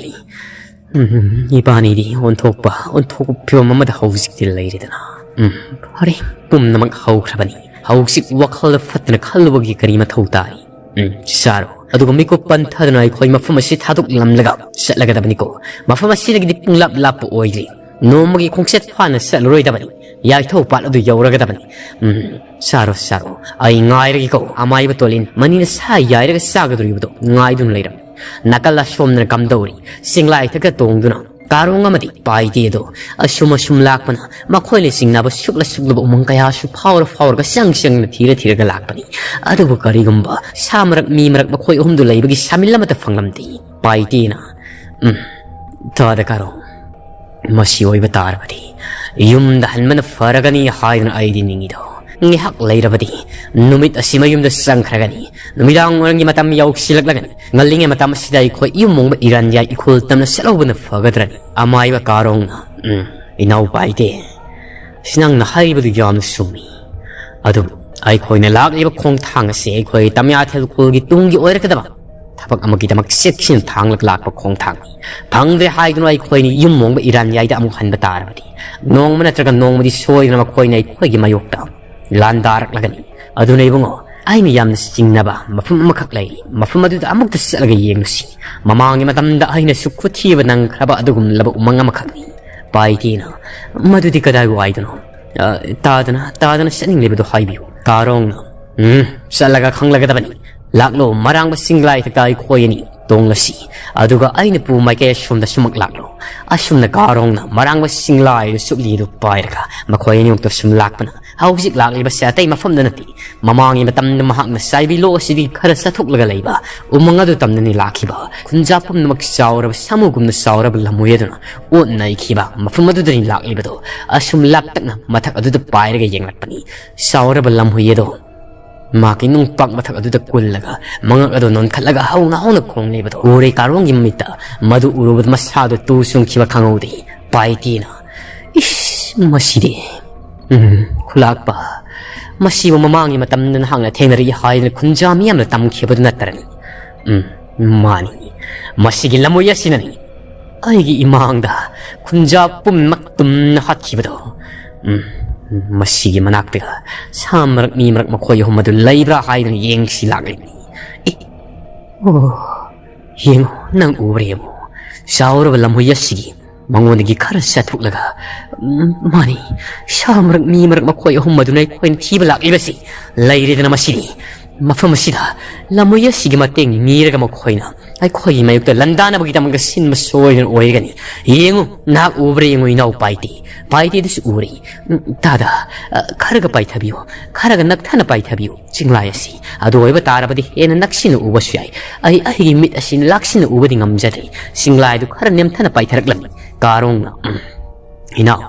ꯎꯝ, ꯏꯕꯥꯅꯤꯗꯤ ꯑꯣꯟꯊꯣꯛꯄ, ꯑꯣꯟꯊꯣꯛꯄ ꯐꯤꯕꯝ ꯑꯃꯗ ꯍꯧꯖꯤꯛꯇꯤ ꯂꯩꯔꯦꯗꯅ꯫ ꯎꯝ, ꯐꯔꯦ, ꯄꯨꯝꯅꯃꯛ ꯍꯧꯈ꯭ꯔꯕꯅꯤ꯫ ꯍꯧꯖꯤꯛ ꯋꯥꯈꯜꯗ ꯐꯠꯇꯅ ꯈꯜꯂꯨꯕꯒꯤ ꯀꯔꯤ ꯃꯊꯧ ꯇꯥꯏ? ꯎꯝ, ꯆꯥꯔꯣ꯫ ꯑꯗꯨꯒ ꯃꯤꯀꯨꯞ ꯄꯟꯊꯗꯅ ꯑꯩꯈꯣꯏ ꯃꯐꯝ ꯑꯁꯤ ꯊꯥꯗꯣꯛꯂꯝꯂꯒ ꯆꯠꯂꯒꯗꯕꯅꯤꯀꯣ꯫ ꯃꯐꯝ ꯑꯁꯤꯗꯒꯤꯗꯤ ꯄꯨꯡꯂꯥꯞ ꯂꯥꯞꯄ ꯑꯣꯏꯗ꯭ꯔꯤ꯫ ꯅꯣꯡꯃꯒꯤ ꯈꯣꯡꯆꯠ ꯐꯥꯅ ꯆꯠꯂꯔꯣꯏꯗꯕꯅꯤ꯫ ꯌꯥꯏꯊꯧ ꯄꯥꯠ ꯑꯗꯨ ꯌꯧꯔꯒꯗꯕꯅꯤ꯫ ꯎꯝ, ꯆꯥꯔꯣ, ꯆꯥꯔꯣ꯫ ꯑꯩ ꯉꯥꯏꯔꯒꯦꯀꯣ꯫ ꯑꯃꯥꯏꯕ ꯇꯣꯂꯤꯟ ꯃꯅꯤꯅ ꯁꯥ ꯌꯥꯏꯔꯒ ꯆꯥꯒꯗꯧꯔꯤꯕꯗꯣ ꯉꯥꯏꯗꯨꯅ ꯂꯩꯔꯝꯃꯤ꯫ ꯅꯥꯀꯜ ꯑꯁꯣꯝꯗꯅ ꯀꯝꯗꯧꯔꯤ? ꯆꯤꯡꯂꯥꯏ ꯊꯛꯇ ꯇꯣꯡꯗꯨꯅ ꯀꯥꯔꯣꯡ ꯑꯃꯗꯤ ꯄꯥꯏꯗꯦ ꯑꯗꯣ ꯑꯁꯨꯝ ꯑꯁꯨꯝ ꯂꯥꯛꯄꯅ ꯃꯈꯣꯏꯅ ꯆꯤꯡꯅꯕ ꯁꯨꯛꯂ ꯁꯨꯛꯂꯕ ꯎꯃꯪ ꯀꯌꯥꯁꯨ ꯐꯥꯎꯔ ꯐꯥꯎꯔꯒ ꯆꯪ ꯆꯪꯅ ꯊꯤꯔ ꯊꯤꯔꯒ ꯂꯥꯛꯄꯅꯤ꯫ ꯑꯗꯨꯕꯨ ꯀꯔꯤꯒꯨꯝꯕ ꯁꯥ ꯃꯔꯛ ꯃꯤ ꯃꯔꯛ ꯃꯈꯣꯏ ꯑꯍꯨꯝꯗꯨ ꯂꯩꯕꯒꯤ ꯁꯥꯃꯤꯜ ꯑꯃꯠꯇ ꯐꯪꯂꯝꯗꯦ꯫ ꯄꯥꯏꯗꯦꯅ, "ꯎꯝ, ꯇꯥꯗ ꯀꯥꯔꯣꯡ, ꯃꯁꯤ ꯑꯣꯏꯕ ꯇꯥꯔꯕꯗꯤ ꯌꯨꯝꯗ ꯍꯟꯕꯅ ꯐꯔꯒꯅꯤ ꯍꯥꯏꯗꯨꯅ ꯑꯩꯗꯤ ꯅꯤꯡꯉꯤꯗꯣ꯫ ꯉꯥꯏꯍꯥꯛ ꯂꯩꯔꯕꯗꯤ ꯅꯨꯃꯤꯠ ꯑꯁꯤ ꯃꯌꯨꯝꯗ ꯆꯪꯈ꯭ꯔꯒꯅꯤ꯫ ꯅꯨꯃꯤꯗꯥꯡ ꯋꯥꯏꯔꯝꯒꯤ ꯃꯇꯝ ꯌꯧꯁꯤꯜꯂꯛꯂꯒꯅꯤ꯫ ꯉꯜꯂꯤꯉꯩ ꯃꯇꯝ ꯑꯁꯤꯗ ꯑꯩꯈꯣꯏ ꯌꯨꯝ ꯃꯣꯡꯕ ꯏꯔꯥꯟ ꯌꯥꯏ ꯏꯈꯨꯜ ꯇꯝꯅ ꯆꯠꯍꯧꯕꯅ ꯐꯒꯗ꯭ꯔꯅꯤ꯫ ꯑꯃꯥꯏꯕ ꯀꯥꯔꯣꯡꯅ, "ꯎꯝ, ꯏꯅꯥꯎ ꯄꯥꯏꯗꯦ, ꯁꯤ ꯅꯪꯅ ꯍꯥꯏꯔꯤꯕꯗꯨ ꯌꯥꯝꯅ ꯆꯨꯝꯃꯤ꯫ ꯑꯗꯨꯕꯨ ꯑꯩꯈꯣꯏꯅ ꯂꯥꯛꯂꯤꯕ ꯈꯣꯡꯊꯥꯡ ꯑꯁꯤ ꯑꯩꯈꯣꯏ ꯇꯝꯌꯥꯊꯦꯜ ꯈꯨꯜꯒꯤ ꯇꯨꯡꯒꯤ ꯑꯣꯏꯔꯛꯀꯗꯕ ꯊꯕꯛ ꯑꯃꯒꯤꯗꯃꯛ ꯆꯦꯛꯁꯤꯟ ꯊꯥꯡꯂꯒ ꯂꯥꯛꯄ ꯈꯣꯡꯊꯥꯡꯅꯤ꯫ ꯐꯪꯗ꯭ꯔꯦ ꯍꯥꯏꯗꯨꯅ ꯑꯩꯈꯣꯏꯅ ꯌꯨꯝ ꯃꯣꯡꯕ ꯏꯔꯥꯟ ꯌꯥꯏꯗ ꯑꯃꯨꯛ ꯍꯟꯕ ꯇꯥꯔꯕꯗꯤ ꯅꯣꯡꯃ ꯅꯠꯇ꯭ꯔꯒ ꯅꯣꯡꯃꯗꯤ ꯁꯣꯏꯗꯅ ꯃꯈꯣꯏꯅ ꯑꯩꯈꯣꯏꯒꯤ ꯃꯥꯌꯣꯛꯇ ꯂꯥꯟꯗꯥꯔꯛꯂꯒꯅꯤ꯫ ꯑꯗꯨꯅ ꯏꯕꯨꯡꯉꯣ, ꯑꯩꯅ ꯌꯥꯝꯅ ꯆꯤꯡꯅꯕ ꯃꯐꯝ ꯑꯃꯈꯛ ꯂꯩꯔꯤ꯫ ꯃꯐꯝ ꯑꯗꯨꯗ ꯑꯃꯨꯛꯇ ꯆꯠꯂꯒ ꯌꯦꯡꯂꯨꯁꯤ꯫ ꯃꯃꯥꯡꯒꯤ ꯃꯇꯝꯗ ꯑꯩꯅꯁꯨ ꯈꯨꯠꯊꯤꯕ ꯅꯪꯈ꯭ꯔꯕ ꯑꯗꯨꯒꯨꯝꯂꯕ ꯎꯃꯪ ꯑꯃꯈꯛꯅꯤ꯫ ꯄꯥꯏꯇꯦꯅ, "ꯃꯗꯨꯗꯤ ꯀꯗꯥꯏ ꯋꯥꯏꯗꯅꯣ? ꯑ, ꯇꯥꯗꯅ, ꯇꯥꯗꯅ ꯆꯠꯅꯤꯡꯂꯤꯕꯗꯨ ꯍꯥꯏꯕꯤꯌꯨ꯫" ꯀꯥꯔꯣꯡꯅ, "ꯎꯝ, ꯆꯠꯂꯒ ꯈꯪꯂꯒꯗꯕꯅꯤ꯫ ꯂꯥꯛꯂꯣ, ꯃꯔꯥꯡꯕ ꯆꯤꯡꯂꯥꯏ ꯊꯛꯇ ꯑꯩꯈꯣꯏ ꯑꯅꯤ ꯇꯣꯡꯂꯁꯤ꯫ ꯑꯗꯨꯒ ꯑꯩꯅ ꯄꯨ ꯃꯥꯏꯀꯩ ꯑꯁꯣꯝꯗ ꯁꯨꯃꯛ ꯂꯥꯛꯂꯣ꯫" ꯑꯁꯨꯝꯅ ꯀꯥꯔꯣꯡꯅ ꯃꯔꯥꯡꯕ ꯆꯤꯡꯂꯥꯏꯗ ꯆꯨꯞꯂꯤ ꯑꯗꯨ ꯄꯥꯏꯔꯒ ꯃꯈꯣꯏ ꯑꯅꯤꯃꯛꯇ ꯁꯨꯝ ꯂꯥꯛꯄꯅ, ꯍꯧꯖꯤꯛ ꯂꯥꯛꯂꯤꯕꯁꯦ ꯑꯇꯩ ꯃꯐꯝꯗ ꯅꯠꯇꯦ꯫ ꯃꯃꯥꯡꯒꯤ ꯃꯇꯝꯗ ꯃꯍꯥꯛꯅ ꯆꯥꯏꯕꯤꯂꯣ ꯑꯁꯤꯗꯒꯤ ꯈꯔ ꯆꯠꯊꯣꯛꯂꯒ ꯂꯩꯕ ꯎꯃꯪ ꯑꯗꯨ ꯇꯝꯅꯅꯤ ꯂꯥꯛꯈꯤꯕ꯫ ꯈꯨꯟꯖꯥ ꯄꯨꯝꯅꯃꯛ ꯆꯥꯎꯔꯕ ꯁꯥꯃꯨꯒꯨꯝꯅ ꯆꯥꯎꯔꯕ ꯂꯝꯍꯣꯏ ꯑꯗꯨꯅ ꯑꯣꯠ ꯅꯩꯈꯤꯕ ꯃꯐꯝ ꯑꯗꯨꯗꯅꯤ ꯂꯥꯛꯂꯤꯕꯗꯣ꯫ ꯑꯁꯨꯝ ꯂꯥꯞꯇꯛꯅ ꯃꯊꯛ ꯑꯗꯨꯗ ꯄꯥꯏꯔꯒ ꯌꯦꯡꯂꯛꯄꯅꯤ꯫ ꯆꯥꯎꯔꯕ ꯂꯝꯍꯣꯏ ꯑꯗꯣ ꯃꯍꯥꯛꯀꯤ ꯅꯨꯡꯄꯥꯛ ꯃꯊꯛ ꯑꯗꯨꯗ ꯀꯨꯜꯂꯒ ꯃꯉꯛ ꯑꯗꯨ ꯅꯣꯟꯈꯠꯂꯒ ꯍꯧꯅ ꯍꯧꯅ ꯈꯣꯡꯂꯤꯕꯗꯣ ꯎꯔꯦ꯫ ꯀꯥꯔꯣꯡꯒꯤ ꯃꯃꯤꯠꯇ ꯃꯗꯨ ꯎꯔꯨꯕꯗ ꯃꯁꯥꯗꯨ ꯇꯨ ꯆꯨꯡꯈꯤꯕ ꯈꯪꯍꯧꯗꯦ꯫ ꯄꯥꯏꯇꯦꯅ, "ꯏꯁ, ꯃꯁꯤꯗꯤ, ꯎꯝ, ꯈꯨꯂꯥꯛꯄ, ꯃꯁꯤꯕꯨ ꯃꯃꯥꯡꯒꯤ ꯃꯇꯝꯗ ꯅꯍꯥꯛꯅ ꯊꯦꯡꯅꯔꯛꯏ ꯍꯥꯏꯗꯅ ꯈꯨꯟꯖꯥ ꯃꯤꯌꯥꯝꯅ ꯇꯝꯈꯤꯕꯗꯨ ꯅꯠꯇ꯭ꯔꯅꯤ? ꯎꯝ, ꯃꯥꯅꯤ, ꯃꯁꯤꯒꯤ ꯂꯝꯃꯣꯏ ꯑꯁꯤꯅꯅꯤ ꯑꯩꯒꯤ ꯏꯃꯥꯡꯗ ꯈꯨꯟꯖꯥ ꯄꯨꯝꯅꯃꯛ ꯇꯨꯝꯅ ꯍꯥꯠꯈꯤꯕꯗꯣ꯫ ꯎꯝ, ꯃꯁꯤꯒꯤ ꯃꯅꯥꯛꯇꯒ ꯁꯥ ꯃꯔꯛ ꯃꯤ ꯃꯔꯛ ꯃꯈꯣꯏ ꯑꯍꯨꯝ ꯑꯗꯨ ꯂꯩꯕ꯭ꯔꯥ ꯍꯥꯏꯗꯅ ꯌꯦꯡꯁꯤ ꯂꯥꯛꯂꯤꯕꯅꯤ꯫ ꯑꯦ, ꯑꯣ, ꯌꯦꯡꯉꯨ, ꯅꯪ ꯎꯕ꯭ꯔꯥ ꯌꯦꯡꯉꯨ, ꯆꯥꯎꯔꯕ ꯂꯝꯍꯣꯏ ꯑꯁꯤꯒꯤ ꯃꯉꯣꯟꯗꯒꯤ ꯈꯔ ꯆꯠꯊꯣꯛꯂꯒ, ꯎꯝ, ꯃꯥꯅꯤ, ꯁꯥ ꯃꯔꯛ ꯃꯤ ꯃꯔꯛ ꯃꯈꯣꯏ ꯑꯍꯨꯝ ꯑꯗꯨꯅ ꯑꯩꯈꯣꯏꯅ ꯊꯤꯕ ꯂꯥꯛꯂꯤꯕꯁꯤ ꯂꯩꯔꯦꯗꯅ꯫ ꯃꯁꯤꯗꯤ ꯃꯐꯝ ꯑꯁꯤꯗ ꯂꯝꯍꯣꯏ ꯑꯁꯤꯒꯤ ꯃꯇꯦꯡ ꯅꯤꯔꯒ ꯃꯈꯣꯏꯅ ꯑꯩꯈꯣꯏꯒꯤ ꯃꯥꯌꯣꯛꯇ ꯂꯥꯟꯗꯥꯅꯕꯒꯤꯗꯃꯛꯇ ꯁꯤꯟꯕ ꯁꯣꯏꯗꯅ ꯑꯣꯏꯒꯅꯤ꯫ ꯌꯦꯡꯉꯨ, ꯅꯍꯥꯛ ꯎꯕ꯭ꯔꯥ ꯌꯦꯡꯉꯨ, ꯏꯅꯥꯎ ꯄꯥꯏꯇꯦ, ꯄꯥꯏꯇꯦꯗꯨꯁꯨ ꯎꯔꯦ꯫ ꯎꯝ, ꯇꯥꯗ, ꯑ, ꯈꯔꯒ ꯄꯥꯏꯊꯕꯤꯌꯨ, ꯈꯔꯒ ꯅꯛꯊꯅ ꯄꯥꯏꯊꯕꯤꯌꯨ ꯆꯤꯡꯂꯥꯏ ꯑꯁꯤ꯫ ꯑꯗꯨ ꯑꯣꯏꯕ ꯇꯥꯔꯕꯗꯤ ꯍꯦꯟꯅ ꯅꯛꯁꯤꯟꯅ ꯎꯕꯁꯨ ꯌꯥꯏ꯫ ꯑꯩ ꯑꯩꯒꯤ ꯃꯤꯠ ꯑꯁꯤ ꯂꯥꯛꯁꯤꯟꯅ ꯎꯕꯗꯤ ꯉꯝꯖꯗ꯭ꯔꯦ꯫" ꯆꯤꯡꯂꯥꯏꯗꯨ ꯈꯔ ꯅꯦꯝꯊꯅ ꯄꯥꯏꯊꯔꯛꯂꯝꯃꯤ꯫ ꯀꯥꯔꯣꯡꯅ, "ꯎꯝ, ꯏꯅꯥꯎ,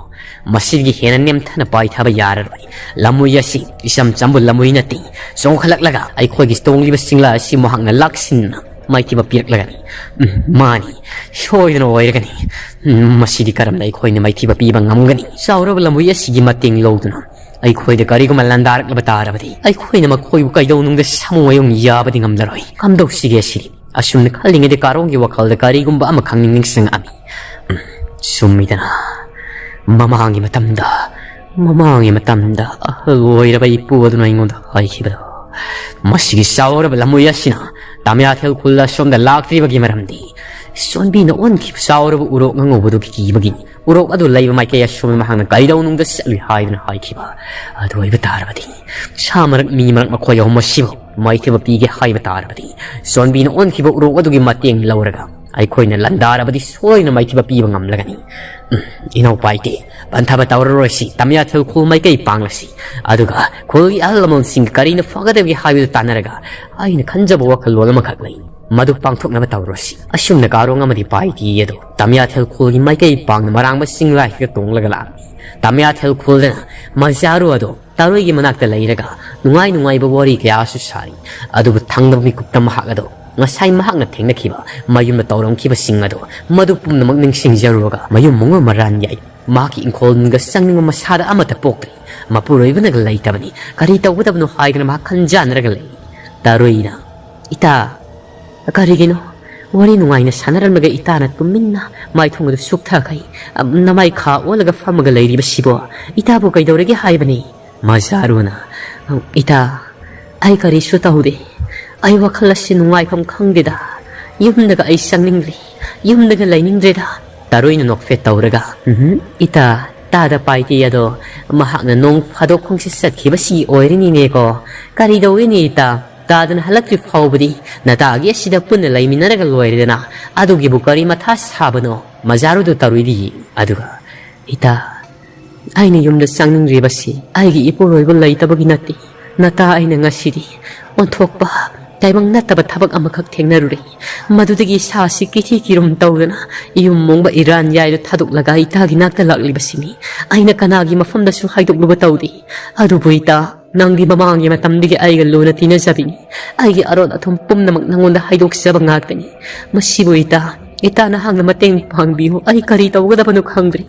ꯃꯁꯤꯗꯒꯤ ꯍꯦꯟꯅ ꯅꯦꯝꯊꯅ ꯄꯥꯏꯊꯕ ꯌꯥꯔꯔꯣꯏ꯫ ꯂꯝꯃꯣꯏ ꯑꯁꯤ ꯏꯆꯝ ꯆꯝꯕ ꯂꯝꯃꯣꯏ ꯅꯠꯇꯦ꯫ ꯆꯣꯡꯈꯠꯂꯛꯂꯒ ꯑꯩꯈꯣꯏꯒꯤ ꯇꯣꯡꯂꯤꯕ ꯆꯤꯡꯂꯥ ꯑꯁꯤ ꯃꯍꯥꯛꯅ ꯂꯥꯛꯁꯤꯟꯅ ꯃꯥꯏꯊꯤꯕ ꯄꯤꯔꯛꯂꯒꯅꯤ꯫ ꯎꯝ, ꯃꯥꯅꯤ, ꯁꯣꯏꯗꯅ ꯑꯣꯏꯔꯒꯅꯤ꯫ ꯎꯝ, ꯃꯁꯤꯗꯤ ꯀꯔꯝꯅ ꯑꯩꯈꯣꯏꯅ ꯃꯥꯏꯊꯤꯕ ꯄꯤꯕ ꯉꯝꯒꯅꯤ? ꯆꯥꯎꯔꯕ ꯂꯝꯃꯣꯏ ꯑꯁꯤꯒꯤ ꯃꯇꯦꯡ ꯂꯧꯗꯨꯅ ꯑꯩꯈꯣꯏꯗ ꯀꯔꯤꯒꯨꯝꯕ ꯂꯥꯟꯗꯥꯔꯛꯂꯕ ꯇꯥꯔꯕꯗꯤ, ꯑꯩꯈꯣꯏꯅ ꯃꯈꯣꯏꯕꯨ ꯀꯩꯗꯧꯅꯨꯡꯗ ꯁꯥꯃꯨ ꯃꯌꯨꯡ ꯌꯥꯕꯗꯤ ꯉꯝꯂꯔꯣꯏ꯫ ꯀꯝꯗꯧꯁꯤꯒꯦ ꯁꯤꯗꯤ? ꯑꯁꯨꯝꯅ ꯈꯜꯂꯤꯉꯩꯗ ꯀꯥꯔꯣꯡꯒꯤ ꯋꯥꯈꯜꯗ ꯀꯔꯤꯒꯨꯝꯕ ꯑꯃꯈꯛ ꯅꯤꯡꯁꯤꯡꯂꯛꯑꯝꯃꯤ꯫ ꯎꯝ, ꯆꯨꯝꯃꯤꯗꯅ, ꯃꯃꯥꯡꯒꯤ ꯃꯇꯝꯗ, ꯃꯃꯥꯡꯒꯤ ꯃꯇꯝꯗ ꯑꯍꯜ ꯑꯣꯏꯔꯕ ꯏꯄꯨ ꯑꯗꯨꯅ ꯑꯩꯉꯣꯟꯗ ꯍꯥꯏꯈꯤꯕꯗꯣ꯫ ꯃꯁꯤꯒꯤ ꯆꯥꯎꯔꯕ ꯂꯝꯃꯣꯏ ꯑꯁꯤꯅ ꯇꯥꯃꯤꯌꯥꯊꯦꯜ ꯈꯨꯜ ꯑꯁꯣꯝꯗ ꯂꯥꯛꯇ꯭ꯔꯤꯕꯒꯤ ꯃꯔꯝꯗꯤ, ꯆꯣꯟꯕꯤꯅ ꯑꯣꯟꯈꯤꯕ ꯆꯥꯎꯔꯕ ꯎꯔꯣꯛ ꯑꯉꯧꯕꯗꯨꯒꯤ ꯀꯤꯕꯒꯤꯅꯤ꯫ ꯎꯔꯣꯛ ꯑꯗꯨ ꯂꯩꯕ ꯃꯥꯏꯀꯩ ꯑꯁꯣꯝꯗ ꯃꯍꯥꯛꯅ ꯀꯩꯗꯧꯅꯨꯡꯗ ꯆꯠꯂꯨꯏ ꯍꯥꯏꯗꯨꯅ ꯍꯥꯏꯈꯤꯕ꯫ ꯑꯗꯨ ꯑꯣꯏꯕ ꯇꯥꯔꯕꯗꯤ, ꯁꯥ ꯃꯔꯛ ꯃꯤ ꯃꯔꯛ ꯃꯈꯣꯏ ꯑꯍꯨꯝ ꯑꯁꯤꯕꯨ ꯃꯥꯏꯊꯤꯕ ꯄꯤꯒꯦ ꯍꯥꯏꯕ ꯇꯥꯔꯕꯗꯤ, ꯆꯣꯟꯕꯤꯅ ꯑꯣꯟꯈꯤꯕ ꯎꯔꯣꯛ ꯑꯗꯨꯒꯤ ꯃꯇꯦꯡ ꯂꯧꯔꯒ ꯑꯩꯈꯣꯏꯅ ꯂꯥꯟꯗꯥꯔꯕꯗꯤ ꯁꯣꯏꯗꯅ ꯃꯥꯏꯊꯤꯕ ꯄꯤꯕ ꯉꯝꯂꯒꯅꯤ꯫ ꯎꯝ, ꯏꯅꯥꯎ ꯄꯥꯏꯇꯦ, ꯄꯟꯊꯕ ꯇꯧꯔꯔꯣꯏꯁꯤ, ꯇꯥꯃꯤꯌꯥꯊꯦꯜ ꯈꯨꯜ ꯃꯥꯏꯀꯩ ꯄꯥꯡꯂꯁꯤ꯫ ꯑꯗꯨꯒ ꯈꯨꯜꯒꯤ ꯑꯍꯜ ꯂꯃꯟꯁꯤꯡꯒ ꯀꯔꯤꯅ ꯐꯒꯗꯒꯦ ꯍꯥꯏꯕꯗꯨ ꯇꯥꯟꯅꯔꯒ ꯑꯩꯅ ꯈꯟꯖꯕ ꯋꯥꯈꯜꯂꯣꯟ ꯑꯃꯈꯛ ꯂꯩ꯫ ꯃꯗꯨ ꯄꯥꯡꯊꯣꯛꯅꯕ ꯇꯧꯔꯁꯤ꯫ ꯑꯁꯨꯝꯅ ꯀꯥꯔꯣꯡ ꯑꯃꯗꯤ ꯄꯥꯏꯇꯤ ꯑꯗꯨ ꯇꯥꯃꯤꯌꯥꯊꯦꯜ ꯈꯨꯜꯒꯤ ꯃꯥꯏꯀꯩ ꯄꯥꯡꯅ ꯃꯔꯥꯡꯕ ꯆꯤꯡꯂꯥꯏꯁꯤꯗ ꯇꯣꯡꯂꯒ ꯂꯥꯛꯂꯝꯃꯤ꯫ ꯇꯥꯃꯤꯌꯥꯊꯦꯜ ꯈꯨꯜꯗꯅ ꯃꯖꯥꯔꯨ ꯑꯗꯨ ꯇꯔꯣꯏꯒꯤ ꯃꯅꯥꯛꯇ ꯂꯩꯔꯒ ꯅꯨꯡꯉꯥꯏ ꯅꯨꯡꯉꯥꯏꯕ ꯋꯥꯔꯤ ꯀꯌꯥꯁꯨ ꯁꯥꯔꯤ꯫ ꯑꯗꯨꯕꯨ ꯊꯪꯅꯕ ꯃꯤꯀꯨꯞꯇ ꯃꯍꯥꯛ ꯑꯗꯨ ꯉꯁꯥꯏ ꯃꯍꯥꯛꯅ ꯊꯦꯡꯅꯈꯤꯕ ꯃꯌꯨꯝꯗ ꯇꯧꯔꯝꯈꯤꯕꯁꯤꯡ ꯑꯗꯨ, ꯃꯗꯨ ꯄꯨꯝꯅꯃꯛ ꯅꯤꯡꯁꯤꯡꯖꯔꯨꯔꯒ ꯃꯌꯨꯝ ꯃꯉꯣꯟ ꯃꯔꯥꯟ ꯌꯥꯏ꯫ ꯃꯍꯥꯛꯀꯤ ꯏꯪꯈꯣꯜꯒ ꯆꯪꯅꯤꯡꯕ ꯃꯁꯥꯗ ꯑꯃꯠꯇ ꯄꯣꯛꯇ꯭ꯔꯤ꯫ ꯃꯄꯨꯔꯣꯏꯕꯅꯒ ꯂꯩꯇꯕꯅꯤ꯫ ꯀꯔꯤ ꯇꯧꯒꯗꯕꯅꯣ ꯍꯥꯏꯗꯅ ꯃꯍꯥꯛ ꯈꯟꯖꯥꯟꯅꯔꯒ ꯂꯩ꯫ ꯇꯔꯣꯏꯅ, "ꯏꯇꯥ, ꯀꯔꯤꯒꯤꯅꯣ? ꯋꯥꯔꯤ ꯅꯨꯡꯉꯥꯏꯅ ꯁꯥꯟꯅꯔꯝꯂꯒ ꯏꯇꯥꯅ ꯇꯨꯃꯤꯟꯅ ꯃꯥꯏꯊꯣꯡ ꯑꯗꯨ ꯁꯨꯛꯊꯈꯩ, ꯑꯝ, ꯅꯃꯥꯏ ꯈꯥ ꯑꯣꯜꯂꯒ ꯐꯝꯃꯒ ꯂꯩꯔꯤꯕꯁꯤꯕꯣ? ꯏꯇꯥꯕꯨ ꯀꯩꯗꯧꯔꯒꯦ ꯍꯥꯏꯕꯅꯤ?" ꯃꯖꯥꯔꯨꯅ, "ꯏꯇꯥ, ꯑꯩ ꯀꯔꯤꯁꯨ ꯇꯧꯗꯦ꯫ ꯑꯩ ꯋꯥꯈꯜ ꯑꯁꯤ ꯅꯨꯡꯉꯥꯏꯐꯝ ꯈꯪꯗꯦꯗ꯫ ꯌꯨꯝꯗꯒ ꯑꯩ ꯆꯪꯅꯤꯡꯗ꯭ꯔꯤ꯫ ꯌꯨꯝꯗꯒ ꯂꯩꯅꯤꯡꯗ꯭ꯔꯦꯗ꯫" ꯇꯔꯣꯏꯅ ꯅꯣꯛꯐꯦꯠ ꯇꯧꯔꯒ, "ꯎꯝꯍꯨꯝ, ꯏꯇꯥ, ꯇꯥꯗ ꯄꯥꯏꯇꯦ ꯑꯗꯣ, ꯃꯍꯥꯛꯅ ꯅꯣꯡ ꯐꯥꯗꯣꯛ ꯈꯣꯡꯆꯠ ꯆꯠꯈꯤꯕꯁꯤ ꯑꯣꯏꯔꯤꯅꯤꯅꯦꯀꯣ꯫ ꯀꯔꯤ ꯇꯧꯒꯅꯤ ꯏꯇꯥ? ꯇꯥꯗꯅ ꯍꯜꯂꯛꯇ꯭ꯔꯤ ꯐꯥꯎꯕꯗꯤ ꯅꯇꯥꯒꯤ ꯑꯁꯤꯗ ꯄꯨꯟꯅ ꯂꯩꯃꯤꯟꯅꯔꯒ ꯂꯣꯏꯔꯦꯗꯅ꯫ ꯑꯗꯨꯒꯤꯕꯨ ꯀꯔꯤ ꯃꯊꯥ ꯁꯥꯕꯅꯣ?" ꯃꯖꯥꯔꯨꯗꯨ ꯇꯔꯣꯏꯗ ꯌꯦꯡꯏ꯫ ꯑꯗꯨꯒ, "ꯏꯇꯥ, ꯑꯩꯅ ꯌꯨꯝꯗ ꯆꯪꯅꯤꯡꯗ꯭ꯔꯤꯕꯁꯤ ꯑꯩꯒꯤ ꯏꯄꯨꯔꯣꯏꯕ ꯂꯩꯇꯕꯒꯤ ꯅꯠꯇꯦ꯫ ꯅꯇꯥ ꯑꯩꯅ ꯉꯁꯤꯗꯤ ꯑꯣꯟꯊꯣꯛꯄ ꯇꯥꯏꯕꯪ ꯅꯠꯇꯕ ꯊꯕꯛ ꯑꯃꯈꯛ ꯊꯦꯡꯅꯔꯨꯔꯦ꯫ ꯃꯗꯨꯗꯒꯤ ꯏꯁꯥꯁꯤ ꯀꯤꯊꯤ ꯀꯤꯔꯨꯝ ꯇꯧꯗꯅ ꯌꯨꯝ ꯃꯣꯡꯕ ꯏꯔꯥꯟ ꯌꯥꯏꯗꯨ ꯊꯥꯗꯣꯛꯂꯒ ꯏꯇꯥꯒꯤ ꯅꯥꯛꯇ ꯂꯥꯛꯂꯤꯕꯁꯤꯅꯤ꯫ ꯑꯩꯅ ꯀꯅꯥꯒꯤ ꯃꯐꯝꯗꯁꯨ ꯍꯥꯏꯗꯣꯛꯂꯨꯕ ꯇꯧꯗꯦ꯫ ꯑꯗꯨꯕꯨ ꯏꯇꯥ, ꯅꯪꯗꯤ ꯃꯃꯥꯡꯒꯤ ꯃꯇꯝꯗꯒꯤ ꯑꯩꯒ ꯂꯨꯅ ꯇꯤꯟꯅꯖꯕꯤꯅꯤ꯫ ꯑꯩꯒꯤ ꯑꯔꯣꯠ ꯑꯊꯨꯝ ꯄꯨꯝꯅꯃꯛ ꯅꯪꯉꯣꯟꯗ ꯍꯥꯏꯗꯣꯛꯆꯕ ꯉꯥꯛꯇꯅꯤ꯫ ꯃꯁꯤꯕꯨ ꯏꯇꯥ, ꯏꯇꯥ ꯅꯍꯥꯛꯅ ꯃꯇꯦꯡ ꯄꯥꯡꯕꯤꯌꯨ꯫ ꯑꯩ ꯀꯔꯤ ꯇꯧꯒꯗꯕꯅꯣ ꯈꯪꯗ꯭ꯔꯦ꯫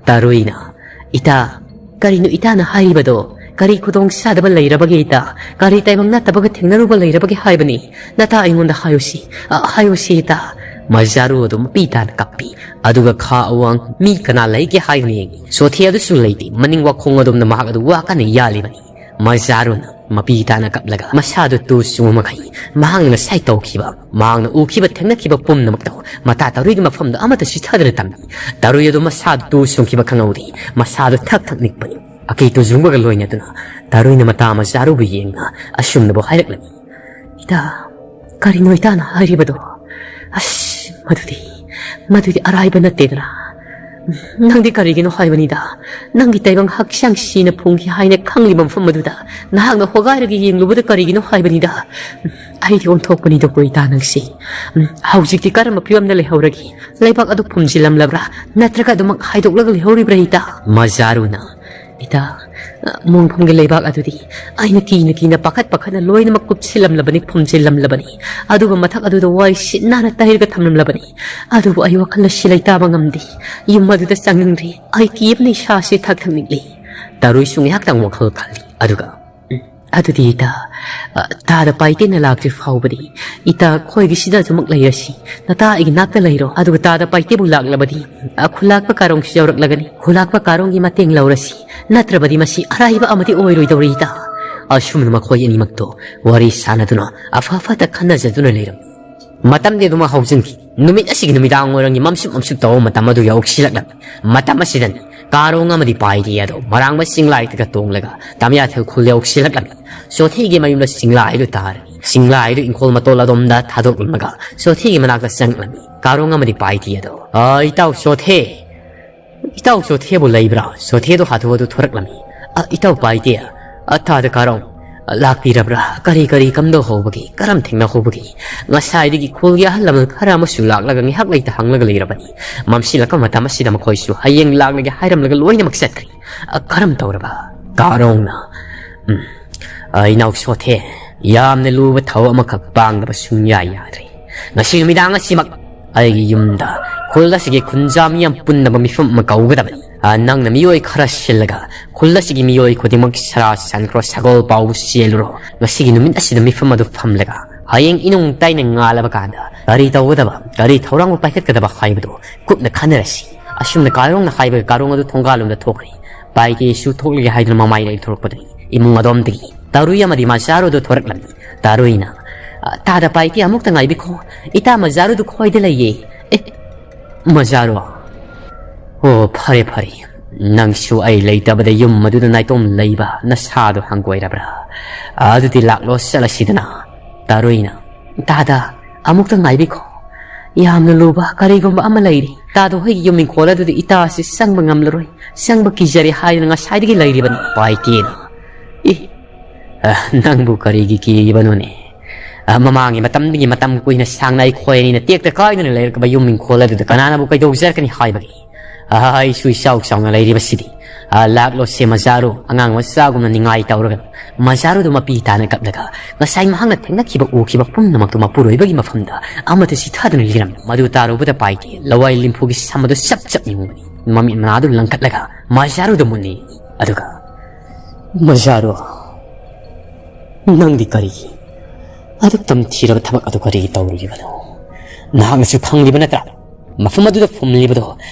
ꯇꯔꯨꯏꯅ, ꯏꯇꯥ, ꯀꯔꯤꯅꯣ ꯏꯇꯥꯅ ꯍꯥꯏꯔꯤꯕꯗꯣ? ꯀꯔꯤ ꯈꯨꯗꯣꯡ ꯆꯥꯗꯕ ꯂꯩꯔꯕꯒꯦ ꯏꯇꯥ? ꯀꯔꯤ ꯇꯥꯏꯕꯪ ꯅꯠꯇꯕꯒ ꯊꯦꯡꯅꯔꯨꯕ ꯂꯩꯔꯕꯒꯦ ꯍꯥꯏꯕꯅꯤ? ꯅꯇꯥ ꯑꯩꯉꯣꯟꯗ ꯍꯥꯏꯌꯨꯁꯤ, ꯑ, ꯍꯥꯏꯌꯨꯁꯤ ꯏꯇꯥ꯫ ꯃꯖꯥꯔꯨ ꯑꯗꯨ ꯃꯄꯤ ꯇꯥꯅ ꯀꯞꯄꯤ꯫ ꯑꯗꯨꯒ ꯈꯥ ꯑꯋꯥꯡ ꯃꯤ ꯀꯅꯥ ꯂꯩꯒꯦ ꯍꯥꯏꯕꯅ ꯌꯦꯡꯉꯤ꯫ ꯁꯣꯊꯦ ꯑꯗꯨꯁꯨ ꯂꯩꯇꯦ꯫ ꯃꯅꯤꯡ ꯋꯥꯈꯣꯡ ꯑꯗꯨꯝꯅ ꯃꯍꯥꯛ ꯑꯗꯨ ꯋꯥ ꯀꯟꯅ ꯌꯥꯜꯂꯤꯕꯅꯤ꯫ ꯃꯖꯥꯔꯨꯅ ꯃꯄꯤ ꯇꯥꯅ ꯀꯞꯂꯒ ꯃꯁꯥꯗꯨ ꯇꯨ ꯆꯨꯡꯕ ꯃꯈꯩ ꯃꯍꯥꯛꯅ ꯉꯁꯥꯏ ꯇꯧꯈꯤꯕ, ꯃꯍꯥꯛꯅ ꯎꯈꯤꯕ ꯊꯦꯡꯅꯈꯤꯕ ꯄꯨꯝꯅꯃꯛꯇꯣ ꯃꯇꯥ ꯇꯔꯨꯏꯒꯤ ꯃꯐꯝꯗ ꯑꯃꯠꯇ ꯆꯤꯊꯗꯅ ꯇꯝꯃꯤ꯫ ꯇꯔꯨꯏ ꯑꯗꯨ ꯃꯁꯥꯗꯨ ꯇꯨ ꯆꯨꯡꯈꯤꯕ ꯈꯪꯍꯧꯗꯦ꯫ ꯃꯁꯥꯗꯨ ꯊꯛ ꯊꯛ ꯅꯤꯛꯄꯅꯤ꯫ ꯑꯀꯤ ꯇꯨꯖꯨꯡꯕꯒ ꯂꯣꯏꯅꯗꯨꯅ ꯇꯔꯨꯏꯅ ꯃꯇꯥ ꯃꯖꯥꯔꯨꯕꯨ ꯌꯦꯡꯅ ꯑꯁꯨꯝꯅꯕꯨ ꯍꯥꯏꯔꯛꯂꯝꯃꯤ, "ꯏꯇꯥ, ꯀꯔꯤꯅꯣ ꯏꯇꯥꯅ ꯍꯥꯏꯔꯤꯕꯗꯣ? ꯑꯁ, ꯃꯗꯨꯗꯤ, ꯃꯗꯨꯗꯤ ꯑꯔꯥꯏꯕ ꯅꯠꯇꯦꯗꯅ꯫ ꯅꯪꯗꯤ ꯀꯔꯤꯒꯤꯅꯣ ꯍꯥꯏꯕꯅꯤꯗ? ꯅꯪꯒꯤ ꯇꯥꯏꯕꯪ ꯍꯛꯆꯥꯡ ꯁꯤꯅ ꯐꯨꯝꯈꯤ ꯍꯥꯏꯅ ꯈꯪꯂꯤꯕ ꯃꯐꯝ ꯑꯗꯨꯗ ꯅꯍꯥꯛꯅ ꯍꯣꯒꯥꯏꯔꯒ ꯌꯦꯡꯂꯨꯕꯗꯀꯣ ꯏꯇꯥ ꯅꯪꯁꯤ꯫ ꯎꯝ, ꯍꯧꯖꯤꯛꯇꯤ ꯀꯔꯝꯕ ꯐꯤꯕꯝꯗ ꯂꯩꯍꯧꯔꯒꯦ? ꯂꯩꯕꯥꯛ ꯑꯗꯨ ꯐꯨꯝꯖꯤꯜꯂꯝꯂꯕ꯭ꯔꯥ? ꯅꯠꯇ꯭ꯔꯒ ꯑꯗꯨꯃꯛ ꯍꯥꯏꯗꯣꯛꯂꯒ ꯂꯩꯍꯧꯔꯤꯕ꯭ꯔꯥ ꯏꯇꯥ?" ꯃꯖꯥꯔꯨꯅ, "ꯏꯇꯥ, ꯃꯣꯡꯐꯝꯒꯤ ꯂꯩꯕꯥꯛ ꯑꯗꯨꯗꯤ ꯑꯩꯅ ꯀꯤꯅ ꯀꯤꯅ ꯄꯥꯈꯠ ꯄꯥꯈꯠꯅ ꯂꯣꯏꯅꯃꯛ ꯀꯨꯞꯁꯤꯜꯂꯝꯂꯕꯅꯤ, ꯐꯨꯝꯖꯤꯜꯂꯝꯂꯕꯅꯤ꯫ ꯑꯗꯨꯒ ꯃꯊꯛ ꯑꯗꯨꯗ ꯋꯥꯏ ꯁꯤꯠ ꯅꯥꯟꯅ ꯇꯩꯔꯒ ꯊꯝꯂꯝꯂꯕꯅꯤ꯫ ꯑꯗꯨꯕꯨ ꯑꯩ ꯋꯥꯈꯜ ꯑꯁꯤ ꯂꯩꯇꯥꯕ ꯉꯝꯗꯦ꯫ ꯌꯨꯝ ꯑꯗꯨꯗ ꯆꯪꯅꯤꯡꯗ꯭ꯔꯤ꯫ ꯑꯩ ꯀꯤꯕꯅ ꯏꯁꯥꯁꯤ ꯊꯛ ꯊꯛ ꯅꯤꯛꯂꯤ꯫" ꯇꯔꯨꯏꯁꯨ ꯉꯥꯏꯍꯥꯛꯇꯪ ꯋꯥꯈꯜ ꯈꯜꯂꯤ꯫ ꯑꯗꯨꯒ, "ꯎꯝ, ꯑꯗꯨꯗꯤ ꯏꯇꯥ, ꯑ, ꯇꯥꯗ ꯄꯥꯏꯇꯦꯅ ꯂꯥꯛꯇ꯭ꯔꯤ ꯐꯥꯎꯕꯗꯤ ꯏꯇꯥ ꯑꯩꯈꯣꯏꯒꯤ ꯁꯤꯗ ꯑꯗꯨꯃꯛ ꯂꯩꯔꯁꯤ꯫ ꯅꯇꯥ ꯑꯩꯒꯤ ꯅꯥꯛꯇ ꯂꯩꯔꯣ꯫ ꯑꯗꯨꯒ ꯇꯥꯗ ꯄꯥꯏꯇꯦꯕꯨ ꯂꯥꯛꯂꯕꯗꯤ, ꯑ, ꯈꯨꯂꯥꯛꯄ ꯀꯥꯔꯣꯡꯁꯨ ꯌꯧꯔꯛꯂꯒꯅꯤ꯫ ꯈꯨꯂꯥꯛꯄ ꯀꯥꯔꯣꯡꯒꯤ ꯃꯇꯦꯡ ꯂꯧꯔꯁꯤ꯫ ꯅꯠꯇ꯭ꯔꯕꯗꯤ ꯃꯁꯤ ꯑꯔꯥꯏꯕ ꯑꯃꯗꯤ ꯑꯣꯏꯔꯣꯏꯗꯧꯔꯤ ꯏꯇꯥ꯫" ꯑꯁꯨꯝꯅ ꯃꯈꯣꯏ ꯑꯅꯤꯃꯛꯇꯣ ꯋꯥꯔꯤ ꯁꯥꯟꯅꯗꯨꯅ ꯑꯐ ꯑꯐꯇ ꯈꯟꯅꯖꯗꯨꯅ ꯂꯩꯔꯝꯃꯤ꯫ ꯃꯇꯝꯗꯤ ꯑꯗꯨꯃꯛ ꯍꯧꯖꯤꯟꯈꯤ꯫ ꯅꯨꯃꯤꯠ ꯑꯁꯤꯒꯤ ꯅꯨꯃꯤꯗꯥꯡ ꯋꯥꯏꯔꯝꯒꯤ ꯃꯝꯁꯨꯞ ꯃꯝꯁꯨꯞ ꯇꯧꯕ ꯃꯇꯝ ꯑꯗꯨ ꯌꯧꯁꯤꯜꯂꯛꯂꯝꯃꯤ꯫ ꯃꯇꯝ ꯑꯁꯤꯗꯅꯤ ꯀꯥꯔꯣꯡ ꯑꯃꯗꯤ ꯄꯥꯏꯔꯤ ꯑꯗꯣ ꯃꯔꯥꯡꯕ ꯆꯤꯡꯂꯥꯏꯗꯒ ꯇꯣꯡꯂꯒ ꯇꯝꯌꯥꯊꯦꯜ ꯈꯨꯜ ꯌꯧꯁꯤꯜꯂꯛꯂꯝꯃꯤ꯫ ꯆꯣꯊꯤꯒꯤ ꯃꯌꯨꯝꯗ ꯆꯤꯡꯂꯥꯏꯗꯨ ꯇꯥꯔꯤ꯫ ꯆꯤꯡꯂꯥꯏꯗꯨ ꯏꯪꯈꯣꯜ ꯃꯇꯣꯜ ꯑꯗꯣꯝꯗ ꯊꯥꯗꯣꯛꯂꯝꯃꯒ ꯆꯣꯊꯤꯒꯤ ꯃꯅꯥꯛꯇ ꯆꯪꯂꯝꯃꯤ꯫ ꯀꯥꯔꯣꯡ ꯑꯃꯗꯤ ꯄꯥꯏꯔꯤ ꯑꯗꯣ, "ꯑ, ꯏꯇꯥꯎ ꯆꯣꯊꯦ, ꯏꯇꯥꯎ ꯆꯣꯊꯦꯕꯨ ꯂꯩꯕ꯭ꯔꯥ?" ꯆꯣꯊꯦꯗꯣ ꯍꯥꯊꯨ ꯍꯥꯊꯨ ꯊꯣꯔꯛꯂꯝꯃꯤ꯫ "ꯑ, ꯏꯇꯥꯎ ꯄꯥꯏꯇꯦ, ꯑ, ꯇꯥꯗ ꯀꯥꯔꯣꯡ, ꯂꯥꯛꯄꯤꯔꯕ꯭ꯔꯥ? ꯀꯔꯤ ꯀꯔꯤ ꯀꯝꯗꯧꯍꯧꯕꯒꯦ? ꯀꯔꯝ ꯊꯦꯡꯅꯍꯧꯕꯒꯦ? ꯉꯁꯥꯏꯗꯒꯤ ꯈꯨꯜꯒꯤ ꯑꯍꯜ ꯂꯃꯟ ꯈꯔ ꯑꯃꯁꯨ ꯂꯥꯛꯂꯒ ꯉꯥꯏꯍꯥꯛ ꯂꯩꯇ ꯍꯪꯂꯒ ꯂꯩꯔꯕꯅꯤ꯫ ꯃꯝꯁꯤꯜꯂꯛꯄ ꯃꯇꯝ ꯑꯁꯤꯗ ꯃꯈꯣꯏꯁꯨ ꯍꯌꯦꯡ ꯂꯥꯛꯂꯒꯦ ꯍꯥꯏꯔꯝꯂꯒ ꯂꯣꯏꯅꯃꯛ ꯆꯠꯈ꯭ꯔꯦ꯫ ꯑ, ꯀꯔꯝ ꯇꯧꯔꯕ? ꯀꯥꯔꯣꯡꯅ, ꯎꯝ, ꯑ, ꯏꯅꯥꯎ ꯁꯣꯊꯦ, ꯌꯥꯝꯅ ꯂꯨꯕ ꯊꯕꯛ ꯑꯃꯈꯛ ꯄꯥꯡꯗꯕ ꯁꯨꯡꯌꯥ ꯌꯥꯗ꯭ꯔꯦ꯫ ꯉꯁꯤ ꯅꯨꯃꯤꯗꯥꯡ ꯑꯁꯤꯃꯛ ꯑꯩꯒꯤ ꯌꯨꯝꯗ ꯈꯨꯜ ꯑꯁꯤꯒꯤ ꯈꯨꯟꯖꯥ ꯃꯤꯌꯥꯝ ꯄꯨꯟꯅꯕ ꯃꯤꯐꯝ ꯑꯃ ꯀꯧꯒꯗꯕꯅꯤ꯫ ꯑ, ꯅꯪꯅ ꯃꯤꯑꯣꯏ ꯈꯔ ꯁꯤꯜꯂꯒ ꯈꯨꯜ ꯑꯁꯤꯒꯤ ꯃꯤꯑꯣꯏ ꯈꯨꯗꯤꯡꯃꯛ ꯁꯔꯥ ꯁꯟꯈ꯭ꯔꯣ, ꯁꯒꯣꯜ ꯄꯥꯎꯕ ꯆꯦꯜꯂꯨꯔꯣ꯫ ꯉꯁꯤꯒꯤ ꯅꯨꯃꯤꯠ ꯑꯁꯤꯗ ꯃꯤꯐꯝ ꯑꯗꯨ ꯐꯝꯂꯒ ꯍꯌꯦꯡ ꯏꯅꯨꯡ ꯇꯥꯏꯅ ꯉꯥꯜꯂꯕ ꯀꯥꯟꯗ ꯀꯔꯤ ꯇꯧꯒꯗꯕ, ꯀꯔꯤ ꯊꯧꯔꯥꯡꯕꯨ ꯄꯥꯏꯈꯠꯀꯗꯕ ꯍꯥꯏꯕꯗꯨ ꯀꯨꯞꯅ ꯈꯟꯅꯔꯁꯤ꯫ ꯑꯁꯨꯝꯅ ꯀꯥꯔꯣꯡꯅ ꯍꯥꯏꯕꯒ ꯀꯥꯔꯣꯡ ꯑꯗꯨ ꯊꯣꯡꯒꯥꯜꯂꯣꯝꯗ ꯊꯣꯛꯈ꯭ꯔꯦ꯫ ꯄꯥꯏꯇꯦꯁꯨ ꯊꯣꯛꯂꯒꯦ ꯍꯥꯏꯗꯨꯅ ꯃꯃꯥꯏ ꯂꯩꯊꯣꯔꯛꯄꯗꯨꯅꯤ꯫ ꯏꯃꯨꯡ ꯑꯗꯣꯝꯗꯒꯤ ꯇꯥꯔꯨꯏ ꯑꯃꯗꯤ ꯃꯆꯥꯔꯨꯗꯨ ꯊꯣꯔꯛꯂꯝꯃꯤ꯫ ꯇꯥꯔꯨꯏꯅ, "ꯑ, ꯇꯥꯗ ꯄꯥꯏꯇꯦ, ꯑꯃꯨꯛꯇ ꯉꯥꯏꯕꯤꯈꯣ꯫ ꯏꯇꯥ ꯃꯖꯥꯔꯨꯗꯨ ꯈꯣꯏꯗ ꯂꯩꯌꯦ꯫" "ꯑꯦ, ꯃꯖꯥꯔꯨ? ꯑꯣ, ꯐꯔꯦ, ꯐꯔꯦ꯫ ꯅꯪꯁꯨ ꯑꯩ ꯂꯩꯇꯕꯗ ꯌꯨꯝ ꯑꯗꯨꯗ ꯅꯥꯏꯇꯣꯝ ꯂꯩꯕ ꯅꯁꯥꯗꯣ ꯍꯪꯒꯣꯏꯔꯕ꯭ꯔꯥ? ꯑꯗꯨꯗꯤ ꯂꯥꯛꯂꯣ, ꯆꯠꯂꯁꯤꯗꯅ꯫" ꯇꯥꯔꯨꯏꯅ, "ꯇꯥꯗ, ꯑꯃꯨꯛꯇ ꯉꯥꯏꯕꯤꯈꯣ꯫ ꯌꯥꯝꯅ ꯂꯨꯕ ꯀꯔꯤꯒꯨꯝꯕ ꯑꯃ ꯂꯩꯔꯤ꯫ ꯇꯥꯗ ꯍꯣꯏꯒꯤ ꯌꯨꯝ ꯏꯪꯈꯣꯜ ꯑꯗꯨꯗ ꯏꯇꯥꯁꯤ ꯆꯪꯕ ꯉꯝꯂꯔꯣꯏ, ꯆꯪꯕ ꯀꯤꯖꯔꯦ ꯍꯥꯏꯗꯨꯅ ꯉꯁꯥꯏꯗꯒꯤ ꯂꯩꯔꯤꯕꯅꯤ꯫" ꯄꯥꯏꯇꯦꯅ, "ꯏ, ꯑ, ꯅꯪꯕꯨ ꯀꯔꯤꯒꯤ ꯀꯤꯔꯤꯕꯅꯣꯅꯦ? ꯑ, ꯃꯃꯥꯡꯒꯤ ꯃꯇꯝꯗꯒꯤ ꯃꯇꯝ ꯀꯨꯏꯅ ꯁꯥꯡꯅ ꯑꯩꯈꯣꯏ ꯑꯅꯤꯅ ꯇꯦꯛꯇ ꯀꯥꯏꯗꯅ ꯂꯩꯔꯛꯄ ꯌꯨꯝ ꯏꯪꯈꯣꯜ ꯑꯗꯨꯗ ꯀꯅꯥꯅꯕꯨ ꯀꯩꯗꯧꯖꯔꯛꯀꯅꯤ ꯍꯥꯏꯕꯒꯦ? ꯑ, ꯑꯩꯁꯨ ꯏꯆꯥꯎ ꯆꯥꯎꯅ ꯂꯩꯔꯤꯕꯁꯤꯗꯤ꯫" "ꯑ, ꯂꯥꯛꯂꯣꯁꯦ ꯃꯖꯥꯔꯨ꯫" ꯑꯉꯥꯡ ꯃꯆꯥꯒꯨꯝꯅ ꯅꯤꯡꯉꯥꯏ ꯇꯧꯔꯒ ꯃꯖꯥꯔꯨꯗꯨ ꯃꯄꯤ ꯇꯥꯅ ꯀꯞꯂꯒ ꯉꯁꯥꯏ ꯃꯍꯥꯛꯅ ꯊꯦꯡꯅꯈꯤꯕ ꯎꯈꯤꯕ ꯄꯨꯝꯅꯃꯛꯇꯨ ꯃꯄꯨꯔꯣꯏꯕꯒꯤ ꯃꯐꯝꯗ ꯑꯃꯠꯇ ꯆꯤꯊꯗꯨꯅ ꯂꯤꯔꯝꯃꯤ꯫ ꯃꯗꯨ ꯇꯥꯔꯨꯕꯗ ꯄꯥꯏꯇꯦ ꯂꯋꯥꯏ ꯂꯤꯝꯐꯨꯒꯤ ꯁꯝ ꯑꯗꯨ ꯆꯞ ꯆꯞ ꯌꯨꯡꯕꯅꯤ꯫ ꯃꯃꯤꯠ ꯃꯅꯥꯗꯨ ꯂꯪꯈꯠꯂꯒ ꯃꯖꯥꯔꯨꯗ ꯃꯨꯟꯅ ꯌꯦꯡꯉꯤ꯫ ꯑꯗꯨꯒ, "ꯃꯖꯥꯔꯨ, ꯅꯪꯗꯤ ꯀꯔꯤꯒꯤ ꯑꯗꯨꯛ ꯇꯝꯊꯤꯔꯕ ꯊꯕꯛ ꯑꯗꯨ ꯀꯔꯤꯒꯤ ꯇꯧꯔꯨꯔꯤꯕꯅꯣ? ꯅꯍꯥꯛꯅꯁꯨ ꯈꯪꯂꯤꯕ ꯅꯠꯇ꯭ꯔꯥ? ꯃꯐꯝ ꯑꯗꯨꯗ ꯐꯨꯝꯂꯤꯕꯗꯣ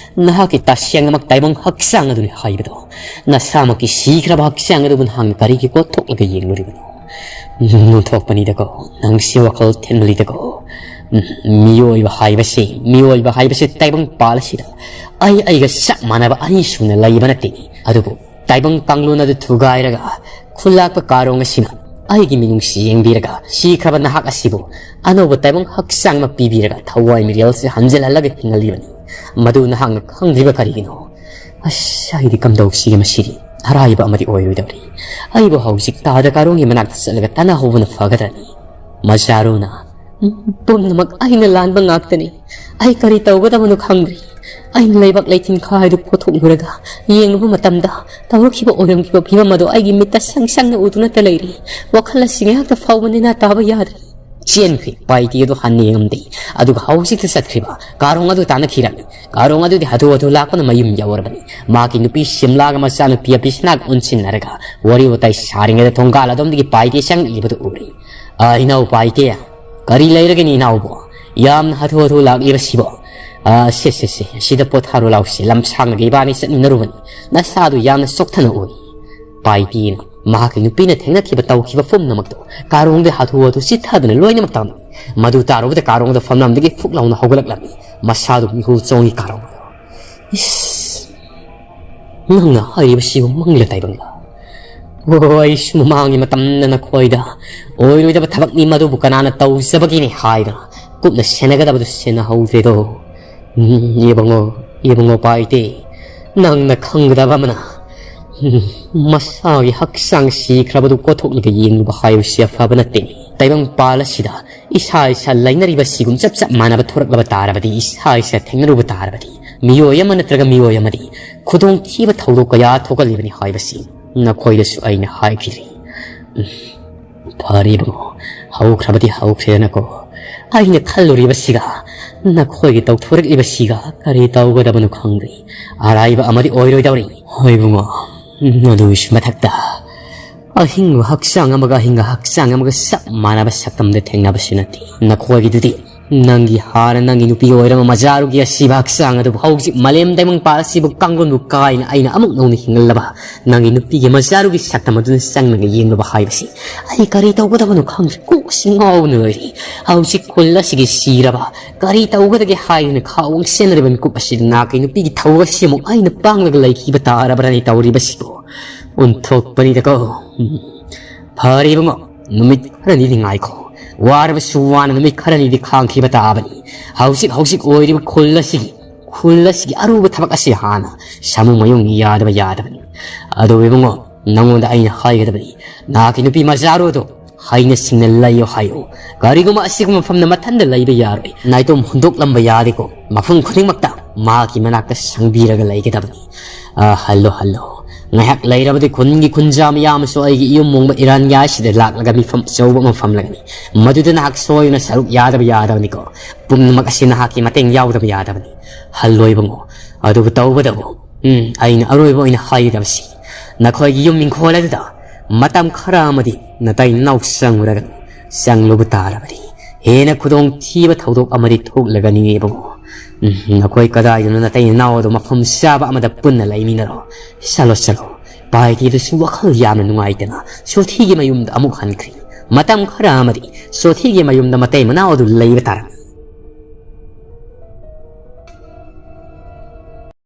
ꯅꯍꯥꯛꯀꯤ ꯇꯁꯦꯡꯅꯃꯛ ꯇꯥꯏꯕꯪ ꯍꯛꯆꯥꯡ ꯑꯗꯨꯅꯤ ꯍꯥꯏꯕꯗꯣ꯫ ꯅꯁꯥꯃꯛꯀꯤ ꯁꯤꯈ꯭ꯔꯕ ꯍꯛꯆꯥꯡ ꯑꯗꯨꯕꯨ ꯅꯍꯥꯛꯅ ꯀꯔꯤꯒꯤ ꯀꯣꯠꯊꯣꯛꯂꯒ ꯌꯦꯡꯂꯨꯔꯤꯕꯅꯣ? ꯅꯣꯟꯊꯣꯛꯄꯅꯤꯗꯀꯣ, ꯅꯪꯁꯤ ꯋꯥꯈꯜ ꯊꯦꯟꯃꯜꯂꯤꯗꯀꯣ꯫ ꯎꯝ, ꯃꯤꯑꯣꯏꯕ ꯍꯥꯏꯕꯁꯤ, ꯃꯤꯑꯣꯏꯕ ꯍꯥꯏꯕꯁꯤ ꯇꯥꯏꯕꯪ ꯄꯥꯜ ꯑꯁꯤꯗ ꯑꯩ ꯑꯩꯒ ꯆꯞ ꯃꯥꯟꯅꯕ ꯑꯅꯤꯁꯨꯅ ꯂꯩꯕ ꯅꯠꯇꯦ꯫ ꯑꯗꯨꯕꯨ ꯇꯥꯏꯕꯪ ꯀꯥꯡꯂꯣꯟ ꯑꯗꯨ ꯊꯨꯒꯥꯏꯔꯒ ꯈꯨꯜꯂꯥꯛꯄ ꯀꯥꯔꯣꯡ ꯑꯁꯤꯅ ꯑꯩꯒꯤ ꯃꯤꯅꯨꯡꯁꯤ ꯌꯦꯡꯕꯤꯔꯒ ꯁꯤꯈ꯭ꯔꯕ ꯅꯍꯥꯛ ꯑꯁꯤꯕꯨ ꯑꯅꯧꯕ ꯇꯥꯏꯕꯪ ꯍꯛꯆꯥꯡ ꯑꯃ ꯄꯤꯕꯤꯔꯒ ꯊꯋꯥꯏ ꯃꯤꯔꯦꯜꯁꯤ ꯍꯟꯖꯤꯜꯍꯜꯂꯒ ꯍꯤꯡꯍꯜꯂꯤꯕꯅꯤ꯫ ꯃꯗꯨ ꯅꯍꯥꯛꯅ ꯈꯪꯗ꯭ꯔꯤꯕ ꯀꯔꯤꯒꯤꯅꯣ? ꯑꯁ, ꯑꯩꯗꯤ ꯀꯝꯗꯧꯁꯤꯒꯦ ꯃꯁꯤꯗꯤ?" ꯑꯔꯥꯏꯕ ꯑꯃꯗꯤ ꯑꯣꯏꯔꯣꯏꯗꯧꯔꯤ꯫ ꯑꯩꯕꯨ ꯍꯧꯖꯤꯛ ꯇꯥꯗ ꯀꯥꯔꯣꯡꯒꯤ ꯃꯅꯥꯛꯇ ꯆꯠꯂꯒ ꯇꯥꯟꯅꯍꯧꯕꯅ ꯐꯒꯗ꯭ꯔꯅꯤ꯫ ꯃꯆꯥꯔꯨꯅ, "ꯄꯨꯝꯅꯃꯛ ꯑꯩꯅ ꯂꯥꯟꯕ ꯉꯥꯛꯇꯅꯤ꯫ ꯑꯩ ꯀꯔꯤ ꯇꯧꯒꯗꯕꯅꯣ ꯈꯪꯗ꯭ꯔꯤ꯫ ꯑꯩꯅ ꯂꯩꯕꯥꯛ ꯂꯩꯊꯤꯟ ꯈꯥꯏꯗꯨ ꯀꯣꯊꯣꯛꯂꯨꯔꯒ ꯌꯦꯡꯂꯨꯕ ꯃꯇꯝꯗ ꯇꯧꯔꯛꯈꯤꯕ ꯑꯣꯏꯔꯝꯈꯤꯕ ꯐꯤꯕꯝ ꯑꯗꯨ ꯑꯩꯒꯤ ꯃꯤꯠꯇ ꯁꯪ ꯁꯪꯅ ꯎꯗꯨꯅꯇ ꯂꯩꯔꯤ꯫ ꯋꯥꯈꯜ ꯑꯁꯤ ꯉꯥꯏꯍꯥꯛꯇ ꯐꯥꯎꯕ ꯅꯦꯅꯥ ꯇꯥꯕ ꯌꯥꯗ꯭ꯔꯤ"꯫ ꯆꯦꯟꯈ꯭ꯔꯤ꯫ ꯄꯥꯏꯇꯤ ꯑꯗꯨ ꯍꯟꯅ ꯌꯦꯡꯉꯝꯗꯦ꯫ ꯑꯗꯨꯒ ꯍꯧꯖꯤꯛꯇ ꯆꯠꯈ꯭ꯔꯤꯕ ꯀꯥꯔꯣꯡ ꯑꯗꯨ ꯇꯥꯟꯅꯈꯤꯔꯝꯃꯤ꯫ ꯀꯥꯔꯣꯡ ꯑꯗꯨꯗꯤ ꯍꯥꯊꯨ ꯍꯥꯊꯨ ꯂꯥꯛꯄꯅ ꯃꯌꯨꯝ ꯌꯧꯔꯕꯅꯤ꯫ ꯃꯍꯥꯛꯀꯤ ꯅꯨꯄꯤ ꯁꯤꯝꯂꯥꯒ ꯃꯆꯥꯅꯨꯄꯤ ꯑꯄꯤꯁꯅꯥꯒ ꯑꯣꯟꯁꯤꯟꯅꯔꯒ ꯋꯥꯔꯤ ꯋꯥꯇꯥꯏ ꯁꯥꯔꯤꯉꯩꯗ ꯊꯣꯡꯒꯥꯜ ꯑꯗꯣꯝꯗꯒꯤ ꯄꯥꯏꯇꯦ ꯆꯪꯂꯛꯂꯤꯕꯗꯨ ꯎꯔꯤ꯫ "ꯑ, ꯏꯅꯥꯎ ꯄꯥꯏꯇꯦ, ꯀꯔꯤ ꯂꯩꯔꯒꯅꯤ ꯏꯅꯥꯎꯕꯨ? ꯌꯥꯝꯅ ꯍꯥꯊꯨ ꯍꯥꯊꯨ ꯂꯥꯛꯂꯤꯕꯁꯤꯕꯣ?" "ꯑ, ꯁꯦ, ꯁꯦ, ꯁꯦ, ꯁꯤꯗ ꯄꯣꯊꯥꯔꯣ ꯂꯥꯎꯁꯦ, ꯂꯝꯁꯥꯡꯅꯒ ꯏꯕꯥꯅꯤ ꯆꯠꯃꯤꯟꯅꯔꯨꯕꯅꯤ꯫ ꯅꯁꯥꯗꯨ ꯌꯥꯝꯅ ꯆꯣꯛꯊꯅ ꯎꯏ"꯫ ꯄꯥꯏꯇꯦꯅ ꯃꯍꯥꯛꯀꯤ ꯅꯨꯄꯤꯅ ꯊꯦꯡꯅꯈꯤꯕ ꯇꯧꯈꯤꯕ ꯄꯨꯝꯅꯃꯛꯇꯣ ꯀꯥꯔꯣꯡꯗ ꯍꯥꯊꯨ ꯍꯥꯊꯨ ꯆꯤꯊꯗꯨꯅ ꯂꯣꯏꯅꯃꯛ ꯇꯝꯂꯝꯃꯤ꯫ ꯃꯗꯨ ꯇꯥꯔꯨꯕꯗ ꯀꯥꯔꯣꯡꯗ ꯐꯝꯂꯝꯗꯒꯤ ꯐꯨꯛ ꯂꯥꯎꯅ ꯍꯧꯒꯠꯂꯛꯂꯝꯃꯤ꯫ ꯃꯁꯥꯗꯨ ꯃꯤꯍꯨ ꯆꯣꯡꯉꯤ ꯀꯥꯔꯣꯡꯗꯣ꯫ "ꯏꯁ, ꯅꯪꯅ ꯍꯥꯏꯔꯤꯕꯁꯤꯕꯨ ꯃꯪꯂ ꯇꯥꯏꯕꯪꯂ? ꯑꯣ, ꯑꯩꯁꯨ ꯃꯃꯥꯡꯒꯤ ꯃꯇꯝꯗ ꯅꯈꯣꯏꯗ ꯑꯣꯏꯔꯣꯏꯗꯕ ꯊꯕꯛꯅꯤ ꯃꯗꯨꯕꯨ ꯀꯅꯥꯅ ꯇꯧꯖꯕꯒꯤꯅꯤ ꯍꯥꯏꯗꯨꯅ ꯀꯨꯞꯅ ꯁꯦꯟꯅꯒꯗꯕꯗꯨ ꯁꯦꯟꯅꯍꯧꯗ꯭ꯔꯦꯗꯣ꯫ ꯎꯝ, ꯏꯕꯨꯡꯉꯣ, ꯏꯕꯨꯡꯉꯣ ꯄꯥꯏꯇꯦ, ꯅꯪꯅ ꯈꯪꯒꯗꯕ ꯑꯃꯅ, ꯎꯝ, ꯃꯁꯥꯒꯤ ꯍꯛꯆꯥꯡ ꯁꯤꯈ꯭ꯔꯕꯗꯨ ꯀꯣꯊꯣꯛꯂꯒ ꯌꯦꯡꯂꯨꯕ ꯍꯥꯏꯕꯁꯤ ꯑꯐꯕ ꯅꯠꯇꯦ꯫ ꯇꯥꯏꯕꯪ ꯄꯥꯜ ꯑꯁꯤꯗ ꯏꯁꯥ ꯏꯁꯥ ꯂꯩꯅꯔꯤꯕ ꯁꯤꯒꯨꯝ ꯆꯞ ꯆꯞ ꯃꯥꯟꯅꯕ ꯊꯣꯔꯛꯂꯕ ꯇꯥꯔꯕꯗꯤ, ꯏꯁꯥ ꯏꯁꯥ ꯊꯦꯡꯅꯔꯨꯕ ꯇꯥꯔꯕꯗꯤ, ꯃꯤꯑꯣꯏ ꯑꯃ ꯅꯠꯇ꯭ꯔꯒ ꯃꯤꯑꯣꯏ ꯑꯃꯗꯤ ꯈꯨꯗꯣꯡꯊꯤꯕ ꯊꯧꯗꯣꯛ ꯀꯌꯥ ꯊꯣꯛꯍꯜꯂꯤꯕꯅꯤ ꯍꯥꯏꯕꯁꯤ ꯅꯈꯣꯏꯗꯁꯨ ꯑꯩꯅ ꯍꯥꯏꯈꯤꯗ꯭ꯔꯤ꯫ ꯎꯝ, ꯐꯔꯦ ꯏꯕꯨꯡꯉꯣ, ꯍꯧꯈ꯭ꯔꯕꯗꯤ ꯍꯧꯈ꯭ꯔꯦꯗꯅꯀꯣ꯫ ꯑꯩꯅ ꯈꯜꯂꯨꯔꯤꯕꯁꯤꯒ ꯅꯈꯣꯏꯒꯤ ꯇꯧꯊꯣꯔꯛꯂꯤꯕꯁꯤꯒ ꯀꯔꯤ ꯇꯧꯒꯗꯕꯅꯣ ꯈꯪꯗ꯭ꯔꯤ꯫ ꯑꯔꯥꯏꯕ ꯑꯃꯗꯤ ꯑꯣꯏꯔꯣꯏꯗꯧꯔꯤ꯫ ꯍꯣꯏ ꯏꯕꯨꯡꯉꯣ, ꯎꯝ, ꯑꯗꯨꯒꯤꯁꯨ ꯃꯊꯛꯇ ꯑꯍꯤꯡꯕ ꯍꯛꯆꯥꯡ ꯑꯃꯒ ꯑꯍꯤꯡꯕ ꯍꯛꯆꯥꯡ ꯑꯃꯒ ꯆꯞ ꯃꯥꯟꯅꯕ ꯁꯛꯇꯝꯗ ꯊꯦꯡꯅꯕꯁꯨ ꯅꯠꯇꯦ꯫ ꯅꯈꯣꯏꯒꯤꯗꯨꯗꯤ ꯅꯪꯒꯤ ꯍꯥꯟꯅ ꯅꯪꯒꯤ ꯅꯨꯄꯤ ꯑꯣꯏꯔꯝꯕ ꯃꯖꯥꯔꯨꯒꯤ ꯑꯁꯤꯕ ꯍꯛꯆꯥꯡ ꯑꯗꯨꯕꯨ ꯍꯧꯖꯤꯛ ꯃꯥꯂꯦꯝ ꯇꯥꯏꯕꯪ ꯄꯥꯜ ꯑꯁꯤꯕꯨ ꯀꯥꯡꯂꯣꯟꯕꯨ ꯀꯥꯏꯅ ꯑꯩꯅ ꯑꯃꯨꯛ ꯅꯧꯅ ꯍꯤꯡꯍꯜꯂꯕ ꯅꯪꯒꯤ ꯅꯨꯄꯤꯒꯤ ꯃꯖꯥꯔꯨꯒꯤ ꯁꯛꯇꯝ ꯑꯗꯨꯅ ꯆꯪꯂꯒ ꯌꯦꯡꯂꯨꯕ ꯍꯥꯏꯕꯁꯤ ꯑꯩ ꯀꯔꯤ ꯇꯧꯒꯗꯕꯅꯣ ꯈꯪꯗ꯭ꯔꯦ꯫ ꯀꯣꯛꯁꯤ ꯉꯥꯎꯅ ꯂꯣꯏꯔꯦ꯫ ꯍꯧꯖꯤꯛ ꯈꯨꯜ ꯑꯁꯤꯒꯤ ꯁꯤꯔꯕ ꯀꯔꯤ ꯇꯧꯒꯗꯒꯦ ꯍꯥꯏꯗꯨꯅ ꯈꯥꯎ ꯁꯦꯟꯅꯔꯤꯕ ꯃꯤꯀꯨꯞ ꯑꯁꯤꯗ ꯅꯥꯀꯩ ꯅꯨꯄꯤꯒꯤ ꯊꯧ ꯑꯁꯤ ꯑꯃꯨꯛ ꯑꯩꯅ ꯄꯥꯡꯂꯒ ꯂꯩꯈꯤꯕ ꯇꯥꯔꯕ꯭ꯔꯅꯤ ꯇꯧꯔꯤꯕꯁꯤꯕꯨ꯫ ꯑꯣꯟꯊꯣꯛꯄꯅꯤꯗꯀꯣ꯫ ꯎꯝ꯫ ꯐꯔꯦ ꯏꯕꯨꯡꯉꯣ, ꯅꯨꯃꯤꯠ ꯈꯔꯅꯤꯗꯤ ꯉꯥꯏꯈꯣ꯫ ꯋꯥꯔꯕꯁꯨ ꯋꯥꯅ ꯅꯨꯃꯤꯠ ꯈꯔꯅꯤꯗꯤ ꯈꯥꯡꯈꯤꯕ ꯇꯥꯕꯅꯤ꯫ ꯍꯧꯖꯤꯛ ꯍꯧꯖꯤꯛ ꯑꯣꯏꯔꯤꯕ ꯈꯨꯜ ꯑꯁꯤꯒꯤ, ꯈꯨꯜ ꯑꯁꯤꯒꯤ ꯑꯔꯨꯕ ꯊꯕꯛ ꯑꯁꯤ ꯍꯥꯟꯅ ꯁꯥꯃꯨ ꯃꯌꯨꯡ ꯌꯥꯗꯕ ꯌꯥꯗꯕꯅꯤ꯫ ꯑꯗꯣ ꯏꯕꯨꯡꯉꯣ, ꯅꯪꯉꯣꯟꯗ ꯑꯩꯅ ꯍꯥꯏꯒꯗꯕꯅꯤ, ꯅꯍꯥꯛꯀꯤ ꯅꯨꯄꯤ ꯃꯆꯥꯔꯣꯗꯣ ꯍꯩꯅ ꯁꯤꯡꯅ ꯂꯩꯌꯣ ꯍꯥꯏꯌꯣ꯫ ꯀꯔꯤꯒꯨꯝꯕ ꯑꯁꯤꯒꯨꯝꯕ ꯃꯐꯝꯗ ꯃꯊꯟꯇ ꯂꯩꯕ ꯌꯥꯔꯣꯏ꯫ ꯅꯥꯏꯇꯣꯝ ꯍꯨꯟꯗꯣꯛꯂꯝꯕ ꯌꯥꯗꯦꯀꯣ꯫ ꯃꯐꯝ ꯈꯨꯗꯤꯡꯃꯛꯇ ꯃꯍꯥꯛꯀꯤ ꯃꯅꯥꯛꯇ ꯁꯪꯕꯤꯔꯒ ꯂꯩꯒꯗꯕꯅꯤ꯫ ꯑ, ꯍꯜꯂꯣ, ꯍꯜꯂꯣ꯫ ꯉꯥꯏꯍꯥꯛ ꯂꯩꯔꯕꯗꯤ ꯈꯨꯟꯒꯤ ꯈꯨꯟꯖꯥ ꯃꯌꯥꯝꯁꯨ ꯑꯩꯒꯤ ꯏꯌꯨꯝ ꯃꯣꯡꯕ ꯏꯔꯥꯟꯌꯥꯏꯁꯤꯗ ꯂꯥꯛꯂꯒ ꯃꯤꯐꯝ ꯑꯆꯧꯕ ꯑꯃ ꯐꯝꯂꯒꯅꯤ꯫ ꯃꯗꯨꯗ ꯅꯍꯥꯛ ꯁꯣꯏꯗꯅ ꯁꯔꯨꯛ ꯌꯥꯗꯕ ꯌꯥꯗꯕꯅꯤꯀꯣ꯫ ꯄꯨꯝꯅꯃꯛ ꯑꯁꯤ ꯅꯍꯥꯛꯀꯤ ꯃꯇꯦꯡ ꯌꯥꯎꯗꯕ ꯌꯥꯗꯕꯅꯤ꯫ ꯍꯜꯂꯣ ꯏꯕꯨꯡꯉꯣ꯫ ꯑꯗꯨꯕꯨ ꯇꯧꯕꯇꯕꯨ, ꯎꯝ, ꯑꯩꯅ ꯑꯔꯣꯏꯕ ꯑꯣꯏꯅ ꯍꯥꯏꯒꯗꯕꯁꯤ, ꯅꯈꯣꯏꯒꯤ ꯌꯨꯝ ꯏꯪꯈꯣꯜ ꯑꯗꯨꯗ ꯃꯇꯝ ꯈꯔ ꯑꯃꯗꯤ ꯅꯇꯩ ꯅꯅꯥꯎ ꯆꯪꯉꯨꯔꯒꯅꯨ꯫ ꯆꯪꯂꯨꯕ ꯇꯥꯔꯕꯗꯤ ꯍꯦꯟꯅ ꯈꯨꯗꯣꯡꯊꯤꯕ ꯊꯧꯗꯣꯛ ꯑꯃꯗꯤ ꯊꯣꯛꯂꯒꯅꯤ ꯏꯕꯨꯡꯉꯣ꯫ ꯎꯝ, ꯅꯈꯣꯏ ꯀꯗꯥꯏꯗꯅꯣ ꯅꯇꯩ ꯅꯅꯥꯎ ꯑꯗꯨ ꯃꯐꯝ ꯆꯥꯕ ꯑꯃꯗ ꯄꯨꯟꯅ ꯂꯩꯃꯤꯟꯅꯔꯣ꯫ ꯆꯠꯂꯣ, ꯆꯠꯂꯣ꯫ ꯄꯥꯏꯇꯤꯗꯨꯁꯨ ꯋꯥꯈꯜ ꯌꯥꯝꯅ ꯅꯨꯡꯉꯥꯏꯇꯅ ꯁꯣꯊꯤꯒꯤ ꯃꯌꯨꯝꯗ ꯑꯃꯨꯛ ꯍꯟꯈ꯭ꯔꯦ꯫ ꯃꯇꯝ ꯈꯔ ꯑꯃꯗꯤ ꯁꯣꯊꯤꯒꯤ ꯃꯌꯨꯝꯗ ꯃꯇꯩ ꯃꯅꯥꯎ ꯑꯗꯨ ꯂꯩꯕ ꯇꯥꯔꯝꯃꯤ꯫